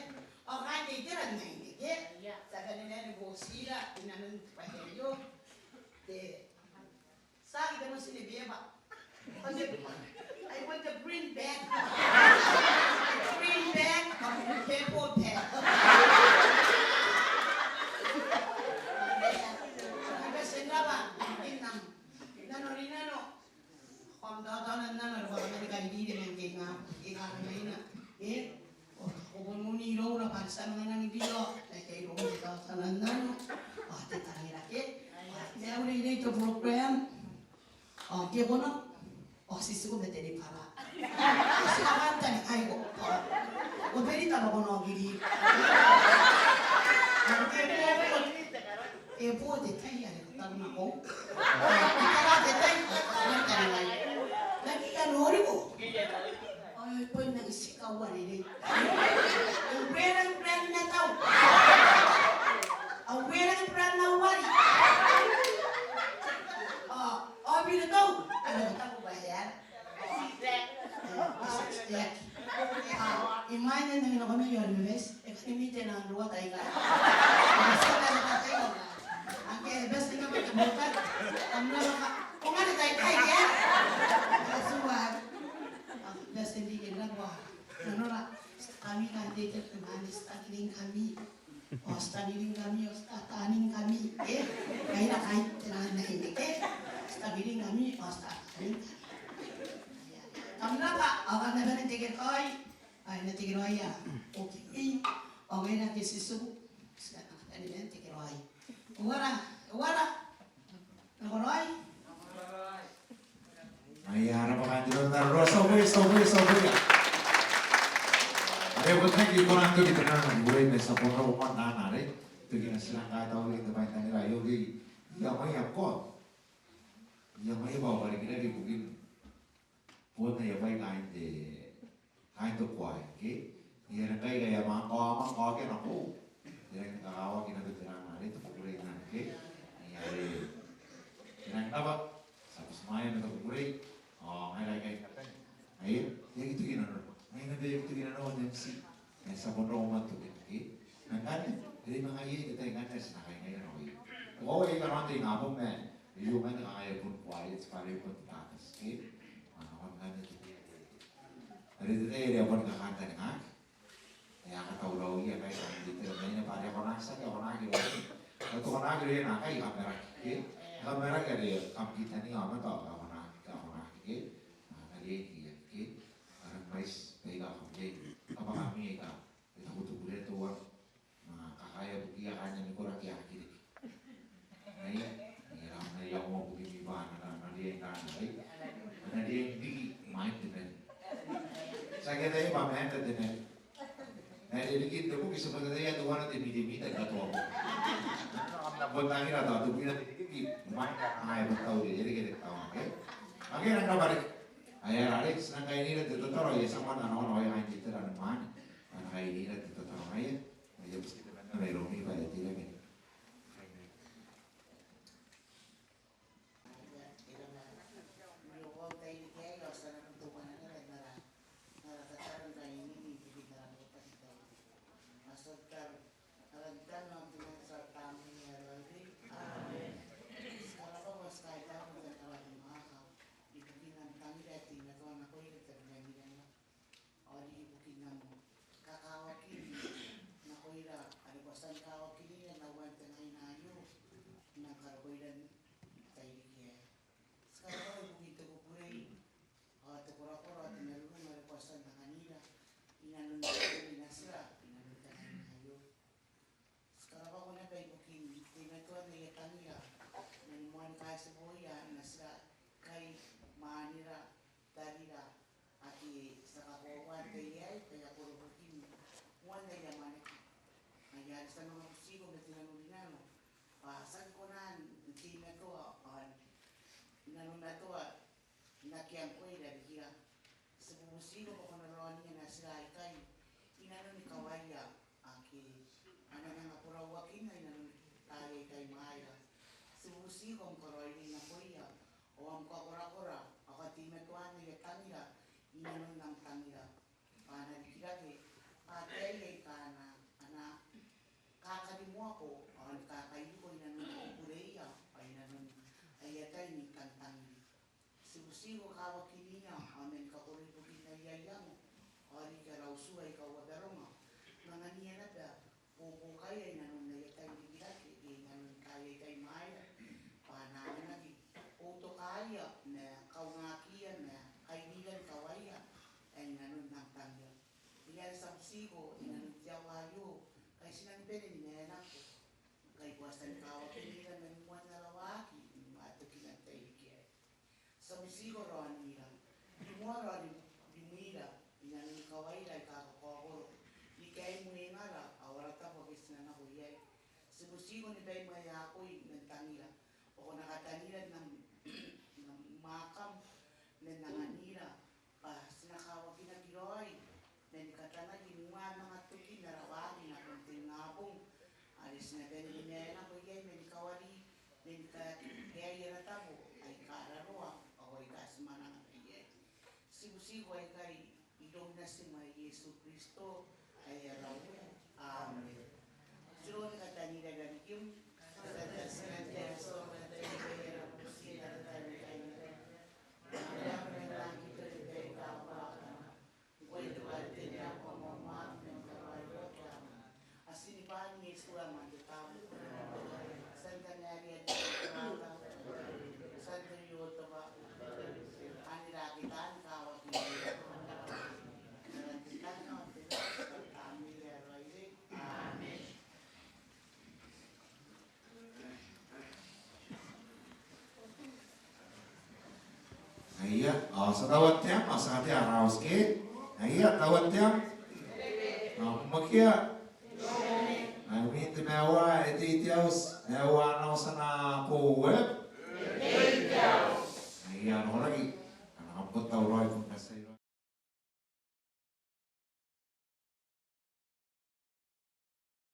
Ao kaain te itera n aine, e? Ti a bane ni botira inanon te bwai aio. Te, tiaki te motini beba. I want the green bag. Green bag, purple bag. Amen. E, ao ko bon uni iroura bwa ti a nang anganaki bwa ti a iroura bwa ti a nang nano. Ao te tangira ke. Ao te reirei te program. Ao ke bono. Ao ti tiku ma te ribara. Ao ti a kantaningaiko. Ao ko beri taba ko na okiri. Ao ke bono. E bo te tai are ko taku nako. E tara te tai are ko taku nako. Naki ia noriko. Ao e bon nang tika uarerei. Au uera ni brand na tau. Au uera ni brand na uari. Ao, ao bira tau. Are ko taku bwa e aera. Imwain ae N na nako mai ao N na mimiti, e kani mite n aron ruo taika. Angke best n aron ruo taika. Kam na nako, ko ngare taika, e? Asuwa. Best n aron ruo. Nanora, kami kan teke te mani, ti tangiringkami. Ao ti tangiringkami, ao ti tangiringkami, e? Ngaira kaain te nang nang, e? Ti tangiringkami, ao ti tangiringkami. Kam rabwa, ao kam na bane n tekeraoi, ao e na tekeraoi ae Okimi, ao ngaira ake ti tiku, ti na bane n tekeraoi. Uara, uara. Nakoraoi. Ai ara bwa kaain te nang nang, ti a uboia, ti a uboia, ti a uboia. Are e bon aki kona n toki te nang nang, uei ma ti a bon roko moa n nang nang, are e toki natina ngkai tao riki te bwai n tangira aio ke. Ia mai ia ko. Ia mai bwa bwa riki rake ibukin bon aia bwai kaain te Kaain te kuaea, ke? Ia ngkai ngkai a manga, a manga oki nako. Ia ngkai kakawaki nako te nang nang are te kukurei nang, ke? Ia are. Ia ngkai naba, ti a bati maia ma te kukurei. Ao ngaira aikai. Aia, e aki toki nanora. Ngaia naba e aki toki nanora te M C. Ngaia ti a bon roko moa n toki, ke? Ngkanne, e manga iai te tai ngkanne ti na kaingainga nako iai. Ko aua ae I karaoan te ingabong ma e, e iai ngkanne kanga e bon kuaea, ti bwa are e bon te taabati, ke? Ao ngkanne te Are te tai are a boni kakantaningaaki. E a katauraoia ngkai kaain te itera maina bwa are a kona n tiaki, a kona n aki raoi. A kona n aki raoi naakai, kam maraki, ke? Kam maraki are kam kitani aomata, a kona n aki, a kona n aki, ke? A na riai n iai, ke? A rang mwaiti baika kam riai. Kabwakami aika e taku te kukurei teuana. Ma kakaea bukiia kaain ami koraki aki reke. Ngaia, ngaia, ngaia, ao bukimi bwa a na, a na riai n, a na riai, a na riai n riki imwain te mane. Ti aki ataia bwa mane te mane. Ma e riki n te buki ti bon ataia teuana te mitemite ae katoa. Kam na bon tangira tao te buki ae riki imwain, ae bon tau riki, riki, riki tao, ke? Ake a nang rabwa riki. Ae ara riki, ti nang kainira te tataro, ae ti a moana nako nako ae kaain te itera ni mwaane. A na kainira te tataro ngaia. Aia, bati te mwaane mairoumi bwa e a tia reke. Amen. Ti karabwa bwa ti kaitaua n te aro ni mwaaka, ibukin am tangira ae teimatoa nakoira te rinanira. Ao riki ibukin am kakawaki nakoira are ko a tia ni kawakinira n aua n te ngaina aio, n am karokoira n te tairiki aei. Ti karabwa ibukin te kukurei, ao te korakora, ao te marurung are ko a tia n anganira, i nanon te natira, i nanon te ngaina aio. Ti karabwa naba ibukin teimatoan aia tangira, man moani kaitiboia natira, kai mwanera, tarira, ake ti a kakoaua n te tai aei, bwa a koro ibukin moan aia mwaneka. Ngaia are ti a manga butiko ma te nanorinano, bwa ti aki kona n teimatoa, ao n nanomatoa, n akea ngkoe i rarikira. Ti bubutiko bwa ko na raoniia natira aikai i nanoni kawaia ake a na manga borauakinna i nanon taai aikai mwaira. Ti bubutiko am karaoiroi nakoia, ao am kakorakora, ao kateimatoan aia tangira i nanon am tangira. Bwa a na rikirake ataei aika a na, a na kakarimoako, ao ni kakairiko i nanon kukureia, ao i nanon aia tai ni tangitangiri. Ti butiko kawakinia, ao man kakororaoia ibukin aia iango, ao riki ara utu aika uabaronga. N anganiia naba buobuokaia i nanon aia tai n rikirake, i nanon taai aikai mwaira, bwa a na anganaki boutokaia, ma kaungakiia, ma kainira ni kawaia, ae i nanon am Iko, inanon te aoa aio, ngkai ti nangi bane ni maenako, ngkai ko a tia ni kawakinira man moan ara waaki ni mwatokina n tairiki aei. Ti a butiko raonira, rimoara ao ri-, rimwira, inanoni kawaira aika kakaokoro, ni kaimwengara ao ara tabo ake ti na nako iai. Ti butiko ni baimwaeakoi man tangira, bwa ko na katanira n am, n am mwaakam, man anganira, bwa ti na kawakinaki raoi, ma ni katanaki n ua manga tokin ara waaki nakon te ingabong are ti na bane ni maenako iai, ma ni kawari, ma ni ka-, kaei ara tabo aika raroa ao aika ti mwananga iai. Ti butiko aikai iroun Natim ae Iesu Kristo ae ara Uea. Amen. Ti roko ni katanira i rarikim. Santa Maria, Santa Maria, Santa Ioteba, anira aki taan kawakinira, Amen. Aia, ao ti a taua te am, ao ti a katea ara auti ke. Aia, taua te am. Ao mwakia. Ai win te maua, e tei te auti, maua ana auti ana ko, e? Aia, nakoraki. Ana kam bon tauraoi, ko